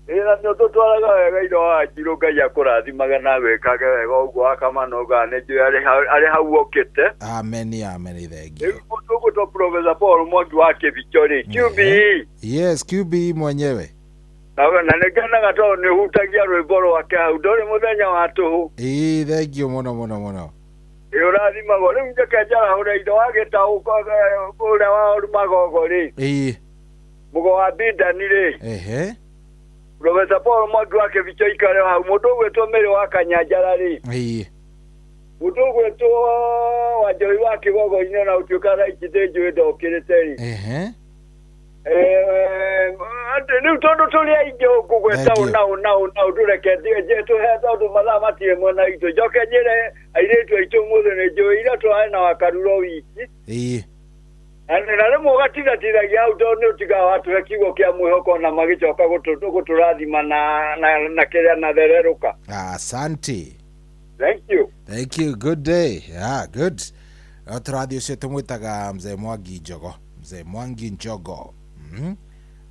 Ĩ na nĩ ũtũtwaraga wega indo Wanjiru, Ngai akũrathimaga na agwĩkage wega ũguo wakamanoga nĩ njũĩ arĩ hau ũkĩte. Amen, amen, thengiũ. Rĩu mũndũ ũgwĩtwo Professor Paul Mwangi wa Kĩbicho rĩ, QBE. Yes, QBE mwenyewe. Na nĩ ngenaga tondũ nĩ ũhutagia rwĩmbo rwake hau, ndũrĩ mũthenya wa tũhũ. Ĩĩ, thengiũ mũno mũno mũno. Ĩ ũrathimagwo rĩu njeke njarahũre indo wagĩtaũ ũrĩa wa Magogo rĩ. Ĩĩ. Mũgo wa Bindani rĩ. Ehe. Professor Paul Mwangi wa Kĩbicho ikare hau, mũndũ ũgwĩtwo Mĩrĩ wa Kanyanjara rĩ. Ĩĩ. Mũndũ ũgwĩtwo Wanjohi wa Kĩgogo-inĩ na ũtuĩka thaa ici ndĩnjũĩ ndokĩrĩte rĩ. Ehe. Rĩu tondũ tũrĩ aingĩ ũkũgweta ũna ũna ũna ũndũreke tũhe tondũ mathaa matirĩ mwena witũ. Njoke njĩre airĩtu aitũ ũmũthĩ nĩ njũĩ ira tũrarĩ na wakaruro wiki. Ĩĩ. Na rĩmwe ũgatigatithagia hau tondũ nĩ ũtigaga watũhe kiugo kĩa mwĩhoko na magĩcoka gũtũrathima na kĩrĩa na thererũka. Asante. Thank you. Thank you. Good day. Yeah, good. No tũrathiĩ ũcio tũmwĩtaga Mzee Mwangi Njogo. Mzee Mwangi Njogo.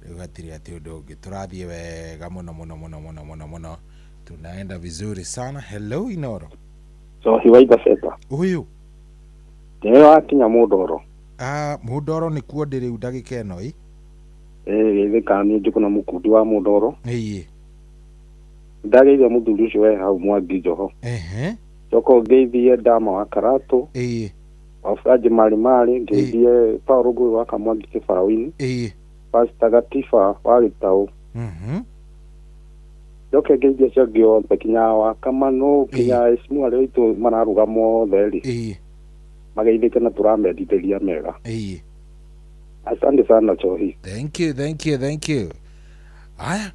Rĩu hatirĩ atĩ ũndũ ũngĩ. Tũrathiĩ wega mũno mũno mũno mũno mũno mũno. Tunaenda vizuri sana. Hello Inoro. So hiwaitha feta. Ũyũ. Nĩwe wakinya Mũndoro. Mũndoro nĩkuo ndĩ rĩu ndagĩka ĩno ĩ. Ĩĩ gĩthĩka niĩ njũkũ na mũkundi wa Mũndoro. Ĩĩ. Ndageithia mũthuri ũcio we hau Mwangi Njoho. Ehe. Njoka ngeithie Ndama wa Karatũ. Ĩĩ. Wa Furaji Mali Mali, ngeithie Paul Ngũĩ wa Kamwangi Kĩbaũ-inĩ. Ĩĩ. Pastor Gatiba wa Gĩtaũ. Njoke ngeithie acio angĩ othe kinya wa Kamano kinya Esimu arĩa aitũ mararũgama othe rĩ. Ĩĩ. Mageithĩke na tũramendithĩria mega. Ĩĩ. Asante sana Chohi. Thank you, thank you, thank you. Aya.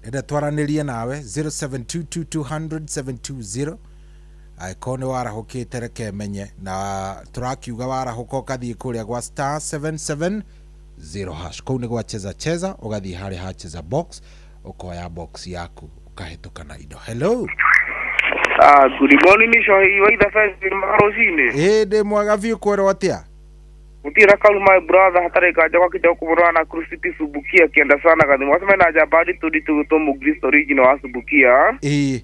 Enda twaranĩrie nawe 0722200720. Angĩkorwo nĩ warahũkĩte reke menye na tũrakiuga warahũka ũkathiĩ kũrĩa gwa star 770 hash. Kũu nĩ gwa cheza cheza, ũgathiĩ harĩa ha cheza box, ũkoya box yaku ũkahĩtũka na indo. Hello. Good morning Chohi waitha fence marucinĩ. Ĩĩ ndĩ mwega biũ kwĩrwo atĩa? Gutira karu my brother hatarĩ nganja gwakĩte kũmũrora na Crucity Subukia kĩenda sana gathimo wasema na njamba nditũ nditũ gũtwo Mũkristo original wa Subukia. Ĩĩ.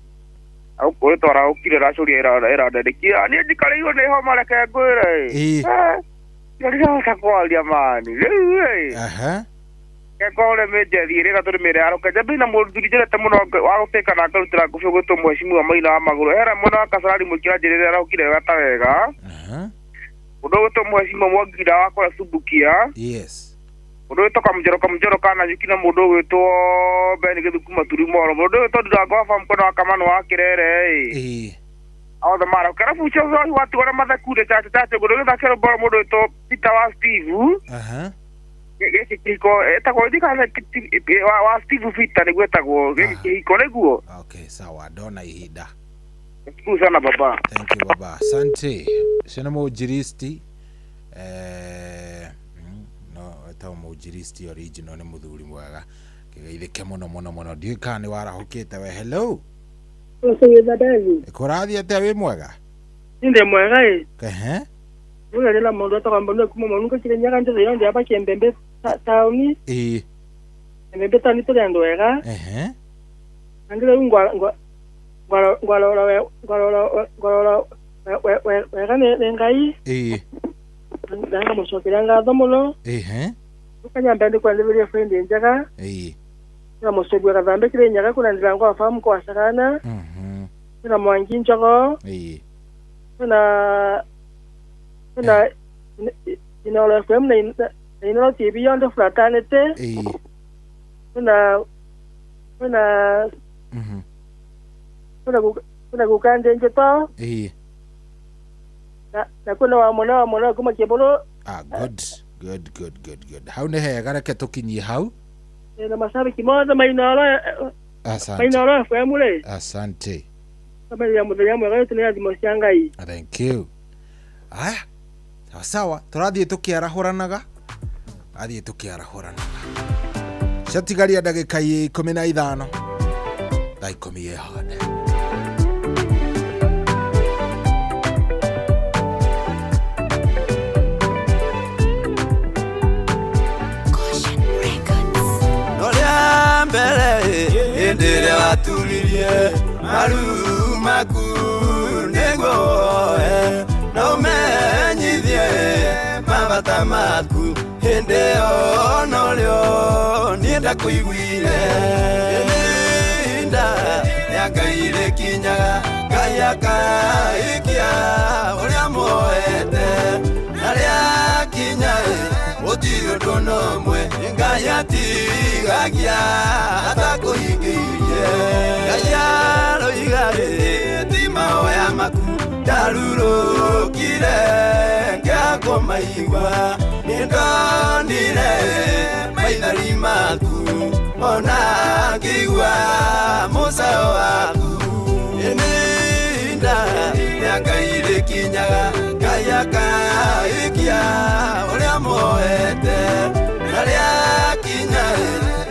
Au kũrĩ twaraũkire racũria ĩrandĩkia niĩ njikarĩirwo nĩ homa reke ngwĩre. Ĩĩ. Ndirahota kwaria mani rĩu ĩ. Aha. Ngore mĩnjethi ĩrĩa tũrĩmĩre aroke njambe na mũthuri njerete mũno wa gũtĩka na ngarutĩra ngũbĩ gwĩtwo mheshimiwa Maina wa Magũrũ hera mwena wa Kasarani mũikĩra njĩrĩre araũkire wega ta wega. Mũndũ ũgwĩtwo mheshimiwa Mwangi wa kũrĩa Subukia. Yes. Mũndũ ũgwĩtwo Kamũnjoro kana Nyuki na mũndũ ũgwĩtwo Ben Gĩthuku Maturumoro mũndũ ũgwĩtwo Ndirango wa Famkono wa Kamano wa Kĩrere ĩ. Ĩĩ. Othe mara karabu ũcio watigwo na mathekure chache chache mũndũ ũgĩthakĩra bora mũndũ ũgwĩtwo Peter wa Steve. Aha. Gĩkĩ kĩhiko ĩtagwo ndikana wa Steve Peter nĩguo ĩtagwo gĩkĩ kĩhiko nĩguo. Okay, sawa ndona ihinda. Shukuru sana baba. Thank you baba. Asante. Ũcio nĩ mũnjiristi. No etagwo mũnjiristi original nĩ mũthuri mwega. Kĩgeithĩke mũno mũno mũno. Ndiũĩ kana nĩ warahũkĩte we. Hello. Kũrathiĩ atĩa wĩ mwega? Ndĩ mwega ĩ. Ehe. Rũrĩrĩ mũndũ etagwo Mbonu kuma Mũnungo Kĩrĩnyaga njothe yonthe ya Kĩembembe taũni. Ĩĩ. Mbembe taũni tũrĩ andũ ega. Ehe. Na rĩu ngwarora wega nĩ Ngai. Ĩĩ. Na ngamũcokeria ngatho mũno. Ehe. Ũkanyamba ndĩ kwandĩrĩria friend njega. Ĩĩ. Na mũcegua gathambe Kĩrĩnyaga kũna Ndirango wa Famu kwa Sagana. Na Mwangi Njogo. Ĩĩ. Na na Inoro FM na Inoro TV yonthe fraternity. Ĩĩ. Kwĩna kwĩna kwĩna kwĩna guka Njenjeto. Ĩĩ. Na kwĩna wa mwana wa mwana kuma Kĩbũrũ. Ah, good good good good good. Hau nĩ hega, reke tũkinyie hau. Na mashabiki mothe ma Inooro. Asante. Ma Inooro FM rĩ. Asante. Kamenya mũthenya mwega witũ nĩ athimo cia Ngai. Thank you. Aya, sawa sawa, tũrathiĩ tũkĩarahũranaga, athiĩ tũkĩarahũranaga. Ciatigaria ndagĩka 15, thaa 10 ĩhande. Noria mbere hĩndĩ ĩrĩa waturirie maru maku nĩguo woe na ũmenyithie mabata maku hĩndĩ ĩyo norĩo niĩ ndakũiguire. Ihinda rĩa Ngai rĩkinyaga, Ngai akaikia ũrĩa muoete, na rĩakinya gũtirĩ ũndũ ona ũmwe Ngai atigagia atakũhingĩirie. Ngai aroiga ti mahoya maku ndarurũkire ngĩakũmaigua, nĩndonire maithori maku ona ngĩigua mũcayo waku. Ihinda rĩa Ngai rĩkinyaga, Ngai akaikia ũrĩa muoete, na rĩakinya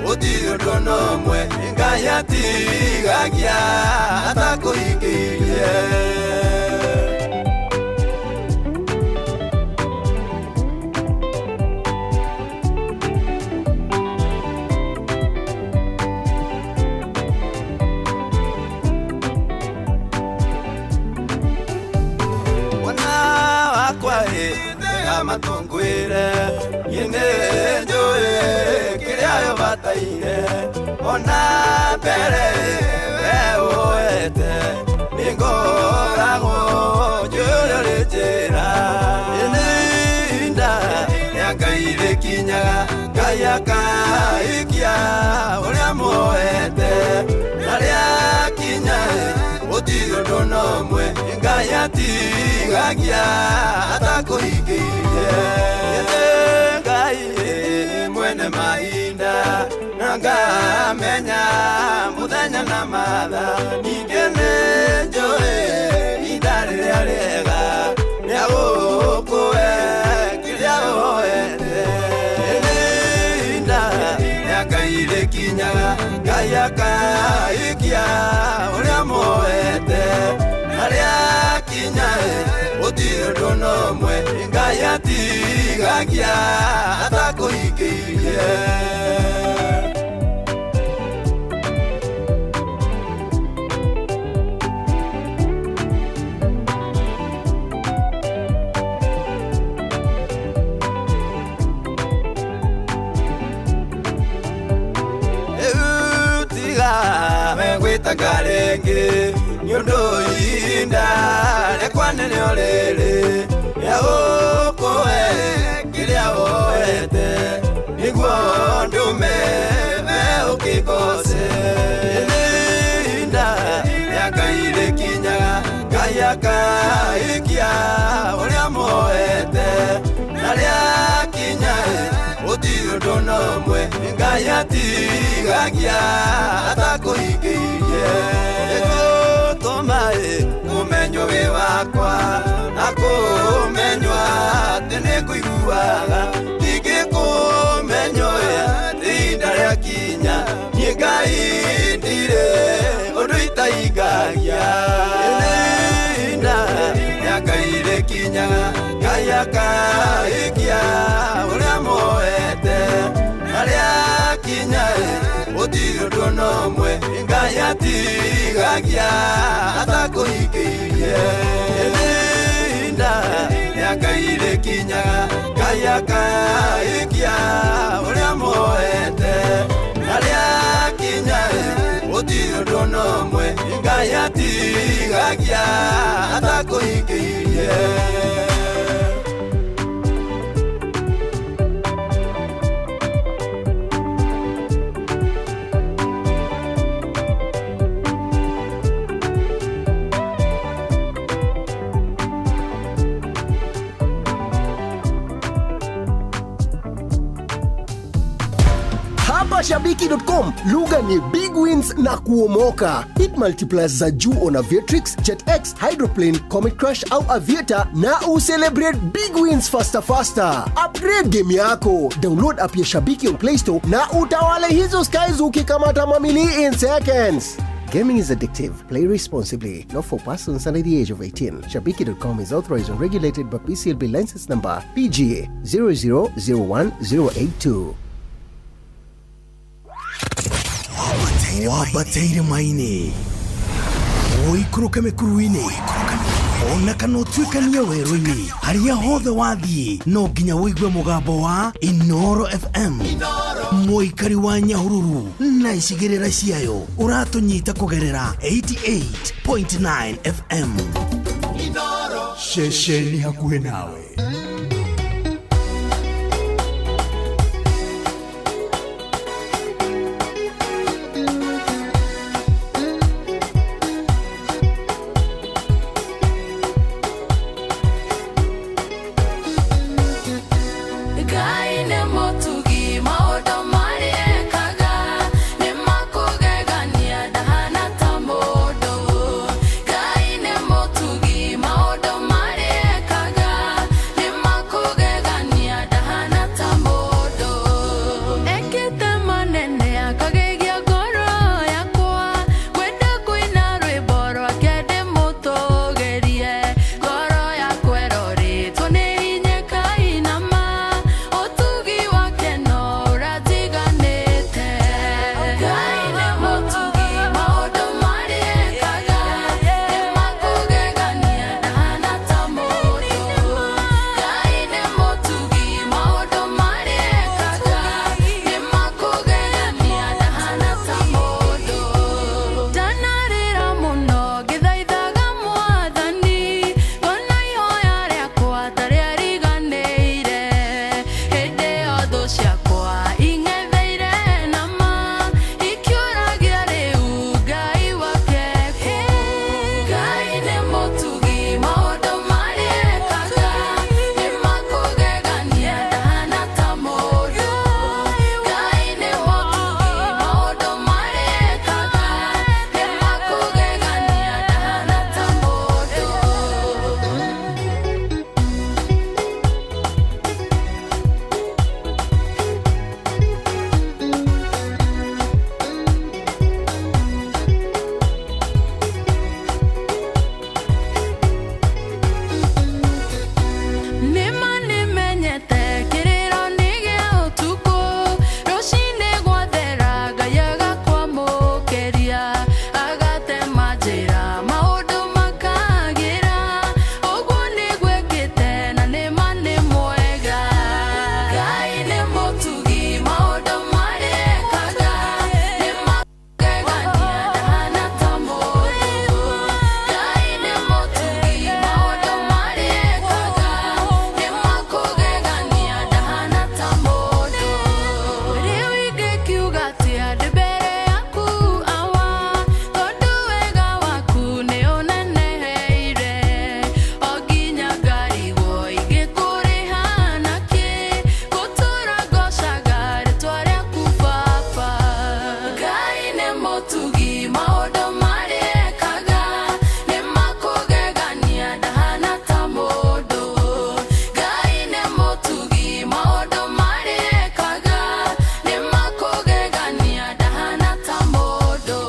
gũtirĩ ũndũ ona ũmwe Ngai atigagia atakũhingĩirie. Matungwire nyine njoe kĩrĩa yo bataire, ona mbere we woete nĩngoragwo njũĩ ũrĩa ũrĩ njĩra. Ihinda rĩa Ngai rĩkinyaga, Ngai akaikia ũrĩa muoete, na rĩakinya gũtirĩ ũndũ ona ũmwe Ngai atigagia atakũhingĩirie. Ngai mwene mahinda na ngamenya mũthenya na mathaa, ningĩ nĩ njũĩ ihinda rĩrĩa rĩega rĩa gũkũhe kĩrĩa woete. Ihinda rĩa Ngai rĩkinyaga, Ngai akaikia ũrĩa muoete, na rĩakinya gũtirĩ ũndũ ona ũmwe Ngai atigagia atakũhingĩirie. Gwĩtaga rĩngĩ nĩ ũndũ ihinda rĩakwa nĩrĩo rĩrĩ rĩa gũkũhe kĩrĩa woete, nĩguo ndũme we ũkĩgoce. Ihinda rĩa Ngai rĩkinyaga, Ngai akaikia ũrĩa muoete, na rĩakinya gũtirĩ ũndũ ona ũmwe Ngai atigagia atakũhingĩirie. Nĩngũtũma ũmenywo wĩ wakwa na kũmenywo atĩ nĩngũiguaga, ndingĩkũmenywo ihinda rĩakinya niĩ Ngai ndirĩ ũndũ itahingagia. Ihinda rĩa Ngai rĩkinyaga, Ngai akaikia ũrĩa muoete, na rĩakinya gũtirĩ ũndũ ona ũmwe Ngai atigagia atakũhingĩirie. Ihinda rĩa Ngai rĩkinyaga, Ngai akaikia ũrĩa muoete, na rĩakinya gũtirĩ ũndũ ona ũmwe Ngai atigagia atakũhingĩirie. Shabiki.com, lugha ni big wins na kuomoka. Hit multipliers za juu on Aviatrix, JetX, Hydroplane, Comet Crush au Aviator na ucelebrate big wins faster faster. Upgrade game yako. Download app ya Shabiki on Play Store na utawale hizo skies ukikamata mamili in seconds. Gaming is addictive. Play responsibly. Not for persons under the age of 18. Shabiki.com is authorized and regulated by PCLB license number PGA 0001082. Wambateire maini ũikũrũke mĩkuru-inĩ ona kana ũtuĩkanie werũ-inĩ harĩa hothe wathiĩ no nginya ũigue mũgambo wa Inoro FM mũikari wa Nyahururu na icigĩrĩra ciayo ũratũnyita kũgerera 88.9 FM. Ceceni hakuhĩ nawe. Ngai nĩ mũtugi maũndũ marĩa ekaga nĩ makũgegania ndahana ta mũndũ. Ngai nĩ mũtugi maũndũ marĩa ekaga nĩ makũgegania ndahana ta mũndũ. Ekĩte manene akagegia ngoro yakwa ngwenda kũina rwĩmbo rwake ndĩmũtũgĩrie ngoro yakwa ĩrorĩtwo nĩ hinya ĩkainama ũtugi wake no ũratiganĩte. Ngai nĩ mũtugi maũndũ marĩa ekaga nĩ makũgegania ndahana ta mũndũ. Ngai nĩ mũtugi maũndũ marĩa ekaga nĩ makũgegania ndahana ta mũndũ. Ndanarĩra mũno ngĩthaithaga mwathani ngona ihoya rĩakwa ta rĩariganĩire hĩndĩ ĩyo thũ ciakwa ing'etheire nama ikĩũragia rĩu Ngai wake kũ. Ngai nĩ mũtugi maũndũ marĩa ekaga nĩ makũgegania ndahana ta mũndũ. Ngai nĩ mũtugi maũndũ marĩa ekaga nĩ makũgegania ndahana ta mũndũ. Nĩma nĩmenyete kĩrĩro nĩ gĩa ũtukũ rũcinĩ gwathera Ngai agakwamũkĩria agatema njĩra maũndũ makagĩra ũguo nĩguo ekĩte na nĩma nĩ mwega. Ngai nĩ mũtugi maũndũ marĩa ekaga nĩ makũgegania ndahana ta mũndũ. Ngai nĩ mũtugi maũndũ marĩa ekaga nĩ makũgegania ndahana ta mũndũ. Rĩu ingĩkiuga atĩa ndĩ mbere yaku awa tondũ wega waku nĩ ũneneheire o nginya ngarigwo ingĩkũrĩha nakĩ gũtũra ngocaga rĩtwa rĩaku baba. Ngai nĩ mũtugi maũndũ marĩa ekaga nĩ makũgegania ndahana ta mũndũ. Ngai nĩ mũtugi maũndũ marĩa ekaga nĩ makũgegania ndahana ta mũndũ.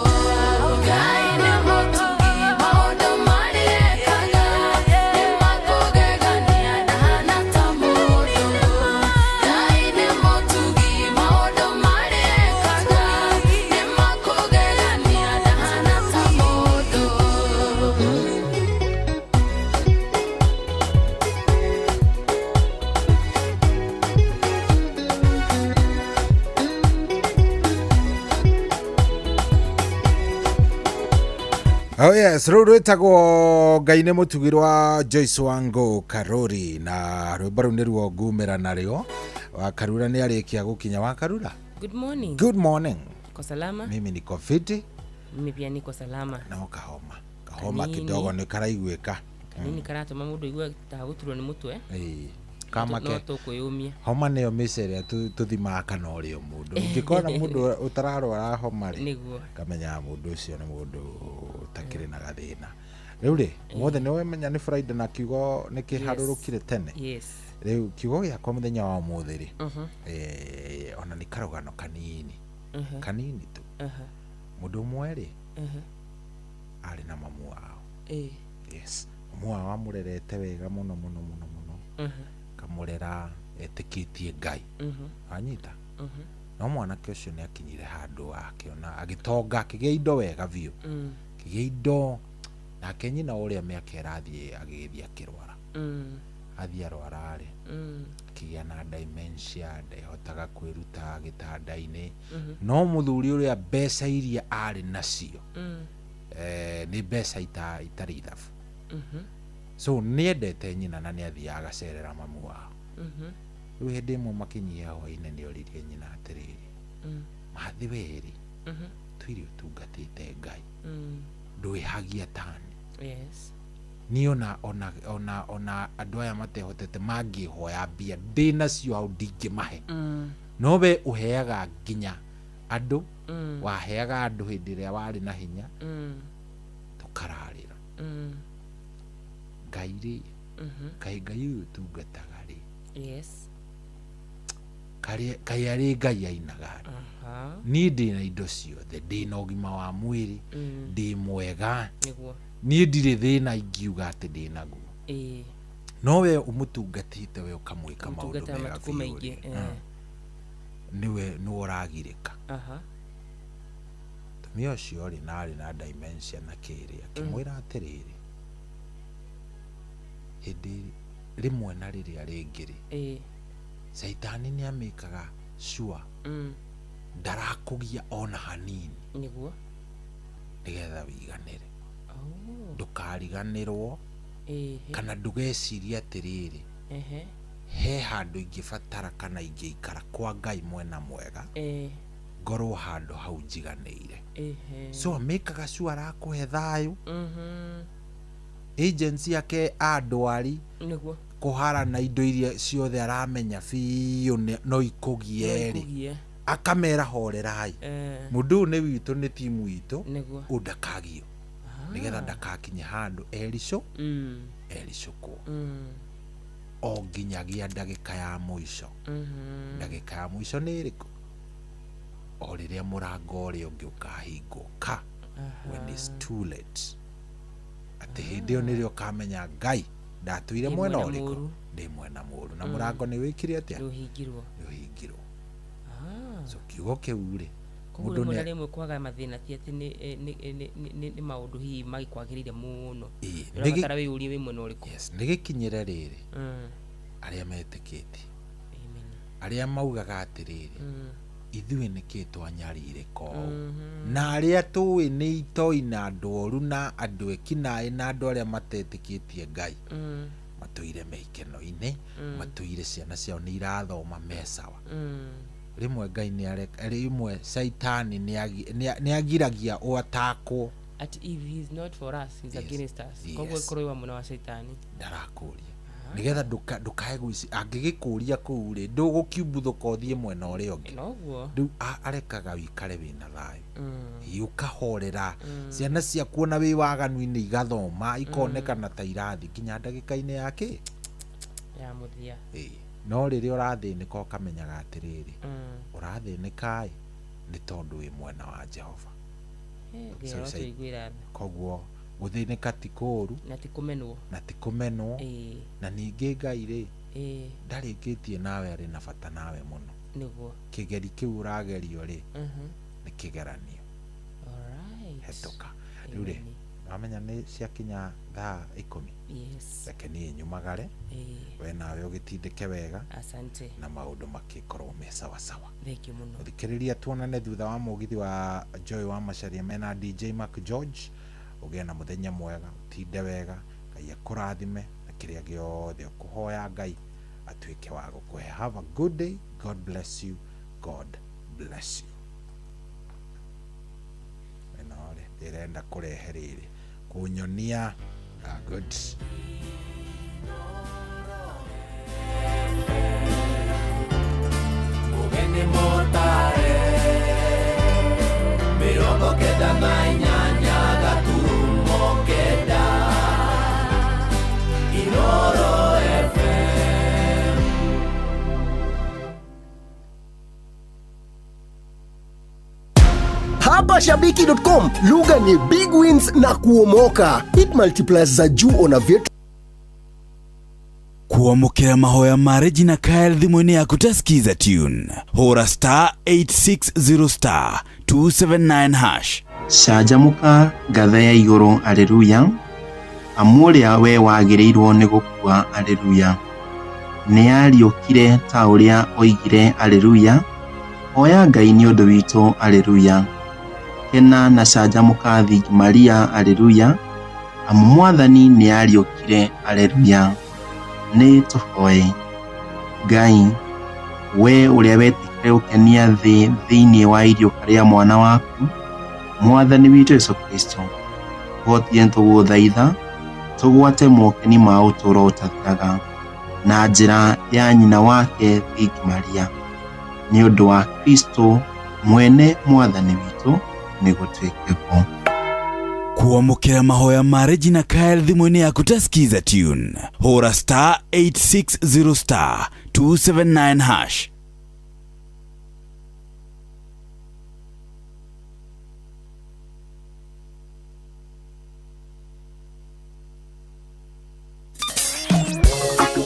Ngai nĩ mũtugi maũndũ marĩa ekaga nĩ makũgegania ndahana ta mũndũ. Ngai nĩ mũtugi maũndũ marĩa ekaga nĩ makũgegania ndahana ta mũndũ. Oh yes, rũu rwĩtagwo Ngai nĩ mũtugi rwa Joyce Wango Karori na rwĩmbo rũu nĩruo ngumĩra narĩo. Wakarura nĩ arĩkia gũkinya. Wakarura, Good morning. good morning. Uko salama? Mimi niko fiti. Mimi pia niko salama. No kahoma kahoma Kanini. kidogo nĩ karaiguĩka. Kanini karatũma mũndũ aigue ta gũturwo nĩ mũtwe. Ĩĩ. Ndũkamake. No tũkwĩyũmia. Homa nĩyo mĩca ĩrĩa tũthimaga kana ũrĩ o mũndũ. Ũngĩkona mũndũ ũtararwara homa rĩ, Nĩguo. kamenyaga mũndũ ũcio nĩ mũndũ ũtakĩrĩ na gathĩna. Rĩu rĩ, ũmũthĩ nĩ wamenya nĩ Friday na kiugo nĩ kĩharũrũkire tene. Yes. Rĩu kiugo gĩakwa mũthenya wa ũmũthĩ rĩ, ona nĩ karũgano kanini. Kanini tu. Mũndũ ũmwe rĩ, arĩ na mamu wao. Yes. Mamu wao amũrerete wega mũno mũno mũno mũno. Kamũrera etĩkĩtie Ngai. Wanyita? No mwanake ũcio nĩ akinyire handũ akĩona agĩtonga akĩgĩa indo wega biũ. Akĩgĩa indo nake nyina ũrĩa mĩaka ĩrathiĩ agĩgĩthiĩ akĩrwara. Athiĩ arwara rĩ, akĩgĩa na dementia, ndehotaga kwĩruta gĩtanda-inĩ. No mũthuri ũrĩa mbeca iria arĩ nacio, nĩ mbeca itarĩ ithabu. So nĩendete nyina na nĩathiaga agacerera mamu wao. Rĩu hĩndĩ ĩmwe makinyia hwaĩ-inĩ nĩoririe nyina atĩrĩrĩ, mathi werĩ, twire ũtungatĩte Ngai, ndwĩhagia tani. Yes. Niĩ ona andũ aya matehotete mangĩhoya mbia ndĩnacio hau ndingĩmahe. No we ũheaga nginya andũ, waheaga andũ hĩndĩ ĩrĩa warĩ na hinya, tũkararĩra. Ngai rĩ, kaĩ Ngai ũyũ ũtungataga rĩ, Yes. kaĩ arĩ Ngai ainaga rĩ. Niĩ ndĩna indo ciothe, ndĩna ũgima wa mwĩrĩ, ndĩ mwega. Nĩguo. Niĩ ndirĩ thĩna ingiuga atĩ ndĩnaguo. No we ũmũtungatĩte we ũkamwĩka maũndũ Ũmũtungataga mega matukũ biũ maingĩ, rĩ. Nĩwe nĩwe ũragirĩka. Mũtumia ũcio rĩ, na arĩ na dementia na kĩrĩ, akĩmwĩra atĩrĩrĩ, hĩndĩ rĩmwe na rĩrĩa rĩngĩ rĩ, caitani nĩ amĩkaga sure ndarakũgia ona hanini. Nĩguo. Nĩgetha wĩiganĩre. Ndũkariganĩrwo kana ndũgecirie atĩrĩrĩ, he handũ ingĩbatara kana ingĩikara kwa Ngai mwena mwega, ngorwo handũ hau njiganĩire. So amĩkaga sure arakũhe thayũ. Agency yake andwari Nĩguo. kũhara na indo iria ciothe aramenya biũ no ikũgie rĩ, akamera horerai. Mũndũ ũyũ nĩ witũ, nĩ timu itũ, ũyũ ndakagio. Nĩgetha ndakakinye handũ ericũkwo. O nginyagia ndagĩka ya mũico. Ndagĩka ya mũico nĩ ĩrĩkũ? O rĩrĩa mũrango ũrĩa ũngĩ ũkahingũka. When it's too late. Atĩ hĩndĩ ĩyo nĩrĩo ũkamenya Ngai ndatũire Ndĩ mwena mwena ũrĩkũ? mũũru. Ndĩ mwena mũũru. Na mũrango nĩ wĩkire atĩa? Nĩũhingirwo. Nĩũhingirwo. So kiugo kĩu rĩ, Koguo mũndũ rĩmwe na nĩ rĩmwe kwaga mathĩna ti atĩ nĩ maũndũ hihi magĩkwagĩrĩire mũno. Ũrabatara wĩyũrie wĩ mwena ũrĩkũ. Yes, nĩ gĩkinyĩre rĩrĩ, arĩa metĩkĩtie, arĩa maugaga atĩrĩrĩ, ithuĩ nĩkĩ twanyarirĩka ũũ? Na arĩa tũĩ nĩ itoi na andũ oru na andũ ekinaĩ na andũ arĩa matetĩkĩtie Ngai, matũire meikeno-inĩ, matũire ciana ciao nĩ irathoma me sawa. Rĩmwe Ngai nĩ rĩmwe caitani nĩ agiragia ũatakwo. At if he is not for us, he is against us. Koguo ĩkorwo wa mwena wa caitani. Ndarakũria. Nĩgetha ndũkae gwĩci angĩgĩkũria kũu rĩ, ndũgũkiumbuthũka ũthiĩ mwena ũrĩa ũngĩ. Noguo. Rĩu arekaga wĩikare wĩna thayũ. Ũkahorera. Ciana ciaku ona wĩ waganu-inĩ igathoma, ikonekana ta irathi nginya ndagĩka-inĩ ya kĩ? Ya mũthia. No rĩrĩa ũrathĩnĩka ũkamenyaga atĩrĩrĩ, ũrathĩnĩka ĩ nĩ tondũ wĩ mwena wa Jehova. Ngai arotũiguĩra tha. Koguo gũthĩnĩka ti kũũru. Na ti kũmenwo. Na ti kũmenwo. Na ningĩ Ngai rĩ, ndarĩkĩtie nawe, arĩ na bata nawe mũno. Nĩguo. Kĩgeri kĩu ũragerio rĩ, nĩ kĩgeranio. Hetũka. Rĩu rĩ, wamenya nĩ ciakinya thaa 10. Yes. Reke niĩ nyumagare. We nawe ũgĩtindĩke wega. Asante. Na maũndũ makĩkorwo me sawasawa. Thank you mũno. Thikĩrĩria tuonane thutha wa mũgithi wa Joy wa Macharia mena DJ Mark George. Ũgĩe na mũthenya mwega, ũtinde wega, Ngai akũrathime na kĩrĩa gĩothe ũkũhoya Ngai atuĩke wa gũkũhe. Have a good day. God bless you. God bless you. Ĩno rĩ, ndĩrenda kũrehe rĩrĩ kũnyonia. Good. Mutare 98.9 Inoro FM. Hapa shabiki.com lugha ni big wins na kuomoka. Hit multipliers za juu ona vyetu. Kuamukira mahoya ma Regina Kyle thimũ-inĩ yaku ta Skiza tune. Hũra star 860 star 279 hash. Canjamũka ngathe ya igũrũ Aleluya, amu ũrĩa we wagĩrĩirwo nĩ gũkua Aleluya. Nĩariũkire ta ũrĩa oigire Aleluya, hoya Ngai nĩ ũndũ witũ Aleluya. Kena na canjamũka Thingi Maria Aleluya, amu Mwathani nĩariũkire Aleluya. Nĩ tũhoe. Ngai, we ũrĩa wetĩkĩre gũkenia thĩ thĩinĩ wa iriũka rĩa mwana waku Mwathani witũ Jesũ Kristo, tũhotithie tũgũthaitha tũgwate mokeni ma ũtũũro ũtathiraga na njĩra ya nyina wake Thingi Maria, nĩ ũndũ wa Kristo mwene Mwathani witũ, nĩ gũtuĩke guo. Kuamukira mahoya ma Regina Kyle thimũ-inĩ yaku ta Skiza tune. Hũra star 860 star 279 hash.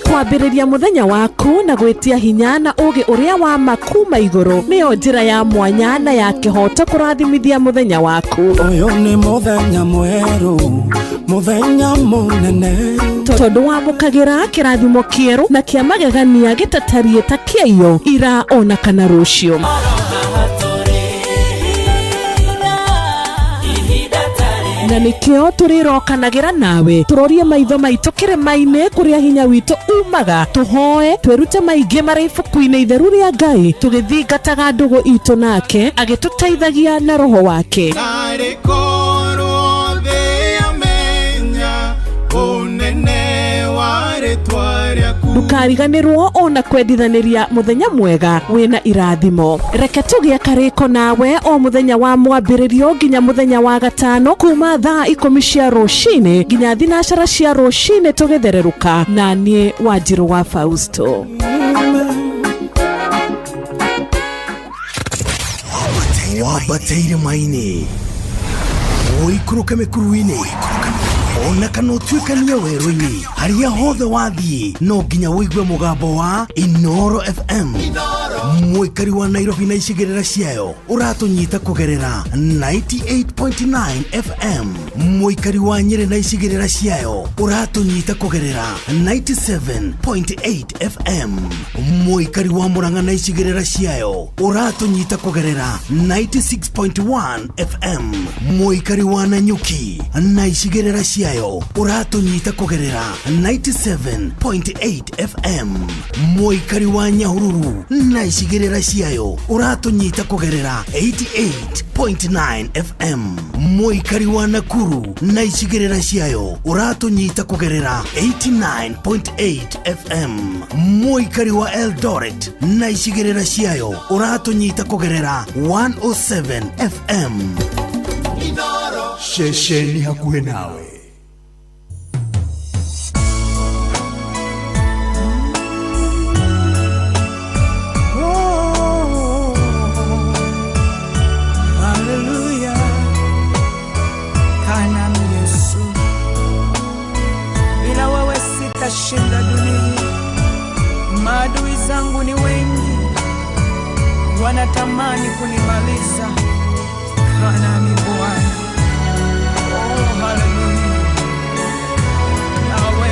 Kwambĩrĩria mũthenya waku na gwĩtia hinya na ũũgĩ ũrĩa wa ma kuma igũrũ nĩyo njĩra ya mwanya na ya kĩhooto kũrathimithia mũthenya waku. Ũyũ nĩ mũthenya mwerũ, mũthenya mũnene, tondũ wamũkagĩra kĩrathimo kĩerũ na kĩa magegania gĩtatariĩ ta kĩaiyo ira ona kana rũciũ. Na nikio tũrĩrokanagĩra nawe tũrorie maitho maitũ kĩrĩma-inĩ kũrĩa hinya witũ umaga, tũhoe twĩrute maingĩ marĩ ibuku-inĩ itheru rĩa Ngai, tũgĩthingataga ndũgũ itũ nake agĩtũteithagia na roho wake. Narĩkorwo thĩ yamenya ũnene wa rĩtwa rĩaku. Ndũkariganĩrwo ona kwendithanĩria mũthenya mwega wĩna irathimo. Reke tũgĩe karĩko nawe o mũthenya wa mwambĩrĩrio nginya mũthenya wa gatano kuma thaa 10 cia rũcinĩ nginya 9 cia rũcinĩ tũgĩthererũka na niĩ Wanjirũ wa Fausto. Wambateire maini ũikũrũke mĩkuru-inĩ ona kana ũtuĩkanie werũ-inĩ, harĩa hothe wathiĩ no nginya ũigue mũgambo wa Inoro FM. Mũikari wa Nairobi na icigĩrĩra ciayo ũratũnyita kũgerera 98.9 FM. Mũikari wa Nyĩrĩ na icigĩrĩra ciayo ũratũnyita kũgerera 97.8 FM. Mũikari wa Murang'a na icigĩrĩra ciayo ũratũnyita kũgerera 96.1 FM. Mũikari wa Nanyuki na icigĩrĩra ciayo ũratũnyita kũgerera 97.8 FM. Mũikari wa Nyahururu na icigĩrĩra ciayo ũratũnyita kũgerera 88.9 FM. Mũikari wa Nakuru na icigĩrĩra ciayo ũratũnyita kũgerera 89.8 FM. Mũikari wa Eldoret na icigĩrĩra ciayo ũratũnyita kũgerera 107 FM. Ceceni hakuhĩ nawe. Shinda dunia, maadui zangu ni wengi, wanatamani kunimaliza. Kana ni Bwana. Oh, haleluya. Nawe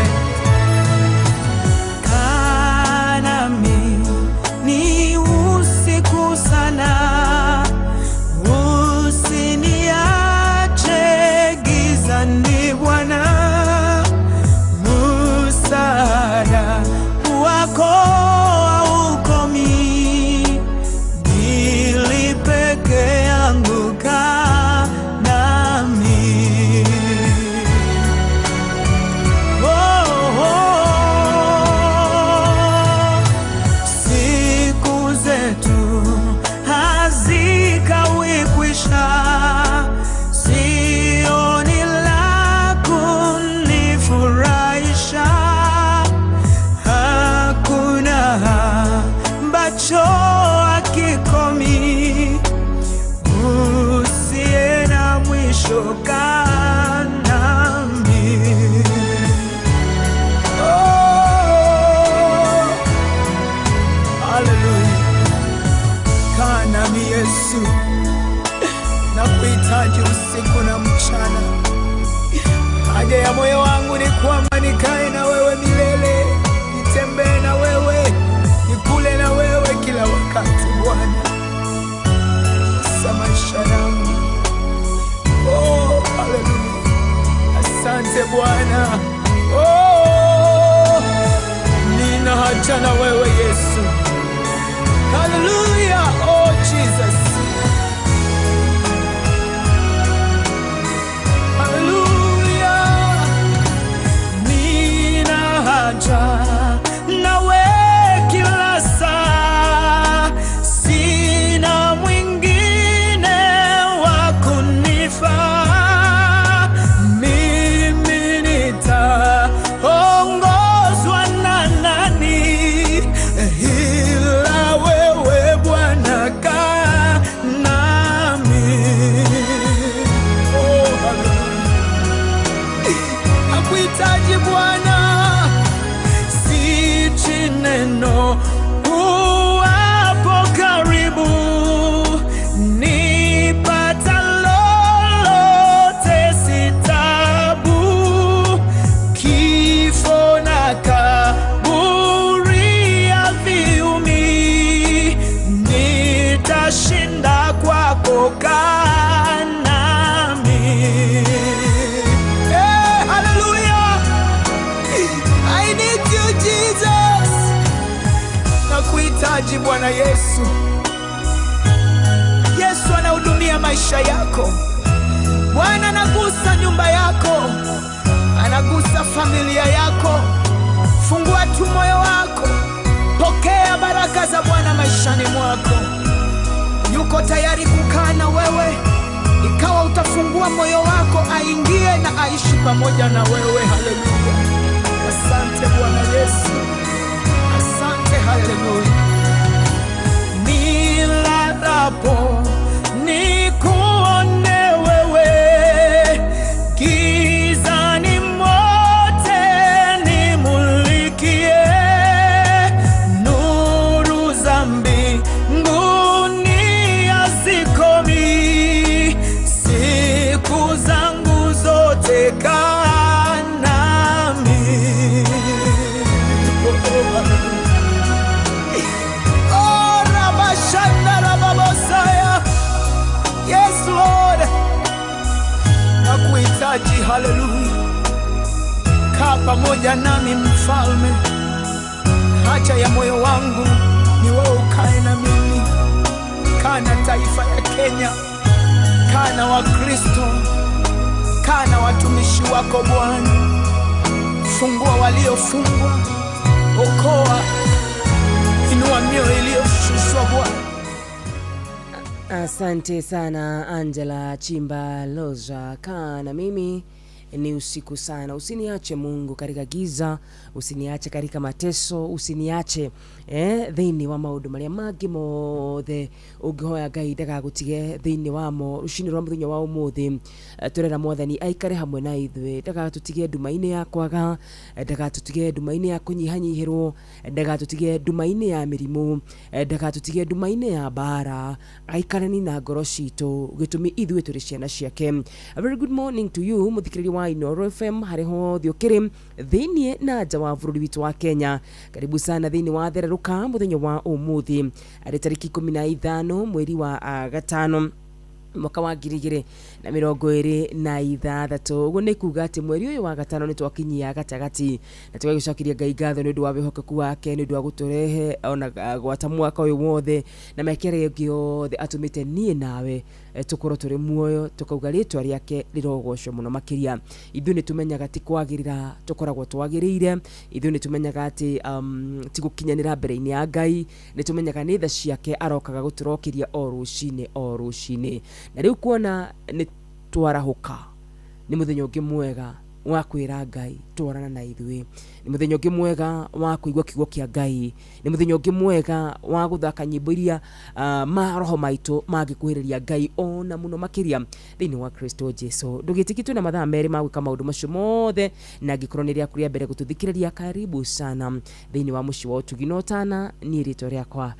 kana mi ni usiku sana, usiniache gizani Bwana. Wako haukomi, nili peke Kwamba nikae na wewe milele, nitembee na wewe, nikule na wewe kila wakati Bwana. Sa maisha yangu. Oh, haleluya. Asante Bwana. Oh, nina haja na wewe Yesu. Hallelujah. Oh, Jesus. Hallelujah. Nina haja nawe kila saa, sina mwingine wa kunifaa. Mimi nitaongozwa na nani ila wewe Bwana, kaa nami. Oh, hallelujah. Nakuhitaji Bwana, sichi neno uwapo karibu, nipata lolote si taabu, kifo na kaburi haviumi, nitashinda kwako, kaa nami. Hey, hallelujah. I need you Jesus. Nakuhitaji Bwana Yesu. Yesu anahudumia maisha yako. Bwana anagusa nyumba yako, anagusa familia yako. Fungua tu moyo wako, pokea baraka za Bwana maishani mwako. Yuko tayari kukaa na wewe, ikawa utafungua moyo wako aingie na aishi pamoja na wewe. Haleluya. Asante Bwana Yesu, asante. Haleluya. Nilalapo nikuone wewe, gizani mote nimulikie, nuru za mbinguni hazikomi, siku zangu zote kaa nami. Oh, Rabashanda Rababosaya. Yes, Lord. Nakuhitaji, haleluya. Kaa pamoja nami mfalme. Haja ya moyo wangu ni wewe ukae na mimi. Kaa na taifa ya Kenya. Kaa na Wakristo. Kaa na watumishi wako Bwana. Fungua waliofungwa. Okoa. Inua mioyo iliyoshushwa Bwana. Asante sana Angela Chimba Loza. Kaa na mimi ni usiku sana. Usiniache Mungu katika giza, usiniache katika mateso, usiniache thiini wa maundu maria mangi mothe ungihoya Ngai ndagagutige thiini wamo. Rucini rwa muthenya wa umuthi turera Mwathani aikare hamwe na ithuĩ, ndagatutige nduma-inĩ ya kwaga, ndagatutige nduma-inĩ ya kũnyihanyihĩrwo, ndagatutige nduma-inĩ ya mĩrimũ, ndagatutige nduma-inĩ ya mbara, aikarani na ngoro citũ gĩtũmi ithuĩ tũrĩ ciana ciake. A very good morning to you mũthikĩrĩria wa Inooro FM harĩ hothe ũkĩrĩ thĩiniĩ na nja wa bũrũri witũ wa Kenya. Karibu sana thĩiniĩ wa thererũka mũthenya wa ũmũthĩ arĩ tarĩki 15 mweri wa gatano mwaka wa 2026. Ũguo nĩ kuga atĩ mweri ũyũ wa gatano nĩ twakinyia gatagatĩ na tũgagĩcokeria Ngai ngatho nĩ ũndũ wa wĩhokeku wake, nĩ ũndũ wa gũtũrehe ona gwata mwaka ũyũ wothe na mĩaka ĩrĩa ĩngĩ yothe atũmĩte niĩ nawe tũkorwo tũrĩ muoyo, tũkauga rĩtwa rĩake rĩrogocwo mũno makĩria. Ithuĩ nĩ tũmenyaga ti kwagĩrĩra tũkoragwo twagĩrĩire, ithuĩ nĩ tũmenyaga atĩ ti gũkinyanĩra mbere-inĩ ya Ngai, nĩ tũmenyaga nĩ tha ciake arokaga gũtũrokeria o rũcinĩ o rũcinĩ. Na rĩu kuona nĩ twarahũka nĩ mũthenya ũngĩ mwega wa kwĩra Ngai twarana na ithuĩ, nĩ mũthenya ũngĩ mwega wa kũigua kiugo kĩa Ngai, nĩ mũthenya ũngĩ mwega wa gũthaka nyĩmbo iria maroho maitũ mangĩkuhĩrĩria Ngai ona mũno makĩria thĩinĩ wa Kristo Jesu. Ndũgĩtĩkie twĩna mathaa merĩ ma gwĩka maũndũ macio mothe, na angĩkorwo nĩ rĩaku rĩa mbere gũtũthikĩrĩria, karibu sana thĩinĩ wa mũciĩ wa ũtugi na ũtana. Niĩ rĩtwa rĩakwa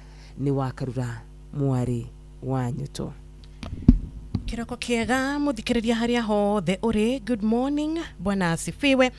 nĩ Wakarura mwarĩ wa Nyũtũ. Kiroko kiega muthikiriria haria hothe uri, good morning, bwana asifiwe.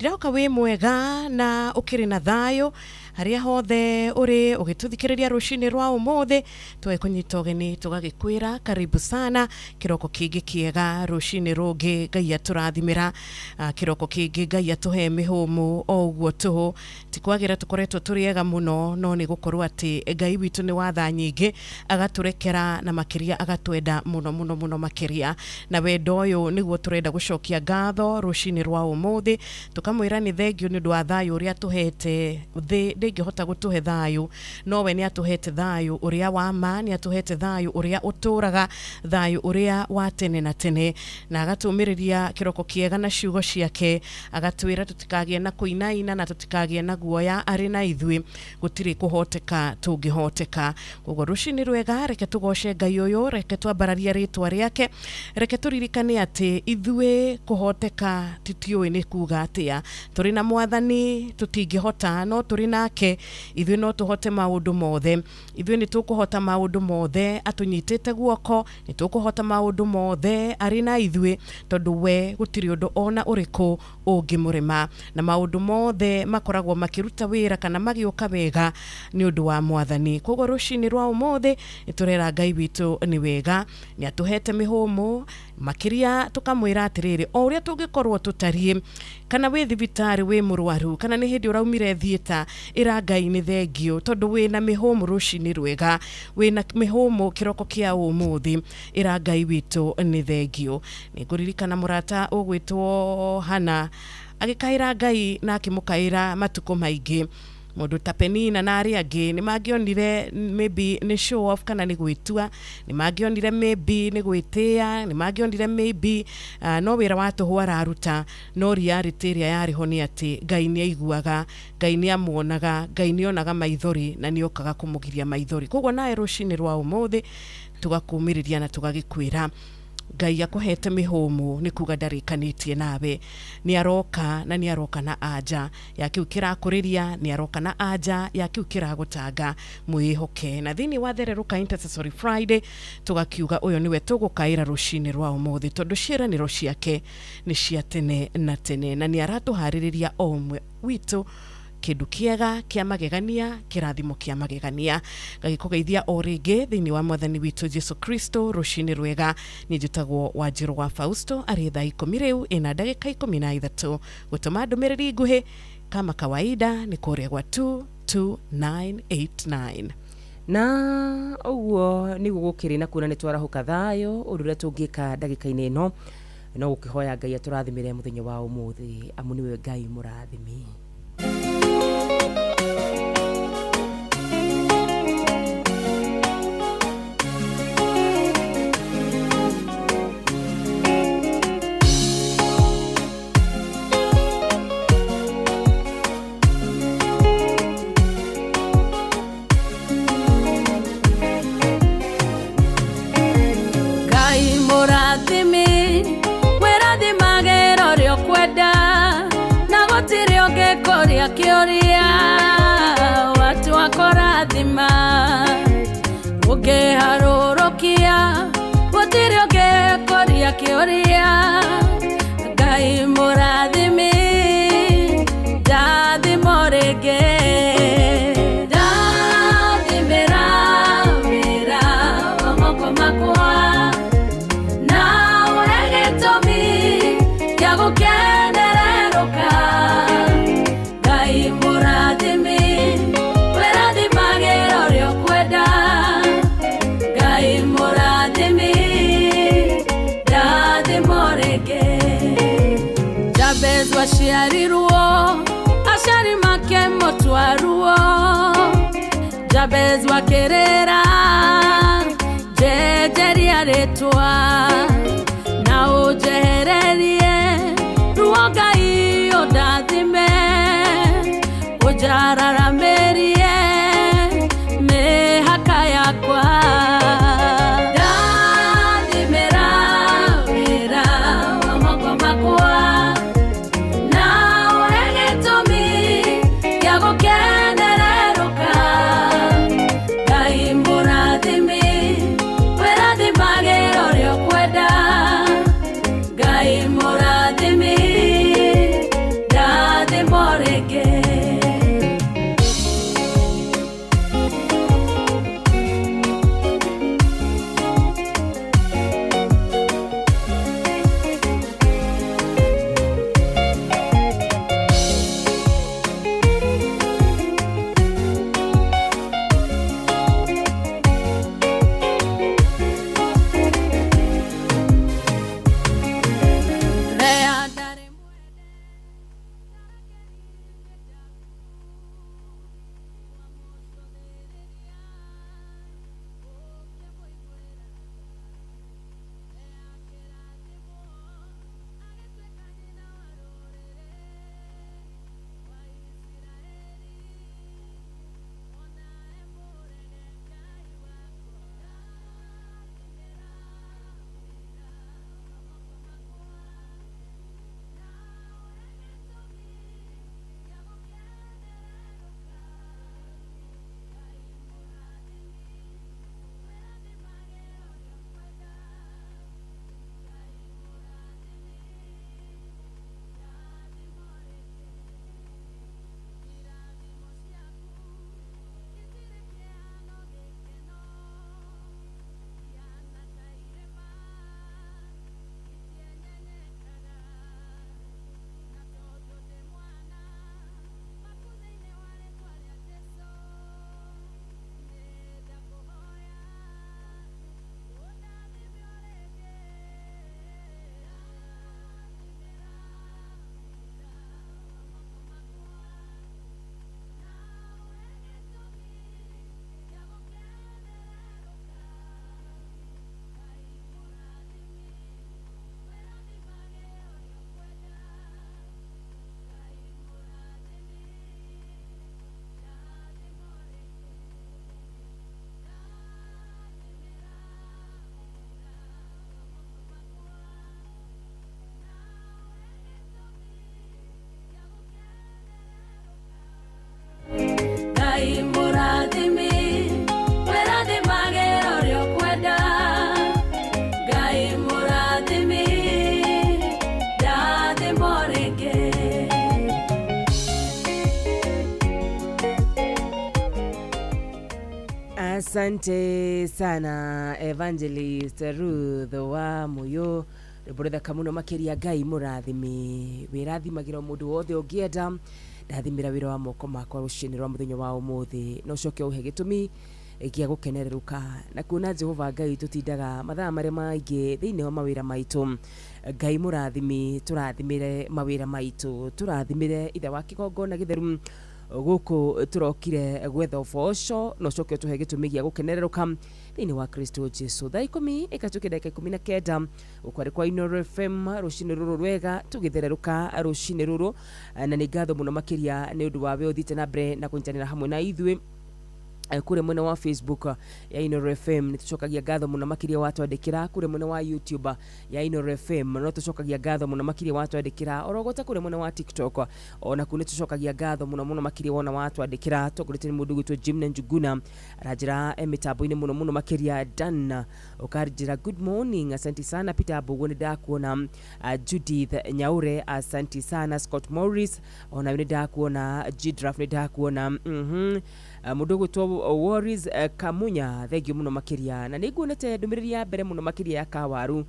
Ndirehoka wĩ mwega na ũkĩrĩ na thayũ harĩa hothe ũrĩ ũgĩtũthikĩrĩria rũcinĩ rwa ũmũthĩ. Tũgĩkũnyita ũgeni tũgagĩkwĩra karibu sana kĩroko kĩngĩ kĩega, rũcinĩ rũngĩ Ngai atũrathimĩra, kĩroko kĩngĩ Ngai atũhe mĩhũmũ o ũguo tũhũ. Ti kwagĩra tũkoretwo tũrĩ ega mũno, no nĩ gũkorwo atĩ Ngai witũ nĩ wa tha nyingĩ, agatũrekera na makĩria agatwenda mũno mũno mũno makĩria. Na wendo ũyũ nĩguo tũrenda gũcokia ngatho rũcinĩ rwa ũmũthĩ, tũkamwĩra nĩ thengio nĩ ũndũ wa thayũ ũrĩa atũhete. Thĩ ndĩngĩhota gũtũhe thayũ, no we nĩ atũhete thayũ ũrĩa wa ma, nĩ atũhete thayũ ũrĩa ũtũraga, thayũ ũrĩa wa tene na tene, na agatũmĩrĩria kĩroko kĩega na ciugo ciake, agatwĩra tũtikagĩe na kũinaina na tũtikagĩe na guoya, arĩ na ithuĩ gũtirĩ kũhoteka tũngĩhoteka. Koguo rũcinĩ rwega, reke tũgoce Ngai ũyũ, reke twambararie rĩtwa rĩake, reke tũririkane atĩ ithuĩ kũhoteka titiũĩ nĩ kuga atĩa. Tũrĩ na mwathani tũtingĩhota, no tũrĩ nake ithuĩ no tũhote maũndũ mothe. Ithuĩ nĩ tũkũhota maũndũ mothe atũnyitĩte guoko, nĩ tũkũhota maũndũ mothe arĩ na ithuĩ, tondũ we gũtirĩ ũndũ ona ũrĩkũ ũngĩmũrema, na maũndũ mothe makoragwo makĩruta wĩra kana magĩũka wega nĩ ũndũ wa mwathani. Koguo rũcinĩ rwa ũmũthĩ nĩ tũrera Ngai witũ nĩ wega, nĩ atũhete mĩhũmũ makĩria, tũkamwĩra atĩrĩrĩ, o ũrĩa tũngĩkorwo tũtariĩ, kana wĩ thibitarĩ wĩ mũrwaru, kana nĩ hĩndĩ ũraumire thiĩta, ĩra Ngai nĩ thengio tondũ wĩna mĩhũmũ rũcinĩ rwega, wĩna mĩhũmũ kĩroko kĩa ũmũthĩ, ĩra Ngai witũ nĩ thengio. Nĩ ngũririkana mũrata ũgwĩtwo Hana agĩkaĩra Ngai na akĩmũkaĩra matukũ maingĩ. Mũndũ ta Penina na arĩa angĩ nĩ mangĩonire maybe nĩ show off kana nĩ gwĩtua, nĩ mangĩonire maybe nĩ gwĩtĩa, nĩ mangĩonire maybe no wĩra wa tũhũ araruta, no reality ĩrĩa yarĩ ho nĩ atĩ Ngai nĩ aiguaga, Ngai nĩ amuonaga, Ngai nĩ onaga maithori na nĩ okaga kũmũgiria maithori. Koguo nawe rũcinĩ rwa ũmũthĩ tũgakũmĩrĩria na tũgagĩkwĩra Ngai akũhete mĩhũmũ nĩ kuga ndarĩkanĩtie nawe, nĩ aroka na nĩ aroka na anja ya kĩu kĩrakũrĩria, nĩ aroka na anja ya kĩu kĩragũtanga, mwĩhoke. Na thĩinĩ wa Thererũka Intercessory Friday tũgakiuga ũyũ nĩwe tũgũkaĩra rũcinĩ rwa ũmũthĩ, tondũ ciĩranĩro ciake nĩ cia tene na tene, na nĩ aratũharĩrĩria o ũmwe witũ kĩndũ kĩega kĩa magegania, kĩrathimo kĩa magegania. Ngagĩkũgeithia o rĩngĩ thĩinĩ wa mwathani witũ Jesu Kristo rũcinĩ rwega. Niĩ njĩtagwo Wanjirũ wa Fausto, arĩ thaa 10 rĩu ĩna ndagĩka 13. Gũtũma ndũmĩrĩri nguhĩ kama kawaida nĩ kũrĩa gwa 22989. Na ũguo nĩguo gũkĩrĩ na kuona nĩ twarahũka thayũ. Ũndũ ũrĩa tũngĩka ndagĩka-inĩ ĩno no gũkĩhoya Ngai atũrathimĩre mũthenya wa ũmũthĩ, amu nĩwe Ngai mũrathimi. Ngai mũrathimi, wĩrathimagĩra ũrĩa ũkwenda, na gũtirĩ ũngĩkũria kĩũria watu akũrathima. Ũngĩharũrũkia gũtirĩ ũngĩkũria kĩũria. Ngai mũrathimi, ndathimo rĩngĩ, ndathimĩra wĩra wa moko makwa, na ũhe gĩtũmi gĩa gũkenererũka. Ngai mũrathimi, wĩrathimagĩra ũrĩa ũkwenda. Ngai mũrathimi, ndathimo rĩngĩ. Jabezu aciarirwo, aciari make mũtwaruo. Jabezu akĩrĩra, njenjeria rĩtwa, na ũnjehererie ruo Ngai ũndathime, ũnjararamĩrie mĩhaka yakwa. Ndathimĩra wĩra wa moko makwa, na ũhe gĩtũmi gĩa gũkenererũka. Ngai mũrathimi, wĩrathimagĩra ũrĩa ũkwenda. Ngai mũrathimi, ndathimo Mũrathime, ndathimwo rĩngĩ. Asante sana Evangelist Ruth wa Muyo, rwĩmbo rũthaka mũno makĩria. Ngai mũrathimi, wĩrathimagira mũndũ wothe ũngĩenda. Ndathimĩra wĩra wa moko makwa rũcinĩ rwa mũthenya wa ũmũthĩ, na ũcoke ũhe gĩtũmi gĩa gũkenererũka na kuona Jehova Ngai. Tũtindaga mathaa marĩa maingĩ thĩinĩ wa mawĩra maitũ. Ngai mũrathimi, tũrathimĩre mawĩra maitũ, tũrathimĩre ithe wa kĩgongona gĩtheru gũkũ tũrokire gwetha ũboco, na ũcoke ũtũhe gĩtũmi gĩa gũkenererũka thĩinĩ wa Kristo Jesu. Thaa 10 ĩkatuĩka ndagĩka 19, gũkũ arĩ kwa Inooro FM, rũcinĩ rũrũ rwega tũgĩthererũka rũcinĩ rũrũ, na nĩ ngatho mũno makĩria nĩ ũndũ wa we ũthiĩte na mbere na kũnyitanĩra hamwe na ithuĩ kũrĩa mwena wa Facebook ya Inooro FM. Nĩ tũcokagia ngatho mũno makĩria watwandĩkĩra kũrĩa mwena wa YouTube ya Inooro FM, no tũcokagia ngatho mũno makĩria watwandĩkĩra orogota kũrĩa mwena wa TikTok, ona kuu nĩ tũcokagia ngatho mũno mũno makĩria wona watwandĩkĩra. Tongoretio nĩ mũndũ gwĩtwo Jim na Njuguna, aranjĩra mĩtambo-inĩ mũno mũno makĩria. Dan ũkanjĩra good morning, asante sana. Peter Mbugu, nĩ ndakuona. Judith Nyaure, asante sana. Scott Morris, ona nĩ ndakuona. Gidraf, nĩ ndakuona. Mũndũ ũgwĩtwo Warris Kamunya, thank you mũno makĩria. Na nĩ nguonete ndũmĩrĩri ya mbere mũno makĩria ya kawaru,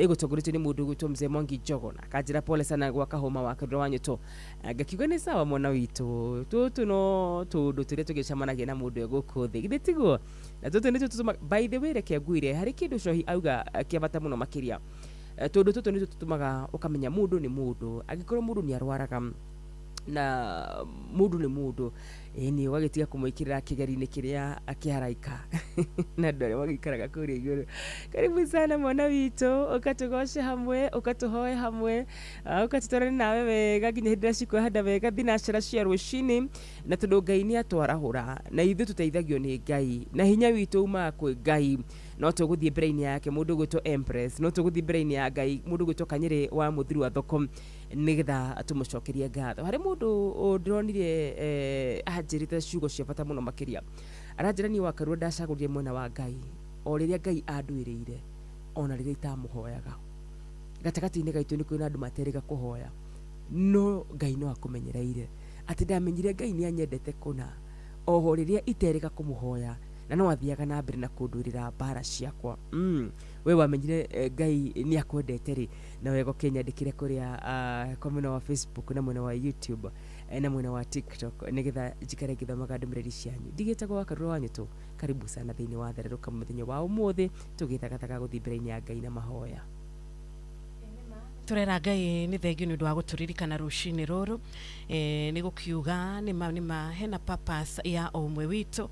ĩgũtongoretio nĩ mũndũ ũgwĩtwo Mzee Mwangi Njogona, akanjĩra pole sana gwa kahũma wa Kĩrũra wa Nyũtũ. Ngakiuga nĩ sawa, mwana witũ, tũtũ no tũndũ tũrĩa tũgĩcemanagia na mũndũ e gũkũ thĩ, githĩ tiguo? Na tũtũ nĩtũ tũtũmaga, by the way, reke ngwĩre harĩ kĩndũ cohi auga kĩa bata mũno makĩria. Tũndũ tũtũ nĩtũ tũtũmaga ũkamenya mũndũ nĩ mũndũ. Angĩkorwo mũndũ nĩ arwaraga na mũndũ nĩ mũndũ, ĩni ũgagĩtiga kũmwĩkĩrĩra kĩgeri-inĩ kĩrĩa kĩaraika na andũ arĩa magĩikaraga kũrĩa igũrũ. Karibu sana mwana witũ, ũkatũgoce hamwe, ũkatũhoe hamwe, ũkatũtwarane nawe wega nginya hĩndĩ ĩrĩa cikwĩhanda wega thinacara cia rũcinĩ. Na tondũ Ngai nĩ atwarahũra, na ithuĩ tũteithagio nĩ Ngai, na hinya witũ umaga kwĩ Ngai, no tũgũthiĩ mbere-inĩ yake. Mũndũ ũgwĩtwo Empress, no tũgũthiĩ mbere-inĩ ya Ngai. Mũndũ ũgwĩtwo Kanyĩrĩ wa Mũthiru wa thoko, nĩgetha tũmũcokerie ngatho. Harĩ mũndũ ndĩronire anjĩrĩte ciugo cia bata mũno makĩria. Aranjĩra, niĩ wakarua ndacagũrire mwena wa Ngai o rĩrĩa Ngai anduĩrĩire, ona rĩrĩa itamũhoyaga. Gatagatĩ-inĩ gaitũ nĩ kwĩna andũ materĩga kũhoya, no Ngai no akũmenyereire atĩ ndamenyire Ngai nĩ anyendete kũna oho rĩrĩa iterĩga kũmũhoya, na no athiaga na mbere na kũndũĩrĩra mbara ciakwa. We wamenyire Ngai nĩ akwendete rĩ? Na wega ũkĩnyandĩkĩre kũrĩa kwa mwena wa Facebook na mwena wa YouTube na mwena wa TikTok, nĩgetha njikare ngĩthomaga ndũmĩrĩri cianyu. Ndigĩtagwo wa Karura wa Nyũtũ. Karibu sana thĩinĩ wa thererũka mũthenya wa ũmũthĩ, tũgĩthagathaga gũthiĩ mbere-inĩ ya Ngai na mahoya. Turera Ngai nĩ thengio nĩ ũndũ wa gũtũririkana rũcinĩ rũrũ. Nĩ gũkiuga nĩma nĩma hena purpose ya o ũmwe witũ,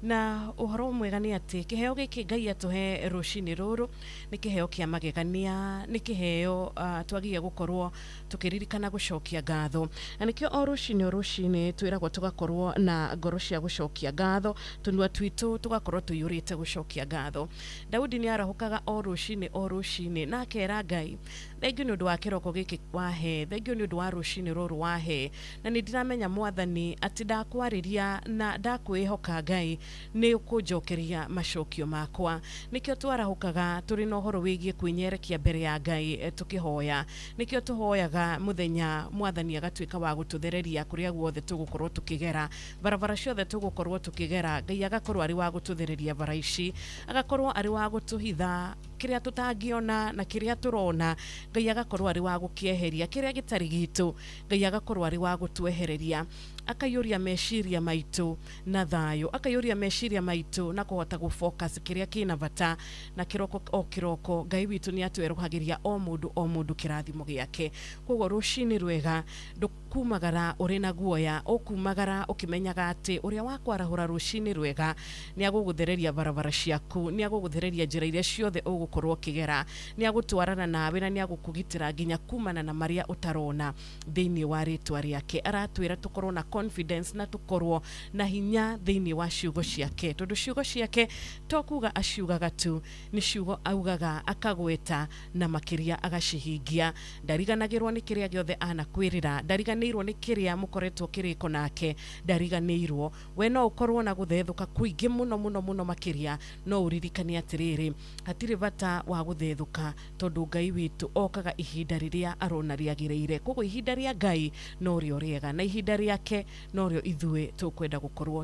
na ũhoro mwega nĩ atĩ kĩheo gĩkĩ Ngai atũhe rũcinĩ rũrũ nĩ kĩheo kĩa magegania, nĩ kĩheo twagĩrĩire gũkorwo tũkĩririkana gũcokia ngatho. Na nĩkĩo o rũcinĩ o rũcinĩ twĩragwo tũgakorwo na ngoro cia gũcokia ngatho, tũnua twitũ tũgakorwo tũiyũrĩte gũcokia ngatho. Daudi nĩ arahũkaga o rũcinĩ o rũcinĩ na akera Ngai, thengio nĩ ũndũ wa kĩroko gĩkĩ wahe, thengio nĩ ũndũ wa rũcinĩ rũrũ wahe, na nĩ ndiramenya Mwathani atĩ ndakwarĩria na ndakwĩhoka Ngai nĩ ũkũnjokeria macokio makwa. Nĩkĩo twarahũkaga tũrĩ na ũhoro wĩgiĩ kwĩnyerekia mbere ya Ngai, tũkĩhoya. Nĩkĩo tũhoyaga mũthenya, Mwathani agatuĩka wa gũtũthereria kũrĩa guothe tũgũkorwo tũkĩgera, barabara ciothe tũgũkorwo tũkĩgera. Ngai agakorwo arĩ wa gũtũthereria bara ici, agakorwo arĩ wa gũtũhitha kĩrĩa tũtangĩona, na kĩrĩa tũrona Ngai agakorwo arĩ wa gũkĩeheria, kĩrĩa gĩtarĩ gitũ Ngai agakorwo arĩ wa gũtwehereria, akaiyũria meciria maitũ na thayũ, akaiyũria meciria maitũ na kũhota gũ-focus kĩrĩa kĩna bata. Na kĩroko o kĩroko Ngai witũ nĩ atwerũhagĩria o mũndũ o mũndũ kĩrathimo gĩake. Koguo rũcinĩ rwega, ndũkumagara ũrĩ na guoya, ũkumagara ũkĩmenyaga atĩ ũrĩa wakwarahũra rũcinĩ rwega nĩ agũgũthereria barabara ciaku, nĩ agũgũthereria njĩra iria ciothe ũgũkorwo ũkĩgera, nĩ agũtwarana nawe na nĩ agũkũgitĩra nginya kumana na marĩa ũtarona thĩinĩ wa rĩtwa rĩake. Aratwĩra tũkorwo na confidence na tũkorwo na hinya thĩinĩ wa ciugo ciake, tondũ ciugo ciake to kuga aciugaga tu, nĩ ciugo augaga akagweta na makĩria agacihingia. Ndariganagĩrwo nĩ kĩrĩa gĩothe anakwĩrĩra, ndariganĩirwo nĩ kĩrĩa mũkoretwo kĩrĩko nake, ndariganĩirwo. We no ũkorwo na gũthethũka kũingĩ mũno mũno mũno makĩria, no ũririkane atĩrĩrĩ, hatirĩ bata wa gũthethũka tondũ Ngai witũ okaga ihinda rĩrĩa arona rĩagĩrĩire. Koguo ihinda rĩa Ngai no rĩo rĩega na ihinda rĩake no rĩo ithuĩ tũkwenda gũkorwo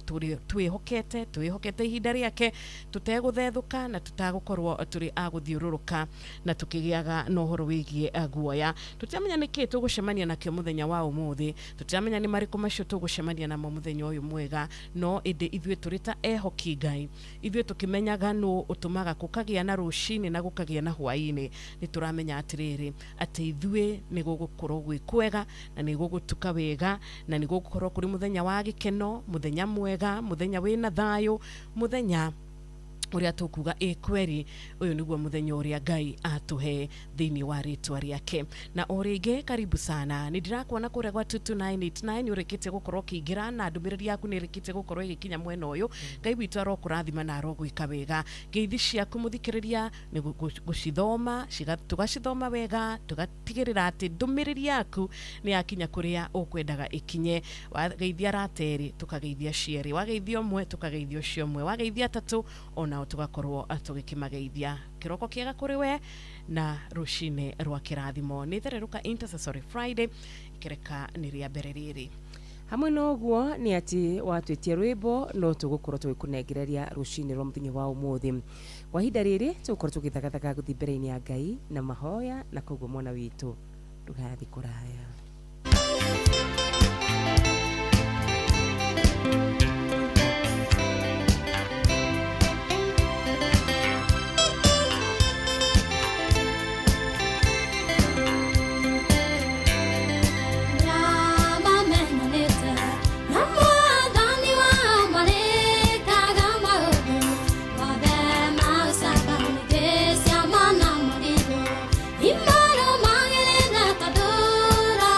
twĩhokete ihinda rĩake, tũtegũthethũka na tũtagũkorwo tũrĩ a gũthiũrũrũka na tũkĩgĩaga na ũhoro wĩgiĩ guoya. Tũtiramenya nĩkĩ tũgũcemania nakĩo mũthenya wa ũmũthĩ, tũtiramenya nĩ marĩkũ macio tũgũcemania namo mũthenya ũyũ mwega, no ĩndĩ ithuĩ tũrĩ ta ehoki Ngai, ithuĩ tũkĩmenyaga nũ ũtũmaga gũkagĩa na rũcinĩ na gũkagĩa na hwaĩ-inĩ, nĩ tũramenya atĩrĩrĩ atĩ ithuĩ nĩ gũgũkorwo gwĩ kwega na nĩ gũgũtuka wega na nĩ gũgũkorwo kũrĩ mũthenya wa gĩkeno, mũthenya mwega, mũthenya wĩna thayũ, mũthenya ũrĩa tũkuga ĩ kweri ũyũ nĩguo mũthenya ũrĩa Ngai atũhe thĩinĩ wa rĩtwa rĩake. Na o rĩngĩ karibu sana, nĩ ndĩrakuona kũrĩa gwa 22989 ũrĩkĩtie gũkorwo ũkĩingĩra na ndũmĩrĩri yaku nĩ ĩrĩkĩtie gũkorwo ĩgĩkinya mwena ũyũ. Ngai witũ arokũrathima na arogwĩka wega. Ngeithi ciaku mũthikĩrĩria nĩ gũcithoma, tũgacithoma wega, tũgatigĩrĩra atĩ ndũmĩrĩri yaku nĩ yakinya kũrĩa ũkwendaga ĩkinye. Wageithia arata erĩ tũkageithia cierĩ, wageithia ũmwe tũkageithia ũcio ũmwe, wageithia atatũ onao tugakorwo tũgĩkĩmageithia. Kĩroko kĩega kũrĩ we na rũcinĩ rwa kĩrathimo. Nĩ thererũka Intercessory Friday, ikereka nĩ rĩa mbere rĩrĩ. Hamwe na ũguo nĩ atĩ watwĩtie rwĩmbo no tũgũkorwo tũgĩkũnengereria rũcinĩ rwa mũthenya wa ũmũthĩ. Kwa ihinda rĩrĩ tũgũkorwo tũgĩthagathaga gũthiĩ mbere-inĩ ya Ngai na mahoya, na koguo mwana witũ ndũgathiĩ kũraya. Imaro magere na tadora.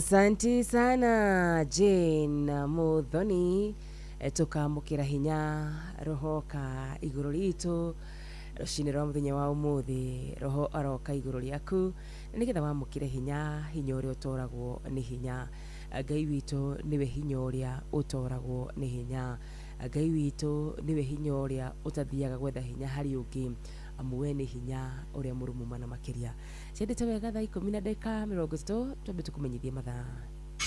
Asanti sana Jane Muthoni. Tukamukira hinya roho ka iguru ritu rucini rwa muthenya wa umuthi, roho aroka iguru riaku nigetha wamukire hinya, hinya uria utoragwo ni hinya. Ngai witũ niwe hinya uria utoragwo ni hinya. Ngai witũ niwe hinya uria utathiaga gwetha hinya hari ungi, amu we ni hinya uria murumu mana makiria. Ciendete wega thaa 10:30 twambe tukumenyithie mathaa.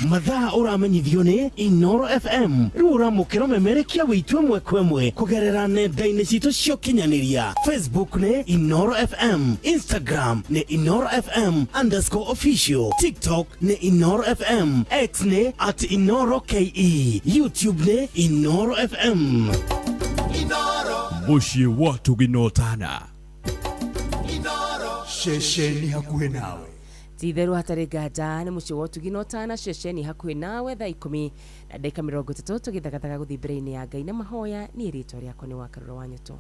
Mathaa ũramenyithio nĩ Inoro FM. Rĩu ũramũkĩra ũmemerekia wĩitũ ĩmwe kwa ĩmwe kũgerera nenda-inĩ citũ cia ũkinyanĩria. Facebook nĩ Inoro FM, Instagram nĩ Inoro FM underscore official, TikTok nĩ Inoro FM, X nĩ at Inoro KE, YouTube nĩ Inoro FM. Mũciĩ wa Tũginotana. Ceceni hakuhĩ nawe. Ti-itherũ hatarĩ nganja nĩ mũciĩ wa ũtugi na ũtana, ceceni hakuhĩ nawe thaa 10:30 tũgĩthagathaga gũthiĩ mbere-inĩ ya Ngai na mahoya. Niĩ rĩtwa rĩakwa nĩ Wakarũra wa Nyoto.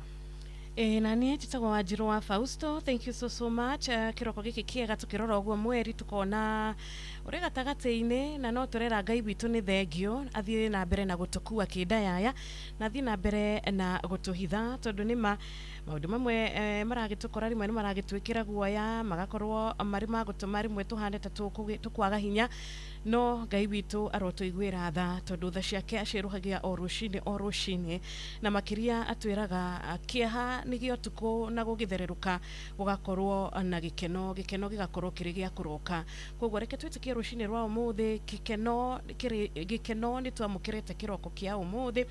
Na niĩ njĩtagwo Wanjirũ wa Fausto. Thank you so so much. Kĩroko gĩkĩ kĩega tũkĩrora ũguo mweri tũkona ũrĩ gatagatĩ-inĩ, na no tũrera Ngai witũ nĩ thengio athiĩ na mbere na gũtũkua kĩndayaya na athiĩ na mbere na gũtũhitha, tondũ nĩma maũndũ mamwe maragĩtũkora rĩmwe nĩ maragĩtwĩkĩra guoya, magakorwo marĩ ma gũtũma rĩmwe tũhane ta tũkwaga hinya, no Ngai witũ arotũiguĩra tha, tondũ tha ciake aciĩrũhagia o rũcinĩ o rũcinĩ, na makĩria atwĩraga kĩeha nĩ gĩa ũtukũ na gũgĩthererũka gũgakorwo na gĩkeno, gĩkeno gĩgakorwo kĩrĩ gĩa kũroka. Koguo reke twĩtĩkie rũcinĩ rwa ũmũthĩ gĩkeno gĩkeno nĩ twamũkĩrĩte kĩroko kĩa ũmũthĩ,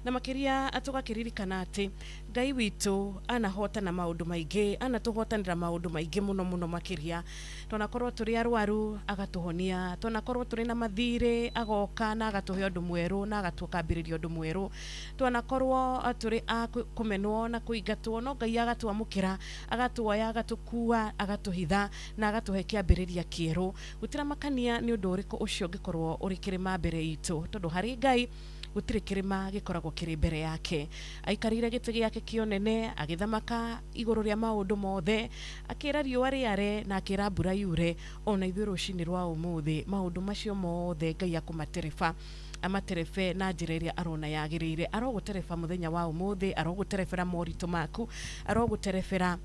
na makĩria tũgakĩririkana atĩ Ngai witũ anahotana maũndũ maingĩ, anatũhotanĩra maũndũ maingĩ mũno mũno makĩria. Twanakorwo tũrĩ arwaru agatũhonia, twanakorwo tũrĩ na mathirĩ agoka na agatũhe ũndũ mwerũ na agatũkambĩrĩria ũndũ mwerũ, twanakorwo tũrĩ a kũmenwo na kũingatwo, no Ngai agatwamũkĩra, agatuoya, agatũkua, agatũhitha na agatũhe kĩambĩrĩria kĩerũ. Gũtiramakania nĩ ũndũ ũrĩkũ ũcio ũngĩkorwo ũrĩ kĩrĩma mbere itũ, tondũ harĩ Ngai gũtirĩ kĩrĩma gĩkoragwo kĩrĩ mbere yake. Aikarĩire gĩtĩ gĩake kĩonene, agĩthamaka igũrũ rĩa maũndũ mothe, akĩra riũa rĩare na akĩra mbura yure. Ona ithuĩ rũcinĩ rwa ũmũthĩ maũndũ macio mothe Ngai akũmatereba, amaterebe na njĩra ĩrĩa arona yagĩrĩire. Arogũtereba mũthenya wa ũmũthĩ, arogũterebera moritũ maku, arogũterebera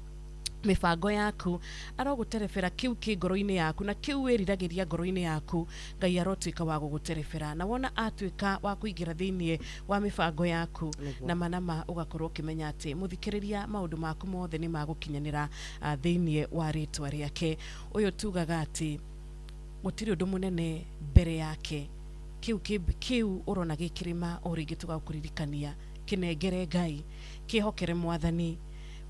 mĩbango yaku, arogũterebera kĩu kĩ ngoro-inĩ yaku na kĩu wĩriragĩria ngoro-inĩ yaku. Ngai arotuĩka wa gũgũterebera, na wona atuĩka wa kũingĩra thĩiniĩ wa mĩbango yaku, na manama ũgakorwo ũkĩmenya atĩ mũthikĩrĩria maũndũ maku mothe nĩ magũkinyanĩra thĩiniĩ wa rĩtwa rĩake. Ũyũ tugaga atĩ gũtirĩ ũndũ mũnene mbere yake. Kĩu kĩu ũrona gĩ kĩrĩma o rĩngĩ tũgakũririkania, kĩnengere Ngai, kĩhokere Mwathani,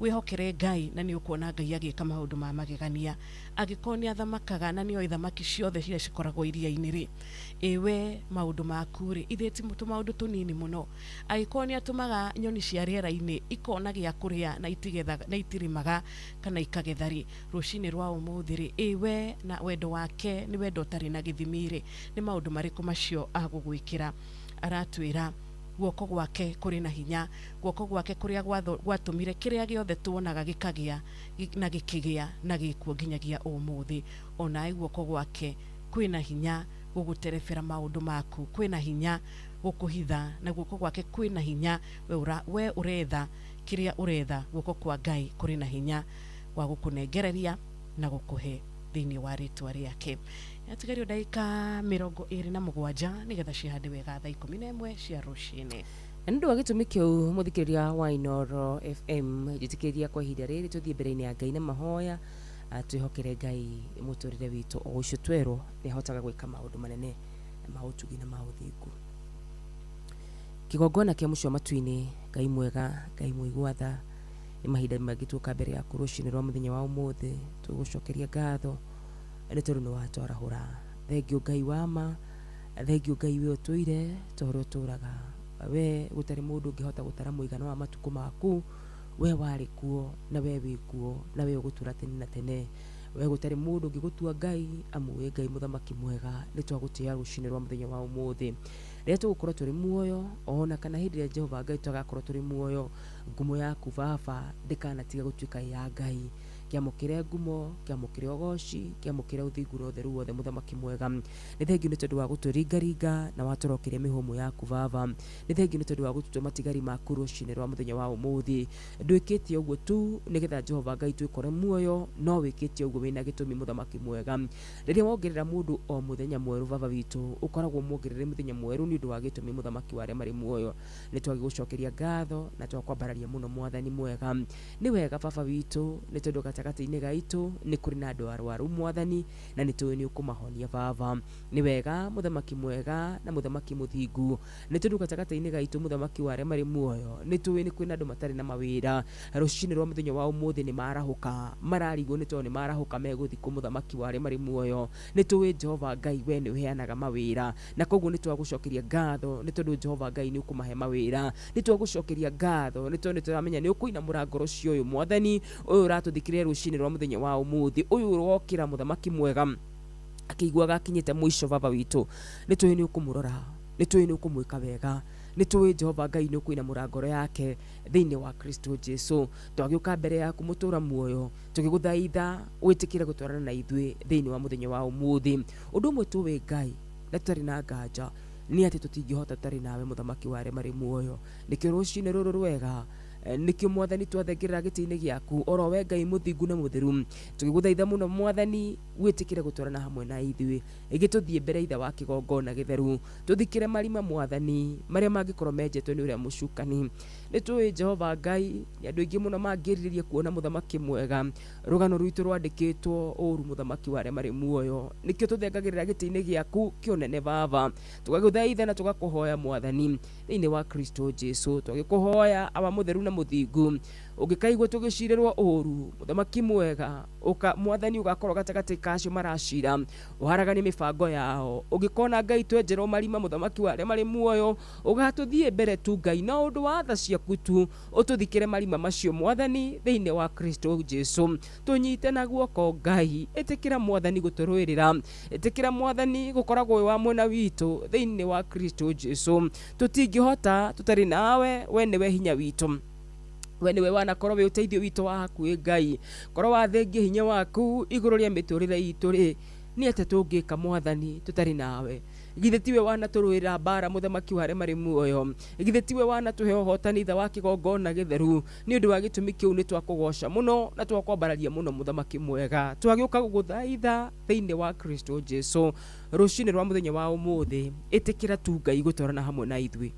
wĩhokere Ngai, na nĩ ũkuona Ngai agĩka maũndũ ma magegania. Angĩkorwo nĩ athamakaga na nĩoĩ thamaki ciothe ciria cikoragwo iria-inĩ rĩ, ĩwe maũndũ maku rĩ, ithe ti tũmaũndũ tũnini mũno. Angĩkorwo nĩ atũmaga nyoni cia rĩera-inĩ ikona gĩa kũrĩa na itigethaga na itirĩmaga kana ikagetha rĩ, rũcinĩ rwa ũmũthĩ rĩ, ĩwe na wendo wake nĩ wendo ũtarĩ na gĩthimi rĩ, nĩ maũndũ marĩkũ macio agũgwĩkĩra? Aratwĩra guoko gwake kũrĩ na hinya, guoko gwake kũrĩa gwatũmire kĩrĩa gĩothe tuonaga gĩkagĩa na gĩkĩgĩa na gĩkuo nginyagia ũmũthĩ. Onawe guoko gwake kwĩna hinya gũgũterebera maũndũ maku, kwĩna hinya gũkũhitha, na guoko gwake kwĩna hinya we ũretha kĩrĩa ũretha. Guoko kwa Ngai kũrĩ na hinya wa gũkũnengereria na gũkũhe thĩinĩ wa rĩtwa rĩake. Yatigario ndagĩka 27 nĩgetha cihande wega thaa 11 cia rũcinĩ. Na nĩ ũndũ wa gĩtũmi kĩu mũthikĩrĩria wa Inoro FM, njĩtĩkĩria kwa ihinda rĩrĩ tũthiĩ mbere-inĩ ya Ngai na mahoya, twĩhokere Ngai mũtũrĩre witũ o ũcio twerwo nĩ ahotaga gwĩka maũndũ manene na ma ũtugi na ma ũthingu. Kĩgongona kĩa mũciĩ wa matu-inĩ, Ngai mwega, Ngai mũigua tha, nĩ mahinda mangĩ tuoka mbere yaku rũcinĩ rwa mũthenya wa ũmũthĩ, tũgũcokeria ngatho nĩ tondũ nĩ watwarahũra. Thengio Ngai wa ma, thengio Ngai we ũtũire ta ũrĩa ũtũraga, we gũtarĩ mũndũ ũngĩhota gũtara mũigana wa matukũ maku, we warĩ kuo na we wĩ kuo na we ũgũtũra tene na tene. We gũtarĩ mũndũ ũngĩgũtua Ngai, amu wĩ Ngai mũthamaki mwega. Nĩ twagũtĩĩa rũcinĩ rwa mũthenya wa ũmũthĩ, rĩrĩa tũgũkorwo tũrĩ muoyo, ona kana hĩndĩ ĩrĩa Jehova Ngai tũgakorwo tũrĩ muoyo, ngumo yaku Baba ndĩkanatiga gũtuĩka ya Ngai. Kĩamũkĩre ngumo, kĩamũkĩre ũgoci, kĩamũkĩre ũthingu na ũtheru wothe mũthamaki mwega. Nĩ thengiũ nĩ tondũ wa gũtũringaringa na watũrokeria mĩhũmũ yaku baba. Nĩ thengiũ nĩ tondũ wa gũtũtua matigari maku rũcinĩ rwa mũthenya wa ũmũthĩ. Ndwĩkĩte ũguo tu nĩgetha Jehova Ngai twĩkore muoyo, no wĩkĩte ũguo wĩna gĩtũmi mũthamaki mwega. Rĩrĩa wongerera mũndũ o mũthenya mwerũ baba witũ, ũkoragwo ũmuongereire mũthenya mwerũ nĩ ũndũ wa gĩtũmi mũthamaki wa arĩa marĩ muoyo. Nĩ twagĩgũcokeria ngatho na twakwambararia mũno mwathani mwega. Nĩ wega baba witũ nĩ tondũ gatagatĩ-inĩ gaitũ nĩ kũrĩ na andũ arwaru mwathani na nĩ tũĩ nĩ ũkũmahonia baba. Nĩ wega mũthamaki mwega na mũthamaki mũthingu nĩ tondũ gatagatĩ-inĩ gaitũ mũthamaki wa arĩa marĩ muoyo nĩ tũĩ nĩ kwĩna andũ matarĩ na mawĩra. Rũcinĩ rwa mũthenya wa ũmũthĩ nĩ marahũka mararigwo nĩ tondũ nĩ marahũka megũthiĩ kũ mũthamaki wa arĩa marĩ muoyo. Nĩ tũĩ Jehova Ngai we nĩ ũheanaga mawĩra na koguo nĩ twagũcokeria ngatho nĩ tondũ Jehova Ngai nĩ ũkũmahe mawĩra. Nĩ twagũcokeria ngatho nĩ tondũ nĩ tũramenya nĩ ũkũinamũra ngoro cia ũyũ mwathani ũyũ ũratũthikĩrĩria rũcinĩ rwa mũthenya wa ũmũthĩ ũyũ ũrokĩra mũthamaki mwega akĩiguaga akinyĩte mũico baba witũ. Nĩ tũĩ nĩ ũkũmũrora, nĩ tũĩ nĩ ũkũmwĩka wega, nĩ tũĩ Jehova Ngai nĩ ũkũinamũra ngoro yake thĩinĩ wa Kristo Jesu. Twagĩũka mbere yaku mũtũra muoyo tũgĩgũthaitha wĩtĩkĩre gũtwarana na ithuĩ thĩinĩ wa mũthenya wa ũmũthĩ. Ũndũ ũmwe tũĩ Ngai na tũtarĩ na nganja nĩ atĩ tũtingĩhota tũtarĩ nawe mũthamaki wa arĩa marĩ muoyo. Nĩkĩo rũcinĩ rũrũ rwega nĩkĩo mwathani twathengerera gĩtĩ-inĩ gĩaku oro we Ngai mũthingu na mũtheru tũgĩgũthaitha mũno mwathani wĩtĩkĩre gũtwarana hamwe na ithuĩ gĩtũthiĩ mbere ithe wa kĩgongona gĩtheru tũthikĩre marima mwathani marĩa mangĩkorwo menjetwo nĩ ũrĩa mũcukani. Nĩ tũĩ Jehova Ngai nĩ andũ aingĩ mũno mangĩrirĩria kuona mũthamaki mwega. Rũgano rwitũ rwandĩkĩtwo ũru mũthamaki wa arĩa marĩ muoyo. Nĩkĩo tũthengagĩrĩra gĩtĩ-inĩ gĩaku kĩũnene baba tũgagũthaitha na tũgakũhoya mwathani thĩinĩ wa Kristo Jesu. Twagĩkũhoya awa mũtheru na mũthingu ũngĩkaigua tũgĩcirĩrwo ũru mũthamaki mwega ũka mwathani ũgakorwo gatagatĩ ka acio maracira ũharaganie mĩbango yao. Ũngĩkona Ngai twenjerwo marima mũthamaki wa arĩa marĩ muoyo ũgatũthiĩ mbere tu Ngai na ũndũ wa tha ciaku tu ũtũthikĩre marima macio mwathani thĩinĩ wa Kristo Jesu. Tũnyite na guoko Ngai, ĩtĩkĩra mwathani gũtũrũĩrĩra, ĩtĩkĩra mwathani gũkoragwo wĩ wa mwena witũ thĩinĩ wa Kristo Jesu. Tũtingĩhota tũtarĩ nawe, we nĩwe hinya witũ, we nĩwe wanakorwo wĩ ũteithio witũ wa hakuhĩ Ngai. Korwo wathengie hinya waku igũrũ rĩa mĩtũrĩre itũ rĩ, nĩ atĩa tũngĩka mwathani tũtarĩ nawe? Githĩ tiwe wanatũrũĩrĩra mbara mũthamaki wa arĩa marĩ muoyo? Githĩ tiwe wanatũhe ũhotani ithe wa kĩgongona gĩtheru? Nĩ ũndũ wa gĩtũmi kĩu nĩ twakũgoca mũno na twakwambararia mũno mũthamaki mwega. Twagĩũka gũgũthaitha thĩinĩ wa Kristo Jesu rũcinĩ rwa mũthenya wa ũmũthĩ. Ĩtĩkĩra tu Ngai gũtwarana hamwe na ithuĩ,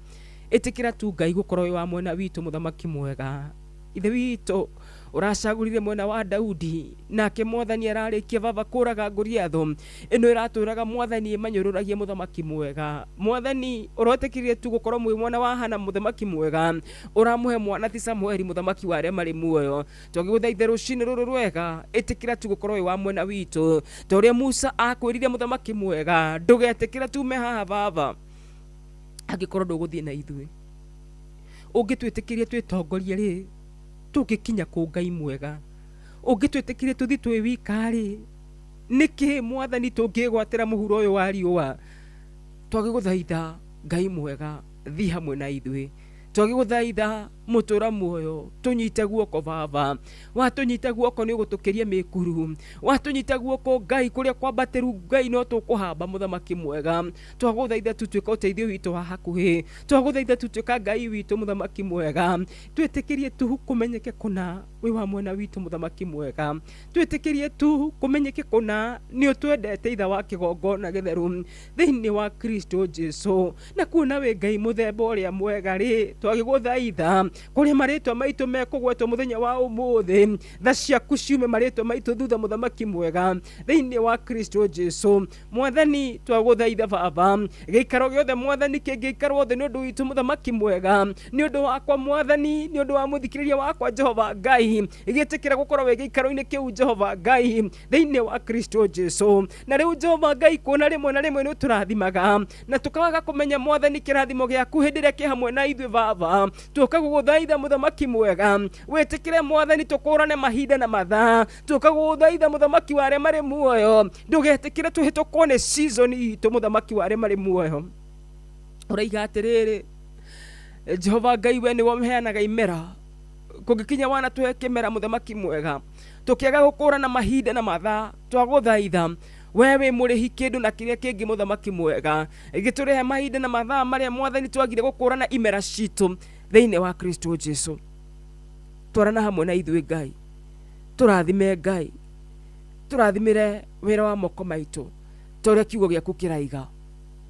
ĩtĩkĩra tu Ngai gũkorwo wĩ wa mwena witũ mũthamaki mwega. Ithe witũ ũracagũrire mwena wa Daudi nake mwathani ararĩkia baba kũraga Goliathũ ĩno ĩratũraga mwathani ĩmanyũrũragia mũthamaki mwega. Mwathani ũretĩkĩrire tu gũkorwo mwĩ mwana wa Hana mũthamaki mwega ũramũhe mwana ti Samueli mũthamaki wa arĩa marĩ muoyo. Twagĩgũthaitha rũcinĩ rũrũ rwega ĩtĩkĩra tu gũkorwo wĩ wa mwena witũ ta ũrĩa Musa akwĩrire mũthamaki mwega ndũgetĩkĩra tume haha baba angĩkorwo ndũgũthiĩ na ithuĩ. Ũngĩtwĩtĩkĩria twĩtongorie rĩ tũngĩkinya kũ Ngai mwega? Ũngĩtwĩtĩkĩria tũthiĩ twĩ wika rĩ nĩkĩ mwathani tũngĩgwatĩra mũhuro ũyũ wa riũa? Twagĩgũthaitha Ngai mwega thiĩ hamwe na ithuĩ. Twagĩgũthaitha mũtũra muoyo tũnyite guoko baba, watũnyita guoko nĩ ũgũtũkĩria mĩkuru, watũnyita guoko Ngai kũrĩa kwambatĩru Ngai no tũkũhamba mũthamaki mwega. Twagũthaitha tu tuĩka ũteithio witũ wa hakuhĩ, twagũthaitha tu tuĩka Ngai witũ mũthamaki mwega. Twĩtĩkĩrie tu kũmenyeke kũna wĩ wa mwena witũ mũthamaki mwega. Twĩtĩkĩrie tu kũmenyeke kũna nĩ ũtwendete ithe wa kĩgongona gĩtheru thĩinĩ wa Kristo Jesu. Na kuona wĩ Ngai mũthemba ũrĩa mwega rĩ twagĩgũthaitha kũrĩa marĩtwa maitũ mekũgwetwo mũthenya wa ũmũthĩ, tha ciaku ciume marĩtwa maitũ thutha mũthamaki mwega thĩinĩ wa Kristo Jesu. Mwathani twagũthaitha baba gĩikaro gĩothe mwathani kĩngĩikarwo thĩ nĩ ũndũ witũ mũthamaki mwega, nĩ ũndũ wakwa mwathani, nĩ ũndũ wa mũthikĩrĩria wakwa Jehova Ngai, gĩtĩkĩra gũkorwo wĩ gĩikaro-inĩ kĩu Jehova Ngai thĩinĩ wa Kristo Jesu. Na rĩu Jehova Ngai kuona rĩmwe na rĩmwe nĩ ũtũrathimaga na tũkaga kũmenya mwathani kĩrathimo gĩaku hĩndĩ ĩrĩa kĩ hamwe na ithuĩ baba, tũka gũgũthaitha mũthamaki mwega wĩtĩkĩre mwathani tũkũrane mahinda na mathaa. Tũka gũgũthaitha mũthamaki wa arĩa marĩ muoyo ndũgetĩkĩre tũhĩtũkwo nĩ season itũ mũthamaki wa arĩa marĩ muoyo. Ũraiga atĩrĩrĩ Jehova Ngai we nĩwe ũheanaga imera, Kũngĩkinya wanatũhe kĩmera mũthamaki mwega, tũkĩaga gũkũrana mahinda na mathaa, twagũthaitha we wĩ mũrĩhi kĩndũ na kĩrĩa kĩngĩ mũthamaki mwega, gĩtũrehe mahinda na mathaa marĩa mwathani twagire gũkũrana imera citũ thĩinĩ wa Kristo Jesu. Twarana hamwe na ithuĩ Ngai, tũrathime Ngai, tũrathimĩre wĩra wa moko maitũ ta ũrĩa kiugo gĩaku kĩraiga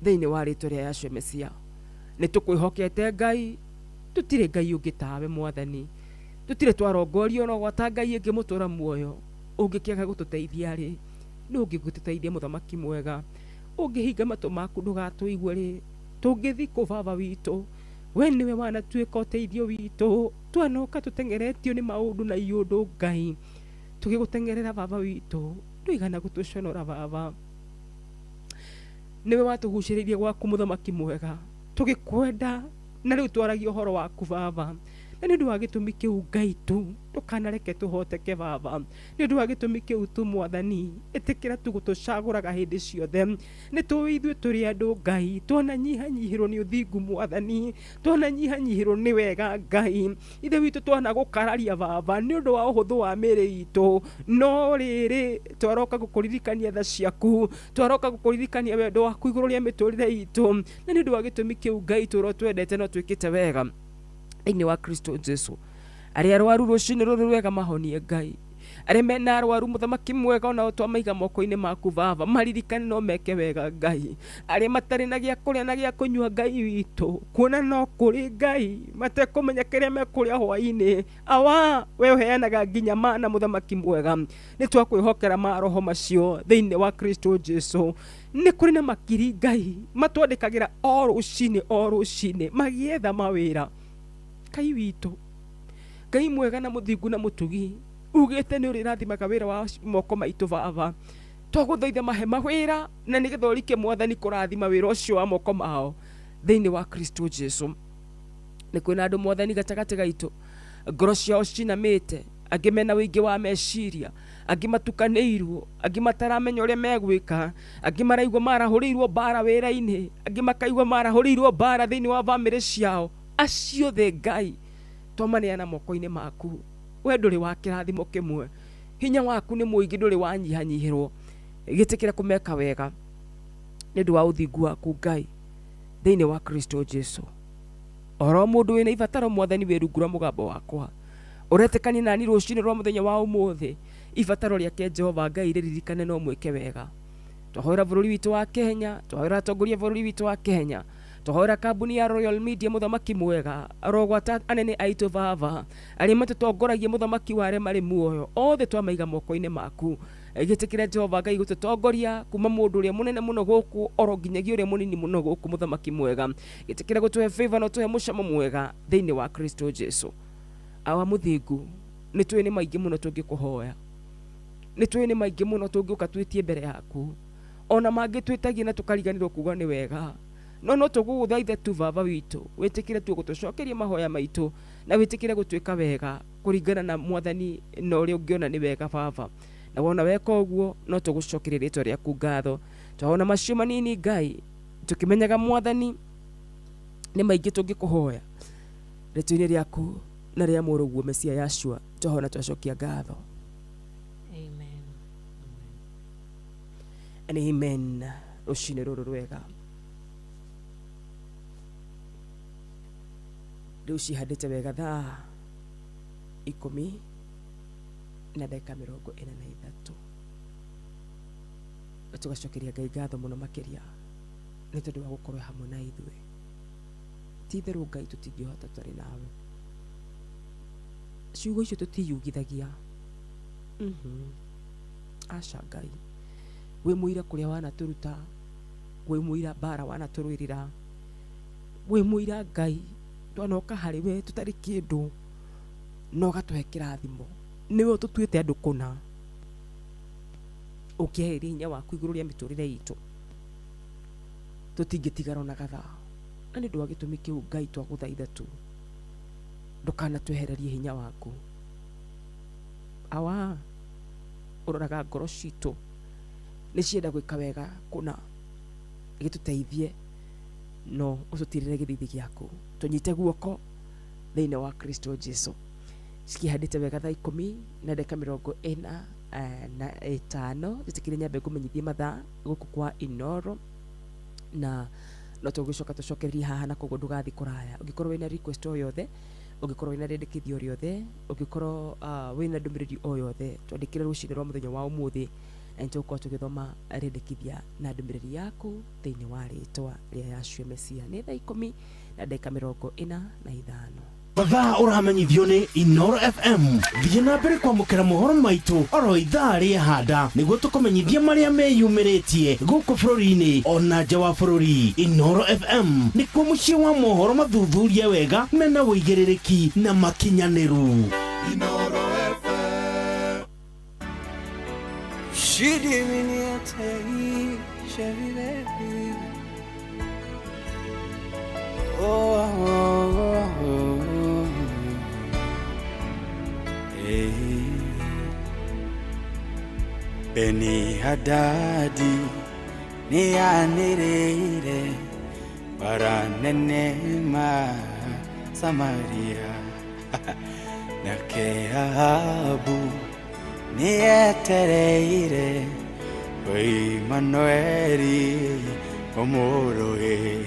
thĩinĩ wa rĩtwa rĩa Yahshua Mesia. Nĩ tũkwĩhokete Ngai, tũtirĩ Ngai ũngĩ tawe mwathani, tũtirĩ twarongorio no gwata Ngai ĩngĩ mũtũra muoyo. Ũngĩkĩaga gũtũteithia rĩ, nũ ũngĩgũtũteithia mũthamaki mwega? Ũngĩhinga matũ maku ndũgatũigue rĩ, tũngĩthiĩ kũ baba witũ? We nĩwe wanatuĩka ũteithio witũ, twanoka tũteng'eretio nĩ maũndũ na iũndũ Ngai, tũgĩgũteng'erera baba witũ, ndũigana gũtũconora baba. Nĩwe watũgucĩrĩirie gwaku mũthamaki mwega, tũgĩkwenda na rĩu twaragia ũhoro waku baba. Na nĩ ũndũ wa gĩtũmi kĩu Ngai tu ndũkanareke tũhoteke baba. Nĩ ũndũ wa gĩtũmi kĩu tu mwathani, ĩtĩkĩra tu gũtũcagũraga hĩndĩ ciothe. Nĩ tũĩ ithuĩ tũrĩ andũ Ngai, twananyihanyihĩrwo nĩ ũthingu mwathani, twananyihanyihĩrwo nĩ wega Ngai. Ithe witũ twanagũkararia baba nĩ ũndũ wa ũhũthũ wa mĩĩrĩ itũ, no rĩrĩ twaroka gũkũririkania tha ciaku, twaroka gũkũririkania wendo waku igũrũ rĩa mĩtũrĩre itũ. Na nĩ ũndũ wa gĩtũmi kĩu Ngai tũrĩa twendete no twĩkĩte wega thĩinĩ wa Kristo Jesu. Arĩa arwaru rũcinĩ rũrũ rwega mahonie Ngai, arĩa mena arwaru mũthamaki mwega onao twamaiga moko-inĩ maku baba, maririkane no meke wega Ngai. Arĩa matarĩ na gĩa kũrĩa na gĩa kũnyua Ngai witũ, kuona no kũrĩ Ngai matekũmenya kĩrĩa mekũrĩa hwaĩ-inĩ, awa we ũheanaga nginya mana mũthamaki mwega, nĩ twakwĩhokera maroho macio thĩinĩ wa Kristo Jesu. Nĩ kũrĩ na makiri Ngai matwandĩkagĩra o rũcinĩ o rũcinĩ magĩetha mawĩra. Ngai witũ, Ngai mwega na mũthingu na mũtugi, ugĩte nĩ ũrĩrathimaga wĩra wa moko maitũ baba. Twagũthaitha mahe mawĩra na nĩgetha ũrike mwathani kũrathima wĩra ũcio wa moko mao thĩinĩ wa Kristo Jesu. Nĩ kwĩna andũ mwathani gatagatĩ gaitũ ngoro ciao cinamĩte, angĩ mena ũingĩ wa meciria, angĩ matukanĩirwo, angĩ mataramenya ũrĩa megwĩka, angĩ maraigua marahũrĩirwo mbara wĩra-inĩ, angĩ makaigua marahũrĩirwo mbara thĩinĩ wa bamĩrĩ ciao. Acio othe Ngai twamaneana moko-inĩ maku. We ndũrĩ wa kĩrathimo kĩmwe, hinya waku nĩ mũingĩ, ndũrĩ wanyihanyihĩrwo. Gĩtĩkĩra kũmeka wega nĩ ũndũ wa ũthingu waku Ngai thĩinĩ wa Kristo Jesu. Oro mũndũ wĩna ibataro mwathani wĩ rungu rwa mũgambo wakwa, ũretĩkania nani rũcinĩ rwa mũthenya wa ũmũthĩ, ibataro rĩake Jehova Ngai rĩririkane no mwĩke wega. Twahoera bũrũri witũ wa Kenya, twahoera atongoria bũrũri witũ wa Kenya, twahoera kambuni ya Royal Media mũthamaki mwega, arogwata anene aitũ baba, arĩa matũtongoragia mũthamaki wa arĩa marĩ muoyo, othe twamaiga moko-inĩ maku. Gĩtĩkĩra Jehova Ngai gũtũtongoria kuma mũndũ ũrĩa mũnene mũno gũkũ oro nginyagia ũrĩa mũnini mũno gũkũ mũthamaki mwega. Gĩtĩkĩra gũtũhe favor na ũtũhe mũcamo mwega thĩinĩ wa Kristo Jesu. Awa mũthingu, nĩ tũĩ nĩ maingĩ mũno tũngĩkũhoya, nĩ tũĩ nĩ maingĩ mũno tũngĩũka twĩtie mbere yaku, ona mangĩ twĩtagie na tũkariganĩrwo kuga nĩ wega, no no tũgũgũthaitha tu baba witũ, wĩtĩkĩre tu gũtũcokeria mahoya maitũ na wĩtĩkĩre gũtwĩka wega kũringana na mwathani na ũrĩa ũngĩona nĩ wega baba. Na wona weka ũguo no tũgũcokerie rĩtwa rĩaku ngatho. Twahona macio manini Ngai, tũkĩmenyaga mwathani nĩ maingĩ tũngĩkũhoya rĩtwa-inĩ rĩaku na rĩa mũrũguo Mesia Yahshua, twahona twacokia ngatho. Amen. And amen. Rũcinĩ rũrũ rwega rĩu cihandĩte wega thaa 10:43. Tũgacokeria Ngai ngatho mũno makĩria nĩ tondũ wa gũkorwo hamwe na ithuĩ. Ti itherũ Ngai tũtingĩhota tũtarĩ nawe. Ciugo icio tũtiyugithagia. Aca Ngai, wĩ mũira kũrĩa wanatũruta, wĩ mũira mbara wanatũrũĩrĩra, wĩ mũira Ngai twanoka harĩ we tũtarĩ kĩndũ no ũgatũhe kĩrathimo. Nĩwe ũtũtuĩte andũ kũna, ũkĩeheria hinya waku igũrũ rĩa mĩtũrĩre itũ, tũtingĩtigara ona gathaa. Na nĩ ũndũ wa gĩtũmi kĩu Ngai twagũthaitha tu ndũkanatwehererie hinya waku. Awa ũroraga ngoro citũ nĩ cienda gwĩka wega kũna, gĩtũteithie no ũtũtirĩre gĩthithi gĩaku, tũnyite guoko thĩinĩ wa Kristo Jesu. Cikihandĩte wega thaa 10 na ndagĩka 45. Njĩtĩkĩrie nyambe ngũmenyithie mathaa gũkũ kwa Inoro, na no tũgũcoka tũcokererie haha, na koguo ndũgathiĩ kũraya. Ũngĩkorwo wĩna request o yothe, ũngĩkorwo wĩna rĩendekithio rĩothe, ũngĩkorwo wĩna ndũmĩrĩri o yothe, twandĩkĩre rũcinĩ rwa mũthenya wa ũmũthĩ, na nĩtũgũkorwo tũgĩthoma rĩendekithia na ndũmĩrĩri yaku thĩinĩ wa rĩtwa rĩa Yahshua Mesia. Nĩ thaa 10 na ndagĩka 45. Mathaa ũramenyithio nĩ Inoro FM. Thiĩ na mbere kwamũkĩra mohoro maitũ oro ithaa rĩehanda nĩguo tũkũmenyithie marĩa meyumĩrĩtie gũkũ bũrũri-inĩ ona nja wa bũrũri. Inoro FM nĩkuo mũciĩ wa mohoro mathuthurie wega mena ũigĩrĩrĩki na makinyanĩru. Oh, oh, oh, oh. Hey. Beni Hadadi ni anirire baranenema Samaria nake Ahabu ni etereire Immanueli omoroere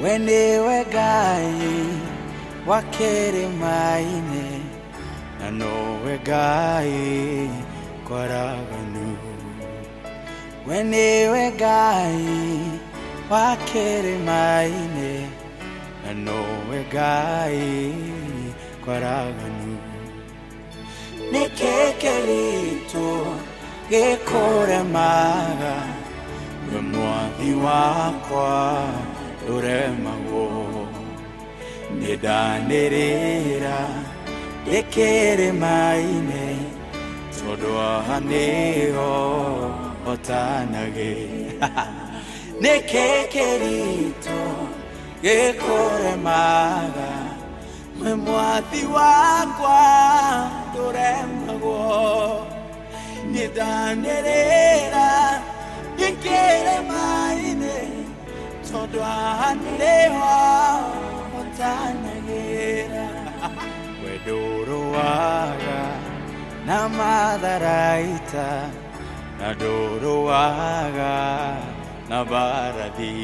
weniwe Ngai wa kĩrĩma-inĩ na nowe Ngai kwaraganu weniwe Ngai wa kĩrĩma-inĩ na nowe Ngai kwaraganu nĩkĩ kĩritũ gĩkũremaga we mwathi wakwa ndũremagwo nĩndanĩrĩra ndĩ kĩrĩma-inĩ tondũ haha nĩho hotanagĩra nĩkĩ kĩritũ gĩkũremaga we mwathi wakwa ndũremagwo nĩndanĩrĩra ndĩ kĩrĩma-inĩ tondũ haha nĩho hotanagĩra we ndũrũaga na matharaita na ndũrũaga na mbarathi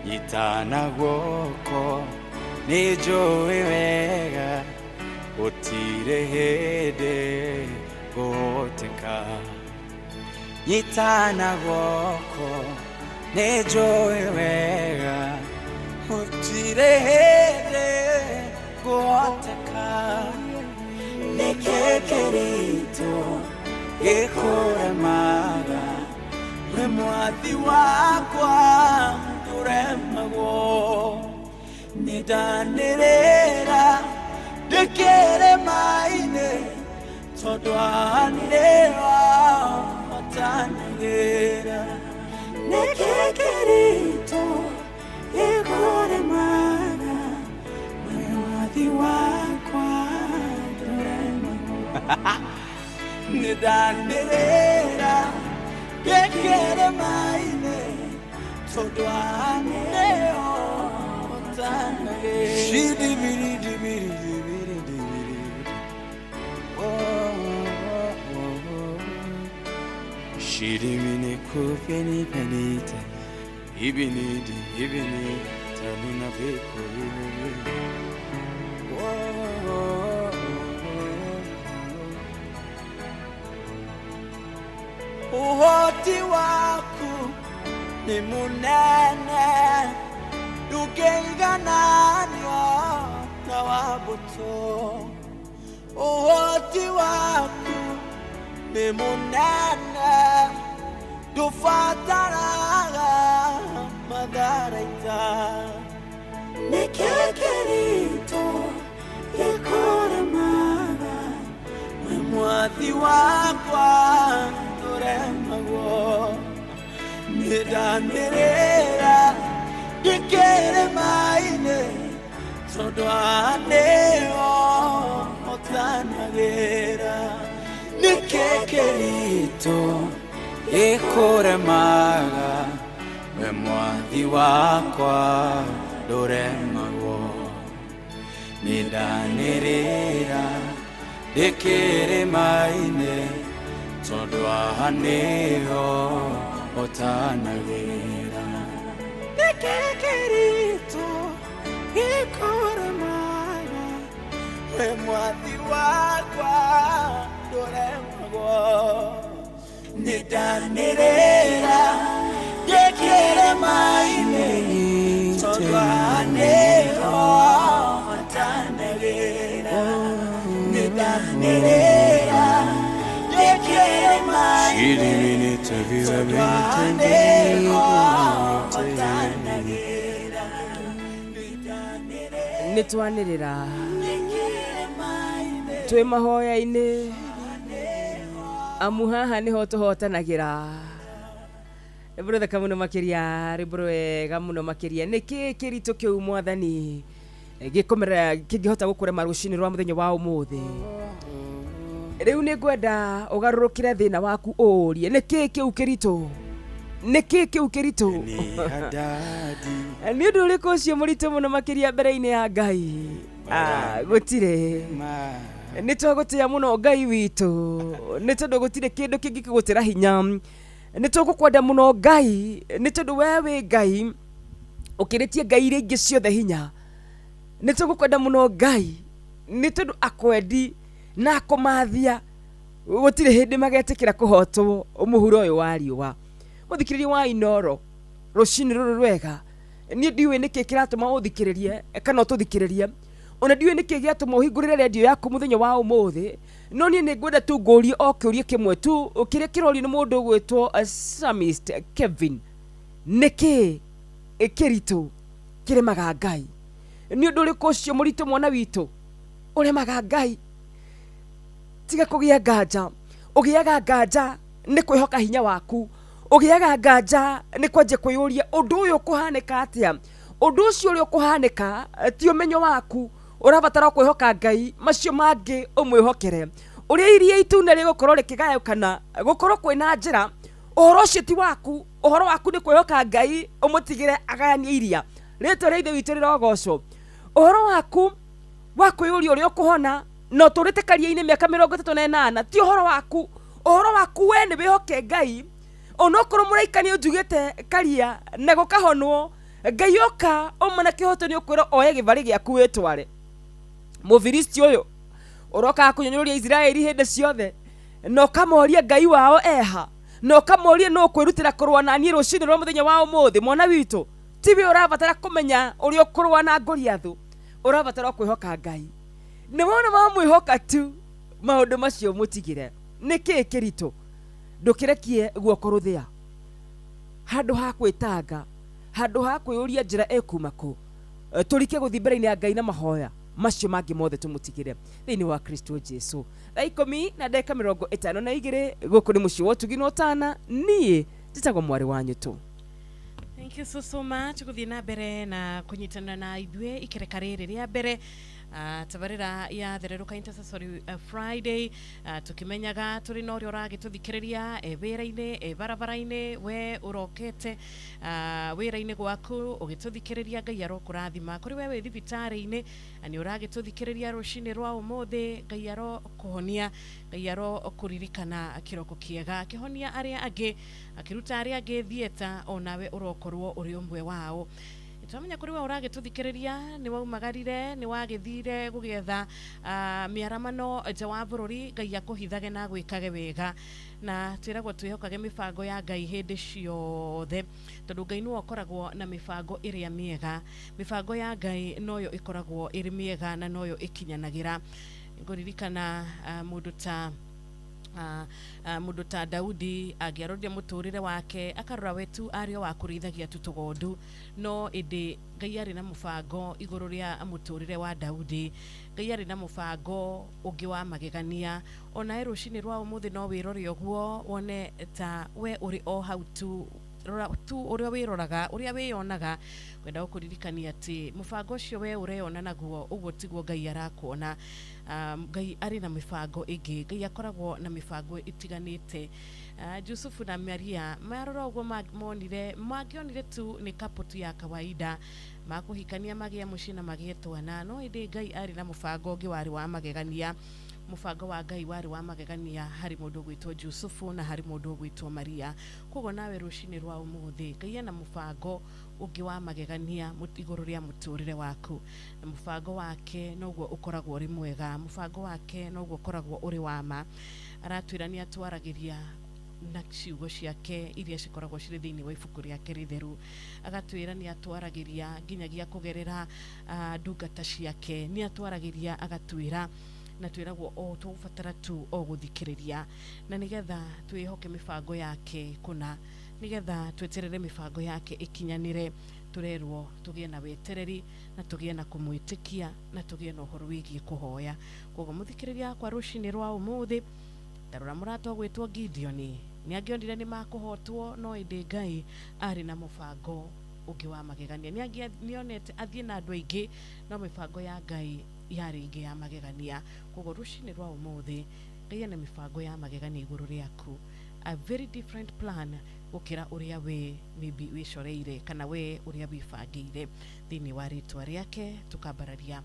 nyitana guoko nĩ njũĩ wega gũtirĩ hĩndĩ ngũhoteka nyitana guoko nĩ njũĩ wega gũtirĩ hĩndĩ ngũhoteka nĩkĩ kĩritũ gĩkũremaga we mwathi wakwa ndũremagwo nĩndanĩrĩra ndĩ kĩrĩma-inĩ tondũ haha nĩho hotanagĩra nĩkĩ kĩritũ gĩkũremaga we mwathi wakwa ndũremagwo nĩndanĩrĩra ndĩ kĩrĩma-inĩ tondũ haha nĩho hotanagĩra. Shirimini kupeni penita ibini ibini tanuna beko ibini. Uhoti waku ni munene ndũngĩigananio na wa mbũtũ. Ũhoti waku nĩ mũnene ndũbataraga matharaita. Nĩkĩ kĩritũ gĩkũremaga we mwathi wakwa ndũremagwo nĩndanĩrĩra ndĩ kĩrĩma-inĩ tondũ haha nĩho hotanagĩra. Nĩkĩ kĩritũ gĩkũremaga we mwathi wakwa ndũremagwo Nĩndanĩrĩra ndĩkĩrĩma-inĩ tondũ haha nĩho ũtanagĩra. Nĩkĩ kĩritũ gĩkũremaga We mwathi wakwa ndũremagwo. Nĩndanĩrĩra ndĩkĩrĩma-inĩ tondũ haha nĩho ũtanagĩra. Nĩndanĩrĩra ndĩkĩrĩma-inĩ tondũ haha nĩho ũtanagĩra. Nĩ twanĩrĩra twĩ mahoya-inĩ amu haha nĩho tũhotanagĩra. Rwĩmbo rũthaka mũno makĩria, rwĩmbo rwega mũno makĩria. Nĩkĩ kĩritũ kĩu mwathani gĩkũmera kĩngĩhota gũkũrema rũcinĩ rwa mũthenya wa ũmũthĩ? Rĩu nĩ ngwenda ũgarũrũkĩre thĩna waku ũũrie nĩkĩ kĩu kĩritũ, nĩkĩ kĩu kĩritũ? Nĩ ũndũ ũrĩkũ ũcio mũritũ mũno makĩria mbere-inĩ ya Ngai? Gũtirĩ. Nĩ twagũtĩa mũno Ngai witũ nĩ tondũ gũtirĩ kĩndũ kĩngĩkĩgũtĩra hinya. Nĩ tũgũkwenda mũno Ngai nĩ tondũ we wĩ Ngai ũkĩrĩtie Ngai iria ingĩ ciothe hinya. Nĩ tũgũkwenda mũno Ngai nĩ tondũ akwendi na akũmathia gũtirĩ hĩndĩ magetĩkĩra kũhotwo mũhuro ũyũ wa riũa. Mũthikĩrĩria wa Inooro rũcinĩ rũrũ rwega, niĩ ndiũĩ nĩkĩ kĩratũma ũthikĩrĩrie kana ũtũthikĩrĩrie, ona ndiũĩ nĩkĩ gĩatũma ũhingũrĩre redio yaku mũthenya wa ũmũthĩ, no niĩ nĩ ngwenda tu ngũrie o kĩũria kĩmwe tu kĩrĩa kĩrorio nĩ mũndũ ũgwĩtwo Psalmist Kevin. Nĩkĩ kĩritũ kĩremaga Ngai? Nĩ ũndũ ũrĩkũ ũcio mũritũ mwana witũ ũremaga Ngai? Tiga kũgĩa nganja. Ũgĩaga nganja nĩ kwĩhoka hinya waku, ũgĩaga nganja nĩ kwanjia kwĩyũria ũndũ ũyũ ũkũhanĩka atĩa. Ũndũ ũcio ũrĩa ũkũhanĩka ti ũmenyo waku, ũrabatara kwĩhoka Ngai, macio mangĩ ũmwĩhokere. Ũrĩa iria itune rĩgũkorwo rĩkĩgayũkana, gũkorwo kwĩna njĩra, ũhoro ũcio ti waku, ũhoro waku nĩ kwĩhoka Ngai ũmũtigĩre agayanie iria. Rĩtwa rĩa Ithe witũ rĩrogocwo. Ũhoro waku wa kwĩyũria ũrĩa ũkũhona na ũtũrĩte karia-inĩ mĩaka 38 ti ũhoro waku. Ũhoro waku we nĩ wĩhoke Ngai, onokorwo mũraika nĩ ũnjugĩte karia na gũkahonwo, Ngai oka ũma na kĩhoto nĩ ũkwĩrwo oe gĩbarĩ gĩaku wĩtware. Mũfilisti ũyũ ũrokaga kũnyũnyũrũria Isiraeli hĩndĩ ciothe na ũkamoria Ngai wao eha, na ũkamoria nũ ũkwĩrutĩra kũrũa na niĩ rũcinĩ rwa mũthenya wa ũmũthĩ. Mwana witũ, tiwe ũrabatara kũmenya ũrĩa ũkũrũa na Goliathũ, ũrabatara kwĩhoka Ngai. Nĩ wona wamwĩhoka tu maũndũ macio mũtigĩre. Nĩkĩ kĩritũ? Ndũkĩrekie guoko rũthĩa. Handũ ha kwĩtanga, handũ ha kwĩyũria njĩra ĩkuma kũ, tũrike gũthiĩ mbere-inĩ ya Ngai na mahoya macio mangĩ mothe tũmũtigĩre thĩinĩ wa Kristo Jesu. Thaa 10:52 gũkũ nĩ mũciĩ wa ũtugi na ũtana. Niĩ njĩtagwo mwarĩ wa nyũtũ. Thank you so so much gũthiĩ na mbere na kũnyitana na ithuĩ ikereka rĩrĩ rĩa mbere tabarĩra ya Thererũka Intercessory Friday, tũkĩmenyaga tũrĩ na ũrĩa ũragĩtũthikĩrĩria wĩra-inĩ, barabara-inĩ, we ũrokete wĩra-inĩ gwaku ũgĩtũthikĩrĩria, Ngai arokũrathima. Kũrĩ we wĩ thibitarĩ-inĩ nĩ ũragĩtũthikĩrĩria rũcinĩ rwa ũmũthĩ, Ngai arokũhonia, Ngai arokũririkana kĩroko kĩega, akĩhonia arĩa angĩ, akĩruta arĩa angĩ theatre, onawe ũrokorwo ũrĩ ũmwe wao. Twamenya kũrĩ we ũragĩtũthikĩrĩria nĩ waumagarire, nĩ wagĩthire gũgĩetha mĩaramano nja wa bũrũri, Ngai akũhithage na agwĩkage wega. Na twĩragwo twĩhokage mĩbango ya Ngai hĩndĩ ciothe, tondũ Ngai nĩwe ũkoragwo na mĩbango ĩrĩa mĩega. Mĩbango ya Ngai noyo ĩkoragwo ĩrĩ mĩega na noyo ĩkinyanagĩra. Ngũririkana mũndũ ta mũndũ ta Daudi angĩarorire mũtũrĩre wake akarora we tu arĩ o wa kũrĩithagia tu tũgondu, no ĩndĩ Ngai arĩ na mũbango igũrũ rĩa mũtũrĩre wa Daudi. Ngai arĩ na mũbango ũngĩ wa magegania. Onawe rũcinĩ rwa ũmũthĩ no wĩrore ũguo wone ta we ũrĩ o hau tu Rora tu ũrĩa wĩroraga, ũrĩa wĩyonaga. Kwenda gũkũririkania atĩ mũbango ũcio we ũreyona naguo, ũguo tiguo Ngai arakuona. Ngai arĩ na mĩbango ĩngĩ, Ngai akoragwo na mĩbango ĩtiganĩte. Jusufu na Maria marora ũguo monire, mangĩonire tu nĩ couple tu ya kawaida makũhikania, magĩe mũciĩ na magĩe twana, no ĩndĩ Ngai arĩ na mũbango ũngĩ warĩ wa magegania. Mũbango wa Ngai warĩ wa magegania harĩ mũndũ ũgwĩtwo Jusufu na harĩ mũndũ ũgwĩtwo Maria. Koguo nawe rũcinĩ rwa ũmũthĩ, Ngai ena mũbango ũngĩ wa magegania igũrũ rĩa mũtũrĩre waku, na mũbango wake noguo ũkoragwo ũrĩ mwega, mũbango wake noguo ũkoragwo ũrĩ wa ma. Aratwĩra nĩ atwaragĩria na ciugo ciake iria cikoragwo cirĩ thĩinĩ wa ibuku rĩake rĩtheru. Agatwĩra nĩ atwaragĩria nginyagia kũgerera ndungata ciake, nĩ atwaragĩria agatwĩra, na twĩragwo o tũgũbatara tu o gũthikĩrĩria, na nĩgetha twĩhoke mĩbango yake kũna, nĩgetha tweterere mĩbango yake ĩkinyanĩre, tũrerwo tũgĩe na wetereri na tũgĩe na kũmwĩtĩkia na tũgĩe na ũhoro wĩgiĩ kũhoya. Koguo mũthikĩrĩria wakwa, rũcinĩ rwa ũmũthĩ, tarora mũrata ũgwĩtwo Gideoni, nĩ angĩonire nĩ makũhotwo, no ĩndĩ Ngai arĩ na mũbango ũngĩ wa magegania. Nĩonete athiĩ na andũ aingĩ, no mĩbango ya Ngai yarĩ ĩngĩ ya magegania. Koguo rũcinĩ rwa ũmũthĩ, Ngai ena mĩbango ya magegania igũrũ rĩaku, a very different plan gũkĩra ũrĩa we maybe wĩcoreire kana we ũrĩa wĩbangĩire. Thĩinĩ wa rĩtwa rĩake tũkambararia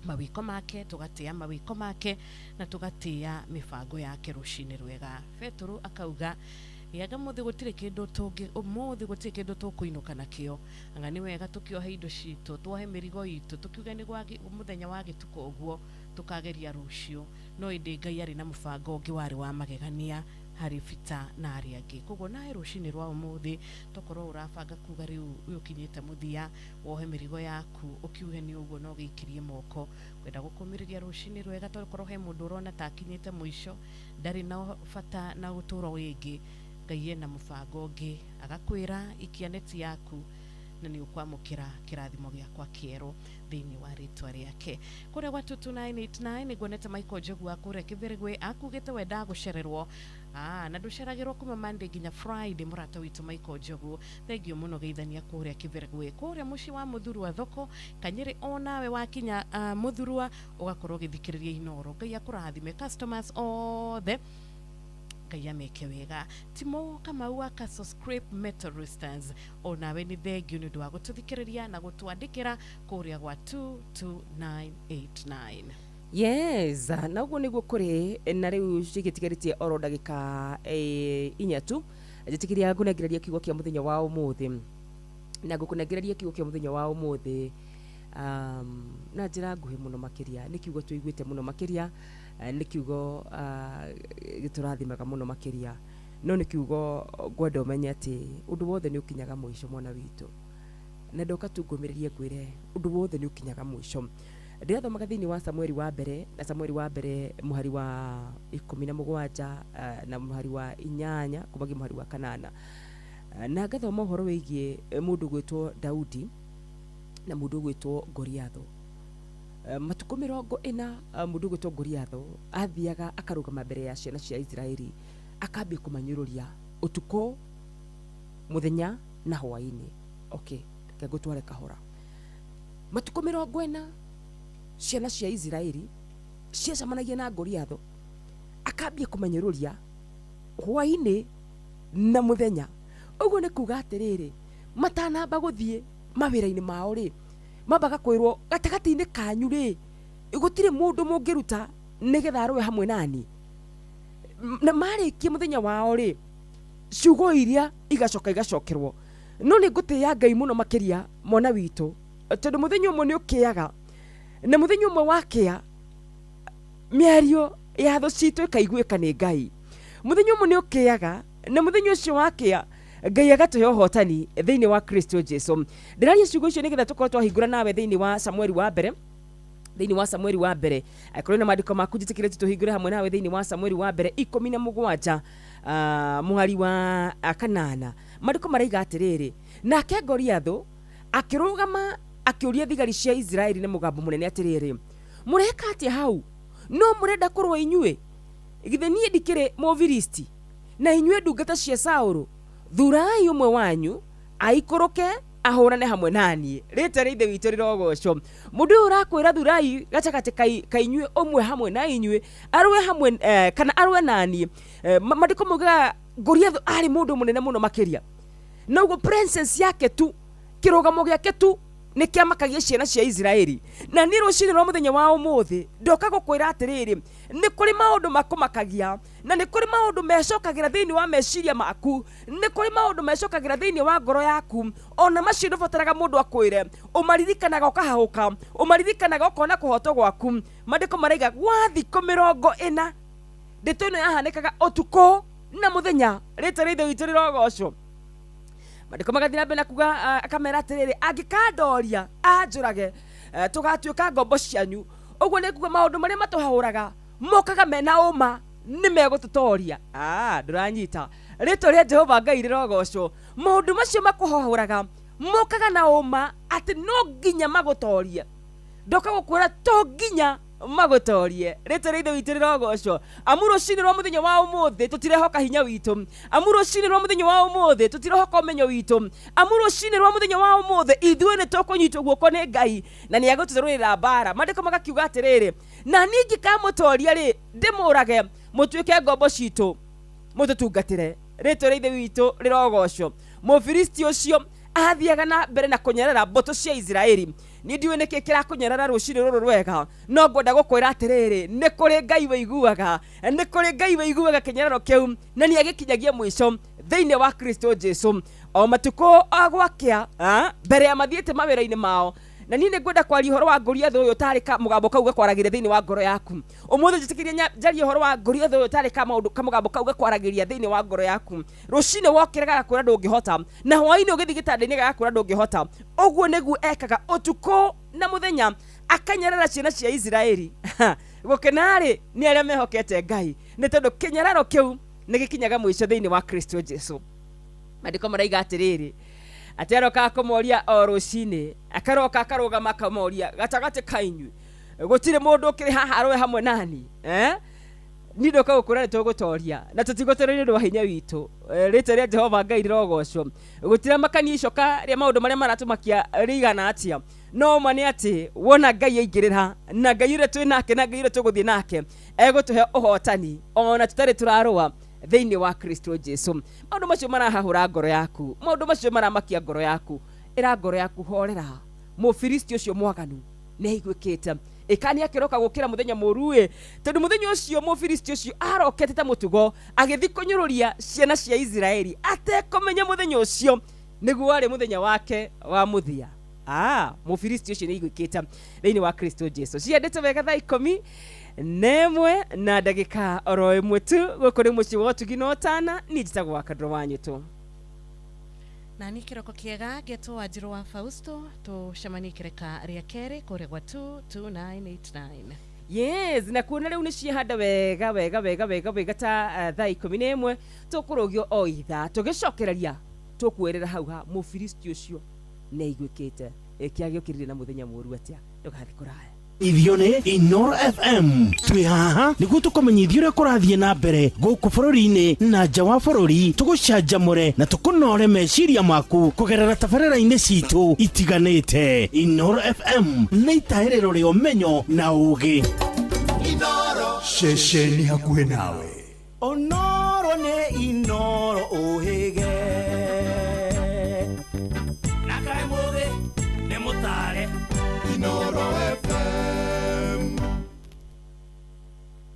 mawĩko make, tũgatĩa mawĩko make na tũgatĩa mĩbango yake. Rũcinĩ rwega. Betũrũ akauga anga mũthĩ gũtirĩ kĩndũ tũngĩ, ũmũthĩ gũtirĩ kĩndũ tũkũinũka nakĩo, anga nĩ wega tũkĩohe indo citũ, tuohe mĩrigo itũ, tũkiuge nĩ gwa mũthenya wa gĩtukũ ũguo, tũkageria rũciũ. No ĩndĩ Ngai arĩ na mũbango ũngĩ warĩ wa magegania harĩ Bita na arĩa angĩ. Koguo nawe rũcinĩ rwa ũmũthĩ, tokorwo ũrabanga kuga rĩu ũkinyĩte mũthia, wohe mĩrigo yaku, ũkiuge nĩ ũguo no ũgĩikĩrie moko. Kwenda gũkũmĩrĩria rũcinĩ rwega, tokorwo he mũndũ ũrona ta akinyĩte mũico, ndarĩ na bata na ũtũro wĩngĩ, Ngai ena mũbango ũngĩ, agakwĩra ikia neti yaku na nĩ ũkwamũkĩra kĩrathimo gĩakwa kĩerũ thĩinĩ wa rĩtwa rĩake. Kũrĩa gwa 22989 nĩnguonete Michael Njogu wa kũrĩa Kĩbĩrĩgwĩ akugĩte wendaga gũcererwo. Na ndũceragĩrwo kuma Monday nginya Friday. Mũrata witũ Michael Njogu, thengio mũno, geithania kũrĩa Kĩbĩrĩgwĩ, kũrĩa mũciĩ wa Mũthurwa thoko Kanyĩrĩ. Onawe wakinya Mũthurwa ũgakorwo ũgĩthikĩrĩria Inoro. Ngai akũrathime, customers othe Ngai ameke wega. Timo Kamau wa Castle Scrape Metal Roasters, onawe nĩ thengio nĩ ũndũ wa gũtũthikĩrĩria na gũtwandĩkĩra kũrĩa gwa 22989. Yes, na ũguo nĩguo kũrĩ. Na rĩu cigĩtigarĩtie oro ndagĩka 4 tu, njĩtĩkĩria ngũnengereria kiugo kĩa mũthenya wa ũmũthĩ, na ngũkũnengereria kiugo kĩa mũthenya wa ũmũthĩ na njĩra nguhĩ mũno makĩria. Nĩ kiugo tũiguĩte mũno makĩria, nĩ kiugo gĩtũrathimaga mũno makĩria, no nĩ kiugo ngwenda ũmenye atĩ ũndũ wothe nĩ ũkinyaga mũico, mwana witũ. Na ndoka tu ngũmĩrĩrie ngwĩre ũndũ wothe nĩ ũkinyaga mũico. Ndĩrathomaga thĩinĩ wa Samueli wa mbere, na Samueli wa mbere mũhari wa 17 na mũhari wa 8 kumagia mũhari wa 8, na ngathoma ũhoro wĩgiĩ mũndũ gwĩtwo Daudi na mũndũ gwĩtwo Goliatho. Matukũ 40 mũndũ gwĩtwo Goliatho athiaga akarũgama mbere ya ciana cia Isiraeli, akambia kũmanyũrũria ũtukũ, mũthenya na hwaĩ-inĩ. Okay, reke ngũtware kahora. Matukũ 40 ciana cia Isiraeli ciacemanagia na Goliatho, akambia kũmanyũrũria hwaĩ-inĩ na mũthenya. Ũguo nĩ kuga atĩrĩrĩ, matanamba gũthiĩ mawĩra-inĩ mao rĩ, mambaga kwĩrwo gatagatĩ-inĩ kanyu rĩ, gũtirĩ mũndũ mũngĩruta nĩgetha arũe hamwe nani. Na marĩkia mũthenya wao rĩ, ciugo iria igacoka igacokerwo. No nĩ ngũtĩĩa Ngai mũno makĩria, mwana witũ, tondũ mũthenya ũmwe nĩ ũkĩaga, na mũthenya ũmwe wakĩa mĩario ya thũ citũ ĩkaiguĩka nĩ Ngai. Mũthenya ũmwe nĩ ũkĩaga, na mũthenya ũcio wakĩa Ngai agatũhe ũhotani thĩinĩ wa Kristo Jesu. Ndĩraria ciugo icio nĩgetha tũkorwo twahingũra nawe thĩinĩ wa Samueli wa mbere, thĩinĩ wa Samueli wa mbere. Akorwo na maandĩko maku, njĩtĩkĩrĩte tũhingũre hamwe nawe thĩinĩ wa Samueli wa mbere 17, mũhari wa 8. Maandĩko maraiga atĩrĩrĩ, nake Goliathũ akĩrũgama akĩũria thigari cia Isiraeli na mũgambo mũnene atĩrĩrĩ, mũreka atĩa hau? No mũrenda kũrũa inyuĩ? Githĩ niĩ ndikĩrĩ Mũfilisti, na inyuĩ ndungata cia Saũlũ? Thurai ũmwe wanyu aikũrũke ahũrane hamwe naniĩ. Rĩtwa rĩa Ithe witũ rĩrogocwo. Mũndũ ũyũ ũrakwĩra thurai gatagatĩ ka inyuĩ ũmwe hamwe na inyuĩ arũe hamwe kana arũe naniĩ. Maandĩko maugaga Goliath arĩ mũndũ mũnene mũno makĩria, noguo presence yake tu, kĩrũgamo gĩake tu nĩ kĩamakagia ciana cia Isiraeli. Na niĩ rũcinĩ rwa mũthenya wa ũmũthĩ ndoka gũkwĩra atĩrĩrĩ, nĩ kũrĩ maũndũ makũmakagia, na nĩ kũrĩ maũndũ mecokagĩra thĩinĩ wa meciria maku, nĩ kũrĩ maũndũ mecokagĩra thĩinĩ wa ngoro yaku, ona macio ndũbataraga mũndũ akwĩre, ũmaririkanaga ũkahahũka, ũmaririkanaga ũkona kũhoto gwaku. Maandĩko maraiga gwa thikũ 40 ndeto ĩno yahanĩkaga ũtukũ na mũthenya. Rĩtwa rĩa Ithe witũ rĩrogocwo. Maandĩko magathiĩ na mbere na kuga, akamera atĩrĩrĩ, angĩkandoria anjũrage, tũgatuĩka ngombo cianyu. Ũguo nĩ kuga maũndũ marĩa matũhahũraga mokaga mena ũma nĩ megũtũtoria. Ndũranyita. Rĩtwa rĩa Jehova Ngai rĩrogocwo. Maũndũ macio makũhahũraga mokaga na ũma atĩ no nginya magũtorie. Ndoka gũkwĩra to nginya magũtorie. Rĩtwa rĩa Ithe witũ rĩrogocwo. Amu rũcinĩ rwa mũthenya wa ũmũthĩ tũtirehoka hinya witũ, amu rũcinĩ rwa mũthenya wa ũmũthĩ tũtirehoka ũmenyo witũ, amu rũcinĩ rwa mũthenya wa ũmũthĩ ithuĩ nĩ tũkũnyitwo guoko nĩ Ngai na nĩ egũtũrũĩrĩra mbara. Maandĩko magakiuga atĩrĩrĩ, na niĩ ingĩkamũtoria rĩ, ndĩmũrage mũtuĩke ngombo citũ, mũtũtungatĩre. Rĩtwa rĩa Ithe witũ rĩrogocwo. Mũfilisti ũcio athiaga na mbere na kũnyarara mbũtũ cia Isiraeli. Niĩ ndiũĩ nĩkĩ kĩrakũnyarara rũcinĩ rũrũ rwega, no ngwenda gũkwĩra atĩrĩrĩ, nĩ kũrĩ Ngai wĩiguaga, nĩ kũrĩ Ngai wĩiguaga kĩnyararo kĩu, na nĩ agĩkinyagia mũico thĩinĩ wa Kristo Jesu. O matukũ o gwakĩa, mbere ya mathiĩte mawĩra-inĩ mao. Na niĩ nĩ ngwenda kwaria ũhoro wa Goliath ũyũ ũtarĩ ka mũgambo kau gakwaragĩria thĩinĩ wa ngoro yaku. Ũmũthĩ njĩtĩkĩrie njarie ũhoro wa Goliath ũyũ ũtarĩ ka maũndũ ka mũgambo kau gakwaragĩria thĩinĩ wa ngoro yaku. Rũcinĩ wokĩra gagakwĩra ndũngĩhota, na hwaĩ-inĩ ũgĩthiĩ gĩtanda-inĩ gagakwĩra ndũngĩhota. Ũguo nĩguo ekaga ũtukũ na mũthenya, akanyarara ciana cia Isiraeli. Gũkena-rĩ nĩ arĩa mehokete Ngai, nĩ tondũ kĩnyararo kĩu nĩ gĩkinyaga mũico thĩinĩ wa Kristo Jesu. Maandĩko maraiga atĩrĩrĩ, atĩ arokaga kũmoria o rũcinĩ, akaroka akarũgama akamoria, gatagatĩ ka inyuĩ gũtirĩ mũndũ ũkĩrĩ haha arũe hamwe nani? Niĩ ndoka gũkwĩra nĩ tũgũtoria, na tũtigũtoria nĩ ũndũ wa hinya witũ. Rĩtwa rĩa Jehova Ngai rĩrogocwo. Gũtiramakania icoka rĩa maũndũ marĩa maratũmakia rĩigana atĩa, no ma nĩ atĩ wona Ngai aingĩrĩra, na Ngai ũrĩa twĩ nake, na Ngai ũrĩa tũgũthiĩ nake egũtũhe ũhotani ona tũtarĩ tũrarũa thĩinĩ wa Kristo Jesu. Maũndũ macio marahahũra ngoro yaku, maũndũ macio maramakia ngoro yaku, ĩra ngoro yaku horera, Mũfilisti ũcio mwaganu nĩ aiguĩkĩte. Ĩkani akĩroka gũkĩra mũthenya mũru-ĩ, tondũ mũthenya ũcio Mũfilisti ũcio arokete ta mũtugo agĩthiĩ kũnyũrũria ciana cia Isiraeli atekũmenya mũthenya ũcio nĩguo warĩ mũthenya wake wa mũthia. Mũfilisti ũcio nĩ aiguĩkĩte thĩinĩ wa Kristo Jesu. Ciendete wega thaa 11 na ndagĩka oro ĩmwe tu. Gũkũ nĩ mũciĩ wa ũtugi na ũtana. Niĩ njĩtagwo wa Kandũrũ wa Nyũtũ. Na nĩ kĩroko kĩega ngetwo Wanjirũ wa Fausto, tũcemanie kĩreka rĩa kerĩ kũrĩa gwa 22989. Yes, na kuona rĩu nĩ ciahanda wega wega wega wega wega ta thaa 11 tũkũrũgio o ithaa tũgĩcokereria tũkuerera hau ha Mũfilisti ũcio nĩ aiguĩkĩte. Kĩagĩũkĩrire na mũthenya mũru atĩa, ndũgathiĩ kũraya. Ithio nĩ Inoro FM. Twĩ haha nĩguo tũkũmenyithie ũrĩa kũrathiĩ na mbere gũkũ bũrũri-inĩ na nja wa bũrũri, tũgũcanjamũre na tũkũnore meciria maku kũgerera tabarĩra-inĩ citũ itiganĩte. Inoro FM nĩ itahĩrĩro rĩa ũmenyo na ũũgĩ. Ceceni hakuhĩ nawe. Onoro nĩ Inoro ũhĩge. Na kaĩ mũthĩ nĩ mũtare. Inoro FM.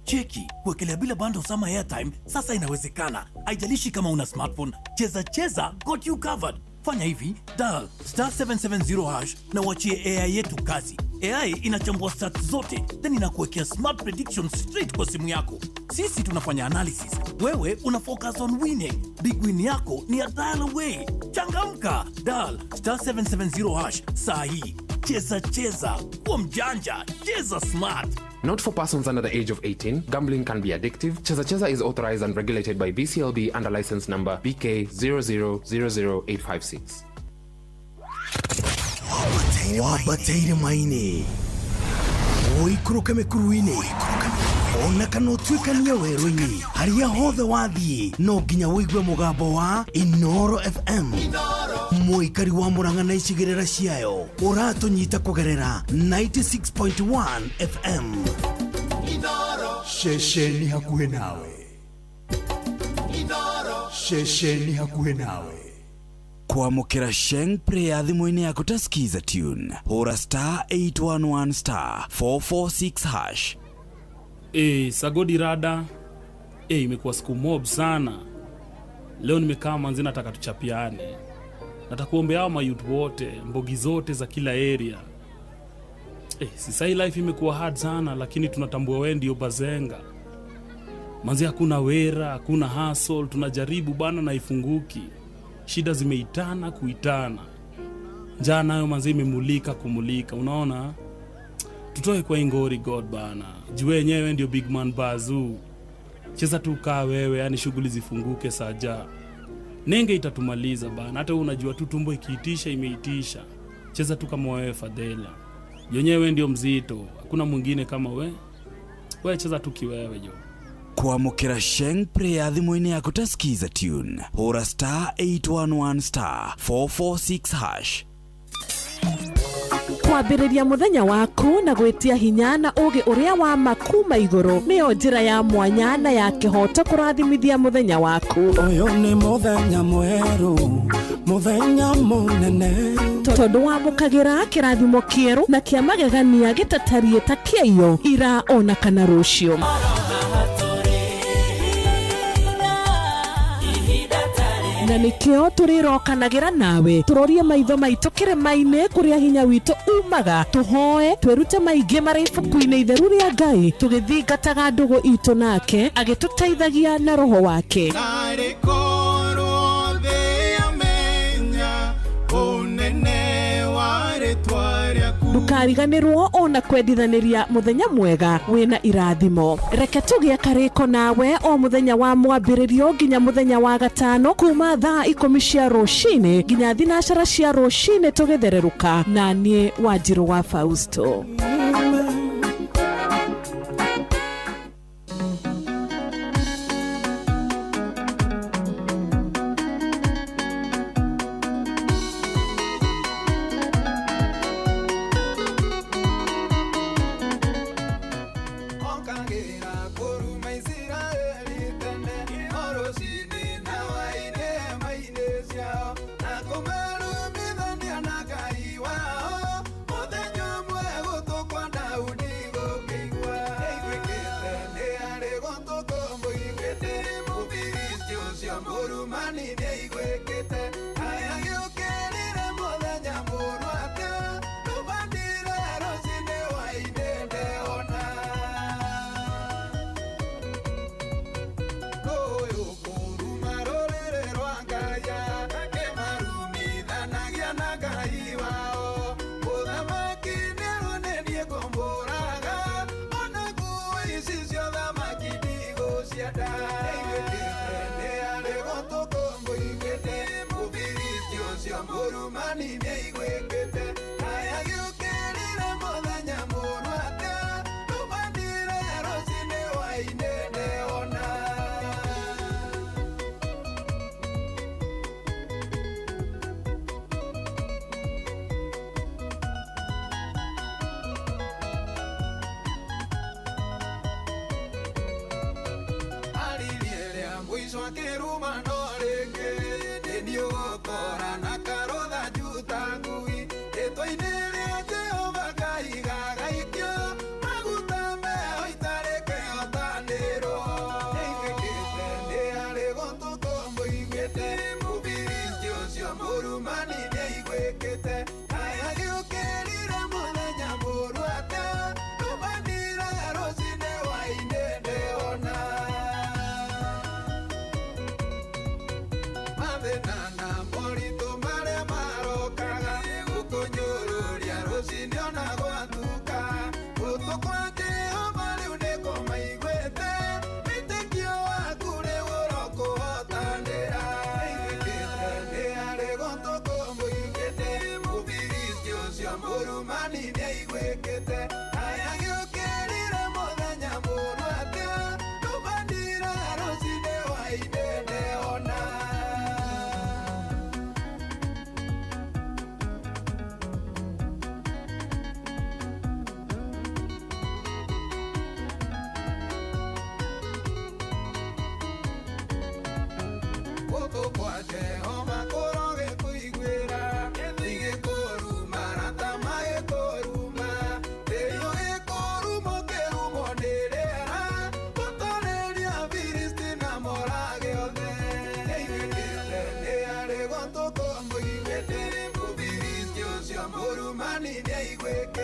Cheki, kuwekelea bila bundles ama airtime sasa inawezekana. Haijalishi kama una smartphone, Cheza Cheza got you covered. Fanya hivi, dial *770# na uachie AI yetu kazi. AI inachambua stats zote, then inakuwekea smart predictions straight kwa simu yako. Sisi tunafanya analysis, wewe una focus on winning. Big win yako ni a dial away. Changamka, dial *770# saa hii. Cheza cheza, kuwa mjanja, cheza smart. Not for persons under the age of 18. Gambling can be addictive. Cheza Cheza is authorized and regulated by BCLB under license number BK 0000856. Wabataire maini. Oikoroka mekuruini. Ona kana ũtuĩkanie werũ-inĩ harĩa hothe wathiĩ no nginya ũigue mũgambo wa Inoro FM. Mũikari wa Murang'a na icigĩrĩra ciayo ũratũnyita kũgerera 96.1 FM. Ceceni hakuhĩ nawe. Ceceni hakuhĩ nawe. Kwamũkĩra Sheng Prayer thimũ-inĩ yaku ta Skiza Tune. Hũra star 811 star 446 hash. Sagodi rada. Imekuwa siku mob sana. Leo nimekaa manzi, nataka tuchapiane. Nataka kuombea hao mayouth wote, mbogi zote za kila area. Sasa hii life imekuwa hard sana, lakini tunatambua wewe ndio bazenga. Manzi hakuna wera, hakuna hustle, tunajaribu bana na ifunguki. Shida zimeitana kuitana. Njaa nayo manzi imemulika kumulika, unaona? Tutoe kwa ingori God bana. Juu wenyewe ndio big man bazoo. Cheza tu kaa wewe, yani shughuli zifunguke saja. Nenge itatumaliza bana. Hata wewe unajua tu tumbo ikiitisha imeitisha. Cheza tu kama wewe Fadhela. Yenyewe ndio mzito, hakuna mwingine kama we. Wewe cheza tu kiwewe jo. Kwamũkĩra Sheng Prayer thimũ-inĩ yaku ta Skiza Tune. Hũra star 811 star 446 hash. Kwambĩrĩria mũthenya waku na gwĩtia hinya na ũgĩ ũrĩa wa ma kuma igũrũ nĩyo njĩra ya mwanya na ya kĩhoto kũrathimithia mũthenya waku. Ũyũ nĩ mũthenya mwerũ, mũthenya mũnene, tondũ wamũkagĩra kĩrathimo kĩerũ na kĩa magegania gĩtatariĩ ta kĩaiyo ira ona kana rũciũ. Na nikio tũrĩrokanagĩra nawe tũrorie maitho maitũ kĩrĩma-inĩ kũrĩa hinya witũ umaga, tũhoe twĩrute maingĩ marĩ ibuku-inĩ itheru rĩa Ngai tũgĩthingataga ndũgũ itũ nake agĩtũteithagia na roho wake. Ndũkariganĩrwo ona kwendithanĩria mũthenya mwega wĩna irathimo. Reke tũgĩe karĩko nawe o mũthenya wa mwambĩrĩrio nginya mũthenya wa gatano kuma thaa 10 cia rũcinĩ nginya 9 cia rũcinĩ tũgĩthererũka na niĩ Wanjirũ wa Fausto. Murumani nĩaiguĩkĩte, aya gĩũkĩrire mũthenya mũru.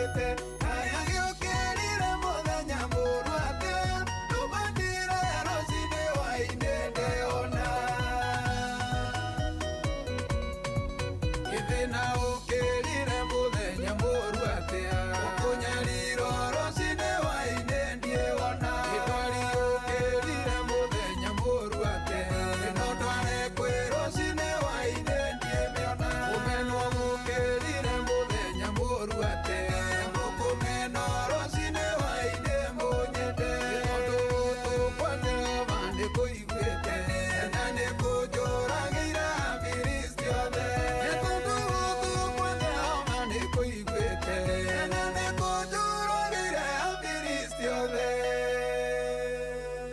kũiguĩte Kaya gĩũkĩrire mũthenya mũũru atĩa Ndũmatire rũcinĩ hwaĩ-inĩ ndĩona Gĩthĩna ũkĩrire mũthenya mũũru atĩa Ũkũnyarirwo rũcinĩ hwaĩ-inĩ ndiĩwona Gĩtwari ũkĩrire mũthenya mũũru atĩa Ĩno ndware kwĩ rũcinĩ hwaĩ-inĩ ndiĩmĩona Kũmenwo gũkĩrire mũthenya mũũru atĩa Mũkũmenwo rũcinĩ hwaĩ-inĩ mũnyende Tondũ gũtũ kwa Jehova nĩkũiguĩte Na nĩkũnjũragĩire Afilisti othe Tondũ gũtũ kwa Jehova nĩkũiguĩte Na nĩkũnjũragĩire Afilisti othe.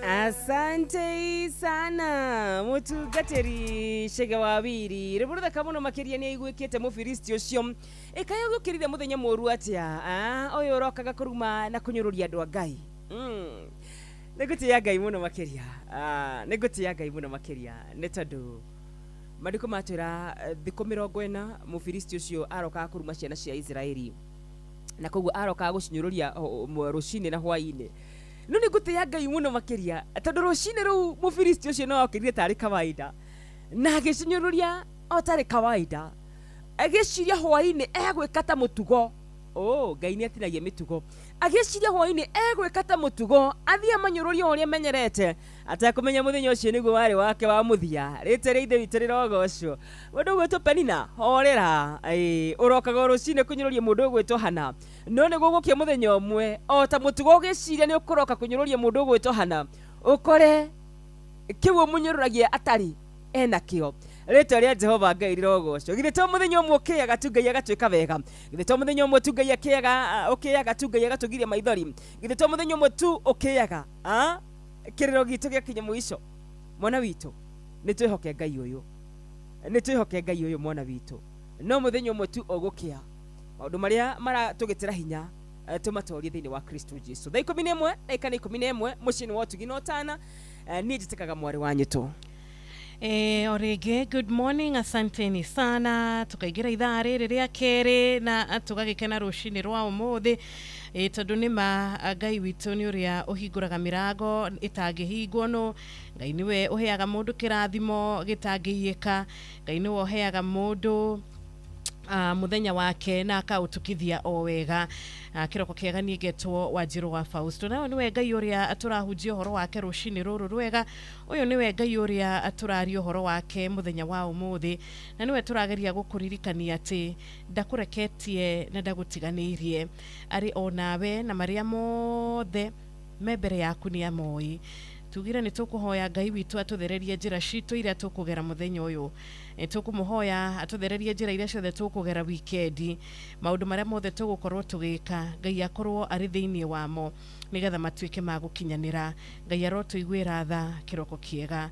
Asante sana mutungatĩri Chege wa Wiri rĩmwe rũthaka mũno makĩria nĩ aiguĩkĩte mũfilisti ũcio ĩkaĩ ũgĩũkĩrire mũthenya mũũru atĩa? Ah, ũyũ ũrokaga kũruma na kũnyũrũria andũ a Ngai. Nĩ ngũtĩĩa Ngai mũno makĩria. Ah, nĩ ngũtĩĩa Ngai mũno makĩria nĩ tondũ maandĩko matwĩra thikũ 40 mũfilisti ũcio arokaga kũruma ciana cia Isiraeli na koguo arokaga gũcinyũrũria rũcinĩ na hwaĩ-inĩ. No nĩ ngũtĩĩa Ngai mũno makĩria tondũ rũcinĩ rũu mũfilisti ũcio no okĩrire tarĩ kawaida na agĩcinyũrũria o tarĩ kawaida, agĩciria hwaĩ-inĩ egwĩka ta mũtugo. Oh, Ngai nĩ atinagia mĩtugo. Agĩciria hwaĩ-inĩ egwĩka ta mũtugo, athiĩ amanyũrũrie o ũrĩa amenyerete atekũmenya mũthenya ũcio nĩguo warĩ wake wa mũthia. Rĩtwa rĩa Ithe witũ rĩrogocwo. Mũndũ ũgwĩtwo Penina, horera. Ĩĩ, ũrokaga o rũcinĩ kũnyũrũria mũndũ ũgwĩtwo Hana, no nĩ gũgũkia mũthenya ũmwe o ta mũtugo ũgĩciria nĩ ũkũroka kũnyũrũria mũndũ ũgwĩtwo Hana, ũkore kĩu ũmũnyũrũragia atarĩ ena kĩo. Rĩtwa rĩa Jehova Ngai rĩrogocwo. Githĩ to mũthenya ũmwe ũkĩaga tu Ngai agatuĩka wega? Githĩ to mũthenya ũmwe tu Ngai akĩaga, ũkĩaga tu Ngai agatũgiria maithori? Githĩ to mũthenya ũmwe tu ũkĩaga kĩrĩro gitũ gĩakinya mũico? Mwana witũ, nĩ twĩhoke Ngai ũyũ, nĩ twĩhoke Ngai ũyũ mwana witũ. No mũthenya ũmwe tu ũgũkĩa maũndũ marĩa maratũgĩtĩra hinya tũmatorie thĩinĩ wa Kristo Jesu. Thaa 11 ndagĩka nĩ 11 mũciĩ nĩ wa ũtugi na ũtana. Niĩ njĩtĩkaga mwarĩ wa nyitũ. O rĩngĩ good morning, asanteni sana. Tukaingĩra ithaa rĩrĩ rĩa kerĩ na tũgagĩkena rũcinĩ rwa ũmũthĩ, tondũ nĩ ma Ngai witũ nĩ ũrĩa ũhingũraga mĩrango ĩtangĩhingwo nũ. Ngai nĩwe ũheaga mũndũ kĩrathimo gĩtangĩiyĩka. Ngai nĩwe ũheaga mũndũ mũthenya wake na akaũtukithia o wega. Kĩroko kĩega, niĩ ngetwo Wanjirũ wa Fausto, nawe nĩwe Ngai ũrĩa tũrahunjia ũhoro wake rũcinĩ rũrũ rwega. Ũyũ nĩwe Ngai ũrĩa tũraria ũhoro wake mũthenya wa ũmũthĩ, na nĩwe tũrageria gũkũririkania atĩ ndakũreketie na ndagũtiganĩirie, arĩ o nawe na marĩa mothe me mbere yaku nĩ amoĩ. Tugire nĩ tũkũhoya Ngai witũ atũthererie njĩra citũ iria tũkũgera mũthenya ũyũ. Nĩ tũkũmũhoya atũthererie njĩra iria ciothe tũkũgera wikendi, maũndũ marĩa mothe tũgũkorwo tũgĩka Ngai akorwo arĩ thĩinĩ wamo nĩgetha matuĩke ma gũkinyanĩra. Ngai arotũiguĩra tha. Kĩroko kĩega.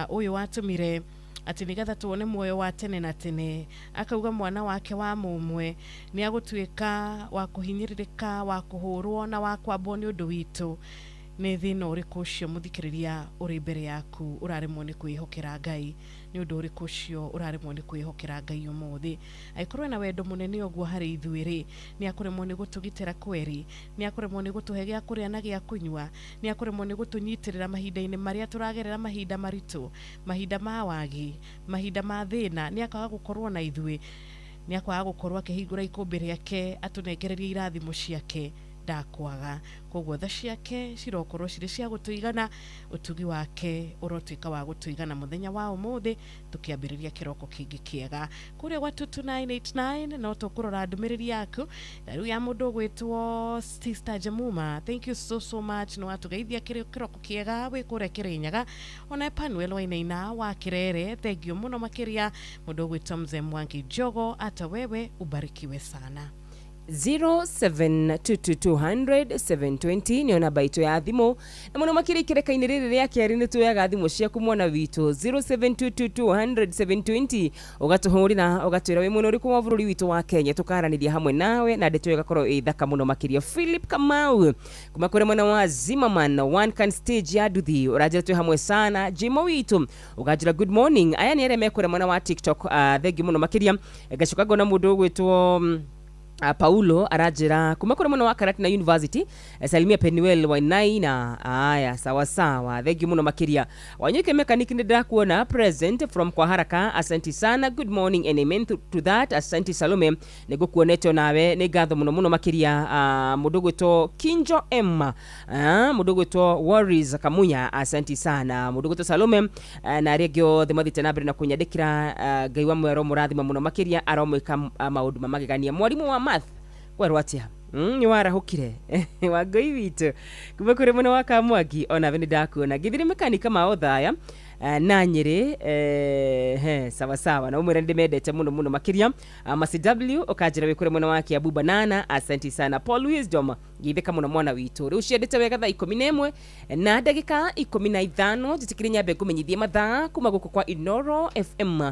Ũyũ watũmire atĩ nĩgetha tuone muoyo wa tene na tene, akauga mwana wake wa mũmwe nĩ agũtuĩka wa kũhinyĩrĩrĩka, wa kũhũrwo na wa kwambwo nĩ ũndũ witũ. Nĩ thĩna ũrĩkũ ũcio mũthikĩrĩria ũrĩ mbere yaku ũraremwo nĩ kwĩhokera Ngai? Nĩ ũndũ ũrĩkũ ũcio ũraremwo nĩ kwĩhokera Ngai ũmũthĩ? Angĩkorwo ena wendo mũnene ũguo harĩ ithuĩ rĩ, nĩ akũremwo nĩ gũtũgitĩra kweri? Nĩ akũremwo nĩ gũtũhe gĩa kũrĩa na gĩa kũnyua? Nĩ akũremwo nĩ gũtũnyitĩrĩra mahinda-inĩ marĩa tũragerera mahinda maritũ, mahinda ma wagi, mahinda ma thĩna? Nĩ akaga gũkorwo na ithuĩ? Nĩ akwaga gũkorwo akĩhingũra ikũmbĩ rĩake atũnengererie irathimo ciake? Ndakwaga. Koguo tha ciake cirokorwo cirĩ cia gũtũigana, ũtugi wake ũrotuĩka wa gũtũigana mũthenya wa ũmũthĩ tũkĩambĩrĩria kĩroko kĩngĩ kĩega. Kũrĩa gwa 22989 no tũkũrora ndũmĩrĩri yaku na rĩu ya mũndũ ũgwĩtwo Sister Jemuma. Thank you so so much, nĩ watũgeithia kĩroko kĩega wĩ kũrĩa Kĩrĩnyaga. Ona Emmanuel Wainaina wa Kĩrere, thank you mũno makĩria. Mũndũ ũgwĩtwo Mzee Mwangi Njogo, ata wewe ubarikiwe sana. 0722200720 nĩyo namba itũ ya thimũ, na mũno makĩria ikereka-inĩ rĩrĩ rĩa kerĩ nĩ tuoyaga thimũ ciaku mwana witũ. 0722200720 ũgatũhũrĩra ũgatwĩra wĩ mwena ũrĩkũ wa bũrũri witũ wa Kenya, tũkaranĩria hamwe nawe na ndeto ĩyo ĩgakorwo ĩ thaka mũno makĩria. Philip Kamau kuma kũrĩa mwena wa Zimmerman one can stage ya nduthi ũranjĩra twĩ hamwe sana. Jimo witũ ũkanjĩra good morning. Aya nĩ arĩa mekũrĩa mwena wa TikTok. Thengiũ mũno makĩria. Ngacoka ngona mũndũ ũgwĩtwo Paulo aranjĩra kuma kũrĩ mwena wa Karatina University, salimia Penuel Wainaina. Aya, sawa sawa, thank you mũno makĩria. Wanyuike mechanic, nĩ ndĩrakuona present from kwa haraka, asante sana, good morning and amen to that. Asante Salome, nĩ ngũkuonete nawe, nĩ ngatho mũno mũno makĩria. Mũndũ gwĩtwo Kinjo Emma, mũndũ gwĩtwo Warris Kamunya, asante sana. Mũndũ gwĩtwo Salome, na arĩa angĩ othe mathiĩte na mbere na kũnyandĩkĩra, Ngai wa mwero mũrathima mũno makĩria, aromwĩka maũndũ ma magegania. Mwarimũ wa math, kwerwo atĩa? Nĩ warahũkire wa Ngai witũ kuma kũrĩ mwena wa Kamwangi, onawe nĩ ndakuona. Ngithire mekanika ma Othaya na Nyĩrĩ, he sawa sawa, na ũmwĩre ndĩmendete mũno mũno makĩria. Masi W ũkanjĩra wĩ kũrĩ mwena wa Kiambu Banana, asante sana. Paul Wisdom, geithĩka mũno mwana witũ. Rĩu ciendete wega thaa 11 na ndagĩka 15. Njĩtĩkĩre nyambe ngũmenyithie mathaa kuma gũkũ kwa Inoro FM,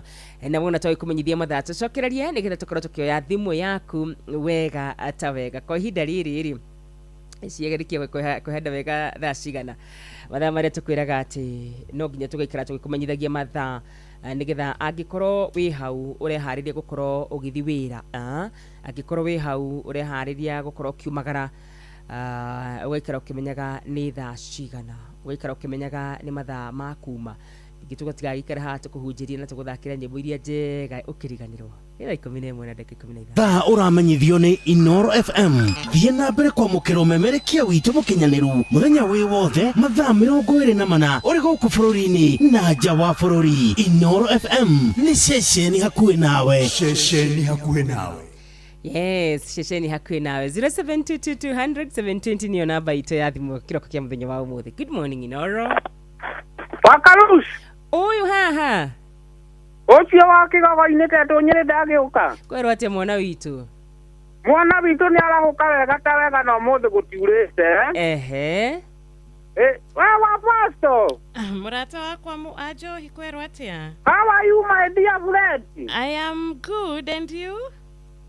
na wona twagĩ kũmenyithia mathaa tũcokererie nĩgetha tũkorwo tũkĩoya thimũ yaku wega ta wega. Kwa ihinda rĩrĩ rĩ, ciagĩrĩkie kwĩhanda wega thaa cigana, mathaa marĩa tũkwĩraga atĩ no nginya tũgaikara tũgĩkũmenyithagia mathaa, nĩgetha angĩkorwo wĩ hau ũreharĩria gũkorwo ũgĩthiĩ wĩra, angĩkorwo wĩ hau ũreharĩria gũkorwo ũkiumagara, ũgaikara ũkĩmenyaga nĩ thaa cigana, ũgaikara ũkĩmenyaga nĩ mathaa ma kuma. Ningĩ tũgatigagĩikara haha tũkũhunjĩrie na tũgũthakĩra nyĩmbo iria njega ũkĩriganĩrwo. Nĩ thaa 11 na ndagĩka 15. Thaa ũramenyithio nĩ Inoro FM. Thiĩ na mbere kwamũkĩra ũmemerekia witũ mũkinyanĩru mũthenya wĩ wothe, mathaa 24, ũrĩ gũkũ bũrũri-inĩ na nja wa bũrũri. Inoro FM nĩ ceceni hakuhĩ nawe. Ceceni hakuhĩ nawe. Yes, ceceni hakuhĩ nawe. 0722200720 niyo namba itũ ya thimũ kĩroko kĩa mũthenya wa ũmũthĩ. Good morning, Inoro. Wakarush. Ũyũ haha. Ũcio wa kĩgogo-inĩ tetũ Nyĩrĩ ndagĩũka. Kwerwo atĩa mwana witũ? Mwana witũ nĩ arahũka wega ta wega, na ũmũthĩ gũtiurĩte. Ehe. We wa pastor. Mũrata wakwa mu Anjohi, kwerwo atĩa? How are you, my dear friend? I am good, and you?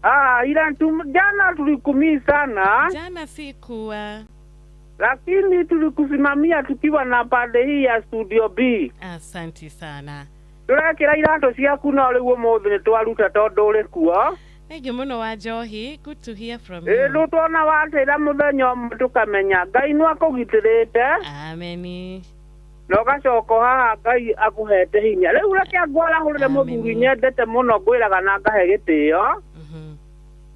Ah, ila jana tulikumii sana. Jana sikuwa. Lakini tulikusimamia tukiwa na pande hii ya Studio B. Asanti sana. Tũrekĩra iratũ ciaku, no rĩu ũmũthĩ nĩ twaruta tondũ ũrĩ kuo. Thank you mũno wa Njohi, good to hear from Ĩ you. Rĩu tuona watĩra mũthenya ũmwe tũkamenya Ngai nĩ akũgitĩrĩte. Ameni. Na ũgacoka haha Ngai akũhete hinya. Rĩu reke ngwarahũrĩre mũthuri nyendete mũno, ngwĩraga na ngahe gĩtĩo.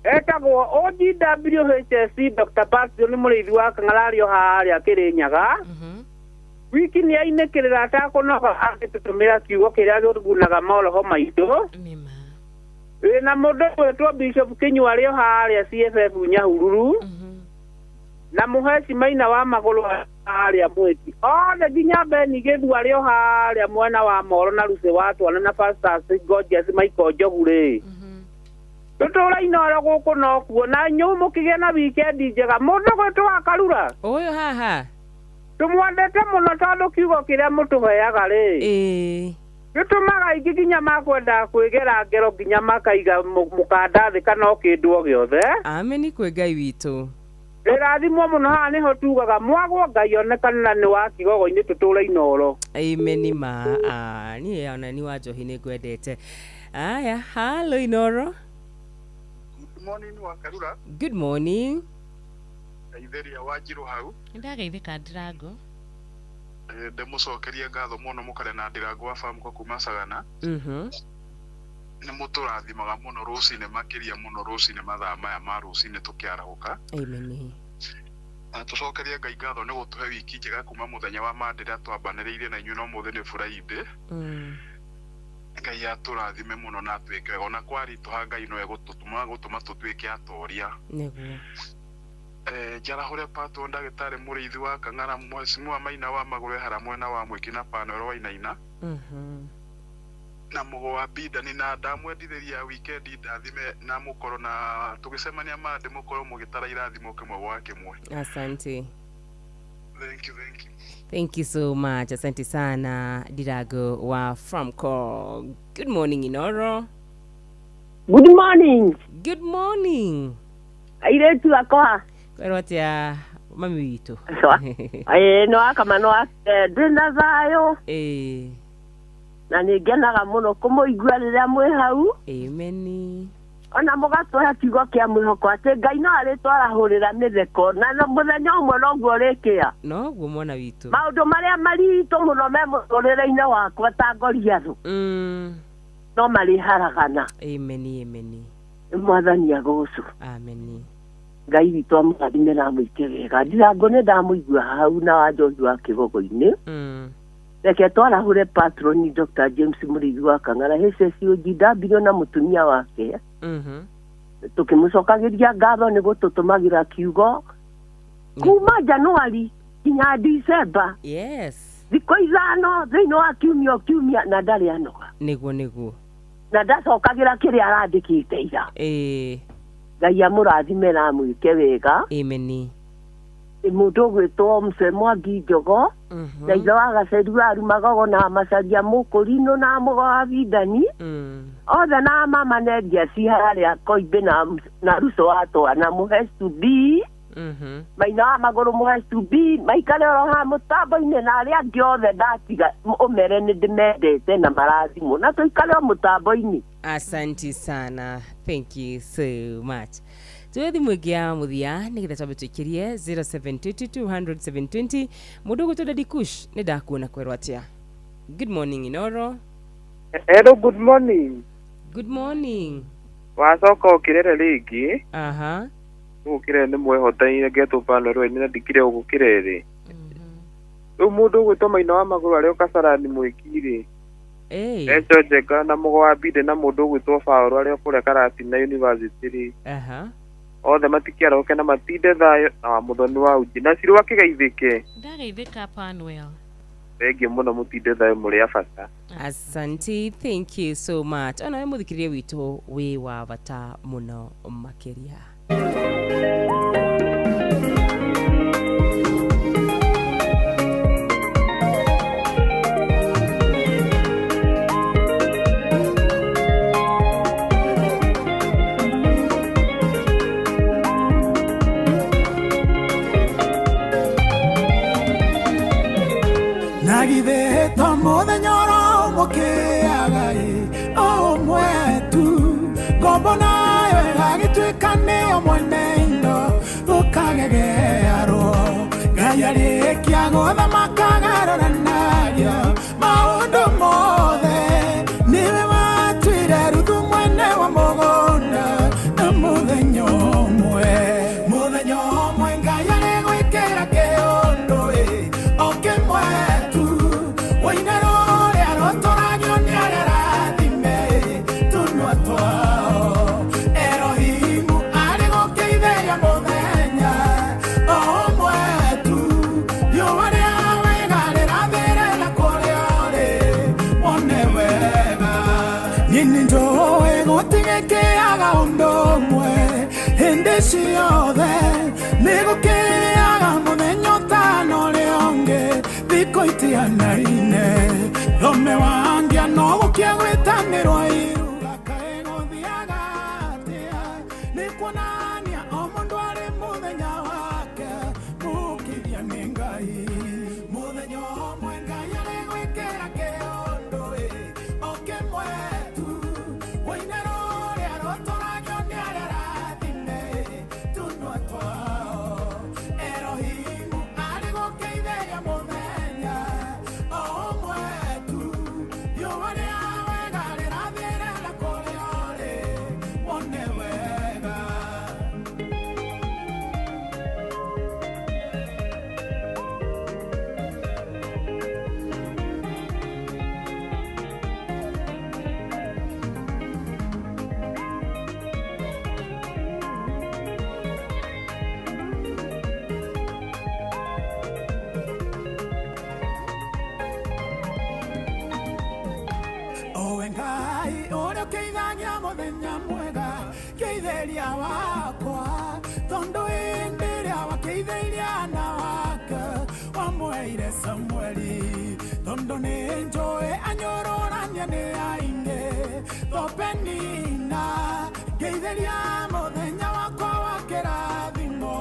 Etagwo OGWHSC Dr. Pasio, nĩ mũrĩithi wa Kang'arario harĩa Kĩrĩnyaga. Wiki nĩ ainĩkĩrĩra atakũnoga agĩtũtũmĩra kiugo kĩrĩa gĩtugunaga maroho maitũ. Wĩna mũndũ gwĩtwo Bishop Kinyua arĩ o harĩa CFF Nyahururu, na mũheci Maina wa magũrũ harĩa Mwĩti, othe nginya Beni Gĩthu arĩ o harĩa mwena wa Moro, na Lucy wa Twana, na Pastors Gorgeous Michael Njogu rĩ, tũtũra Inoro gũkũ nokuo, na inyuĩ mũkĩgĩe na wikendi njega. Mũndũ gwĩtwo wa Karura. Ũyũ haha. Tũmwendete mũno tondũ kiugo kĩrĩa mũtũheaga rĩ gĩtũmaga aingĩ nginya makwenda kwĩgera ngero, nginya makaiga mũkanda thĩ kana o kĩndũ o gĩothe. Ameni kwĩ Ngai witũ. Rĩrathimwo mũno. Haha nĩho tugaga mwagwo Ngai onekana, na nĩ wa kigogo-inĩ, tũtũre Inoro. Ameni ma. Niĩ ona ni wa Njohi nĩ ngwendete. Aya, hello Inoro. Good morning, Wakarura. Good morning. Itheria Wanjiru hau. Ndageithĩka, Ndirango. Ndĩmũcokerie ngatho mũno mũkare na Ndirango wa Famco kuma Sagana. Nĩ mũtũrathimaga mũno rũcinĩ, makĩria mũno rũcinĩ, mathaa maya ma rũcinĩ tũkĩarahũka. Ameni. Na tũcokerie Ngai ngatho nĩ gũtũhe wiki njega kuma mũthenya wa Monday rĩrĩa twambanĩrĩirie na inyuĩ, no mũthĩ nĩ Friday. Ngai atũrathime mũno na atuĩke wega, ona kwaritũha Ngai no egũtũtũma gũtũma tũtuĩke atoria. Nĩguo. Njarahũre patwo ndagĩtarĩ mũrĩithi wa Kang'ara, mheshimiwa Maina wa magũrũ ehara mwena wa Mwĩki, na Panoro Wainaina, na mũgo wa Bidani, na ndamwendithĩria wikendi ndathime, na mũkorwo na tũgĩcemania mande mũkorwo mũgĩtara irathimo kĩmwe gwa kĩmwe. Asante. Thank you, thank you. Thank you so much. Asante sana, Dirago wa Framco. Good morning, Inoro. Good morning. Good morning. Airĩtu akwa. Kwerwo atĩa mami witũ? Ĩĩ, nĩ wakama nĩ wake, ndĩna thayũ. Ĩĩ. Na nĩ ngenaga mũno kũmũigua rĩrĩa mwĩ hau. Ameni. Ona mũgatũhe kiugo kĩa mwĩhoko atĩ Ngai no arĩtwarahũrĩra mĩtheko na mũthenya ũmwe noguo ũrĩkĩa. Noguo mwana witũ. Maũndũ marĩa maritũ mũno me mũtũrĩre-inĩ wakwa ta Goliathũ no marĩharagana. Amen, amen. Mwathani agocwo. Amen. Ngai witũ amũrathime na amwĩke wega. Ndirango nĩ ndamũigua hau na wa Njohi wa Kĩgogo-inĩ. Reke twarahũre patroni Dr. James Mũrĩithi wa Kang'ara HSOGW na mũtumia wake. Tũkĩmũcokagĩria ngatho nĩ gũtũtũmagĩra kiugo kuma Januari nginya December. Yes. Thikũ 5 thĩinĩ wa kiumia o kiumia na ndarĩ anoga. Nĩguo nĩguo. Na ndacokagĩra kĩrĩa arandĩkĩte ira. Ngai amũrathime na amwĩke wega. Amen. Mũndũ ũgwĩtwo Mzee Mwangi Njogo na ithe wa Gaceru Arumagogo na Macaria Mũkũrinũ na Mũgo wa Bindani othe na mama Neria ci harĩa Koimbĩ na Ruco wa Twana Mũhestu B Maina wa Magũrũ Mũhestu B maikare oro ha mũtambo-inĩ na arĩa angĩ othe ndatiga ũmere nĩ ndĩmendete na marathimwo na tũikare o mũtambo-inĩ. Asante sana, thank you so much. Tuwe thimũ ĩngĩ ya mũthia nĩgetha twambe tũikĩrie 0722200720. Mũndũ ũgwĩtwo Daddy Kush, nĩ ndakuona kwerwo atĩa. Good morning Inoro. Hello, good morning. Good morning. Wacoka ũkĩrere rĩngĩ. Aha. Gũkĩrere nĩ mwehotanire ngetwo pano rwa na ndikire gũkĩrere. Rĩu mũndũ ũgwĩtwo Maina wa Magũrũ arĩa Kasarani mwĩkirĩ. Echo Njega na Mũgo wa Binde na mũndũ ũgwĩtwo Baũrũ arĩa kũrĩa Karatina University rĩ. Aha. Othe matikĩarahũke na matinde thayũ na wa Mũthoni wa Uji na Cirũ akĩgeithĩke. Ndageithĩka Panuel. Thengiũ mũno mũtinde thayũ mũrĩ a bata. Asante, thank you so much. Ona we mũthikĩrĩria witũ wĩ wa bata mũno makĩria. Nagithĩtwo mũthenya oro mũkĩaga-ĩ o ũmwe tu ngombo nayo ĩgagĩtuĩka nĩyo mwene indo gũkagegearwo Ngai arĩkia gũthamaka agarũranagia maũndũ mothe nĩwe watuire Ruthu mwene wa mũgũnda na mũthenya ũmwe mũthenya ũmwe Ngai arĩgwĩkĩra kĩũndũ-ĩ o kĩmwe tu woine rũrĩa rũtũragio nĩ arĩa arathime tũnua twao Erohimu arĩ gũkĩitheria mũthenya o ũmwe tu riũa rĩa wega rĩrathĩre na kũrĩa ũrĩ wone wega niĩ nĩnjũĩ gũtigĩkĩaga ũndũ ũmwe hĩndĩ ciothe nĩgũkĩaga mũthenya ũtana ũrĩa ũngĩ thikũ itianaine thome wangia no gũkia gwĩtanĩrwo iruga kaĩ gũthiaga atĩa nĩ kuonania o mũndũ arĩ mũthenya wake mũkithia nĩ Ngai mũthenya ũmwe Ngai arĩgwĩkĩra kĩũndũ-ĩ o kĩmwe tu woine rũrĩa rũtũragio nĩ arĩa arathime tũnua twao Erohimu arĩ gũkĩitheria mũthenya o ũmwe tu riũa rĩa wega rĩrathĩre na kũrĩa ũrĩ wone wega. Owe Ngai ũrĩa ũkĩithagia mũthenya mwega kĩitheria wakwa tondũ hĩndĩ ĩrĩa wakĩithĩirie ana wake wamwĩire Samueli tondũ nĩ njũĩ anyũrũrania nĩ aingĩ thopenina ngeithĩria mũthenya wakwa wa kĩrathimo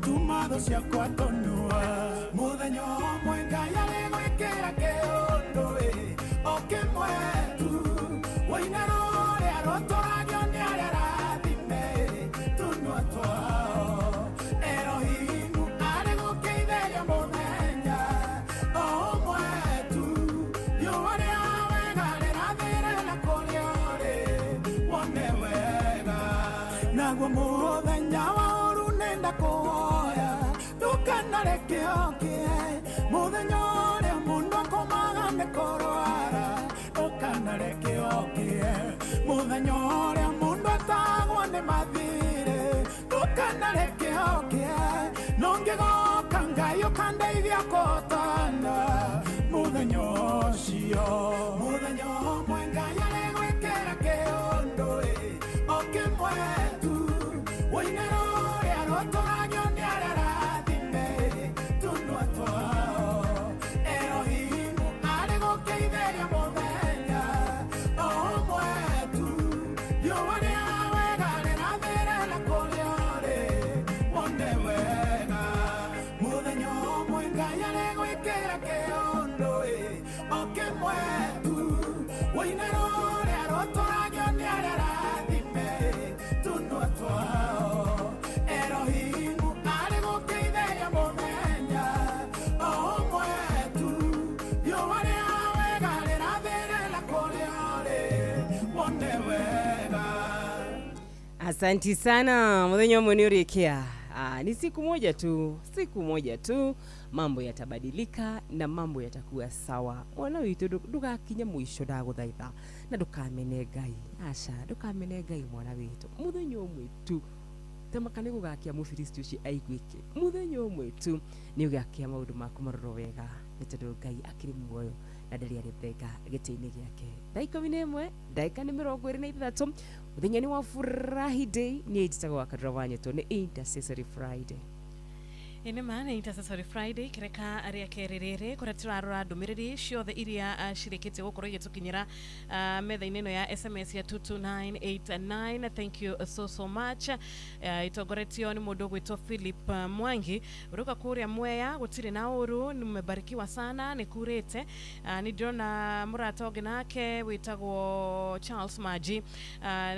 tuma thũ ciakwa tũnua mũthenya ũmwe Ngai arĩgwĩkĩra kĩũndũ-ĩ o kĩmwe tu woine rũrĩa rũtũragio nĩ arĩa arathime Ndũkanareke ũkĩe mũthenya ũrĩa mũndũ akomaga nĩ kũrwara. Ndũkanareke ũkĩe mũthenya ũrĩa mũndũ atagwo nĩ mathirĩ. Ndũkanareke ũkĩe nongĩgoka Ngai ũkandeithia kũhotana mũthenya ũcio. Mũthenya ũmwe Ngai arĩgwĩkĩra kĩũndũ ĩ o kĩmwe tu, ũine rũrĩa rũtũragio nĩ arĩa arathime tũnua twao. Erohimu arĩgũkĩithĩria mũthenya o ũmwe tu, riũa rĩa wega rĩrathĩre na kũrĩa ũrĩ wone wega. Mũthenya ũmwe Ngai arĩgwĩkĩra kĩũndũ ĩ o kĩmwe tu, ũine rũrĩa rũtũragio nĩ arĩa arathime tũnua twao. Erohimu arĩgũkĩithĩria mũthenya o ũmwe tu, riũa rĩa wega rĩrathĩre na kũrĩa ũrĩ wone wega. Asanti sana. Muthenya ũmwe nĩ ũrĩkia. Ni siku moja tu, siku moja tu mambo yatabadilika na mambo yatakuwa sawa. Mwana witũ ndũgakinye mũico ndagũthaitha na ndũkamene Ngai. Aca, ndũkamene Ngai mwana witũ. Muthenya ũmwe tu tamaka nĩ gũgakia mũfilisti ũcio aiguĩke. Muthenya ũmwe tu nĩ ũgakia maũndũ maku marorwo wega nĩ tondũ Ngai akĩrĩ muoyo na ndarĩ arĩ thenga gĩtĩ-inĩ gĩake. Thaa 11 ndagĩka nĩ 26 mũthenya nĩ wa Friday. Niĩ njĩtagwo Wakadura wa Nyeto, nĩ Intercessory Friday. Ĩ ma nĩ Intercessory Friday kĩreka rĩa kerĩ rĩrĩ kũrĩa tũrarora ndũmĩrĩri ciothe iria cirĩkĩtie gũkorwo igĩtũkinyĩra metha-inĩ ĩno ya SMS ya 22989. Thank you so so much. Itongoretio nĩ mũndũ ũgwĩtwo Philip Mwangi ũrauga kũrĩa Mwea gũtirĩ na ũru, nimebarikiwa sana, nĩ kurĩte. Nĩ ndĩrona mũrata ũngĩ nake wĩtagwo Charles Maji,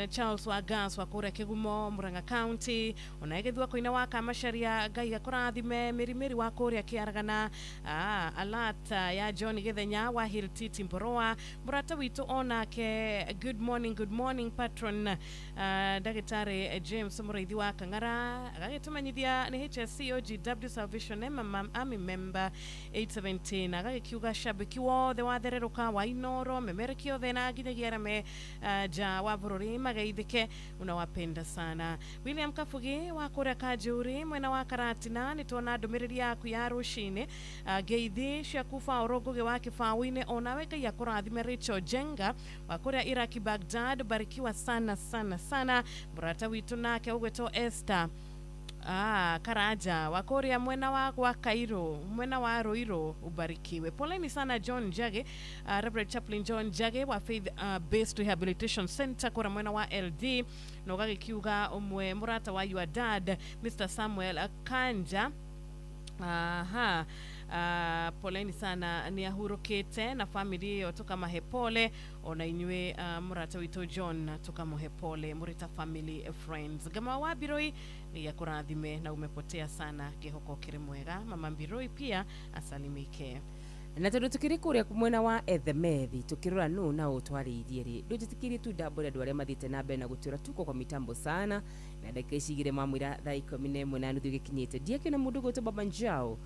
Charles wa Gas wa kũrĩa Kĩgumo, Murang'a County, ona gĩthua koina wa Kamacharia, Ngai akũrathime. Mĩrimĩri wa kũrĩa Kĩaragana, alert ya John Gĩthenya wa Hill Timboroa, mũrata witũ onake, good morning, good morning patron, ndagĩtarĩ James Mũraithi wa Kang'ara agagĩtũmenyithia nĩ HSC OGW Salvation Army member 817, agagĩkiuga shabiki wothe wa thererũka wa Inoro memereki othe na nginyagia arĩa me nja wa bũrũri mageithĩke, unawapenda sana. William Kabugi wa kũrĩa Kanjuri mwena wa Karatina, nĩ tuona ndũmĩrĩri yaku ya rũcinĩ, ngeithi ciaku Faũrũ Ngũgĩ wa Kĩbaũ-inĩ, onawe Ngai akũrathime. Rachel Jenga wa kũrĩa Iraki Baghdad, barikiwa sana sana sana. Mũrata witũ nake ũgwĩtwo Esther Karaja wa kũrĩa mwena wa gwa Cairo, mwena wa Ruiru, ubarikiwe. Poleni sana John Njage, Reverend Chaplain John Njage wa Faith Based Rehabilitation Center kũrĩa mwena wa LD, na ũgagĩkiuga ũmwe mũrata wa your dad Mr. Samuel Kanja. Aha. Poleni sana nĩ ahurũkĩte na family ĩyo tũkamahe pole, ona inyuĩ mũrata witũ John tũkamũhe pole mũrĩ ta family friends. Gama wa Mbiroi Ngai akũrathime na umepotea sana, ngĩhoka ũkĩrĩ mwega. Mama Mbiroi pia asalimike. Na tondũ tũkĩrĩ kũrĩa mwena wa Ethemethi tũkĩrora nũ na ũ twarĩirie rĩ, ndũnjĩtĩkĩrie tu ndambũre andũ arĩa mathiĩte na mbere na gũtwĩra tuko kwa mitambo sana na ndagĩka ici igĩrĩ mamwĩra thaa 11:30 gĩkinyĩte. Ndiakĩona mũndũ gwĩtwo Baba Njao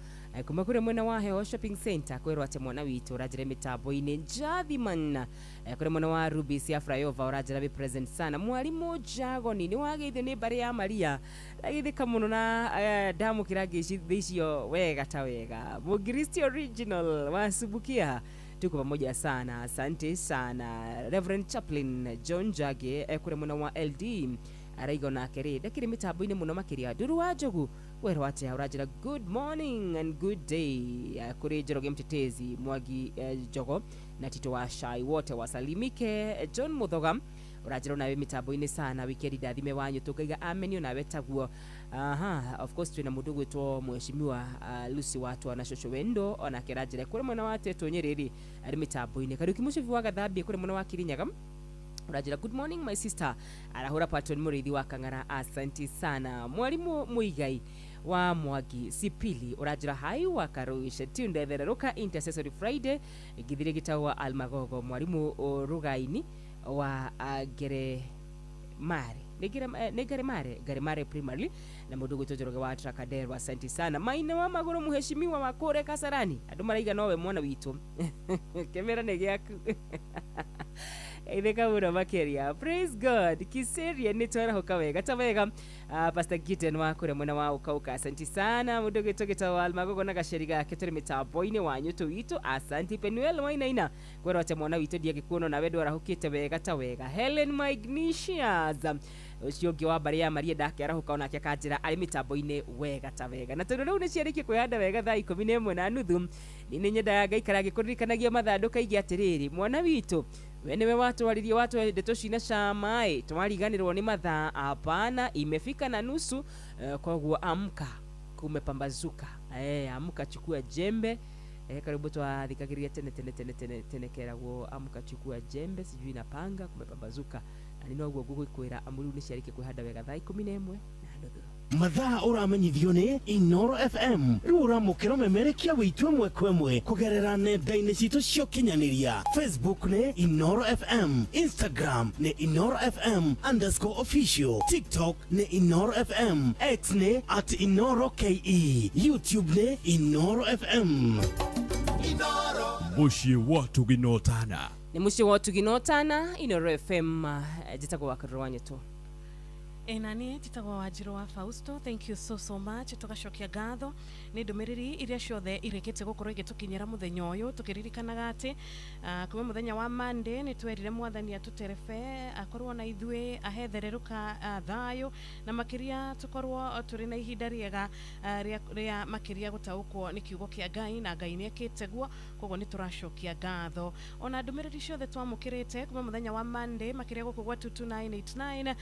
kuma kũrĩa mwena wa Heho Shopping Center kwĩrwo atĩ mwana witũ ũranjĩra mĩtambo-inĩ. Njathiman kũrĩa mwena wa Rubis ya Flyover ũranjĩra be present sana. Mwarimũ Njagoni nĩ wageithio nĩ mbarĩ ya Maria, ndageithĩka mũno na ndamũkĩra ngeici icio wega ta wega. Mũngiristi original wa Subukia, tuko pamoja sana, asante sana. Reverend Chaplain John Njage kũrĩa mwena wa LD araiga onake rĩ ndakĩrĩ mĩtambo-inĩ mũno makĩria. Nduru wa Njogu werwo atĩa, ũranjĩra good morning and good day kũrĩ Njoroge Mtetezi Mwangi, Njogo na Tito wa Shai wote wasalimike. John Muthoga ũranjĩra onawe mĩtambo-inĩ sana, wikendi ndathime wanyu tũkaiga ameni onawe taguo. Aha, of course twĩna mũndũ ũgwĩtwo mheshimiwa Lucy Watwa na Shosho Wendo onake aranjĩra kũrĩ mwena wa Tetũ Nyĩrĩ rĩ arĩ mĩtambo-inĩ. Kariũki Mũcibi wa Gathambie kũrĩ mwena wa Kirinyaga ũranjĩra good morning my sister, arahũra patron mũrĩithi wa Kang'ara, asanti sana. Mwarimu Muigai wa Mwangi Sipili ũranjĩra hai wa Karũisha tundethererũka Intercessory Friday ngithire gĩtau wa Almagogo. Mwarimu Rugaini wa Ngere Mari Nĩ Ngaremare, Ngaremare Primary na mũndũ gwĩtwo Njoroge wa Trakaderwa, asante sana. Maina wa magũrũ mũheshimiwa wa kũrĩa Kasarani, andũ maraiga nowe mwana witũ. Kĩmera nĩ gĩaku. Itheka mũno makĩria. Praise God. Kiseria nĩ twarahoka wega ta wega. Pastor Gideon wa kũrĩa mwena wa Ũkauka, asante sana. Mũndũ gwĩtwo gĩtagwo Almagogo na gaceri gake tũrĩ mĩtambo-inĩ wa nyũtũ witũ, asante. Penuel Wainaina kwĩrwo atĩ mwana witũ ndiangĩkuona nawe ndwarahũkĩte wega ta wega. Helen Magnesias ũcio ũngĩ wa mbarĩ ya Maria ndakĩarahũka onake akanjĩra arĩ mĩtambo-inĩ wega ta wega. Na tondũ rĩu nĩ ciarĩkia kwĩhanda wega thaa 11:30, nĩ nyendaga ngaikara ngĩkũririkanagia mathandũ kaingĩ atĩrĩrĩ, mwana witũ we nĩwe watwaririe watwe ndeto cina cama ĩ, twariganĩrwo nĩ mathaa, hapana, imefika na nusu. Koguo amka, kumepambazuka. Amka chukua jembe. Karibu twathikagĩrĩria tene tene tene tene tene keragwo amka chukua jembe sijui na panga, kumepambazuka. Na nĩ noguo ngũgĩkwĩra amu rĩu nĩ ciarĩkia kwĩhanda wega thaa 11:30. Mathaa ũramenyithio nĩ Inoro FM. Rĩu ũramũkĩra ũmemerekia witũ ĩmwe kwa ĩmwe kũgerera nenda-inĩ citũ cia ũkinyanĩria. Facebook nĩ Inoro FM, Instagram nĩ Inoro FM _official, TikTok nĩ Inoro FM, X nĩ @InoroKE, YouTube nĩ Inoro FM. Mũciĩ wa Tũginotana. Nĩ mũciĩ wa Tũginotana, Inoro FM. Njĩtagwo wa Karũrũ wa Nyũtũ. Nani njĩtagwo Wanjirũ wa Fausto, thank you so so much. Tũgacokia ngatho nĩ ndũmĩrĩri iria ciothe irĩkĩtie gũkorwo igĩtũkinyĩra mũthenya ũyũ, tũkĩririkanaga atĩ kuma mũthenya wa Monday nĩ twerire mwathani atũterebe akorwo na ithuĩ, ahe thererũka thayũ, na makĩria tũkorwo tũrĩ na ihinda rĩega rĩa makĩria gũtaũkwo nĩ kiugo kĩa Ngai, na Ngai nĩ ekĩte guo, koguo nĩ tũracokia ngatho. Ona ndũmĩrĩri ciothe twamũkĩrĩte kuma mũthenya wa Monday makĩria gũkũ gwa 22989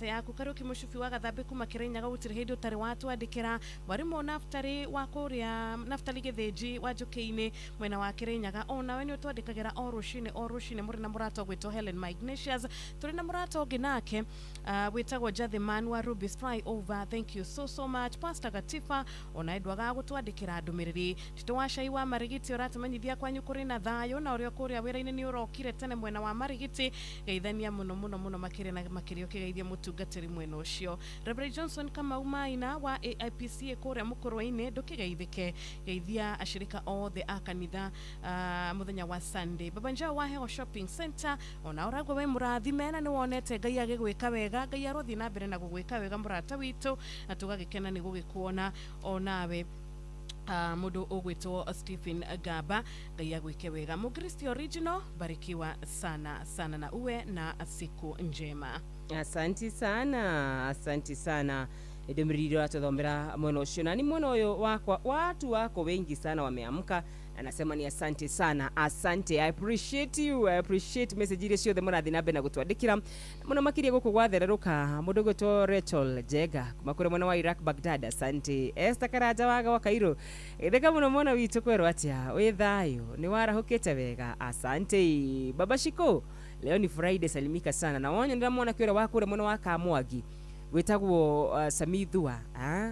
ta yaku Karuki Mũcubi wa Gathambi kuma Kĩrĩnyaga gũtirĩ hĩndĩ ũtarĩ watwandĩkĩra, mwarimũ Naftali wa kũrĩa Naftali Gĩthĩnji wa Njũkĩ-inĩ mwena wa Kĩrĩnyaga, onawe nĩ ũtwandĩkagĩra o rũcinĩ mũrĩ na mũrata ũgwĩtwo Helen Magnesius, tũrĩ na mũrata ũngĩ nake wĩtagwo Jathiman wa Ruby's Flyover, thank you so so much. Pastor Gatifa onawe ndwagaga gũtwandĩkĩra ndũmĩrĩri. Tito wa Cai wa Marigiti ũratũmenyithia kwanyu kũrĩ na thayũ, na ũrĩa kũrĩa wĩra-inĩ nĩ ũrokire tene mwena wa Marigiti, geithania mũno mũno mũno makĩria na makĩria ũkĩgeithia mũtungatĩri mwena ũcio. Reverend Johnson Kamau Maina wa AIPCA kũrĩa Mũkũrwe-inĩ, ndũkĩgeithĩke, geithia ashirika othe a kanitha mũthenya wa Sunday. Baba Njao wa Heho Shopping Center ona ũragwo we mũrathime na nĩwonete Ngai agĩgwĩka wega, Ngai arothiĩ na mbere na gũgwĩka wega mũrata witũ, na tũgagĩkena nĩ gũgĩkuona onawe. Mũndũ ũgwĩtwo Stephen Gaba, Ngai agwĩke wega. Mũkristo original, barikiwa sana sana na uwe na siku njema. Asanti sana, asanti sana. Ndũmĩrĩri ũratũthomera mwena ũcio, na ni mwena ũyũ wakwa, watu wako wengi sana wameamka, anasema ni asante sana, asante, I appreciate you, I appreciate message iria ciothe mũrathiĩ na mbere na gũtwandĩkĩra mũno makĩria gũkũ gwathererũka. Mũndũ ũgwĩtwo Rachel Jega kuma kũrĩa mwena wa Iraq Baghdad, asante. Esther Karanja waga wa Cairo, itheka mũno mwana witũ kwerwo atĩa, wĩ thayũ, nĩ warahũkĩte wega, asante. Baba Shiko, leo ni Friday, salimika sana. Na wonye ndĩramwona kĩũra wa kũrĩa mwena wa Kamwangi wĩtagwo Samithua,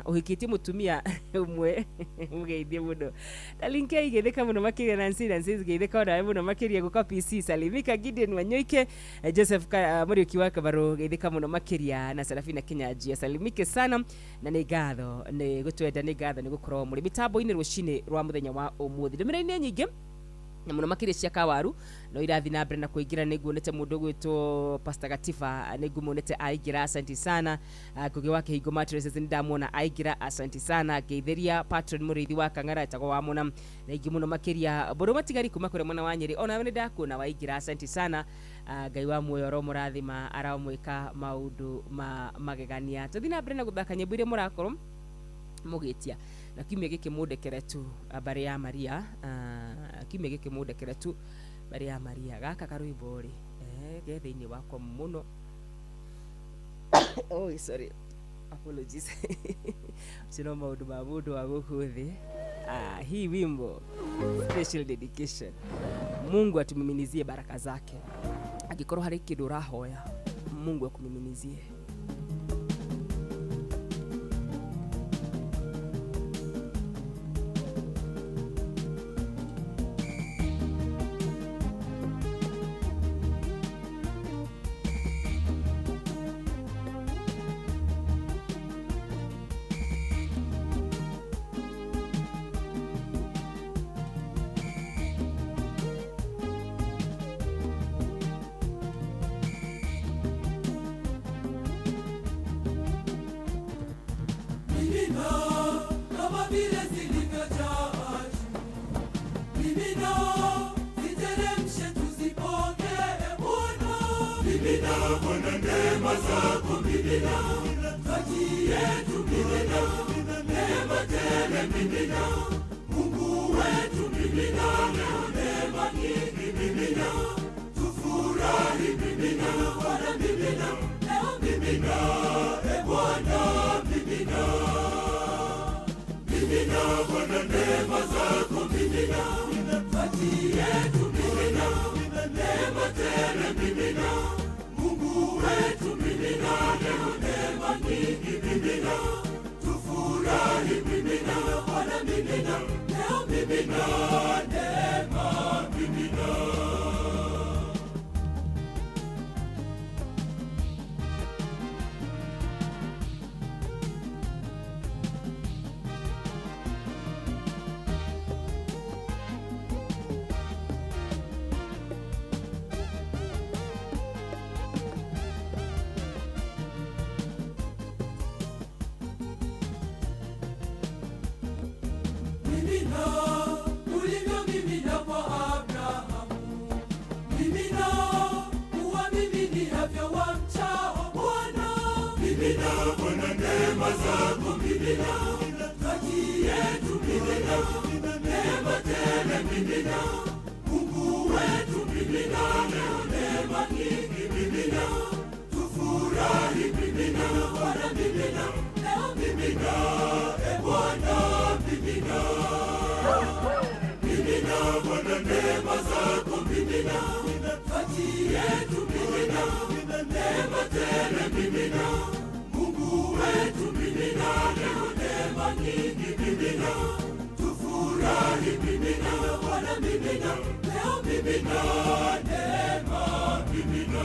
ũhikĩtie mũtumia ũmwe mũgeithie mũno. Talinke igĩthĩka mũno makĩria, Nancy geithĩka onawe mũno makĩria. Gũka PC salimika. Gideon Wanyoike, Joseph Mũriũki wa Kabarũ geithĩka mũno makĩria, na Serafina Kinyanjia salimike sana. Na nĩ ngatho nĩ gũtwenda, nĩ ngatho nĩ gũkorwo mũrĩ mĩtambo-inĩ rũcinĩ rwa mũthenya wa ũmũthĩ. Ndũmĩrĩri nĩ nyingĩ na mũno makĩria cia kawaru no irathi na mbere na kũingĩra. Nĩ nguonete mũndũ ũgwĩtwo Pastor Gatifa, nĩ ngumonete aingĩra, asante sana. Ngugi wa Kĩhingo Mattresses nĩ ndamwona aingĩra, asante sana. Ngeithĩria patron mũrĩithi wa Kang'ara etagwo wa Mũna, na ingĩ mũno makĩria Mbũrũ Matigari kuma kũrĩa mwena wa Nyĩrĩ, onawe nĩ ndakuona waingĩra, asante sana. Ngai wa muoyo aromũrathima, aromwĩka maũndũ ma magegania. Tũthiĩ na mbere na gũthaka nyĩmbo iria mũrakorwo mũgĩtia, na kiumia gĩkĩ mũndekere tu mbarĩ ya Maria, kiumia gĩkĩ mũndekere tu mbarĩ ya Maria. Gaka karwĩmbo rĩ ge thĩinĩ wakwa mũno. Oh sorry, apologies. Ũcio no maũndũ ma mũndũ wa gũkũ thĩ. Hii wimbo special dedication, Mungu atumiminizie baraka zake. Angĩkorwo harĩ kĩndũ ũrahoya, Mungu akumiminizie. Bwana neema zako mimina, taji yetu mimina, neema tele mimina, Mungu wetu mimina, leo neema nyingi mimina, tufurahi mimina, Bwana mimina, leo mimina, e Bwana mimina. Mimina Bwana neema zako mimina, taji yetu mimina, neema tele mimina, Mungu wetu mimina, leo neema nyingi mimina, tufurahi mimina, Bwana mimina, leo mimina, neema mimina. Mimina, ulivyomimina kwa Abrahamu, mimina, uwamiminiavyo wamchao Bwana. Mimina Bwana neema zako mimina, taji yetu mimina, neema tele mimina, Mungu wetu mimina, leo neema nyingi mimina, tufurahi mimina, Bwana mimina, leo mimina, e Bwana mimina. Mimina Bwana neema zako mimina, taji yetu mimina, neema tele mimina, Mungu wetu mimina, leo neema nyingi mimina, tufurahi mimina, Bwana mimina, leo mimina, neema mimina.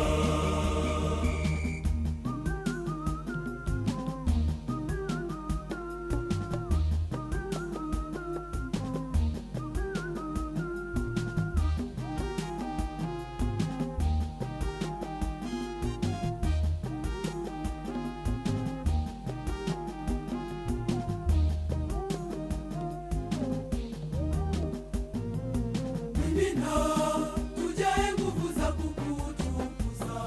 Mimina, tujae nguvu za kukutukuza.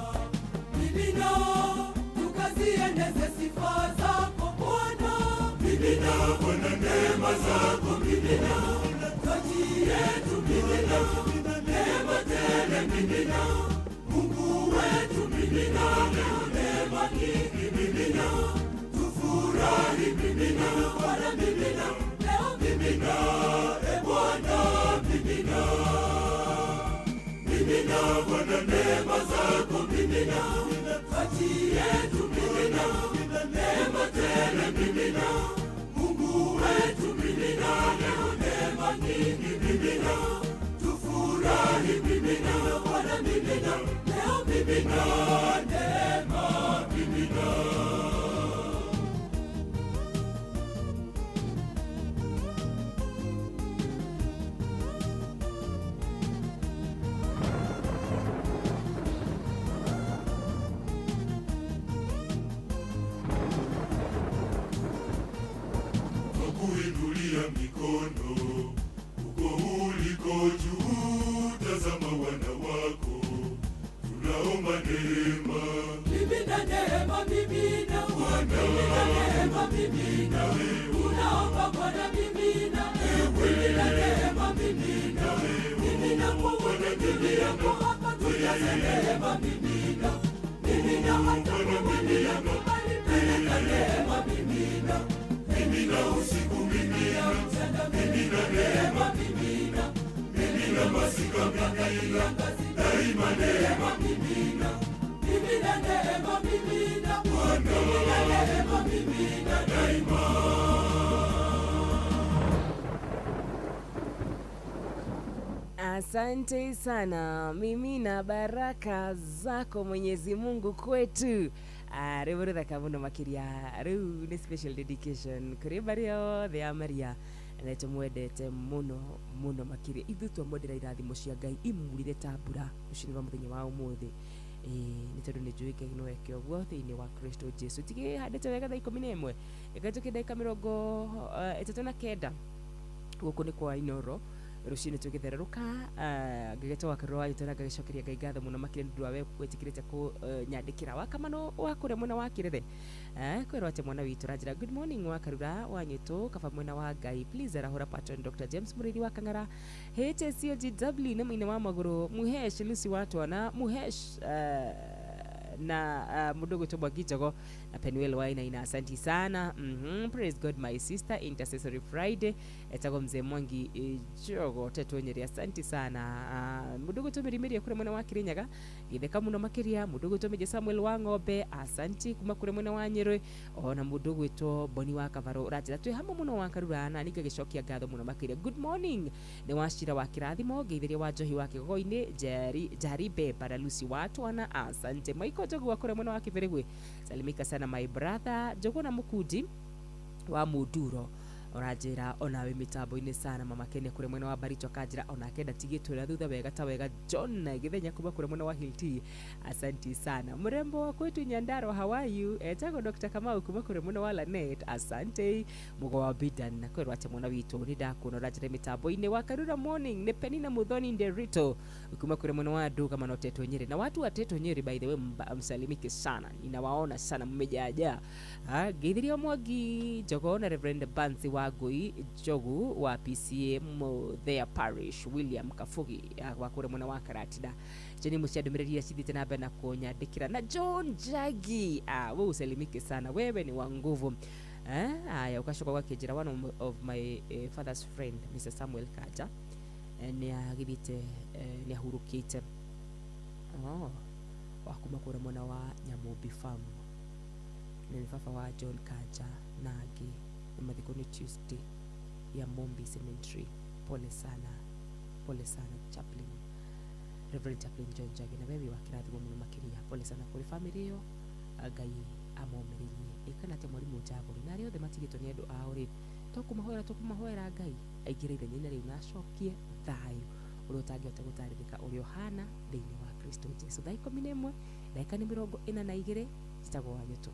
Mimina, tukazieneze sifa zako Bwana. Mimina Bwana neema zako mimina, taji yetu mimina, neema tele mimina, Mungu wetu mimina, leo neema nyingi mimina, tufurahi mimina, Bwana mimina, leo mimina, e Bwana mimina. Mimina Bwana neema zako mimina, taji yetu mimina, neema tele mimina, Mungu wetu mimina, leo neema nyingi mimina, tufurahi mimina, Bwana mimina, leo mimina, neema mimina. Kuinulia mikono uko uliko juu, tazama wana wako, tunaomba neema. Mimina neema mimina, mimina neema mimina, tunaomba Bwana mimina, mimina neema mimina, mimina kwa wote yako hapa, tujaze neema mimina, mimina hata kwa wale bali peleka neema mimina. Mimina usiku mimina, mchana mimina neema mimina, mimina masika mimina, daima neema mimina, mimina neema mimina, mimina neema mimina daima. Asante sana, mimina baraka zako Mwenyezi Mungu kwetu. Rĩu rĩthaka mũno makĩria, rĩu nĩ special dedication kũrĩ mbarĩ yothe ya Maria, na tũmwendete mũno mũno makĩria. Ithuĩ twamwendera irathimo cia Ngai imurire ta mbura rũcinĩ rwa mũthenya wa ũmũthĩ. Nĩ tondũ nĩ njũĩ Ngai no eke ũguo thĩinĩ wa Kristo Jesu. Tigĩhandĩte wega thaa 11 ĩkahĩtũkia ndagĩka 39 gũkũ nĩ kwa Inoro. Rucini tũgĩthererũka ngĩgetwo wakarura wa gĩtũ na ngagĩcokeria Ngai ngatho mũno makĩria nĩ ũndũ wa we wĩtĩkĩrĩte kũnyandĩkĩra wakamano wa kũrĩa mwena wa Kĩrĩthĩ. Kwĩrwo atĩ mwana witũ ranjĩra good morning wakarura wa nyĩtũ kaba mwena wa Ngai please arahũra patron Dr. James Mũrĩithi wa Kang'ara HCOGW nĩ mũine wa magũrũ Muhesh Lucy wa Twana Muhesh na mundu gwitwo Mwangi Njogo na Penuel Wainaina asanti sana. Praise God my sister intercessory Friday etagwo mzee Mwangi Njogo tetwo Nyeri asanti sana. Mundu gwitwo Mĩrimĩria kũrĩa mwena wa Kirinyaga githeka muno makiria. Mundu gwitwo Meje Samuel wa Ng'ombe asanti kuma kũrĩa mwena wa Nyeri ona mundu gwitwo Boni wa Kavaro ũranjĩra twĩ hamwe muno wa Karura na ningagĩcokia ngatho muno makiria. Good morning nĩ Wacira wa Kĩrathimo ngeithĩria wa Njohi wa Kĩgogo-inĩ Jaribe Baralusi wa Twana asante. Michael Njogu wa kũrĩa mwena wa Kĩbĩrĩgwe salimika sana my brother Njogu na Mukundi wa Muduro ũranjĩra onawe mĩtambo-inĩ sana. Mama Kenya kũrĩa mwena wa Barito akanjĩra onake ndatigĩtwo na thutha wega ta wega. John Githenya kuma kũrĩa mwena wa Hilti asanti sana. Mrembo wa kwetu Nyandarua how are you etagwo Dr. Kamau kuma kũrĩa mwena wa Lanet asante. Mugo wa Bidan na kwĩrwo atĩ mwana witũ nĩ ndakuona ũranjĩra mĩtambo-inĩ wa Karura morning nĩ Penina Muthoni Nderito kuma kũrĩa mwena wa Nduga manotetwo Nyeri na watu watetwo Nyeri by the way msalimike sana ninawaona sana mmejaajaa. Ngeithirio Mwangi Njogo na Reverend Bansi wa Ngui Njogu wa PCA Muthea Parish William Kafugi wa kũrĩa mwena wa Karatina Jeni Mucia ndũmĩrĩri cithiĩte na mbere na kũnyandĩkĩra na John Jagi wewe usalimike sana wewe ni wa nguvu. Aya ukacoka ũgakĩnjĩra one of my father's friend Mr. Samuel Kaja nĩ agĩthiĩte nĩ ahurũkĩte wa kuma kũrĩa mwena wa Nyamũmbi Farm nĩ baba wa John Kaja na angĩ mathiko nĩ Tuesday ya Mombi Cemetery. Pole sana, pole sana Chaplain Reverend Chaplain John Njagi na wewe wa kĩrathimo mũno makĩria. Pole sana kũrĩ family ĩyo Ngai amomĩrĩrie ĩkana atĩ mwarimũ Njagũri na arĩa othe matigĩtwo nĩ andũ ao rĩ tũkũmahoera tũkũmahoera Ngai aingĩre ithenya-inĩ rĩu na acokie thayũ ũrĩa ũtangĩhota gũtarĩrĩka ũrĩa ũhana thĩinĩ wa Kristo Jesu. Thaa 11 ndagĩka nĩ 42 njĩtagwo Wanyũtũ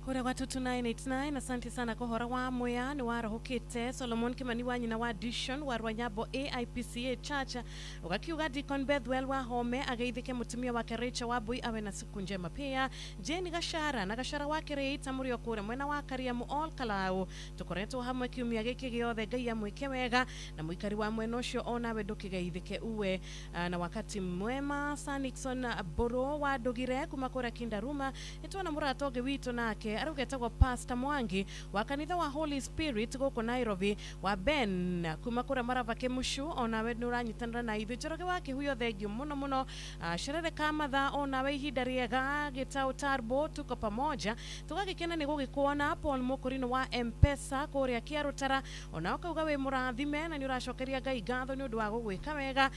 Kũrĩa gwa 2989 asante sana kwa hora wa Mwea nĩ warohokete Solomon Kimani wa nyina wa Dishon wa Rwanyambo AIPCA Church ugakiuga Deacon Bethwell wa Home ageithike mutumia wake Rachel wa Bui awe na siku njema pia Jane Gashara na Gashara wa Kireita mũrĩ kũrĩa mwena wa Kariamu all Kalau tukoretwo hamwe kiumia gĩkĩ gĩothe Ngai amwĩke wega na mũikari wa mwena ũcio onawe ndũkĩgeithĩke uwe na wakati mwema. Sanixon Boro wa Ndũgire kuma kũrĩa Kindaruma nĩtwona mũrata ũngĩ witũ nake arugetagwo Pastor Mwangi wa kanitha wa Holy Spirit gũkũ Nairobi wa Ben kuma kũrĩa Marava Kĩmucu onawe nĩ ũranyitanĩra na ithuĩ. Njoroge wa Kĩhuyo thengio mũno mũno. Sherere Kamatha onawe ihinda rĩega Gĩtaũ Tarbo tuko pamoja tũgagĩkena nĩ gũgĩkuona. Paul Mũkũrinũ wa M-Pesa kũrĩa Kĩarũtara ona ũkauga wĩ mũrathime na nĩ ũracokeria Ngai ngatho nĩ ũndũ wa gũgwĩka wega.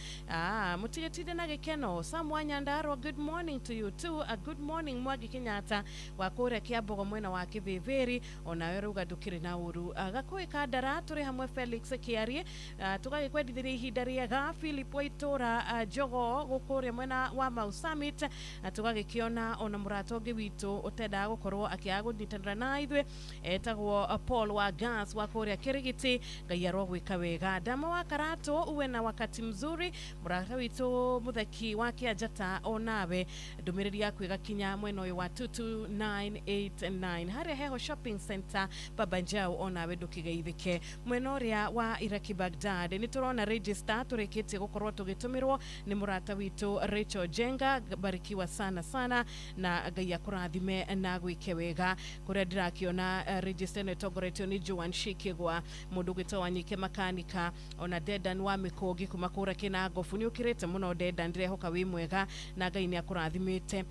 Mũtigĩtinde na gĩkeno. Sam wa Nyandarua good morning to you too. A good morning Mwangi Kenyatta wa kũrĩa Kĩambogo mwena wa Kĩvĩvĩri onawe rauga ndũkĩrĩ na ũru. Gakũĩ ka Ndara tũrĩ hamwe Felix Kĩarie tũgagĩkwendithĩria ihinda rĩega. Philip wa itũra Njogo gũkũrĩa mwena wa Mau Summit tũgagĩkĩona ona mũrata ũngĩ witũ ũtendaga gũkorwo akĩaga kũnyitanĩra na ithuĩ etagwo Paul wa Gas wa kũrĩa Kĩrĩgĩtĩ. Ngai arogwĩka wega. Ndama wa Karatũ uwe na wakati mzuri. Mũrata witũ Mũtheki wa Kĩanjata onawe ndũmĩrĩri yaku ĩgakinya mwena ũyũ wa 22989 harĩa Heho Shopping Center Baba Njau onawe ndũkĩgeithĩke. Mwena ũrĩa wa Iraki Baghdad nĩ tũrona register tũrĩkĩtie gũkorwo tũgĩtũmĩrwo nĩ mũrata witũ Rachel Jenga. Barikiwa sana sana na Ngai akũrathime na gwĩke wega. Kũrĩa ndĩrakĩona register ĩno ĩtongoretio nĩ Joan Shikigwa mũndũ ũgwĩtwo Wanyike Makanika ona Dedan wa Mĩkũngi kuma kũrĩa Kĩnangobu. Nĩ ũkĩrĩte mũno Dedan, ndĩrehoka wĩ mwega na Ngai nĩ akũrathimĩte.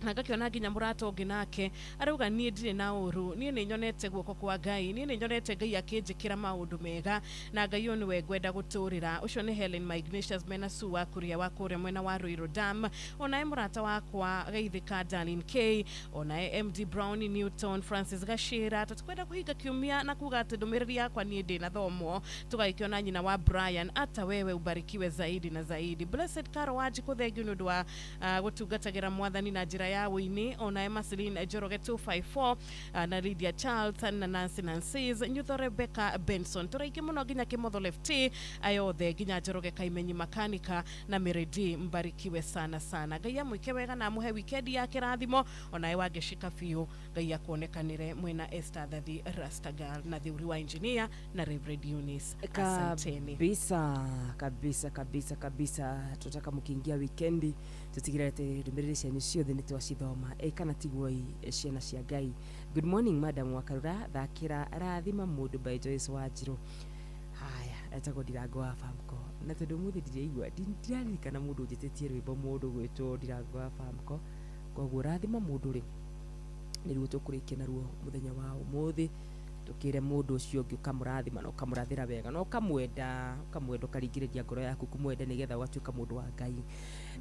Na ngakiona nginya mũrata ũngĩ nake arauga niĩ ndirĩ na ũru, niĩ nĩ nyonete guoko kwa Ngai, niĩ nĩ nyonete Ngai akĩnjĩkĩra maũndũ mega na Ngai ũyũ nĩwe ngwenda gũtũrĩra. Ũcio nĩ Helen Ignatius mena Sue wa Kuria wa kũrĩa mwena wa Ruiru Dam, onae mũrata wakwa Geithĩka Darlene K, onae MD Brown Newton Francis Gashira. Tũtikwenda kũhinga kiumia na kuga atĩ ndũmĩrĩri yakwa niĩ ndĩnathomwo. Tũgagĩkĩona nyina wa Brian, ata wewe ubarikiwe zaidi na zaidi. Blessed Caro Wanjikũ, thengio nĩ ũndũ wa gũtungatagĩra mwathani na njĩra ya wĩini, onawe Marceline Njoroge 254, na Lydia Charles na Nancy Nancies Nyutho, Rebecca Benson, tũraingĩ mũno nginya Kĩmotho Left ayothe, nginya Njoroge Kaimenyi Makanika na Meredi, mbarikiwe sana sana. Ngai amwĩke wega na amũhe wikendi ya kĩrathimo. Onawe wangĩcika biũ, Ngai akuonekanĩre mwena Esther Thathi Rastagal na Thiuri wa engineer na Reverend Eunice, asanteni. Kabisa kabisa kabisa kabisa. Tunataka mukiingia wikendi tutigire ati ndũmĩrĩri cianyu ciothe nĩ twacithoma. Ĩ kana tiguoi ciana cia Ngai? Good morning, madam Wakarura, thakĩra Rathima Mũndũ by Joyce Wanjiru. Haya, etagwo Ndirango wa Famco, na tondũ ũmũthĩ ndiraigua ndiraririkana mũndũ ũnjĩtĩtie rwĩmbo, mũndũ gwĩtwo Ndirango wa Famco, koguo Rathima Mũndũ rĩ nĩruo tũkũrĩkia naruo mũthenya wa ũmũthĩ, tukire mũndũ ũcio ũngĩ ũkamũrathima na ũkamũrathĩra wega na ũkamwenda, ũkamwenda, ũkaringĩrĩria ngoro yaku kũmwenda nĩgetha ũgatuĩka mũndũ wa Ngai.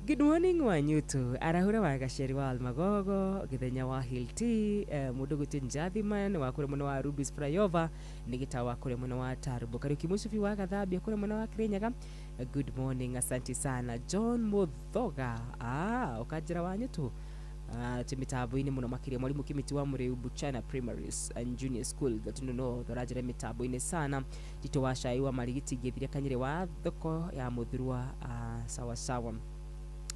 Good morning Wanyutu, arahura wa gaceri wa Almagogo githenya wa Hilti, mũndũ gwĩtwo Njathiman wa kũrĩa mwena wa Rubis Flyover, nĩ gĩtawa wa kũrĩa mwena wa Tarbo, Kariuki Mũcubi wa Gathambia kũrĩa mwena wa Kirinyaga. Good morning, asante sana. John Muthoga, ũkanjĩra Wanyutu ti mitambo-inĩ mũno makĩria, mwarimũ Kimiti wa Mũrĩu Buchana Primary and Junior School Gatundu North, ũranjĩra mitambo-inĩ sana. Tito wa Cai wa Marigiti ngĩthiria Kanyĩrĩ wa thoko ya Mũthurwa, sawa sawa.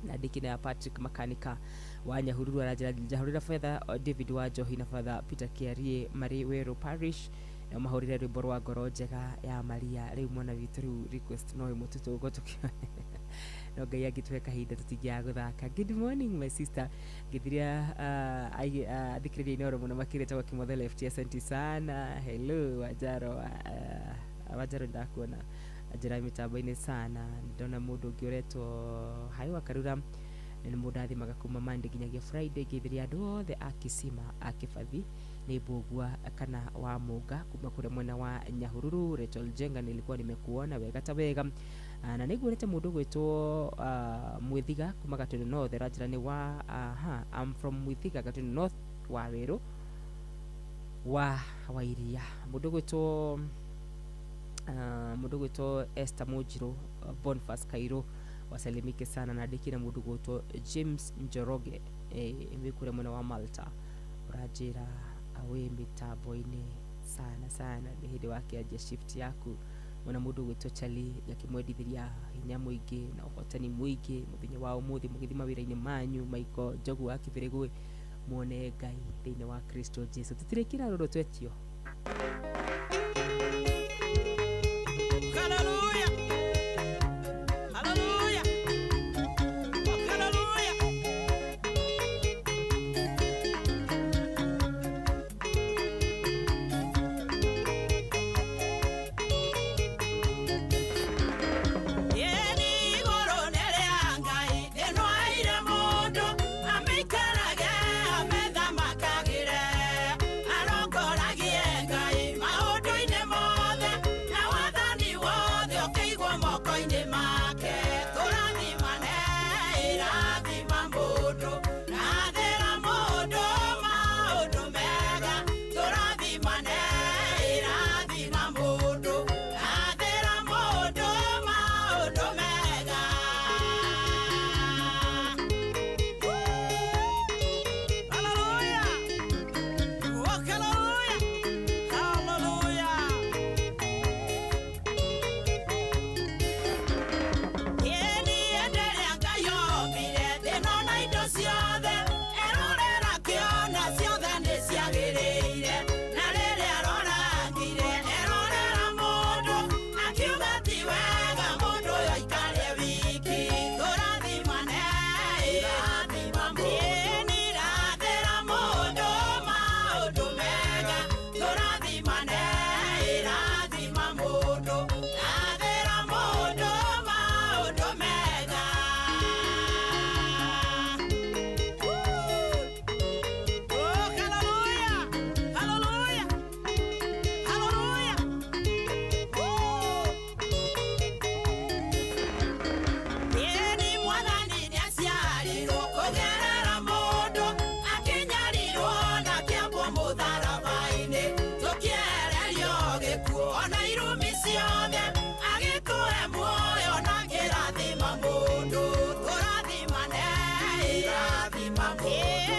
Na ndikina ya Patrick Makanika wa Nyahururu aranjĩra njahũrĩra Father David wa Njohi na Father Peter Kiarie marĩ Werũ Parish, na mahũrĩre rwĩmbo rwa Ngoro Njega ya Maria. Rĩu mwana witũ, rĩu request no ĩmwe tũtũgwo tũkĩone, no Ngai angĩtũhe kahinda tũtingĩaga gũthaka. Good morning, my sister, ngĩthiria athikĩrĩria Inoro mũno makĩria, tagwo Kĩmothe Left, asante sana. Hello Wanjaro, Wanjaro ndakuona njĩra mĩtambo-inĩ sana. Ndona mũndũ ũngĩ ũretwo Haĩ wa Karura, nĩ mũndũ athimaga kuma Monday nginyagia Friday. Ngĩthiria andũ othe a Kisima a Kĩbathi, nĩ Mbũgua kana wa Mũnga kuma kũrĩa mwena wa Nyahururu. Rachel Jenga, nilikuwa nimekuona wega ta wega. Na nĩnguonete mũndũ gwĩtwo Mwithiga kuma Gatundu North, ranjĩra nĩ wa aha, I'm from Mwithiga, Gatundu North, wa Werũ wa Wairia. Mũndũ gwĩtwo Esther Mũnjirũ, Boniface Kairo wasalimike sana, na ndĩkire mũndũ gwĩtwo James Njoroge, wĩ kũrĩa mwena wa Malta, ũranjĩra wĩ mĩtambo-inĩ sana sana, nĩ hĩndĩ wakĩanjia shift yaku. Mwena mũndũ gwĩtwo Charlie gakĩmwendithĩria hinya mũingĩ na ũhotani mũingĩ mũthenya wa ũmũthĩ mũgĩthiĩ mawĩra-inĩ manyu. Michael Njogu wa Kĩbĩrĩgũ, muone Ngai thĩinĩ wa Kristo Jesu. Tũtirĩkĩra rũrũ twetio. Hallelujah. Hallelujah. Hallelujah. Yeni igũrũ nĩ rĩa Ngai, ĩno aire mũndũ amĩikarage amethamakagĩre, arongoragie Ngai maũndũ-inĩ mothe, na wathani wothe ũkĩigwo moko-inĩ make. Tũrathimane, irathima mũndũ, rathĩra mũndũ maũndũ mega. Tũrathimane, irathima mũndũ, rathĩra mũndũ maũndũ mega. Hallelujah. Oh, hallelujah. Hallelujah. Ĩni enderea Ngai ombire thĩ ĩno na indo ciothe, erorera kĩona ciothe nĩ ciagĩrĩire, na rĩrĩa arorangire erorera mũndũ akiuga ti wega mũndũ ũyũ aikare wiki. Tũrathimane, irathima mũndũ, ĩni rathĩra mũndũ maũndũ mega. Tũrathimane, irathima mũndũ, rathĩra mũndũ maũndũ mega. Oh, hallelujah! Hallelujah! Hallelujah! Ĩni mwathani nĩaciarirwo kũgerera mũndũ, akĩnyarirwo na kĩambwo mũtharaba-inĩ, tũkĩererio gĩkuũ ona irumi ciothe, agĩtũhe muoyo na kĩrathima mũndũ. Tũrathimane, irathima mũndũ.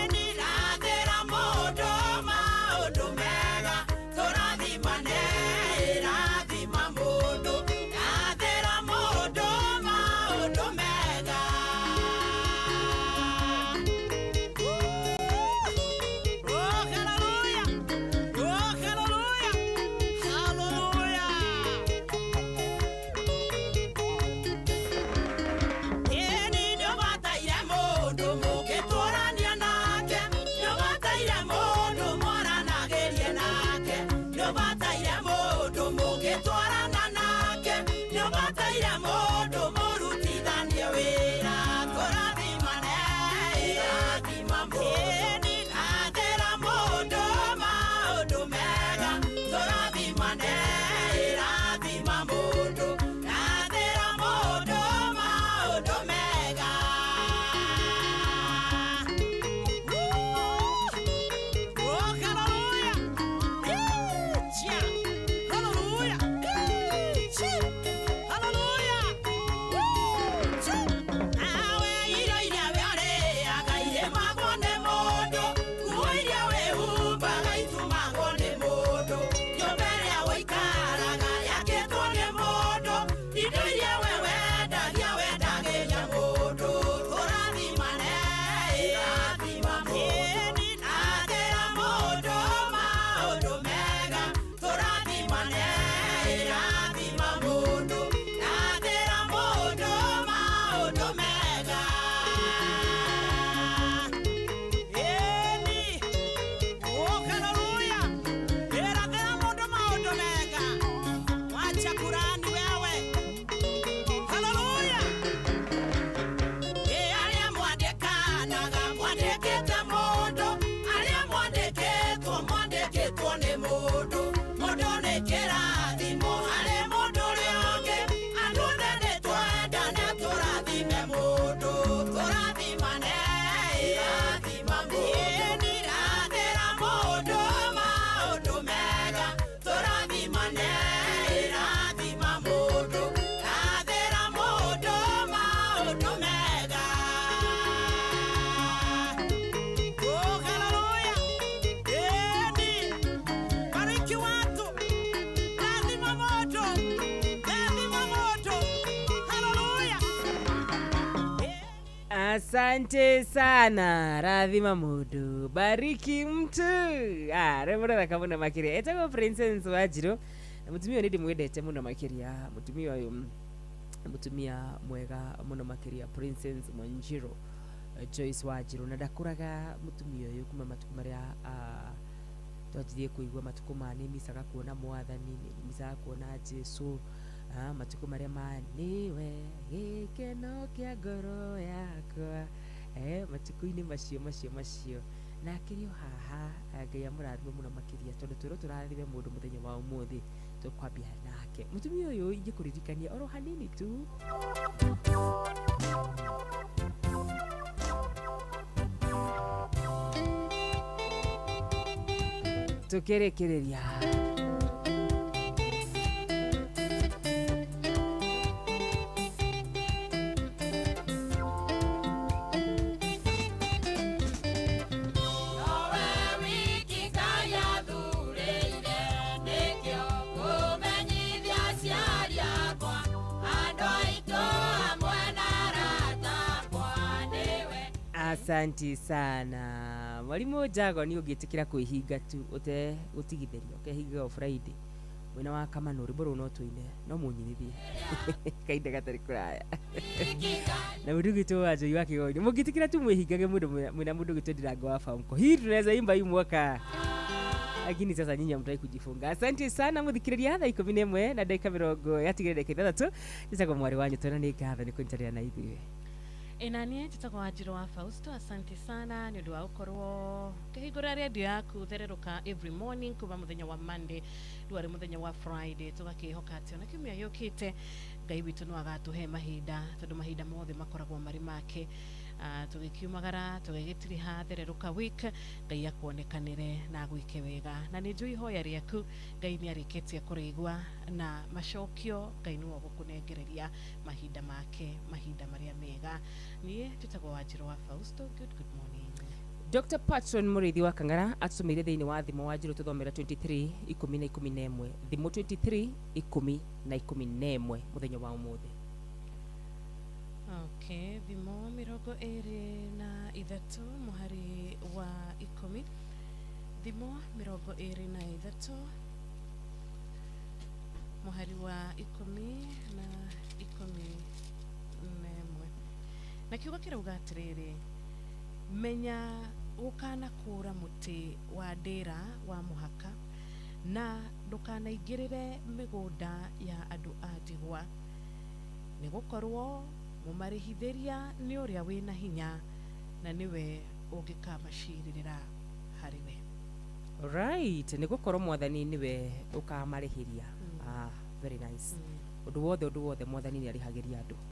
Asante sana. Rathima mundu, bariki mtu. Rwĩmbo rũthaka mũno makĩria. Etagwo Princess Wanjirũ. Na mũtumia ũyũ nĩ ndĩmwendete mũno makĩria. Mũtumia ũyũ nĩ mũtumia mwega mũno makĩria, Princess Wanjirũ, Joyce Wanjirũ. Na ndakũraga mũtumia ũyũ kuma matukũ marĩa twanjirie kũigua matukũ ma nĩ micaga kuona mwathani, nĩ micaga kuona Jesu. Matukũ marĩa ma nĩwe gĩkeno kĩa ngoro yakwa, matukũ-inĩ macio macio macio. Na akĩrĩ o haha, Ngai amũrathime mũno makĩria, tondũ twĩrwo tũrathime mũndũ mũthenya wa ũmũthĩ, tũkwambia nake mũtumia ũyũ. Ingĩkũririkania oro hanini tu. Tũkĩrĩkĩrĩria. Asanti sana mwalimu Jago, ni ũngĩtĩkĩra kwĩhinga tu ũte gũtigithĩria, ũkehinga o Friday mwena wa Kamano, rwĩmbo rũu no tũine no mũnyinithie kahinda gatarĩ kũraya na mũndũ ũgwĩtwo Wanjui wa Kĩgoni. Mũngĩtĩkĩra tu mwĩhingage mũndũ mwĩna mũndũ ũgwĩtwo Ndirango wa Famco, hii tunaweza imba hii mwaka, lakini sasa nyinyi hamtaki kujifunga. Asante sana muthikiriria, thaa 11 na ndagĩka mĩrongo yatigire ndagĩka 6. Njĩtagwo mwarĩ wa Nyũtũ na nĩ ngatho nĩ kũnyitanĩra na ithuĩ. Ĩnanie njĩtagwo Wanjirũ wa Fausto. Asante sana nĩ ũndũ wa gũkorwo ũkĩhingũra redio yaku thererũka every morning kuma mũthenya wa Monday rĩu arĩ mũthenya wa Friday. Tũgakĩhoka atĩ ona kiumia gĩũkĩte Ngai witũ no agatũhe mahinda, tondũ mahinda mothe makoragwo marĩ make. Tũgĩkiumagara tũgĩgĩtiriha thererũka week, Ngai akuonekanĩre na agwĩke wega. Na nĩ njũĩ ihoya rĩaku Ngai nĩ arĩkĩtie kũrĩigua, na macokio Ngai nĩwe ũgũkũnengereria mahinda make, mahinda marĩa mega. Niĩ njĩtagwo Wanjirũ wa Fausto. Good good morning. Dr. Patron Mũrĩithi wa Kang'ara atũtũmĩire thĩinĩ wa thimũ Wanjirũ tũthomera 23 10 na 11, thimũ 23 10 na 11 mũthenya wa ũmũthĩ. Okay, thimo 23 mũhari wa 10, thimo 23 mũhari wa 10 na 11, na kiugo kĩrauga atĩrĩrĩ: menya gũkanakũra mũtĩ wa ndĩra wa mũhaka, na ndũkanaingĩrĩre mĩgũnda ya andũ a ndigwa, nĩ gũkorwo mũmarĩhithĩria nĩ ũrĩa wĩna hinya, na nĩwe ũngĩkamacirĩrĩra harĩ we. Right, nĩ gũkorwo mwathani nĩwe ũkamarĩhĩria. Very nice. Ũndũ wothe mwathani nĩ arĩhagĩria andũ.